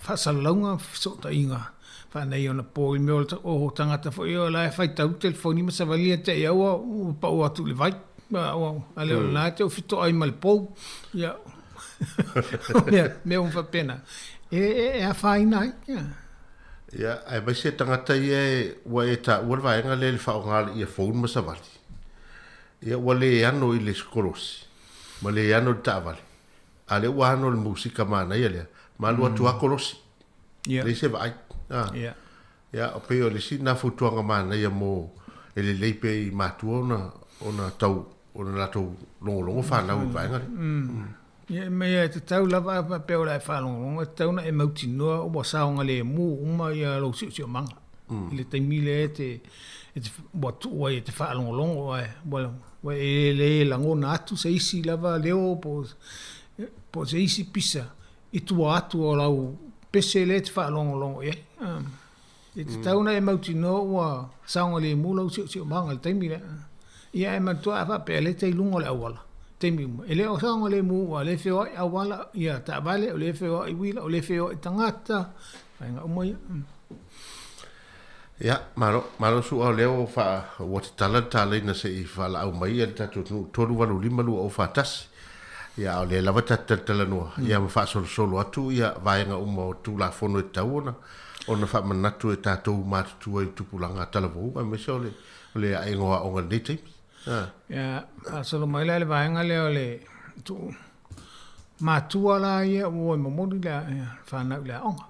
faasalalauga ma fesootaiga faaneionapo i mea o le o tagata foi ia o la e faitau le telefoni ma savali ia te i au ua pau atu i le vai. A le o lena e te fetoai ma le pou. Ia, mea uma faapena. E afaina ai. Ia, aemaise tagata ia ua e taua le vaega lea i le faaaoga o le earphone ma savali. Ia, ua le ano i le kolosi ma le ano i le taavale, a o lea ua ano i le musika manaia lea, ma alu atu lava kolosi. Leai se vaai. Ia, e pei o le isi lena fautuaga manaia mo e lelei pea i matua ona ona tau ona latou logologo fanau i le vaega lea. Ia, ma ia e tatau lava a faapea o le a e faalogologo, e tatau ona e mautinoa ua saogalemu uma ia lou siosiomaga i le taimi lea e te, e te, ua tuu ai e te faalogologo ae ua, ua e le lagona atu se isi lava leo po o se isi pisa i tua atu o lau pese lea e te faalogologo i ai. E tatau ona e mautinoa ua saogalemu lau siosiomaga i le taimi lea. Ia ae manatua a faapea o lea e te i luga o le auala i taimi uma, e le o saogalemu aua o lea e feoai auala, ia taavale, o lea e feoai uila, o lea e feoai tagata, vaega uma ia. Ia, malo, malo Su'a o lea ua faa, ua tatala le talaina se i faalaau mai le tatou atunuu 385 2041. Ia, a o lea lava tatou te talatalanoa, ia ma faasolosolo atu ia vaega uma o Tulafono e tatau ona ona faamanatu e tatou matutua i tupulaga talavou aemaise o le o le aega o aoga i lenei taimi. Ia, faasolo mai la i le vaega lea o le tuu matua la ia ua o e momoli le fanau i le aoga.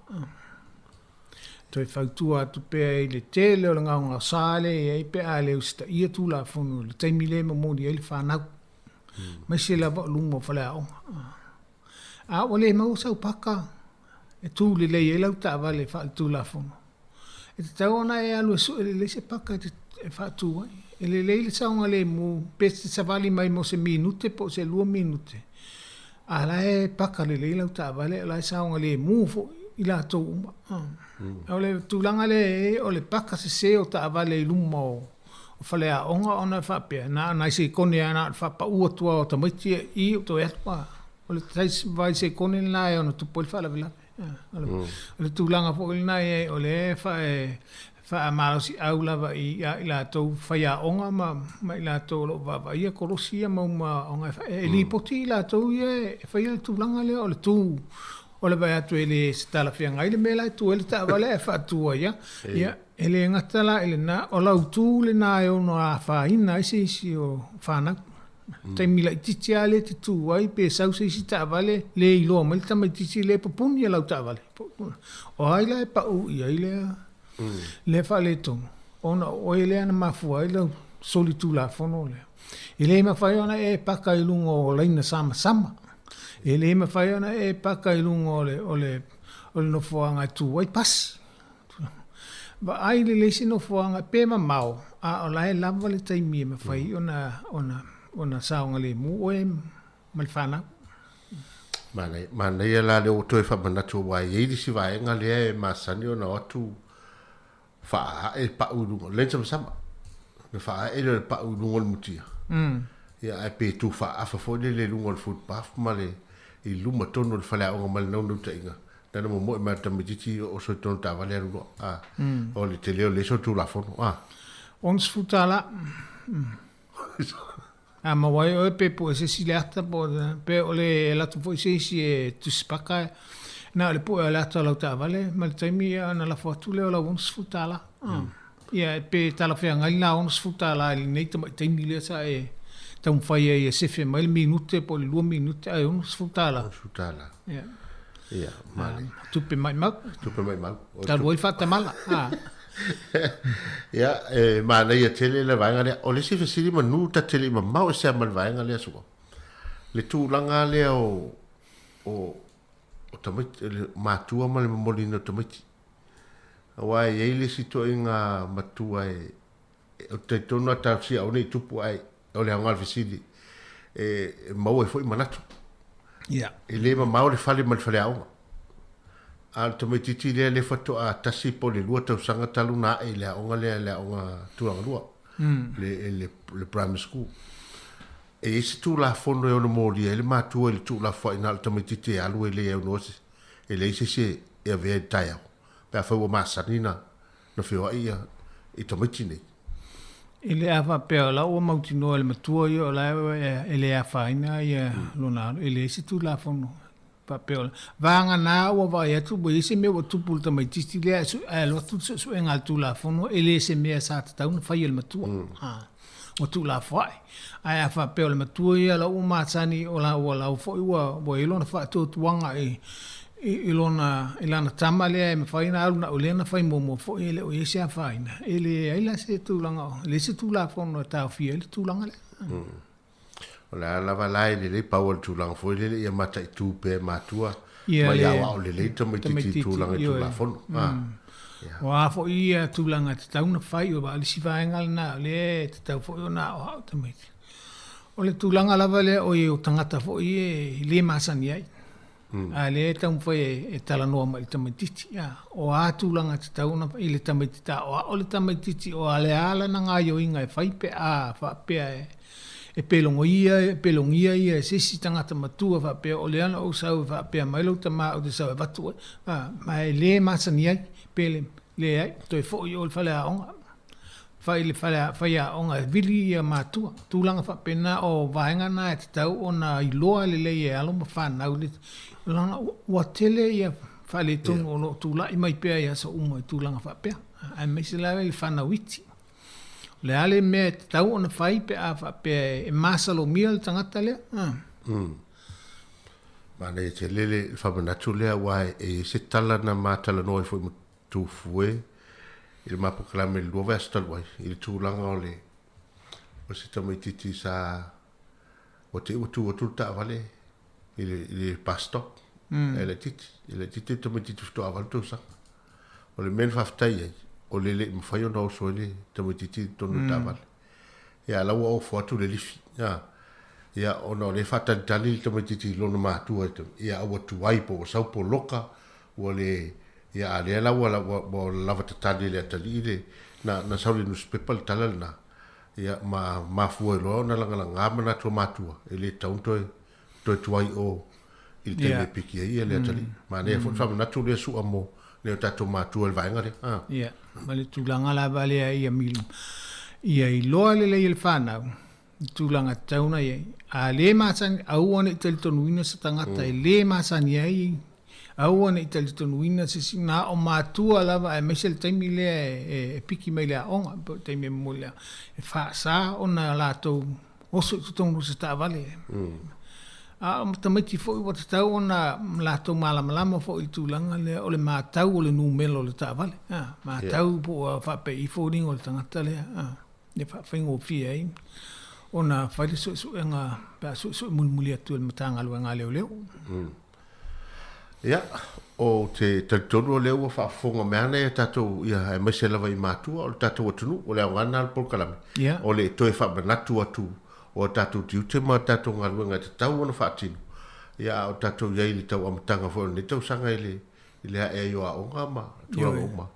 Toe fautua atu pea i le tele o le gaogaosa lea e i ai pe a le usitaia Tulafono i le taimi lea e momoli ai le fanau, aemaise lava o luma o faleaoga. A ua le maua sau paka e tu lelei ai lau taavale faaletulafono, e tatau ona e alu e sue lelei se paka e faatu ai. E lelei le saogalemu pe te savali mai mo se minute po o se 2 minute, a la e paka lelei lau taavale o la e saogalemu foi i latou uma. O le tulaga lea e i ai o le paka sese o taavale i luma o faleaoga ona e faapea, na o nai sekone lava na o le faapau atu lava o tamaiti ia i i ou toe alu a. O le vai sekone lena e ono tupu ai le faalavelave. O le tulaga foi lena e i ai o lea e faamalosiau lava ia i latou faiaoga ma i latou o lo o vaavaaia kolosi ia ma uma aoga e lipoti i latou ia e faia le tulaga lea o le tu o le vaai atu e le se talafeagai le mea la e tu ai le taavale ae faatu ai lava. Ia, e le gata la i lena, o lau tu lena e ono afaina ai se isi o fanau. Taimi laitiiti lava lea e te tu ai pe sau se isi taavale le iloa mai le tamaitiiti lea e pupuni e lau taavale. O ai la e pau i ai lea, lea faaletonu, ona o oe lea na mafua ai lau solitulafono lea. E le mafai ona e paka i luga o laina samasama. E le mafai ona e paka i luga o le, o le, o le nofoaga e tu ai pasi. Vaai lelei se nofoaga pe mamao, a o la e lava le taimi e mafai ona, ona, ona saogalemu oe ma le fanau. Manaia, manaia la lea ua toe faamanatu aua e i ai le isi vaega lea e masani ona o atu faaae le pau i luga, le samasama, ona faaae lea o le pau i luga o le mutia. Ia ae pe tu faaafa foi lele i luga o le footpath ma le i luma tonu o le faleaoga ma le naunautaiga, na ona momoe mai o le tamaitiiti oso i totonu o le taavale alu loa. A, o le tele o le solitulafono. A. $60. A maua ai oe pe pue se isi le ata po o pe o le alu atu foi se isi e tusipaka na o le pue o le ata o lau taavale ma le taimi ia ona lafo atu lea o lau $60. Ia pe talafeagai lena $60 i lenei tamai taimi lea sa e taumafai ai e sefe mai le minute po o le 2 minute ae $60. $60. Ia. Ia, male. Tupe maimau. Tupe maimau. Talu ai le faatamala. Ia, e manaia tele le vaega lea. O le isi fesili manu ta te le i mamao ese lava ma le vaega lea suka. Le tulaga lea o, o, o tamaiti, le matua ma le momoliina o tamaiti. Aua e i ai le isi ituaiga matua e, ou te talitonu a talosia aua ne i tupu ae o le aoga o le fesili e, e maua ai foi manatu. Ia. E le mamao le fale ma le faleaoga. A o le tamaitiiti lea lea faatoa tasi po o le 2 tausaga talu ona ae i le aoga lea, le aoga tulaga lua, le, le, le primary school. E i ai se Tulafono e ono molia ai le matua i le tuulafoaiga o le tamaitiiti e alu e le aunoa se, e leai se isi e. e avea i le taeao pe afai ua masani na na feoai ia i tamaiti nei. E le a faapea o la ua mautinoa e le matua ia o la e le afaina ia lona alo, e leai se Tulafono faapea o la. Vagana ua vaai atu ua i ai se mea ua tupu i le tamaitiiti lea ae alu atu le suesuega a le Tulafono e le se mea sa tatau ona fai e le matua. Ua tuulafoai. Ae a faapea o le matua ia la ua masani o la ua lau foi ua ua i ai lona faatuatuaga i i lona i lana tama lea e mafai ona alu na o lea na fai muamua foi e le o i ai se afaina. E leai la se tulaga e leai se Tulafono e taofia ai le tulaga lea. O le a lava la e lelei pau o le tulaga foi lele ia mataitu pea e matua ma ia aoao lelei tamaitiiti i tulaga i Tulafono. O a foi ia tulaga e tatau ona fai, aua o le isi vaega lena o lea e tatau foi ona aoao tamaiti. O le tulaga lava lea o i o tagata foi e le masani ai. A o lea e taumafai e talanoa mai i le tamaitiiti. O a tulaga e tatau ona i le tamaitiiti aoao le tamaitiiti o a le a lana gaoioiga e fai pe a faapea e pelogoia e pelogia ia e se isi tagata matua faapea o lea na ou sau e faapea mai lou tama ou te sau e avatu oe. Ma e le masani ai pe le leai toe foi i o i le faleaoga. Fai le fale faiaoga e vili ia matua. Tulaga faapena o vaega na e tatau ona iloa lelei e alo ma fanau le leaga ua tele ia faaletonu o lo o tulai mai pea i aso uma i tulaga faapea, aemaise lava i le fanau iti. O le a le mea e tatau ona fai pe a faapea e masalomia le tagata lea? Manaia tele le faamanatu lea aua e i ai se tala na ma talanoa ai foi ma Tufue i le mapokalamme i le 2 vaiaso talu ai i le tulaga o le o se tamaititi sa ua te i ua tu atu le taavale i le, i le bus stop mm. e laititi e laititi le tamaititi faatoa 8 tausaga. O le mea na faafetai ai o le le i mafai ona oso ai le tamaititi i totonu o le taavale. Ia la ua ofo atu le lifi. Ia, ia ona o lea e faatalitali le tamaititi i lona matua ia ua tuai po ua sau poloka ua le Ia, a lea la ua, ua, ua lava tatali e le atalii le, na, na sau i le nusipepa le tala lena, ia, ma mafua ai loa ona lagalaga manatu o matua, e le tatau ona toe, toe tuai i o i le taimi e piki ai ia le atalii. Manaia foi le faamanatu lea sua mo nai o tatou matua i le vaega lea. A. Ia, ma le tulaga lava lea ia mil, ia iloa lelei e le fanau, le tulaga tatau ona i ai. A le masani, aua ne i talitonuina se tagata e le masani ai, aua ne i talitonuina se isi, na o matua lava aemaise le taimi lea e piki mai i le aoga, po o le taimi e momoli i le aoga, e faasa ona latou oso i totonu o se taavale. A o tamaiti foi ua tatau ona latou malamalama foi i le tulaga lea o le matau o le numera o le taavale, matau po ua faapei foliga o le tagata lea. e faafaigofie ai ona fai le suesuega pe a suesue mulimuli atu e le Matagaluega a Leoleo. Ia, ou te talitonu o lea ua faafofoga mai lava nai a tatou, ia, aemaise lava i matua o le tatou atunuu, o le aoga lena o le polokalame, o le toe faamanatu atu o a tatou tiute ma a tatou galuega e tatau ona faatino, ia, a o tatou i ai i le tau amataga foi o lenei tausaga i le, i le ae ai o aoga ma tulaga uma,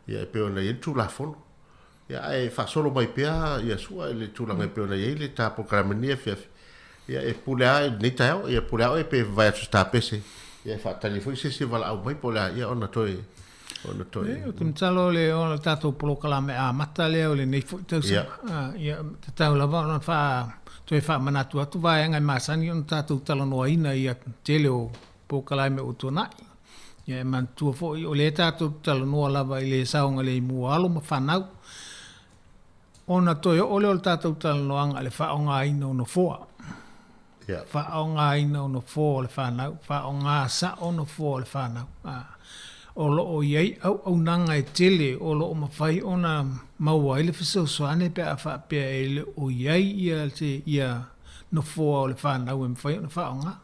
ia, e pei ona i ai le Tulafono. Ia, ae faasolo mai pea ia Sua i le tulaga e pei ona i ai le ta polokalame i lenei afiafi. Ia, e pule lava i lenei taeao, ia pule lava oe pe vae atu se tapese, ia e faatali ai foi se isi e valaau mai po o le a, ia ona toe, ona toe. Ou te masalo o le, o le tatou polokalame amata lea o lenei foi tausaga. Ia, tatau lava ona faa, toe faamanatu atu vaega e masani ona tatou talanoaina i le tele o polokalame ua tuanai. Ia e manatua foi, o lea tatou te talanoa lava i le saogalemu o alo ma fanau, ona toe oo lea o le tatou talanoaga i le faaaogaina o nofoa. Yeah. Faaaogaina o nofoa o le fanau, faaaoga sao nofoa o le fanau. O lo o i ai auaunaga e tele o lo o mafai ona maua ai le fesoasoani pe a faapea e le o i ai ia, ia nofoa o le fanau e mafai ona faaaoga.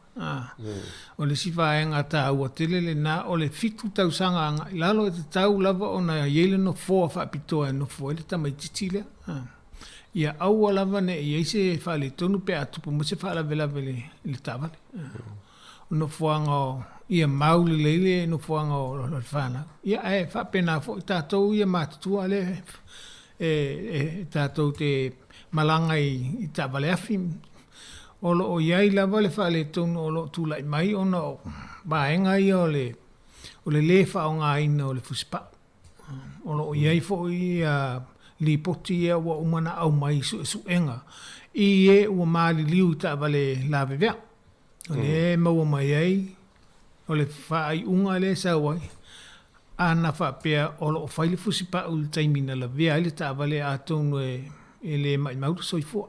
O le isi vaega taua tele lena, o le 7 tausaga agai i lalo e tatau lava ona i ai le nofoa faapitoa e nofo ai le tamaitiiti lea. Ia aua lava ne i i ai se faaletonu pe a tupu mai se faalavelave i le taavale. O nofoaga o, ia mau lelei le nofoaga o le fanau. Ia ae faapena foi tatou ia matutua lea e tatou te malaga i taavale afi. O lo o i ai lava le faaletonu o lo o tulai mai ona o vaega ia o le o le lē faaaogaina o le fusipa'u. O lo o i ai foi ia lipoti ia ua uma ona aumai i suesuega i e ua maliliu i taavale lavevea. O lea e maua mai ai o le faaiuga lea e sau ai, ana faapea o lo o fai le fusipau i le taimi na lavea ai le taavale atonu e le maimau le soifua.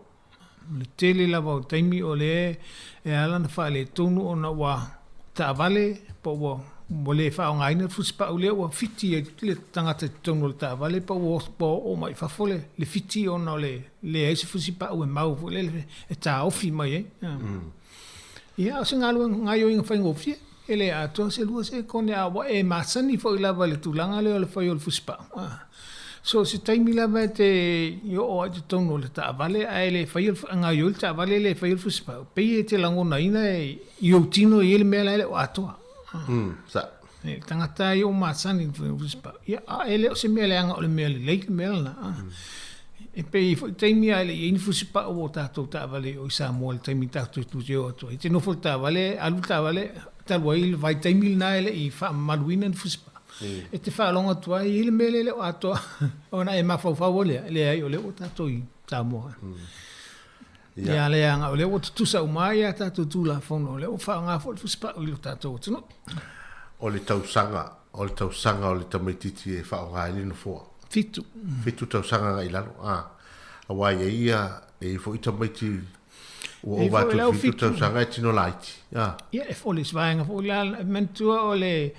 O le tele lava o taimi o lea e ala ona faaletonu ona ua taavale po ua ua le faaaogaina le fusipau lea ua fiti ai le tagata i totonu o le taavale po ua oo mai i fafo le fiti ona o le leai se fusipau e mau foi lele e taofi mai ai. Ia, o se galuega gaoioiga faigofie, e le atoa se 2 sekone a ua e masani foi lava i le tulaga lea o le fai o le fusipau. So o se taimi lava e te i oo ai i totonu o le taavale ae le faia le gaoioi le taavale e le faia le fusipau, pei e te lagonaina i ou tino e i ai le mea la e le o atoa. Sa. Le tagata ia ua masani i le fai o le fusipau, ia a e le o se mea leaga o le mea lelei le mea lena. E pei foi taimi a e le i ai ni fusipau o tatou taavale i o i Samoa i le taimi tatou te o atu ai. E te nofo i le taavale, alu le taavale, talu ai le vaitaimi lena e le i faamamaluina ni fusipau. E te faalogo atu ai, e i ai le mea lea e le o atoa ona e mafaufau ai lea, leai o lea ua tatou i Samoa. Ia leaga o lea ua tutusa uma ai a tatou Tulafono, o lea ua faaaoga foi le fusipau i lo tatou atunuu. O le tausaga, o le tausaga o le tamaitiiti e faaaoga ai le nofoa. Fitu. Fitu tausaga agai i lalo, a. Aua e i ai ia, e i ai foi tamaiti ua ova atu i le fitu tausaga e tino laiti, a. Ia, e o le isi vaega foi la, manatua o le,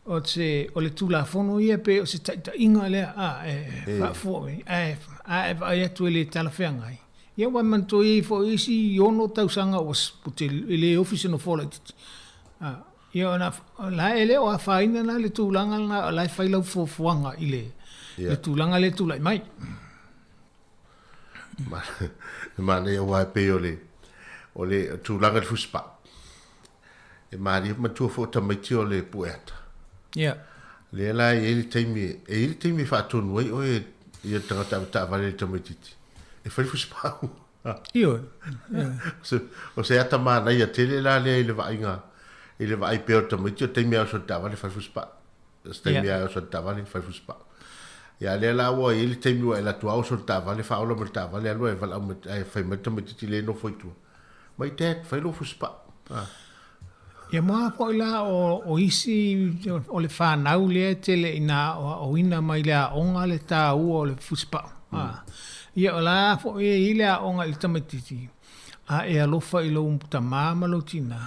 o se, o le Tulafono ia pei o se taitaiga lea, a, e faafua mai, ae a e vaai atu e le talafeagai, ia ua manatua e i ai foi isi 6 tausaga ua, e le ofi se nofoa laitiiti, a. Ia ona, la e le o afaina la le tulaga lena o la e fai lau fuafuaga i le, le tulaga lea e tulai mai. E manaia aua e pei o le, o le tulaga i le fusipau. E malie matua foi o tamaiti o le pueata. Ia. Lea la e i ai le taimi, e i ai le taimi e faatonu ai oe ia le tagata avetaavale i le tamaitiiti e fai le fusipau. Ioe. O se ata manaia tele la lea i le vaaiga, i le vaai pea o le tamaiti, o le taimi lava e oso i le taavale fai le fusipau. O se taimi lava e oso i le taavale fai le fusipau. Ia a lea la ua i ai le taimi ua e alu atu lava oso i le taavale, faaola mai le taavale alu ae valaau mai, ae fai mai le tamaitiiti lea e nofo i tua, My dad, fai lou fusipau. Ia mua foi la o isi o le fanau lea e tele ina aoaoina mai le aoga le taua o le fusipau. Ia o la foi e i ai le aoga i le tamaitiiti, a e alofa i lou tama ma lou tina,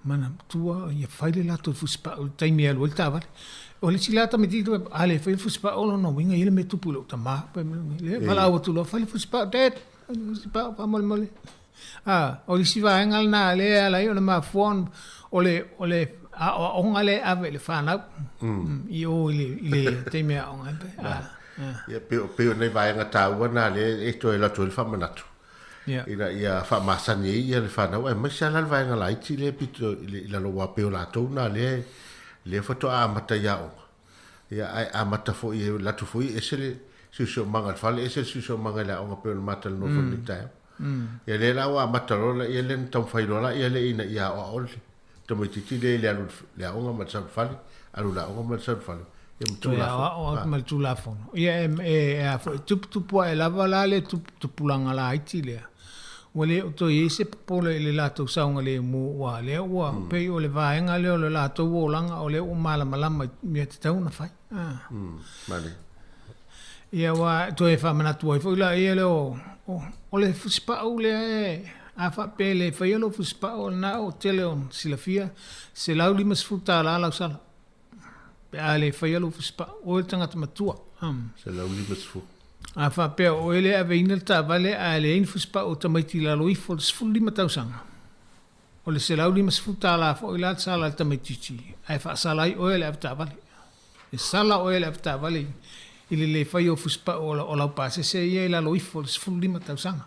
manatua ia fai le latou fusipau i le taimi e alu ai le taavale. O le isi la tamaitiiti, a le faia le fusipau o lona uiga e i ai le mea e tupu i lou tama. Valaau atu loa, fai le fusipau, dad, fai le fusipau faamolemole. A, o le isi vaega lena lea e ala ai ona mafua ona, o le, o le aoaoga lea e ave i le fanau i o i le, i le taimi e aoga ai. A, a. Ia, pei, pei o nai vaega taua na lea e toe alu atu ai le faamanatu. Ia. Ina ia faamasani ai ia le fanau, aemaise lava la le vaega laiti lea e pito i, i lalo aua pei o latou na lea, lea faatoa amata i aoga. Ia, ae amata foi e alu atu foi ese le siosiomaga i le fale, ese le siosiomaga i le aoga pei ona matalanoa foi i lenei taeao. Ia lea la ua amata loa la, ia lea na taumafai loa la, ia lea ina ia aoao le tamaitiiti lea i le alu i le aoga ma le sau i le fale, alu i le aoga ma le sau i le fale, ia ma Toe Tulafono. aoao atu ma le Tulafono. Ia e, e, e a foi, tuputupu ae lava la le tupulaga laiti lea. Ua le o toe i ai se popole i le latou saogalemu, ua lea ua pei o le vaega lea o le latou olaga o lea ua malamalama i mea tatau ona fai. Male. Ia ua toe faamanatu ai foi laia lea o, o, o le fusipau lea e, a faapea e le faia lou fusipau, o lena o tele o silafia, $150 lau sala. Pe a le faia lou fusipau, oe le tagata matua. 150. A faapea o oe lea e aveina le taavale ae leai ni fusipau o tamaiti i lalo ifo o le 15 tausaga, o le $150 foi la le sala a le tamaitiiti ae faasala ai oe e le avetaavale. E sala oe e le avetaavale i le le faia o fusipau o lau pasese ia i lalo ifo o le 15 tausaga.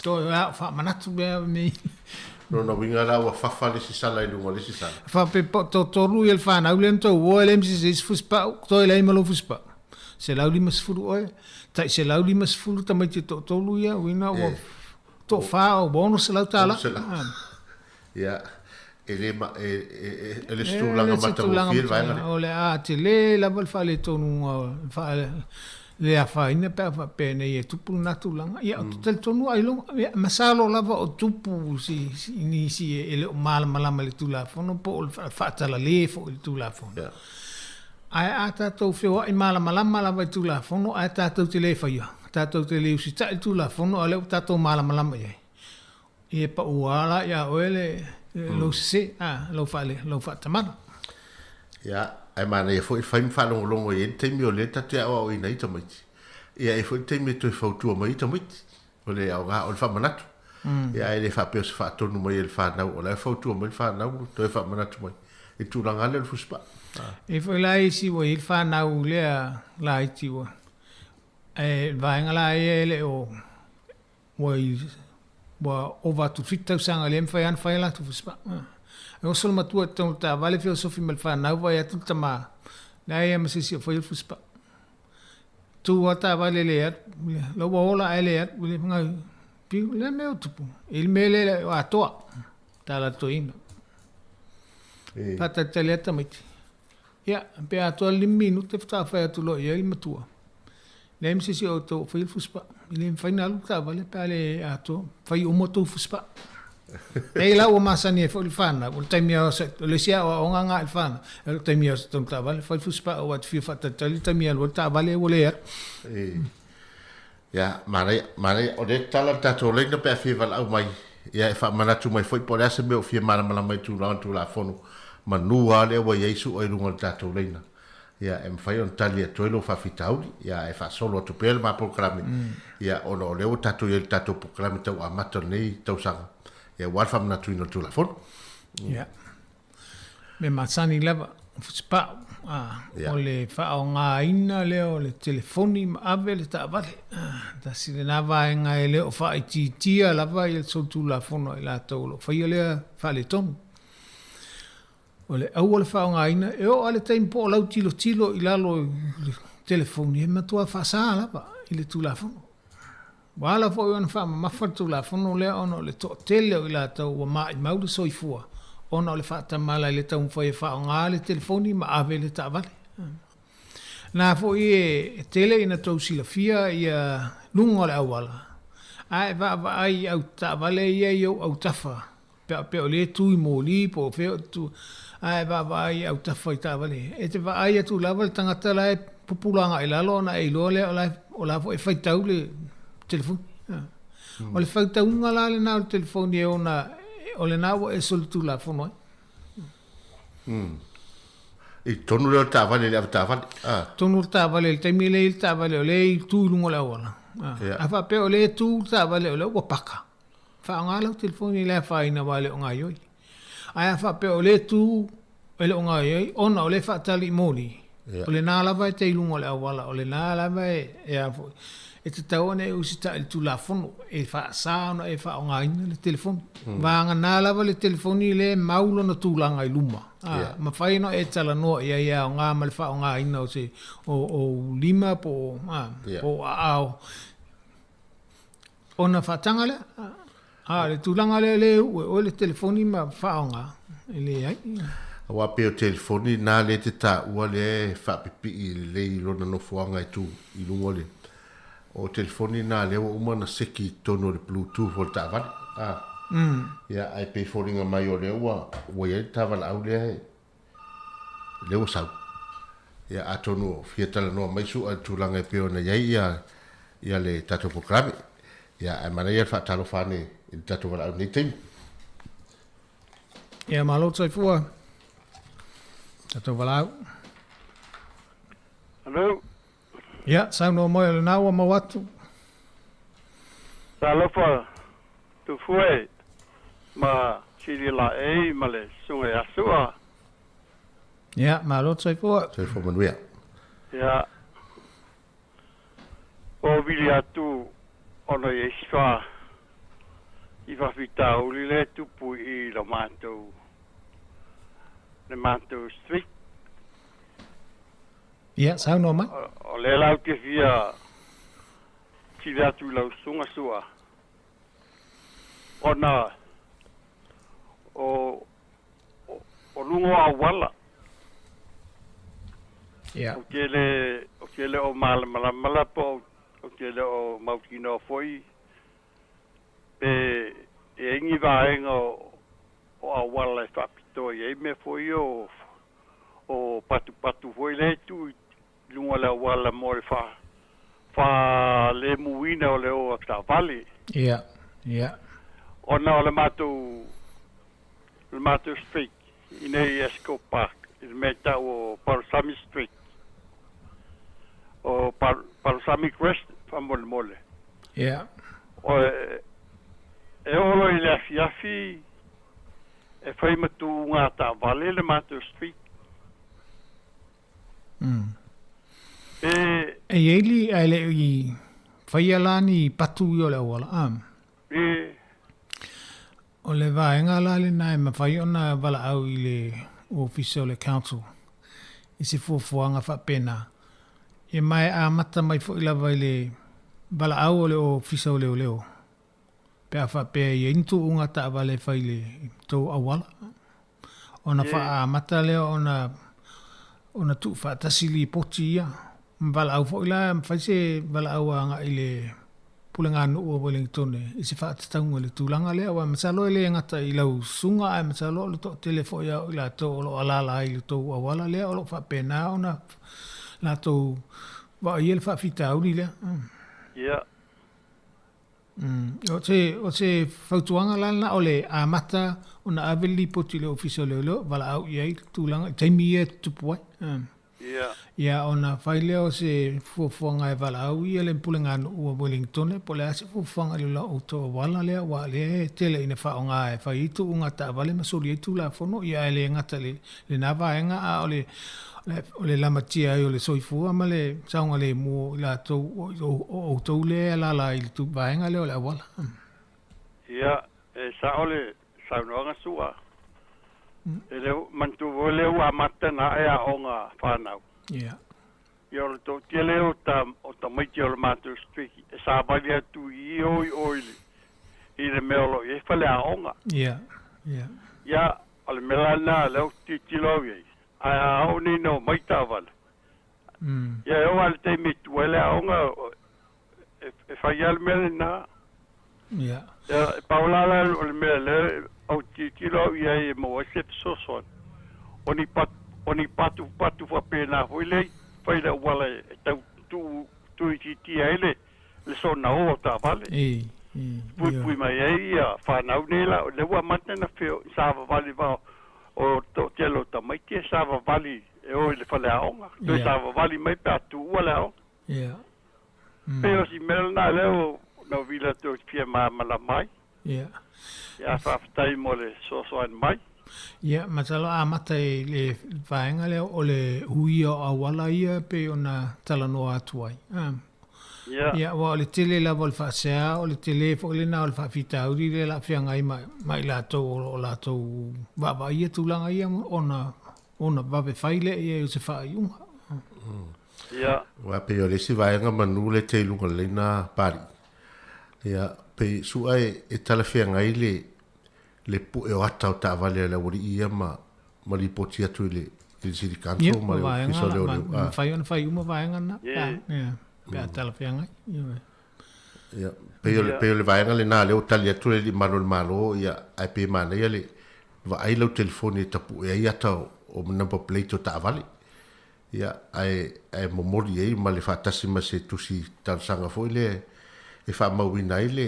Toe a o faamanatu mea nei. Lona uiga la ua fafa le isi sala i luga o le isi sala. Faapea po toatolu ia le fanau lea na tou o e leai ma se isi fusipau, toe leai ma lou fusipau. 150 oe, tai 150 tamaiti e toatolu ia, uiga ua toafa ua $600. Ia, E le ma, e, e, e, e le se tulaga matagofie le vaega lea. O le a tele lava le faaletonunga o le faa, le afaina pe a faapea nei e tupu lena tulaga. Ia, ou te talitonu ailoga, ia, masalo lava o tupu si, si, nisi e le o malamalama i le Tulafono po o le faatalale foi i le Tulafono. Yeah. Ae a tatou feoai malamalama lava i Tulafono ae tatou te le faia, tatou te le usitai i le Tulafono a o lea ua tatou malamalama i ai, Ia e pau lava la ia oe le lou sese, a, lou faale, lou faatamala. Ia, ae manaia foi le fai ma faalogologo i ai le taimi o lea ta te aoaoina ai tamaiti. Ia, e i ai foi le taimi e toe fautua mai ai tamaiti. O le aoga, o le faamanatu. Ia, ae le faapea o se faatonu mai e le fanau, o la e fautua mai le fanau ma toe faamanatu mai i le tulaga lava lea o le fusipaa. E i ai foi la isi ua i ai le fanau lea laiti ua, ae o le vaega la ia e le o Ua i, ua ova atu i le 7 tausaga lea e mafai lava ona fai a latou fusipaa. E oso le matua i totonu o le taavale feosofi ma le fanau vaai atu le tama, leai lava ma se isi o faia le fusipaa. Tu lava le taavale e le alu, la ua ola ae le alu, le piu, le a le mea ua tupu? I le mea lea o atoa, tala a le toeaina. Faatalitali atu tamaiti. Ia, pe atoa le 5 minute faatoa fai atu loa i ai le matua, Leai ma se isi o outou o faia le fusipaa. E le mafai ona alu le taavale pe a le atoa, fai uma outou fusipaa. Leai la ua masani ai foi le fanau, o le taimi lava o le isi aoaoga lena i le fanau, o le taimi lava o se tonu taavale, fai le fusipaa aua e te fia faatalitali le taimi e alu ai le taavale ua le alu. Ia, manaia, manaia. O lea e tatala le tatou laina pe a fia valaau mai, ia e faamanatu mai foi po o le a se mea o fia malamalama ai i tulaga o le Tulafono manu lava lea ua i ai su'a i luga o le tatou laina. Ia, e mafai ona tali atu ai lou faafitauli, ia ae faasolo atu pea le ma polokalame, ia ona o lea ua tatou i ai i le tatou polokalame tau amata o lenei tausaga, ia aua le faamanatuina o le Tulafono. Ia. Mea masani lava, o Fusipau, a, o le faaaogaina lea o le telefoni ma ave le taavale. Tasi lena vaega e le o faaitiitia lava le solitulafono a i latou o lo o faia lea faaletonu. O le aua le faaaogaina, e oo lava i le taimi po o lau tilotilo i lalo i le telefoni, e matua faasa lava i le Tulafono. Ua ala foi ona faamamafa le Tulafono lea ona o le toatele o i latou ua maimau le soifua ona o le faatamala i le taumafai e faaaoga le telefoni ma ave le taavale. Na foi e tele ina tou silafia ia luga o le auala, a e vaavaai i au taavale ia i ou autafa Pe a pea o lea e tu i moli po o fea o tu, ae vaavaai i autafa i taavale ia, e te vaai atu lava le tagata la e pupula agai i lalo ona e iloa lea o la o la foi e faitau le telefoni. O le faitauga la lena o le telefoni e ona o lena ua e solitulafono ai. I totonu lea o le taavale i le avetaavale. Totonu o le taavale i le taimi lea e i ai le taavale o lea e tu i luga o le auala. A faapea o lea e tu le taavale o lea ua paka, Faaaoga lau telefoni i le afaina aua e le o gaoioi. Ae a faapea o lea e tu e le o gaoioi ona o lea e faatali i moli, o lena lava e te i luga o le auala, o lena lava e a foi, e tatau ona e usitai i le Tulafono e faasa ona e faaaogaina le telefoni. Vagana lava le telefoni lea e mau lona tulaga i luma, a mafai ona e talanoa i ai e aoga ma le faaaogaina o se o ou lima po o po o aao. Ona faataga lea. A o le tulaga lea lea e uu e oe le telefoni ma faaaoga, e leai. Aua pei o telefoni na lea e te taua lea e faapipii lelei i lona nofoaga e tu i luga o le o telefoni na lea ua uma ona seki i totonu o le bluetooth o le taavale. A. Ia ae pei e foliga mai o lea ua ua i ai le tavalaau lea e lea ua sau. Ia atonu o fia talanoa mai Su'a i le tulaga e pei ona i ai ia ia le tatou polokalame. Ia ae manaia le faatalofa ane i le tatou valaau i lenei taimi. Ia malo le soifua. Tatou valaau. Hello. Ia, saunoa mai o lena ua maua atu. Talofa Tufue ma Sili Laei ma le Susuga ia Sua. Ia, malo le soifua. Soifua manuia. Ia, ua vili atu ona i ai si fa i faafitauli lea e tupu i lo matou, le matou street. Ia, saunoa mai. O lea la ou te fia sili atu i lau susuga Sua, ona o o luga o auala. Ia. Ou te le, ou te le o malamalama la po o, ou te le o mautinoa foi pe e i ai ni vaega o, o auala e faapitoa i ai mea foi ia o, o patupatu foi lea e tuu i luga o le auala mo le faa, faalemuina o le o a taavale. Ia, ia. Ona o le matou, le matou street i inei i Ascot Park, i le mea e tau o Palusami Street, o Palusami Crescent faamolemole. Ia. O e oo loa i le afiafi e fai ma tuuga taavale le matou street. E. E i ai li, ae le i faia la ni patu ia o le auala, a. E. O le vaega la lena e mafai ona valaau i le Ofisa o le Council i se fuafuaga faapena. Ia ma e amata mai foi lava i le valaau o le Ofisa o Leoleo pe a faapea e i ai ni tuuga taavale e fai i le tou auala. Ona faaamata lea ona ona tuufaatasi lipoti ia. Ma valaau foi la, e mafai se valaau agai i le Puleganuu o Wellingtone i se faatatauga i le tulaga lea, aua masalo e le gata i lau susuga ae masalo o le toatele foi lava o i latou o lo o alaala ai i le tou auala lea o lo o faapena ona latou vaaia le faafitauli lea. Ia. O se, o se fautuaga la lena o le amata ona ave le lipoti i le Ofisa o Leoleo, valaau i ai le tulaga i taimi ia e tutupu ai. Ia. Ia ona fai lea o se fuafuaga e valaau ia le Puleganuu o Wellingtone po o le a se fuafuaga i le la outou auala lea aua o lea e tele ina faaaoga e fai ai tuuga taavale ma soli ai Tulafono ia ae le gata i lena vaega a o le o le lamatia ai o le soifua ma le saogalemu o i latou o outou lea e alaala ai i le vaega lea o le auala. Ia, e sao le saunoaga Su'a. E le o, manatua foi lea ua amata ona ae aoga a fanau. Ia. Ia o le toatele o ta, o tamaiti o le matou street e savali atu i i o i o i le, i le mea o lo o i ai faleaoga. Ia, ia. Ia, o le mea la lena lea ou te tilotilo au i ai, ae a oo nei ina omai taavale, ia e oo lava i le taimi e tuu ai le aoga, e fai lava le mea lena. Ia. Ia, e pau la la o le mea lea ou te tilotilo au i ai e maua ai se fesoasoani, o ni patu, o ni patupatu faapena foi lea i fai i le auala e tau tuu tuuitiitia ai le le soona o o taavale. E, e, Puipui mai ai ia fanau nei la, lea ua amata ona feo, savavali vao o toatele o tamaiti e savavali e o i le faleaoga, toe savavali mai pe a tuua le aoga. Ia. Pei o si mea lena lea ua na vili atu ou te fia malamalama ai. Ia. Ia, faafetai mo le fesoasoani mai. Ia, masalo a amata i le vaega lea o le huia o auala ia pei ona talanoa atu ai. Ia. Ia, aua o le tele lava o le faasea, o le tele foi lena o le faafitauli lea o le a feagai ma, ma i latou o lo o latou vaavaaia tulaga ia ona, ona vave fai lea i ai o se faaiuga. Ia. Aua pei o le isi vaega manu lea e te i luga lelei na Pali. Ia, pei sua e, e talafeagai le, le pue o ata o taavale a le aualii ia ma, ma lipoti atu i le, i le City Council Ia, ma o le vaega Ofisa o la, Leoleo. ma, Ah. mafai ona fai uma vaega na, pe a, Ia. ia, pe a talafeagai. Ioe. Ia, pei o le, pei o le vaega lena lea ua tali atu le alii malu o le Malo, ia, ae pei e manaia le vaai lau telefoni e tapue ai ata o, o number plate o taavale. Ia, ae, ae momoli ai ma le faatasi ma se tusi talosaga foi lea e faamauina ai le,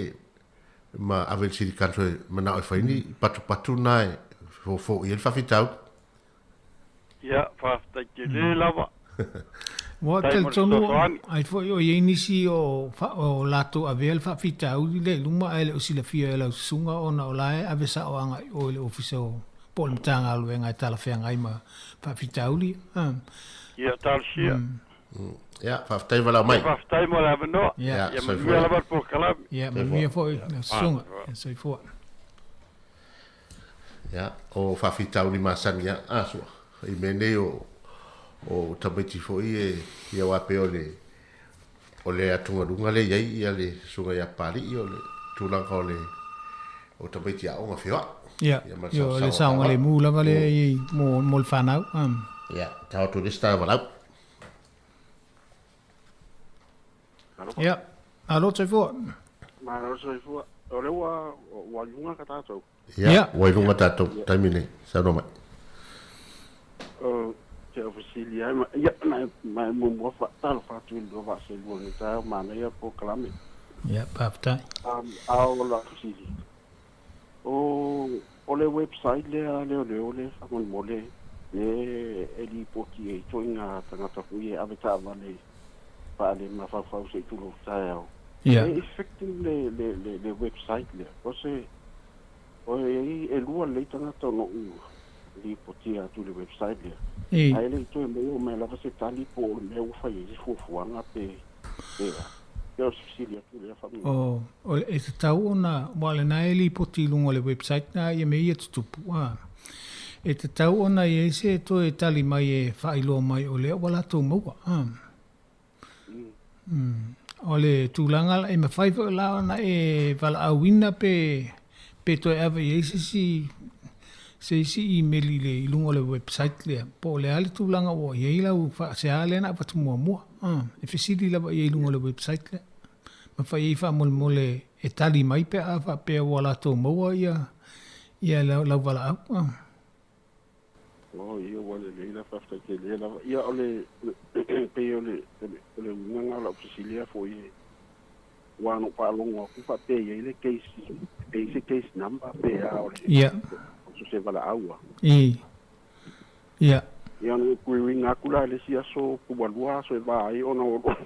ma ave i le City Council e manao e fai ni patupatu na e foofoo i ai le faafitauli. Ia, faafetai tele lava. Ua Faafetai mo le talitonu fesoasoani. ai foi o i ai nisi o, o latou avea le faafitauli lea i luma ae le o silafia e lau susuga ona o la e ave sao agai i o i le Ofisa o po o le Matagaluega e talafeagai ma faafitauli. Ia, talosia. Ia, faafetai valaau mai. Ia, faafetai mo le avanoa. Ia, Ia manuia lava le polokalame. Ia, manuia foi lau susuga. Ia, soifua. Ia, o faafitauli masani lava, a sua, i mea nei o, o tamaiti foi e, ia aua pei o le, o le atugaluga lea e i ai ia le susuga ia Papalii, o le tulaga o le, o tamaiti aoga feoai. Ia, Ia, o le saogalemu lava lea i ai mo le fanau. Ia, taoto i le isi taeao. Ia, malo soifua. Malo soifua. O lea ua ua i luga ka tatou. Ia, ua i luga tatou taimi nei. Saunoa mai. O te fesili ai, ma, ia, na, ma e muamua faatalofa atu i le lua vaaselua i lenei taeao, manaia le polokalame. Ia, faafetai. Um, a o lau fesili, o, o le website lea a leoleo lea faamolemole le e lipoti ai ituaiga tagata foi e ave taavale faale mafaufau se i tulou taeao. Ia. E effective le, le, le, le website lea? O se, o e i ai e lua lelei tagata o loo lipotia atu i le website lea. Ii. Ae le i toe maua mai lava se tali po o le mea ua fai ai se fuafuaga pe, pe a. Ia o se fesili atu lea faamolemole. O, o, e tatau ona, aua o lena e lipoti i luga o le website na ia mea ia tutupu, a. E tatau ona i ai se toe tali mai e faailoa mai o lea ua latou maua, a. O le tulaga la, e mafai foi la ona e valaauina pe, pe toe ave i ai se isi, se isi imeli i le, i luga o le website lea, po o le a le tulaga ua i ai lau faasea lea na avatu muamua. E fesili lava i ai i luga o le website lea. Ma fai ai faamolemole e tali mai pe a faapea ua latou maua ia, ia lau valaau. Oh, ia ua lelei la, faafetai tele lava. Ia o le, pei o le, o le uiga lena o lau fesili a foi e, aua na ou faalogo atu faapea e i ai le case, pe i ai se case number pe a o le, o se valaau a. I. Ia. Ia na ou query ina atu la i le isi aso po ua lua aso e va ai ona ua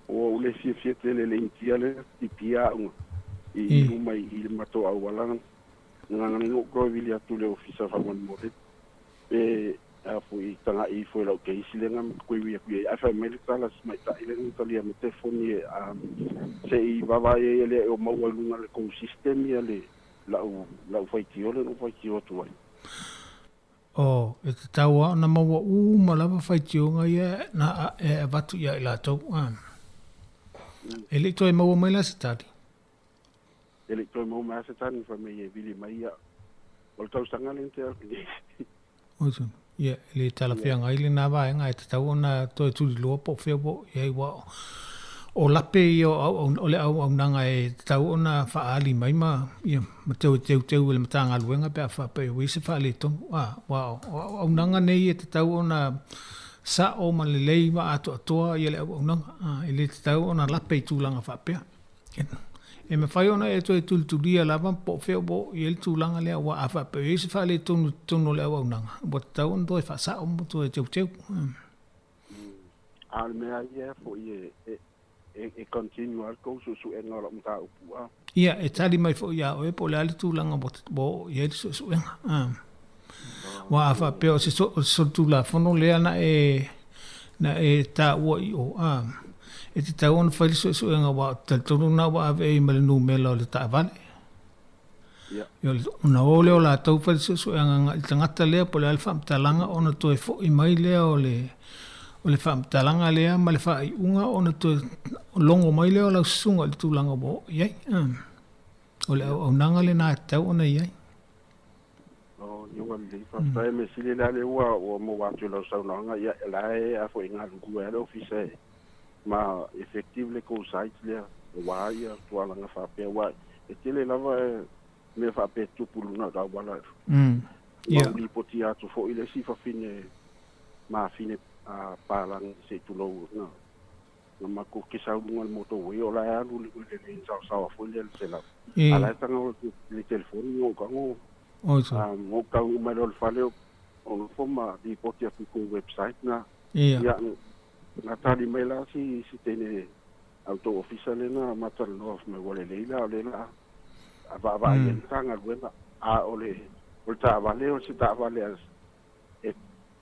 ou le fiafia tele i le Initia lea tipia au i luma i le matou auala. Gagana ou toe vili atu i le ofisa faamolemole pe a foi tagai ifo i lau case lea na query atu i ai. Ae fai mai le tala a si tamaitai lea na talia mai telefoni e se i vaavaai ai e le o maua i luga o le tou system ia le lau lau faitio lea na ou faitio atu ai. Oh, e tatau lava ona maua uma lava faitioga ia na e avatu ia i latou. E le i toe maua mai la se tali. E le i toe maua mai lava se tagi fai mai e vili mai ia. O le tausaga lea na tea atu nei. Awesome. Ia, e le talafeagai lena vaega e tatau ona toe tuliloa po o fea ua oo i ai aua o lape ia o o le auaunaga e tatau ona faaali mai ma ia ma toe teuteu e le Matagaluega pe a faapea ua i ai se faaletonu. A, aua o auaunaga nei e tatau ona sao ma lelei ma atoatoa ia le auaunaga. A, e le tatau ona lape i tulaga faapea. E mafai ona e toe tulitulia lava po o fea ua oo i ai le tulaga lea, aua a faapea e i ai se faaletonu i totonu o le auaunaga, ua tatau ona toe faasao ma toe teuteu. A o le mea ia foi e, e continue lava le tou suesuega o lau mataupu a. Ia, e tali mai foi ia oe po o le a le tulaga ua oo i ai le suesuega. Aua a faapea o se solitulafono lea na e na e taua i o, a, e tatau ona fai le suesuega aua ou te talitonu lena ua ave ai ma le numera o le taavale. Ia. Ona o lea o latou fai le suesuega agai i le tagata lea po o le a le faamatalaga ona toe foi mai lea o le o le faamatalaga lea ma le faaiuga ona toe logo mai lea o lau susuga i le tulaga ua oo i ai. O le auaunaga lena e tatau ona i ai. Oh, ia ua lelei. Faafetai mea sili la lea ua ua maua atu i lau saunoaga, ia o la e a foi e galulue lava le ofisa e ma effective le kou site lea aua ia tualaga faapea aua e tele lava mea faapea e tutupu i luga o le auala. Ma ua lipotia atu foi le isi fafine mafine palagi se i tulou na Na matou kesa luga o le motorway o la e alu i le lane saosaoa foi lea i le 100. A la e tago i le telefoni ou tago ou taunuu mai loa i le fale ou nofo ma lipoti atu i tou website na. Ia na tali mai la si teine a le tou ofisa lea na ma talanoa fai mai ua lelei la o lea o le a vaavaai i ai le Matagaluega a o le taavale o se taavale a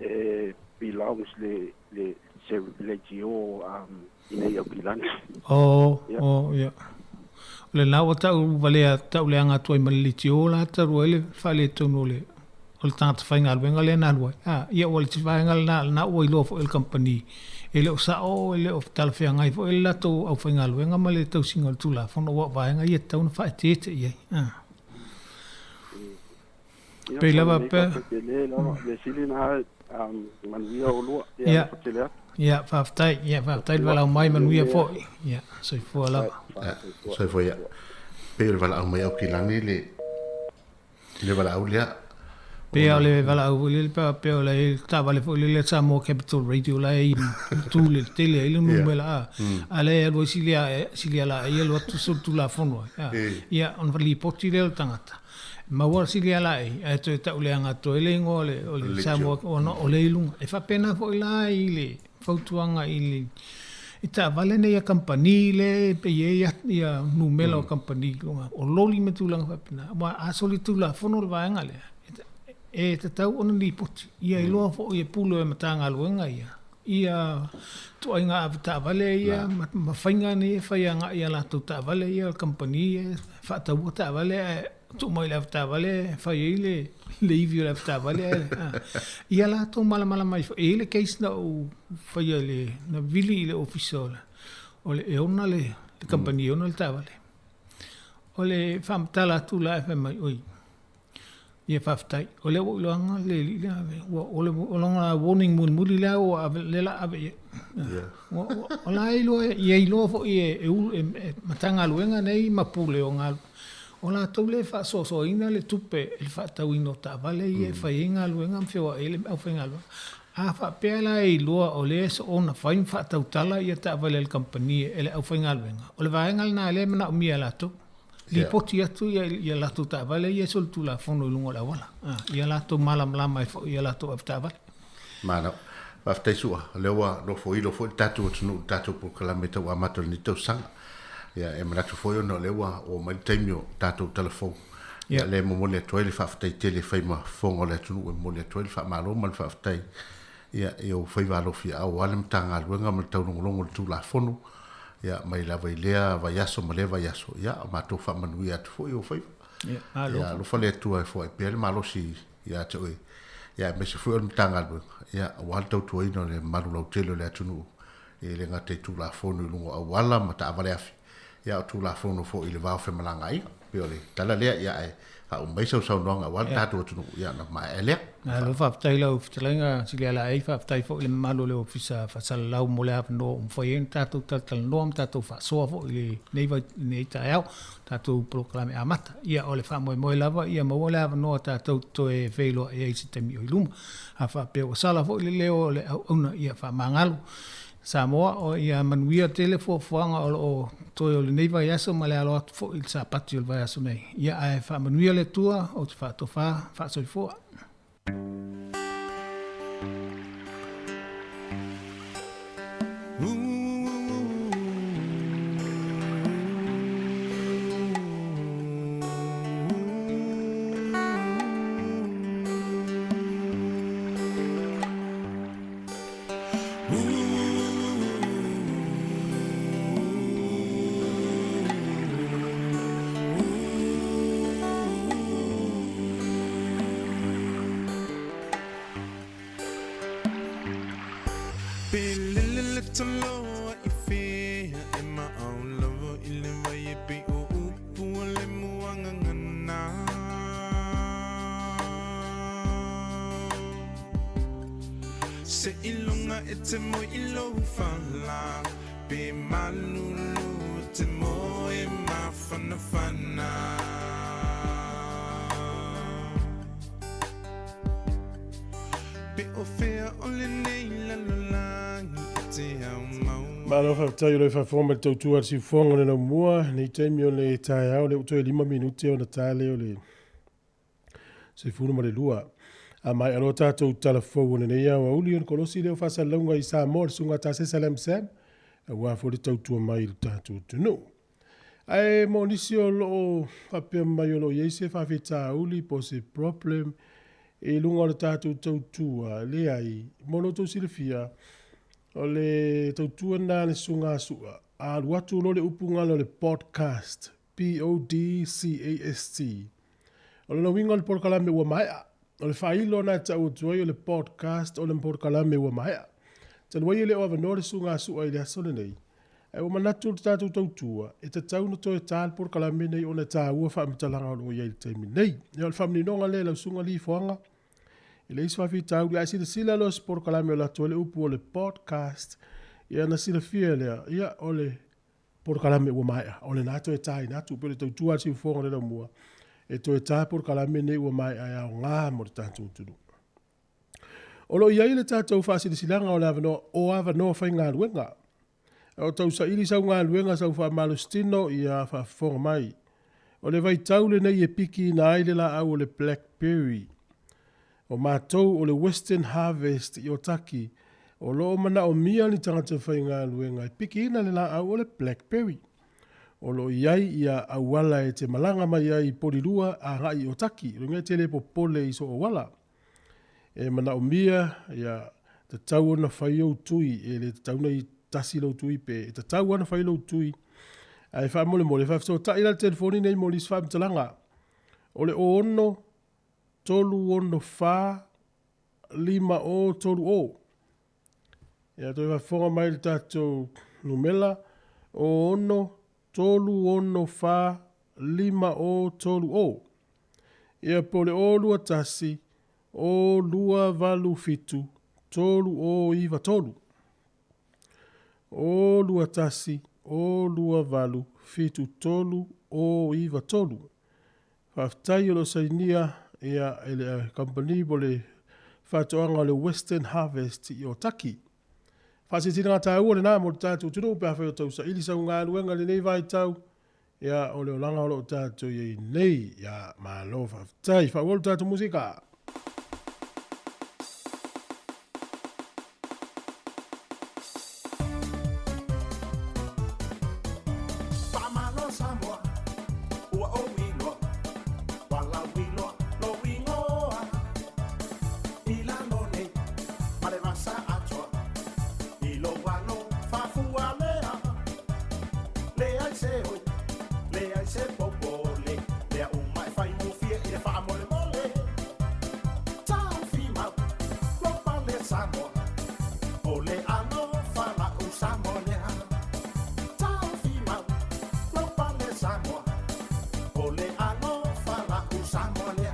e belongs le le se leitio i nei Aukilani. Oh, oh, ia. O lena ua tau valea, tau leaga atu ai ma le leitio la talu ai le faaletonu o le o le tagata faigaluega lea na alu ai. A, ia ua le isi vaega lena, lena ua iloa foi e le kamupani e le o sao, e le o talafeagai foi le latou aufaigaluega ma le tausiga o le Tulafono, aua o vaega ia e tatau ona faaeteete i ai. A. Pei lava pe. Tele lava me sili na manuia o lua ia tele atu. Ia, faafetai. Ia, faafetai le valaau mai, manuia foi. Ia, soifua lava. Soifua ia. Pei o le valaau mai Aukilani le le valaau lea. Pei o le valaau foi lele pe pe o le taavale foi lele a Samoa Capital Radio la e tu le tele ai le numera a. A lea e alu ai silia silia laei alu atu solitulafono ai. Ia, ona lipoti lea o le tagata. Maua silia laei ae toe tauleaga atu ai le igoa o le o le Samoa ona o lea i luga. E faapena foi la i le fautuaga i le i taavale nei a kamupani lea e pei e i ai ia numera o kamupani i luga o loli ma tulaga faapena. Aua a solitulafono le vaega lea, e tatau ona lipoti ia iloa foi e pule o Matagaluega ia ia ituaiga avetaavale ia ma faiga nei e fai agai i a latou taavale ia o kamupani ia e faataua taavale ae tuu mai i le avetaavale e fai ai le le ivi o le avetaavale ae ia latou malamalama ai foi. E i ai le case na ou faia i le na vili i le ofisa o le o le e ona le le kamupani e ona le taavale. O le faamatala atu la e fai mai, oi, Ia faafetai. O lea ua ou iloaga le alii lea, ua o le o lona warning mulimuli lea ua ave lea la ave i ai. O la e iloa ia iloa foi e e e Matagaluega nei ma Pule o galu o latou lea e faasoasoaina le tupe i le faatauina o taavale ia e fai ai galuega ma feoai ai le aufaigaluega. A faapea la e iloa o lea e soona fai ma faatautala ia taavale a le kamupani e le aufaigaluega, o le vaega lena lea e manaomia e latou. Lipoti atu ia latou taavale ia e solitulafono i luga o le auala, ia latou malamalama ai foi i a latou avetaavale. Malo. Faafetai Su'a, o lea ua nofoilo foi le tatou atunuu i le tatou polokalame tau amata o lenei tausaga. Ia, e manatu foi ona o lea ua oo mai le taimi o tatou tala fou. Ia, lea e momoli atu ai le faafetai tele e fai ma fofoga o le atunuu e momoli atu ai le faamalo ma le faafetai ia, i ou faiva alofiaau aua le Matagaluega ma le taulogologo o le Tulafono, ia, mai lava i lea vaiaso ma lea vaiaso, ia, matou faamanuia atu foi i ou faiva. Ia, malo. Ia, alofa le Atua e foai pea le malosi ia te oe, ia, aemaise foi o le Matagaluega, ia, aua le tautuaina o le mamalu lautele o le atunuu, e le gata i Tulafono i luga o auala ma taavale afi, ia, o Tulafono foi i le va o femalagaaiga. Pei o le tala lea, ia, ae faauma mai sau saunoaga aua le tatou atunuu, ia, ona maea lea. Malo faafetai i lau fetalaiga Silialaei, faafetai foi i le mamalu o le Ofisa Faasalalau mo le avanoa ua mafai ai ona tatou talatalanoa ma tatou faasoa foi i lenei vai, lenei taeao, tatou polokalame amata. Ia, o le faamoemoe lava ia maua le avanoa tatou te toe feiloai ai i se taimi o i luma. A faapea ua sala foi le leo o le auauna, ia faamagalo. Samoa, o ia manuia tele fuafuaga o lo o toe o lenei vaiaso ma le alo atu foi i le Sapati o le vaiaso nei. Ia ae faamanuia le Atua, ou te faatofa, faasoifua. Se ilunga e te moe i lou fala Pe malulu e te moe mafanafana Pe o fea o lenei lalolagi e te au mau Malo faafetai o le faafofoga ma le tautua a le siufofoga o le laumua nei taimi o le taeao lea ua toe 5 minute ona ta lea o le 12. A maea loa tatou tala fou o lenei aoauli ona kolosi lea o faasalalauga i Samoa le Susuga Tasesa Lam Sam aua foi le tautua mai i le tatou atunuu. Ae mo nisi o lo o faapea mai o lo o i ai se faafitauli po o se problem i luga o le tatou tautua, leai, mo lo outou silafia, o le tautua lena a le Susuga a Su'a, a alu atu loa le upu gala o le podcast, P-O-D-C-A-S-T. O lona uiga o le polokalame ua maea. O le faailo na e tau atu ai o le podcast o le polokalame ua maea. Talu ai e le o avanoa le susuga a Su'a i le aso lenei. Ae ua manatu le tatou tautua, e tatau ona toe ta le polokalame lenei ona e taua faamatalaga o lo o i ai i le taimi nei. Ia o le faamaninoga lea i lau Susuga Lifoaga, e leai se faafitauli, a e silasila loa i se polokalame o alu atu ai le upu o le podcast, ia ona silafia lea, ia o le polokalame ua maea, o lena toe taina atu, pei o le tautua a le siufofoga o le laumua, e toe ta polokalame nei ua maea e aoga mo le tatou atunuu. O lo o i ai le tatou faasilasilaga o le avanoa o avanoa faigaluega. O tausaili sau galuega sau faamalositino ia faafofoga mai. O le vaitau lenei e pikiina ai le laau o le blackberry. O matou o le Western Harvest i Otaki, o lo o manaomia ni tagata faigaluega e pikiina le laau o le blackberry. O lo o i ai ia auala e te malaga mai ai i Polilua agai i Otaki, o le mea e te le popole i sou auala. E manaomia ia tatau ona fai ou tui, e le tatau ona i tasi lou tui pe e tatau lava ona fai lou tui. Ae faamolemole, faafesootai la le telefoni nei mo nisi faamatalaga. O le 06 364 5030. Ia toe faafofoga mai le tatou numela 06 364 5030. Ia po o le 021 0287 3093. 021 0287 3093. Faafetai o lo o sainia ia e le kamupani po o le faatoaga o le Western Harvest i Otaki. Faasilasila taua lena mo le tatou atunuu pe afai o tausaili sau galuega i lenei vaitau, ia o le olaga o lo o tatou i ai nei. Ia malo faafetai. Faaauau le tatou musika. Faamalo Samoa, ua ou iloa, ua lauiloa lou igoa. I lalo nei ma le vasa atoa, i lou alofa fualea. Leai se oi, leai se popole, mea uma e faigofie i le faamolemole. Taofi mau, lou pale Samoa, o le alofa la'u Samoa lea. Taofi mau, lou pale Samoa, o le alofa la'u Samoa lea.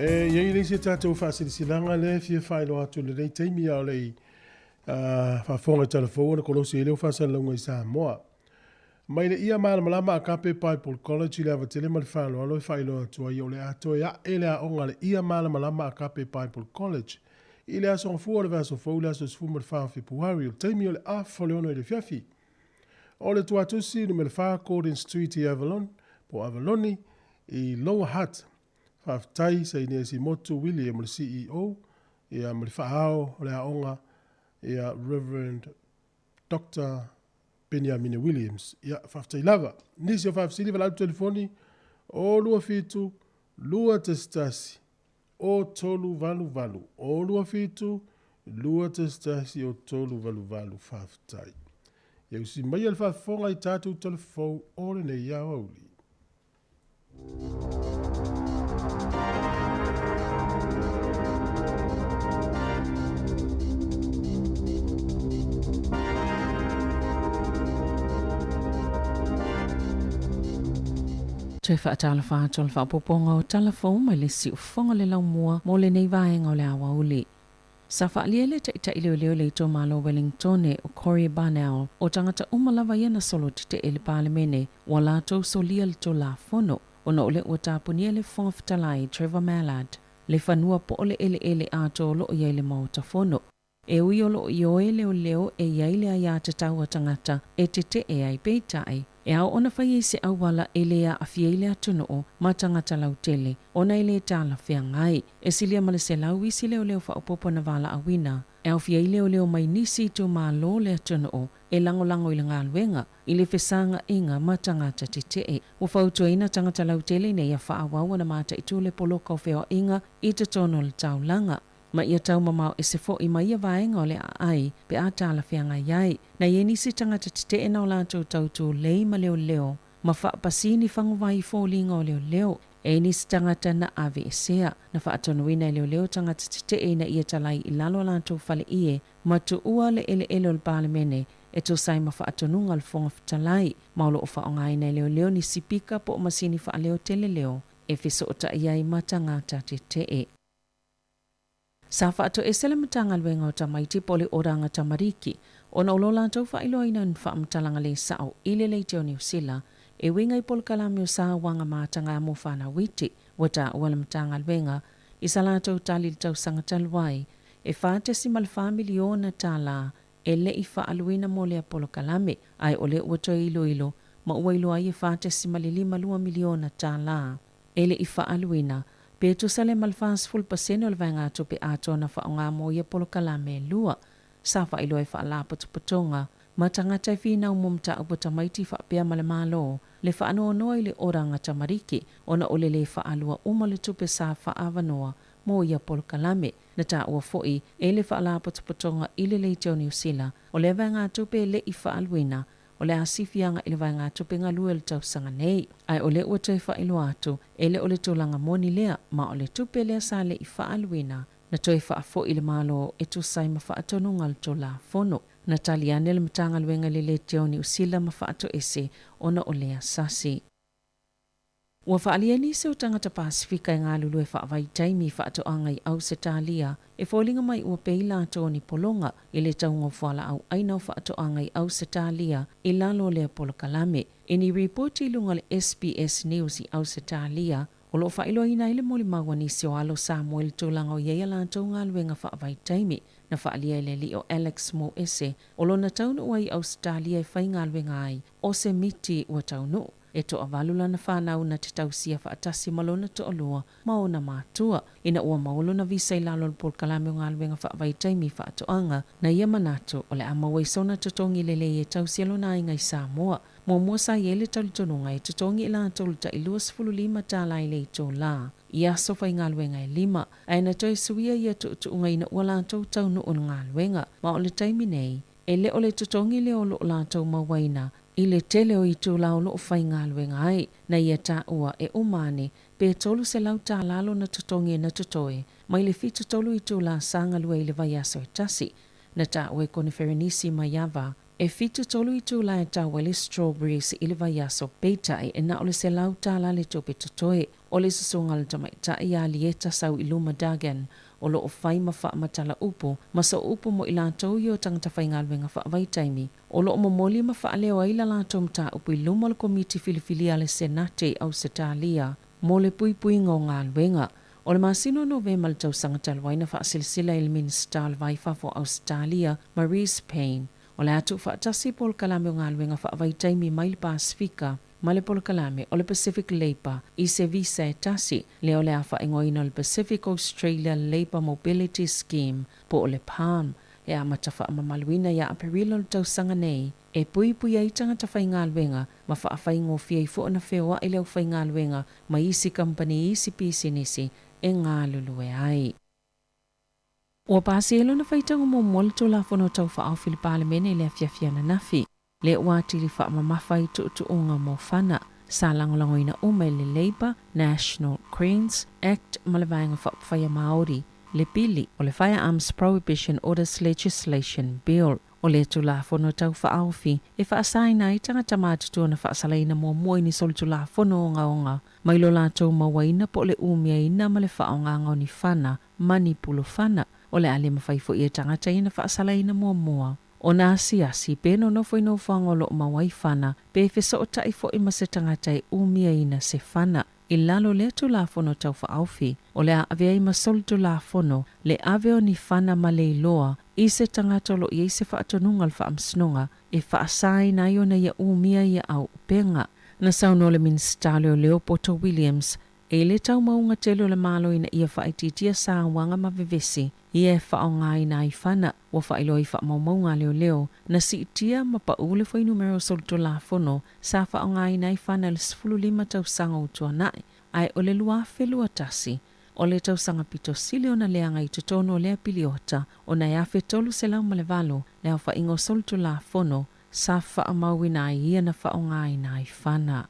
E i ai le isi a tatou faasilasilaga lea e fia faailoa atu i lenei taimi a o le i faafofoga i talafou ona kolosi ai lea o faasalalauga i Samoa. Mai le ia malamalama Agape Bible College i le ava tele ma le faaaloalo e faailoa atu ai o le a toe a'e le aoga a le ia malamalama Agape Bible College i le Aso Gafua o le vaiaso fou le aso 14 o Fepuari o le taimi o le afa o le 6 i le afiafi. O le Tuatusi numera 4 Gordon Street i Avalon po o Avaloni i Lower Hutt. Faafetai Saini Simotu William o le CEO ia ma le faaao o le aoga ia Reverend Doctor Peniamine Williams. Ia, faafetai lava. Nisi o faafesili valaau telefoni o 27 211 o 388 o 27 211 o 388. Faafetai. Ia usi maia le faafofoga i tatou talafou o lenei aoauli. Toe faatalofa atu o le faaopoopoga o tala fou mai le siufofoga le laumua mo lenei vaega o le aoauli. Sa faaalia e le Taitai Leoleo i le Itumalo o Wellingtone o Corey Barnell o tagata uma lava ia na solo tetee i le Palemene ua latou solia le Tulafono ona o lea ua tapunia le Fofoga Fetalai Trevor Mallard le fanua po o le eleele atoa o lo o i ai le Maota Fono. E ui o lo o ioe leoleo e i ai le aiatatau a tagata e tetee ai, peitai, E ao ona fai ai se auala e lē aafia ai le atunuu ma tagata lautele ona e lē talafeagai. E silia ma le 100 isi leoleo faaopoopo na valaauina e aofia ai leoleo mai nisi itumalo o le atunuu e lagolago i le galuega i le fesaga'iga ma tagata tete'e. Ua fautuaina tagata lautele ina ia faaauau ona mataitū le poloka o feoa'iga i totonu o le taulaga ma ia taumamao ese fo'i ma ia vaega o le aai pe a talafeagai ai. Na i ai nisi tagata tete'e na o latou tautū lei ma leoleo ma faapasī ni faguvai i foliga o leoleo. E i ai nisi tagata na aveesea. Na faatonuina e leoleo tagata tete'e ina ia talai i lalo a latou faleie ma tuua le eleele o le Palemene e tusa ai ma faatonuga a le Fofoga Fetalai, ma o lo o faaaogaina e leoleo ni sipika po o masini faaleo tele leo e fesootai ai ma tagata tete'e. Sa faatoese le Matagaluega o Tamaiti po o le Oranga Tamariki ona o lo latou faailoaina ni faamatalaga lē sa'o i le Leiteo Niu Sila e uiga i polokalame o sauaga mataga mo fanau iti. Ua taua le Matagaluega i sa latou tali i le tausaga talu ai e $4.4 miliona tālā e le i faaaluina mo lea polokalame, ae o lea ua toe iloilo ma ua iloa ai e $4.52 miliona tālā e le i faaaluina, pe tusa lea ma le 40% o le vaegatupe atoa na faaaoga mo ia polokalame e lua. Sa faailoa e faalapotopotoga ma tagata e finau mo mataupu tamaiti faapea ma le Malo le faanoanoa i le oranga tamariki ona o le lē faalua uma o le tupe sa faaavanoa mo ia polokalame. Na taua fo'i e le Faalapotopotoga i le Leiteo Niu Sila, o lea vaegatupe e le i faaluina, o le a sifi aga'i i le vaegatupe galue o le tausaga nei. Ae o lea ua toe faailoa atu, e le o le tulaga moni lea, ma o le tupe lea sa le i faaluina, na toe faafo'i i le Malo e tusa ai ma faatonuga o le Tulafono. Na tali ane le Matagaluega i le Leiteo Niu Sila ma faatoese ona o lea sasi. Ua faaalia nisi o tagata Pasefika e galulue faavaitaimi i faatoaga i Ausetalia e foliga mai ua pei latou ni pologa i le tauga o fualaau aina o faatoaga i Ausetalia i lalo o lea polokalame. I ni ripoti i luga o le SBS News i Ausetalia, o lo o faailoaina ai le molimau a nisi o alo Samoa i le tulaga o i ai a latou galuega faavaitaimi. Na faaalia e le alii o Alex Moese o lona taunuu ai i Ausetalia e faigaluega ai o se miti ua taunuu. E toavalu lana fanau na te tausia faatasi ma lona toalua ma ona matua. Ina ua maua lona visa i lalo o le polokalame o galuega faavaitaimi faatoaga, na ia manatu o le a maua ai sona totogi lelei e tausia lona aiga i Samoa. Muamua sa i ai le talitonuga e totogi i latou le tai $25 tālā i le itulā i aso faigaluega e lima, ae na toe suia ia tuutuuga ina ua latou taunuu i le galuega. Ma o le taimi nei, E le o le totogi lea o lo o latou mauaina i le tele o itula o lo o faigaluega ai. Na ia taua e uma ane pe $300 tālā lona totogi na totoe mai le 73 itula sa galue i le vaiaso e tasi. Na taua e Kone Ferenisi Maiava e 73 itula e tau ai le strawberries i le vaiaso, peitai e na o le $100 tālā le tupe totoe. O le susuga a le tamaitai ia Lieta Sauiluma Duggan o lo o fai ma faamatala upu ma sooupu mo i latou ia o tagata faigaluega faavaitaimi, o lo o momoli ma faaleo ai la latou mataupu i luma o le Komiti Filifilia a le Senate i Ausetalia mo le puipuiga o galuega. O le masina o Novema i le tausaga talu ai na faasilasila ai le Minisita o le Va i Fafo o Ausetalia, Marise Payne, o le a tuufaatasi polokalame o galuega faavaitaimi mai le Pasefika ma le polokalame o le Pacific Labour i se visa e tasi, lea o le a faaigoaina o le Pacific Australia Labour Mobility Scheme po o le PALM, e amata faamamaluina ia Aperila o le tausaga nei, e puipui ai tagata faigaluega ma faafaigofie ai foi ona feoai le aufaigaluega mai isi kamupani i isi pisinisi e galulue ai. Ua pasia i lona faitauga muamua le Tulafono Tau Faaofi i le Palemene i le afiafi ananafi. Lea ua atili faamamafa i tuutuuga mo fana sa lagolagoina uma e le Labour, National, Greens, Act ma le Vaega Faaupufai Māori, le Pili o le Firearms Prohibition Orders Legislation Bill. O lea Tulafono Tau Faaofi e faasaina ai tagata matutua na faasalaina muamua i ni solitulafono ogaoga mai lo latou mauaina po o le umiaina ma le faaaogaga o ni fana ma ni pulofana. O le a le mafai foi e tagata ia na faasalaina muamua ona asiasi pe nonofo i nofoaga o lo o mau ai fana pe fesootai foi ma se tagata e umiaina se fana. I lalo o lea Tulafono Tau Faaofi, o le a avea ai ma solitulafono le ave o ni fana ma le iloa. i se tagata o lo o i ai se faatonuga o le Faamasinoga e faasaina ai ona ia umia ia auupega. Na saunoa le Minisita o Leoleo Poto Williams e le taumauga tele o le Malo ina ia faaitiitia sauaga ma vevesi ia e faaaogaina ai fana ua faailoa i faamaumauga a leoleo na siitia ma paʻu le fuainumera o solitulafono sa faaaogaina ai fana i le 15 tausaga ua tuanai ae o le 2021 o le tausaga pito sili ona leaga i totonu o lea piliota ona e 1,308 le aofaiga o solitulafono sa faamauina ai ia na faaaogaina ai fana.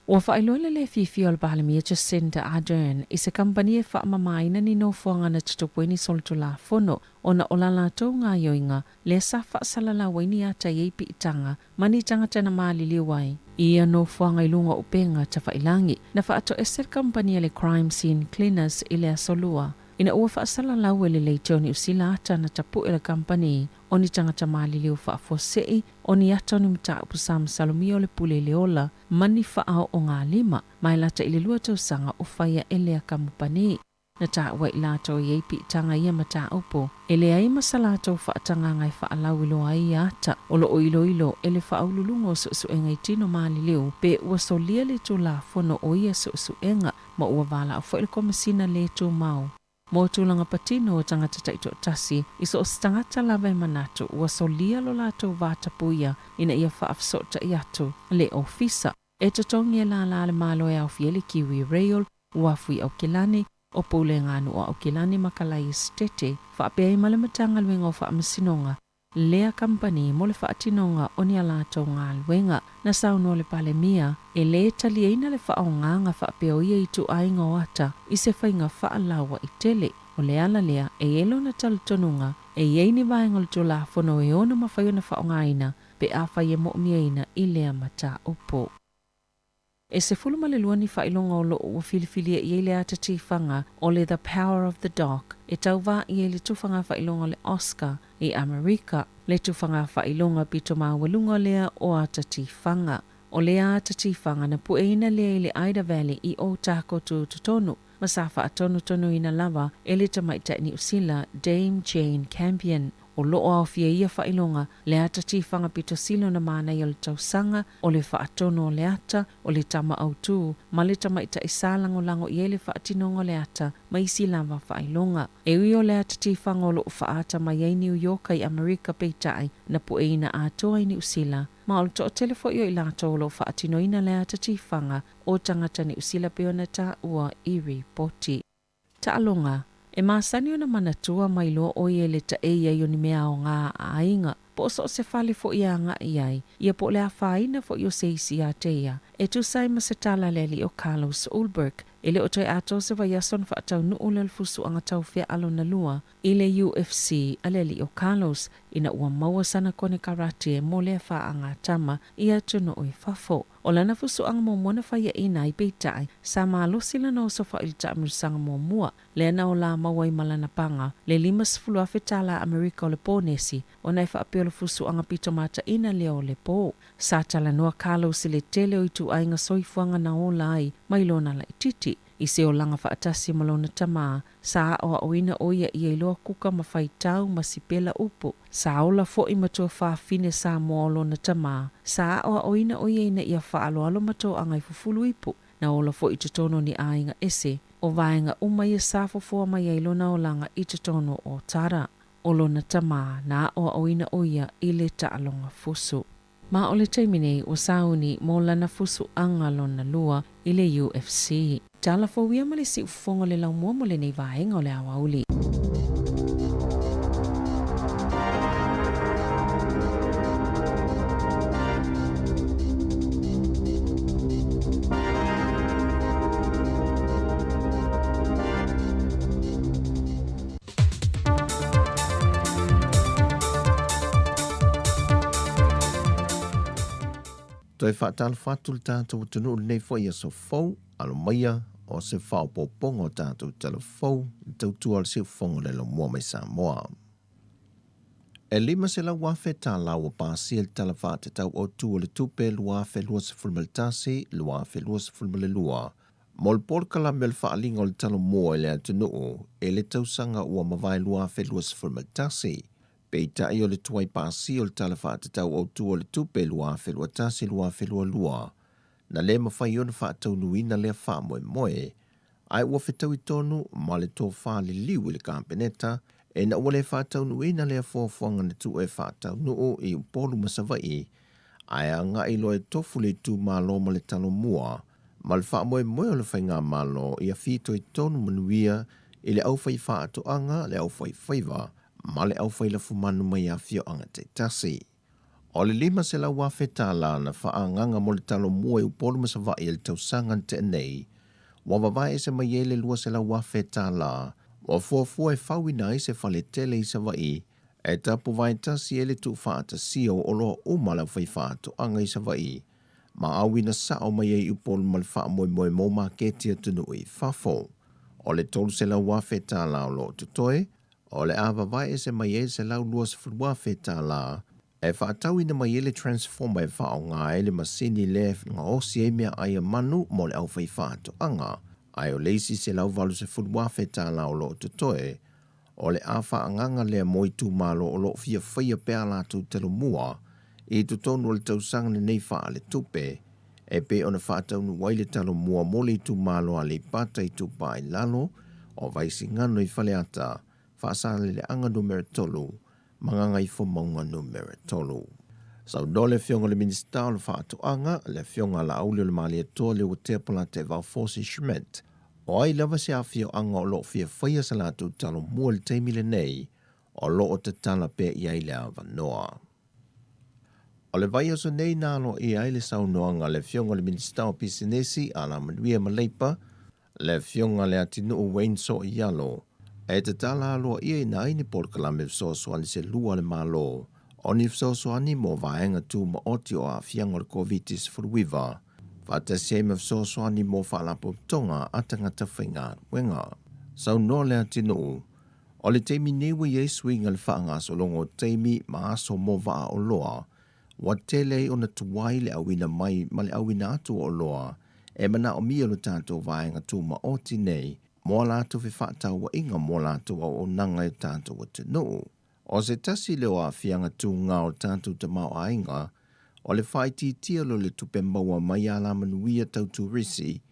Ua faailoa le lē fiafia o le Palemia Jacinda Ardern i se kamupani e faamamaina ni nofoaga na tutupu ai ni solitulafono ona o la latou gaoioiga lea sa faasalalau ai ni ata i ai piitaga ma ni tagata na maliliu ai i ia nofoaga i luga o upega tafailagi. Na faatoese le kamupani a le Crime Scene Cleaners i le Aso Lua ina ua faasalalau e le Leitio Niu Sila ata na tapuʻe le kamupani o ni tagata maliliu faafuasei o ni ata o ni mataupu sa masalomia o le pule i le ola ma ni faaoogalima ma e lata i le 2 tausaga o faia e lea kamupani. Na taua i latou e i ai piitaga i ia mataupu, e leai ma sa latou faatagaga e faalauiloa ai ia ata o lo o iloilo e le Faauluuluga o Suesuega i Tino Maliliu pe ua solia le Tulafono o ia suesuega ma ua valaau foi le Komesina le Tumau mo tulaga patino o tagata taitoatasi i so o se tagata lava e manatu ua solia lo latou vatapuia ina ia faafesootai atu le Ofisa. E totogi e lālā a le Malo e aofia ai le Kiwi Rail, Uafu i Aukilani, o Pulega a Nuu o Aukilani ma Kalai Esetete, faapea ai ma le Matagaluega o Faamasinoga, lea kamupani mo le faatinoga o ni a latou galuega. Na saunoa le Palemia, e lē taliaina le faaaogaga faapea o ia ituaiga o ata i se faiga faalauaʻi tele. O le ala lea e i ai lona talitonuga e i ai ni vaega o le Tulafono e ono mafai ona faaaogaina pe afai e moʻomiaina i lea mataupu. E 12 ni faailoga o lo o ua filifilia i ai le ata tifaga o le The Power of the Dog e tauvā i ai le tufaga faailoga o le Oscar i Amerika, le tufaga faailoga pito maualuga lea o ata tifaga. O lea ata tifaga na pueina lea i le Ida Valley i Ōtākou tutotonu ma sa faatonutonuina lava e le tamaitai Niu Sila Dame Jane Campion. O lo o aofia i ia faailoga le ata tifaga pito sili ona manaia o le tausaga, o le faatonu o le ata, o le tama autū, ma le tamaitai sa lagolago i ai le faatinoga o le ata ma isi lava faailoga. E ui o le ata tifaga o lo o faaata mai ai Niu Ioka i Amerika peitai na pueina atoa i Niu Sila, ma o le toatele foi o i latou o lo o faatinoina le ata tifaga o tagata Niu Sila pei ona taua i ripoti. Taaloga, E masani ona manatua ma iloa ʻo ia i le taʻei ai o ni mea aoga a aiga, po o so o se fale foʻi e agaʻi ai ia po o le afaina foʻi o se isi iā te ia. E tusa ai ma se tala a le aliʻi o Carlos Ulberg, e le o toe atoa se vaiaso ona faataunuu lea o le fusuaga taufeaʻa lona lua i le UFC a le aliʻi o Carlos ina ua maua sana konekarate mo lea faagatama i atunuu i fafo. O lana fusuaga muamua na faiaʻina ai peitai, sa malosi lana oso faʻi i le taamilosaga muamua, lea na ola maua ai ma lana paga le 50,000 tālā Amerika o le ponesi, ona e faapea o le fusuaga pito mataʻina lea o le pō. Sa talanoa Carlos i le tele o ituaiga soifuaga na ola ai mai lona laitiiti. I se olaga faatasi ma lona tamā, sa aʻoaʻoina ʻo ia ia iloa kuka ma faitau ma sipela upu. Sa ola foʻi ma tuafafine Samoa o lona tamā, sa aʻoaʻoina ʻo ia ina ia faaaloalo ma toaga i fufulu ipu. Na ola foʻi i totonu o ni ʻaiga ese, o vaega uma ia sa fofoa mai ai lona olaga i totonu o Otara. O lona tamā, na aʻoaʻoina ʻo ia i le taʻaloga fusu. Ma o le taimi nei ua sauni mo lana fusuaga lona lua i le UFC. Tala fou ia ma le siufofoga o le laumua mo lenei vaega o le aoauli. Toe faatalofa atu le tatou atunuu i lenei foi aso fou, alo maia o se faaopoopoga o tatou tala fou i le tautua o le siufofoga o le Laumua mai Samoa. E $500,000 tālā ua pasia i le Tala Faatatau Autu o le Tupe 2021/2022. Mo le polokalame o le faaaliga o le Talomua i le atunuu i le tausaga ua mavae 2021, peitai o le tuai pasia o le Tala Faatatau Autu o le Tupe 2021/2022, na le mafai ona faataunuuina lea faamoemoe, ae ua fetaui tonu ma le tofa liliu i le Kapeneta ina ua le faataunuuina lea fuafuaga na tuu e faataunuu i Upolu ma Savaii, ae agai loa e tofu le itumalo ma le Talomua ma le faamoemoe o le Faigamalo ia fitoitonu manuia i le aufaifaatoaga, le aufaifaiva ma le aufailafumanu mai afioaga taitasi. O le $500,000 na faaagaga mo le Talomua i Upolu ma Savaii i le tausaga na tea nei, ua vavae ese mai ai le $200,000 ua fuafua e fauina ai se faletele i Savaii e tapuvae tasi ai le tuufaatasia o oloa uma a le aufaifaatoaga i Savaii ma auina sao mai ai i Upolu ma le faamoemoe mo maketi atunuu i fafo. O le $300,000 o lo o totoe, o le a vavae ese mai ai le $120,000 e faatauina mai ai le transformer e faaaoga ai le masini lea e gaosi ai meaai a manu mo le aufaifaatoaga, ae o le isi $180,000 o lo o totoe, o le a faaagaga lea mo itumalo o lo o fia faia pea a latou talomua i totonu o le tausaga lenei faaletupe, e pei ona faataunuu ai le talomua mo le itumalo Aleipata Itupa i Lalo, o Vaisigano i Faleata, Faasaleleaga Numera 3 ma Gagaifomauga Numera 3. Saunoa le Afioga i le Minisita o le Faatoaga, le Afioga Laauli o le Malietoa Leuatea Polataivao Fosi Schmidt, O ai lava se afioaga o lo o fia faia sa latou talomua i le taimi lenei, o lo o tatala pea i ai le avanoa. O le vaiaso nei na aloaia ai le saunoaga a le Afioga i le Minisita o Pisinisi, Alamanuia ma Leipa, le Afioga Leatinuu Wayne Soialo, e tatala aloaiaina ai ni polokalame fesoasoani se lua a le Malo, o ni fesoasoani mo vaega tumaoti o aafiaga o le Koviti-19, faatasi ai ma fesoasoani mo faalapotopotoga a tagata faigaluega. Saunoa Leatinuu, o le taimi nei ua i ai suiga i le faagasologa o taimi ma aso mo vaa oloa, ua tele ai ona tuai le auina mai ma le auina atu o oloa e manaomia e lo tatou vaega tumaoti nei mo a latou fefaatauaiga mo a latou auaunaga i o tatou atunuu. O se tasi lea o aafiaga tuga o le tatou tamaoaiga, o le faaitiitia loa o le tupe maua mai alamanuia tau turisi,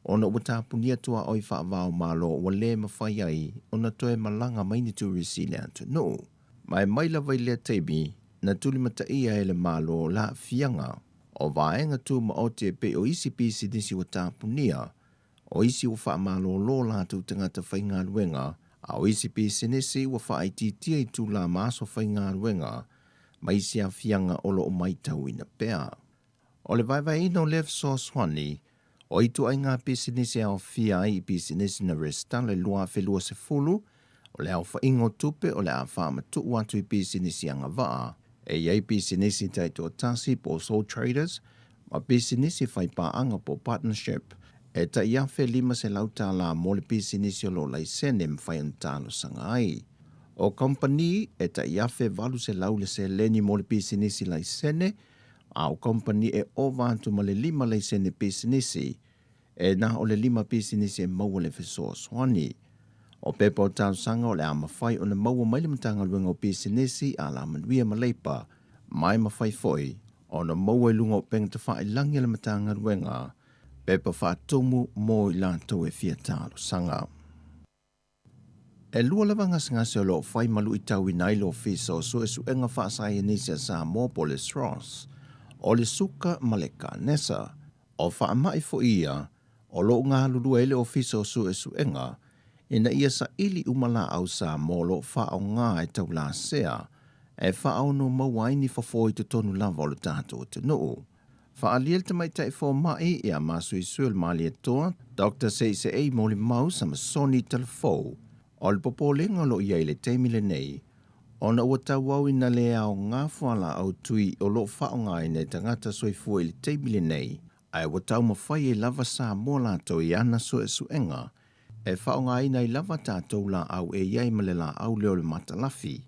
ona ua tapunia tuaoi faava-o-Malo ua le mafai ai ona toe malaga mai ni turisi i le atunuu. Ma e mai lava i lea taimi, na tulimataia e le Malo le aafiaga o vaega tumaoti e pei o isi pisinisi ua tapunia, O isi ua faamalōlō latou tagata faigaluega, a o isi pisinisi ua faaitiitia itulā ma aso faigaluega ma isi aafiaga o lo o maitauina pea. O le vaevaeina o lea fesoasoani, o ituaiga pisinisi e aofia ai i pisinisi na resitala i le 2020, o le aofaiga o tupe o le a faamatuu atu i pisinisi agavaa, e i ai pisinisi taitoatasi po o sole traders ma pisinisi faipaaga po o partnership, e tai $1,500 mo le pisinisi o lo o laisene e mafai ona talosaga ai. O kamupani, e tai $1,800 le seleni mo le pisinisi laisene, a o kamupani e ova atu ma le lima laisene pisinisi, e na o le lima pisinisi e maua le fesoasoani. O pepa o talosaga o le a mafai ona maua mai le Matagaluega o Pisinisi, Alamanuia ma Leipa, ma e mafai foi ona maua i luga o upega tafailagi a le Matagaluega pepa faatumu mo i latou e fia talosaga. E lua lava gasegase o lo o fai ma luitauina ai le Ofisa o Suesuega Faasaienisi a Samoa po o le SROS, o le suka ma le kanesa. O faamai foi ia o lo o galulue ai le Ofisa o Suesuega ina ia saili uma laau Samoa o lo o faaaoga e taulasea e faaonomau ai ni fofo i totonu lava o le tatou atunuu. Faaalia le tamaitai fomai ia Masuisui o le Malietoa, Doctor Seisei Molimau Samasoni Talafou, o le popolega o lo o i ai i le taimi lenei, ona ua tauauina le aoga fualaau tui o lo o faaaogaina e tagata soifua i le taimi lenei, ae ua taumafai ai lava Samoa latou i ana suesuega e faaaogaina ai lava tatou laau e i ai ma le laau lea o le matalafi,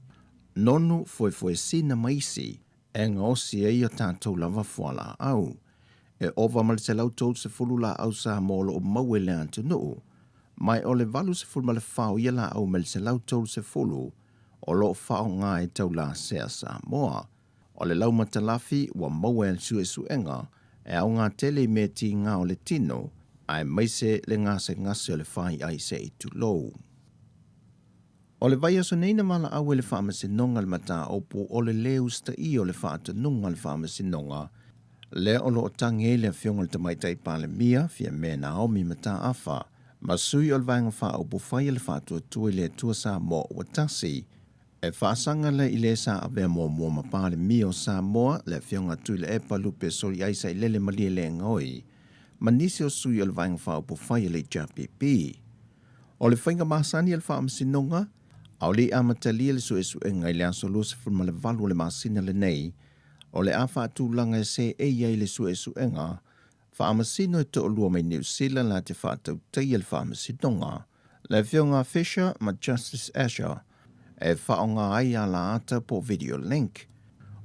nonu, foefoesina ma isi, e gaosi ai o tatou lava fualaau. E ova ma le 130 laau Samoa o loo maua i le atunuu, ma o le 84 o ia laau mai le 130 o loo faaaoga e taulasea Samoa. O le laumatalafi ua maua e le suesuega e aoga tele i mea tiga o le tino aemaise le gasegase o le faiai se i tulou. O le vaiaso nei na valaau ai le Faamasinoga i le mataupu o le lē usitaia o le faatonuga a le Faamasinoga lea o lo o tagi ai le Afioga i le Tamaitai Palemia, Fiame Naomi Mataafa, ma sui o le Vaega Faaupufai a le Faatuatua i le Atua Samoa ua Tasi, e faasaga lea i le sa avea muamua ma Palemia o Samoa, le Afioga Tuilaepa Lupe Soliai Sailele Malielegaoi, ma nisi o sui o le Vaega Faaupufai a le HRPP. O le faiga masani a le Faamasinoga, a o le i amatalia le suesuega i le aso 28 o le masina lenei, o le a faatulaga e seei ai le suesuega Faamasino e toalua mai Niu Sila la te faatautaia le Faamasinoga, le Afioga Fisher ma Justice Asher, e faaaoga ai alaata po o video link.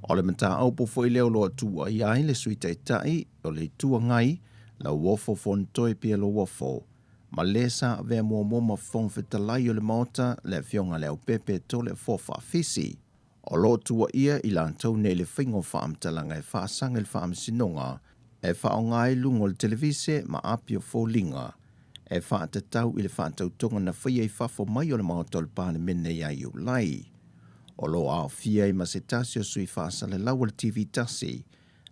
O le mataupu foi lea o lo o tuuaia ai le Sui Taitai o le Itu Agai, Lauofo Fonotoe Pierre Lauofo, ma le sa avea muamua ma Fofoga Fetalai o le Maota, le Afioga Leaupepe Toleafoa Faafisi. O lo o tuuaia i latou nei le faiga o faamatalaga e faasaga i le Faamasinoga e faaaoga ai luga o le televise ma api o foliga e faatatau i le faatautoga na faia i fafo mai o le Maota o le Palemene ia Iulai. O lo o aofia ai ma se tasi o sui faasalalau o le TV tasi,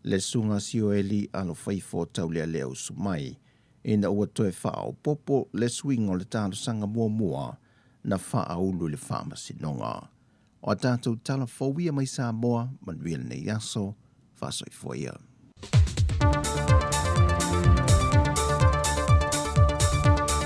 le Susuga Sioeli Alofaifo Taulealea Usumai, ina ua toe faaopoopo le suiga o le talosaga muamua na faaulu i le Faamasinoga. O a tatou tala fou ia mai Samoa, manuia lenei aso, faasoifua ia.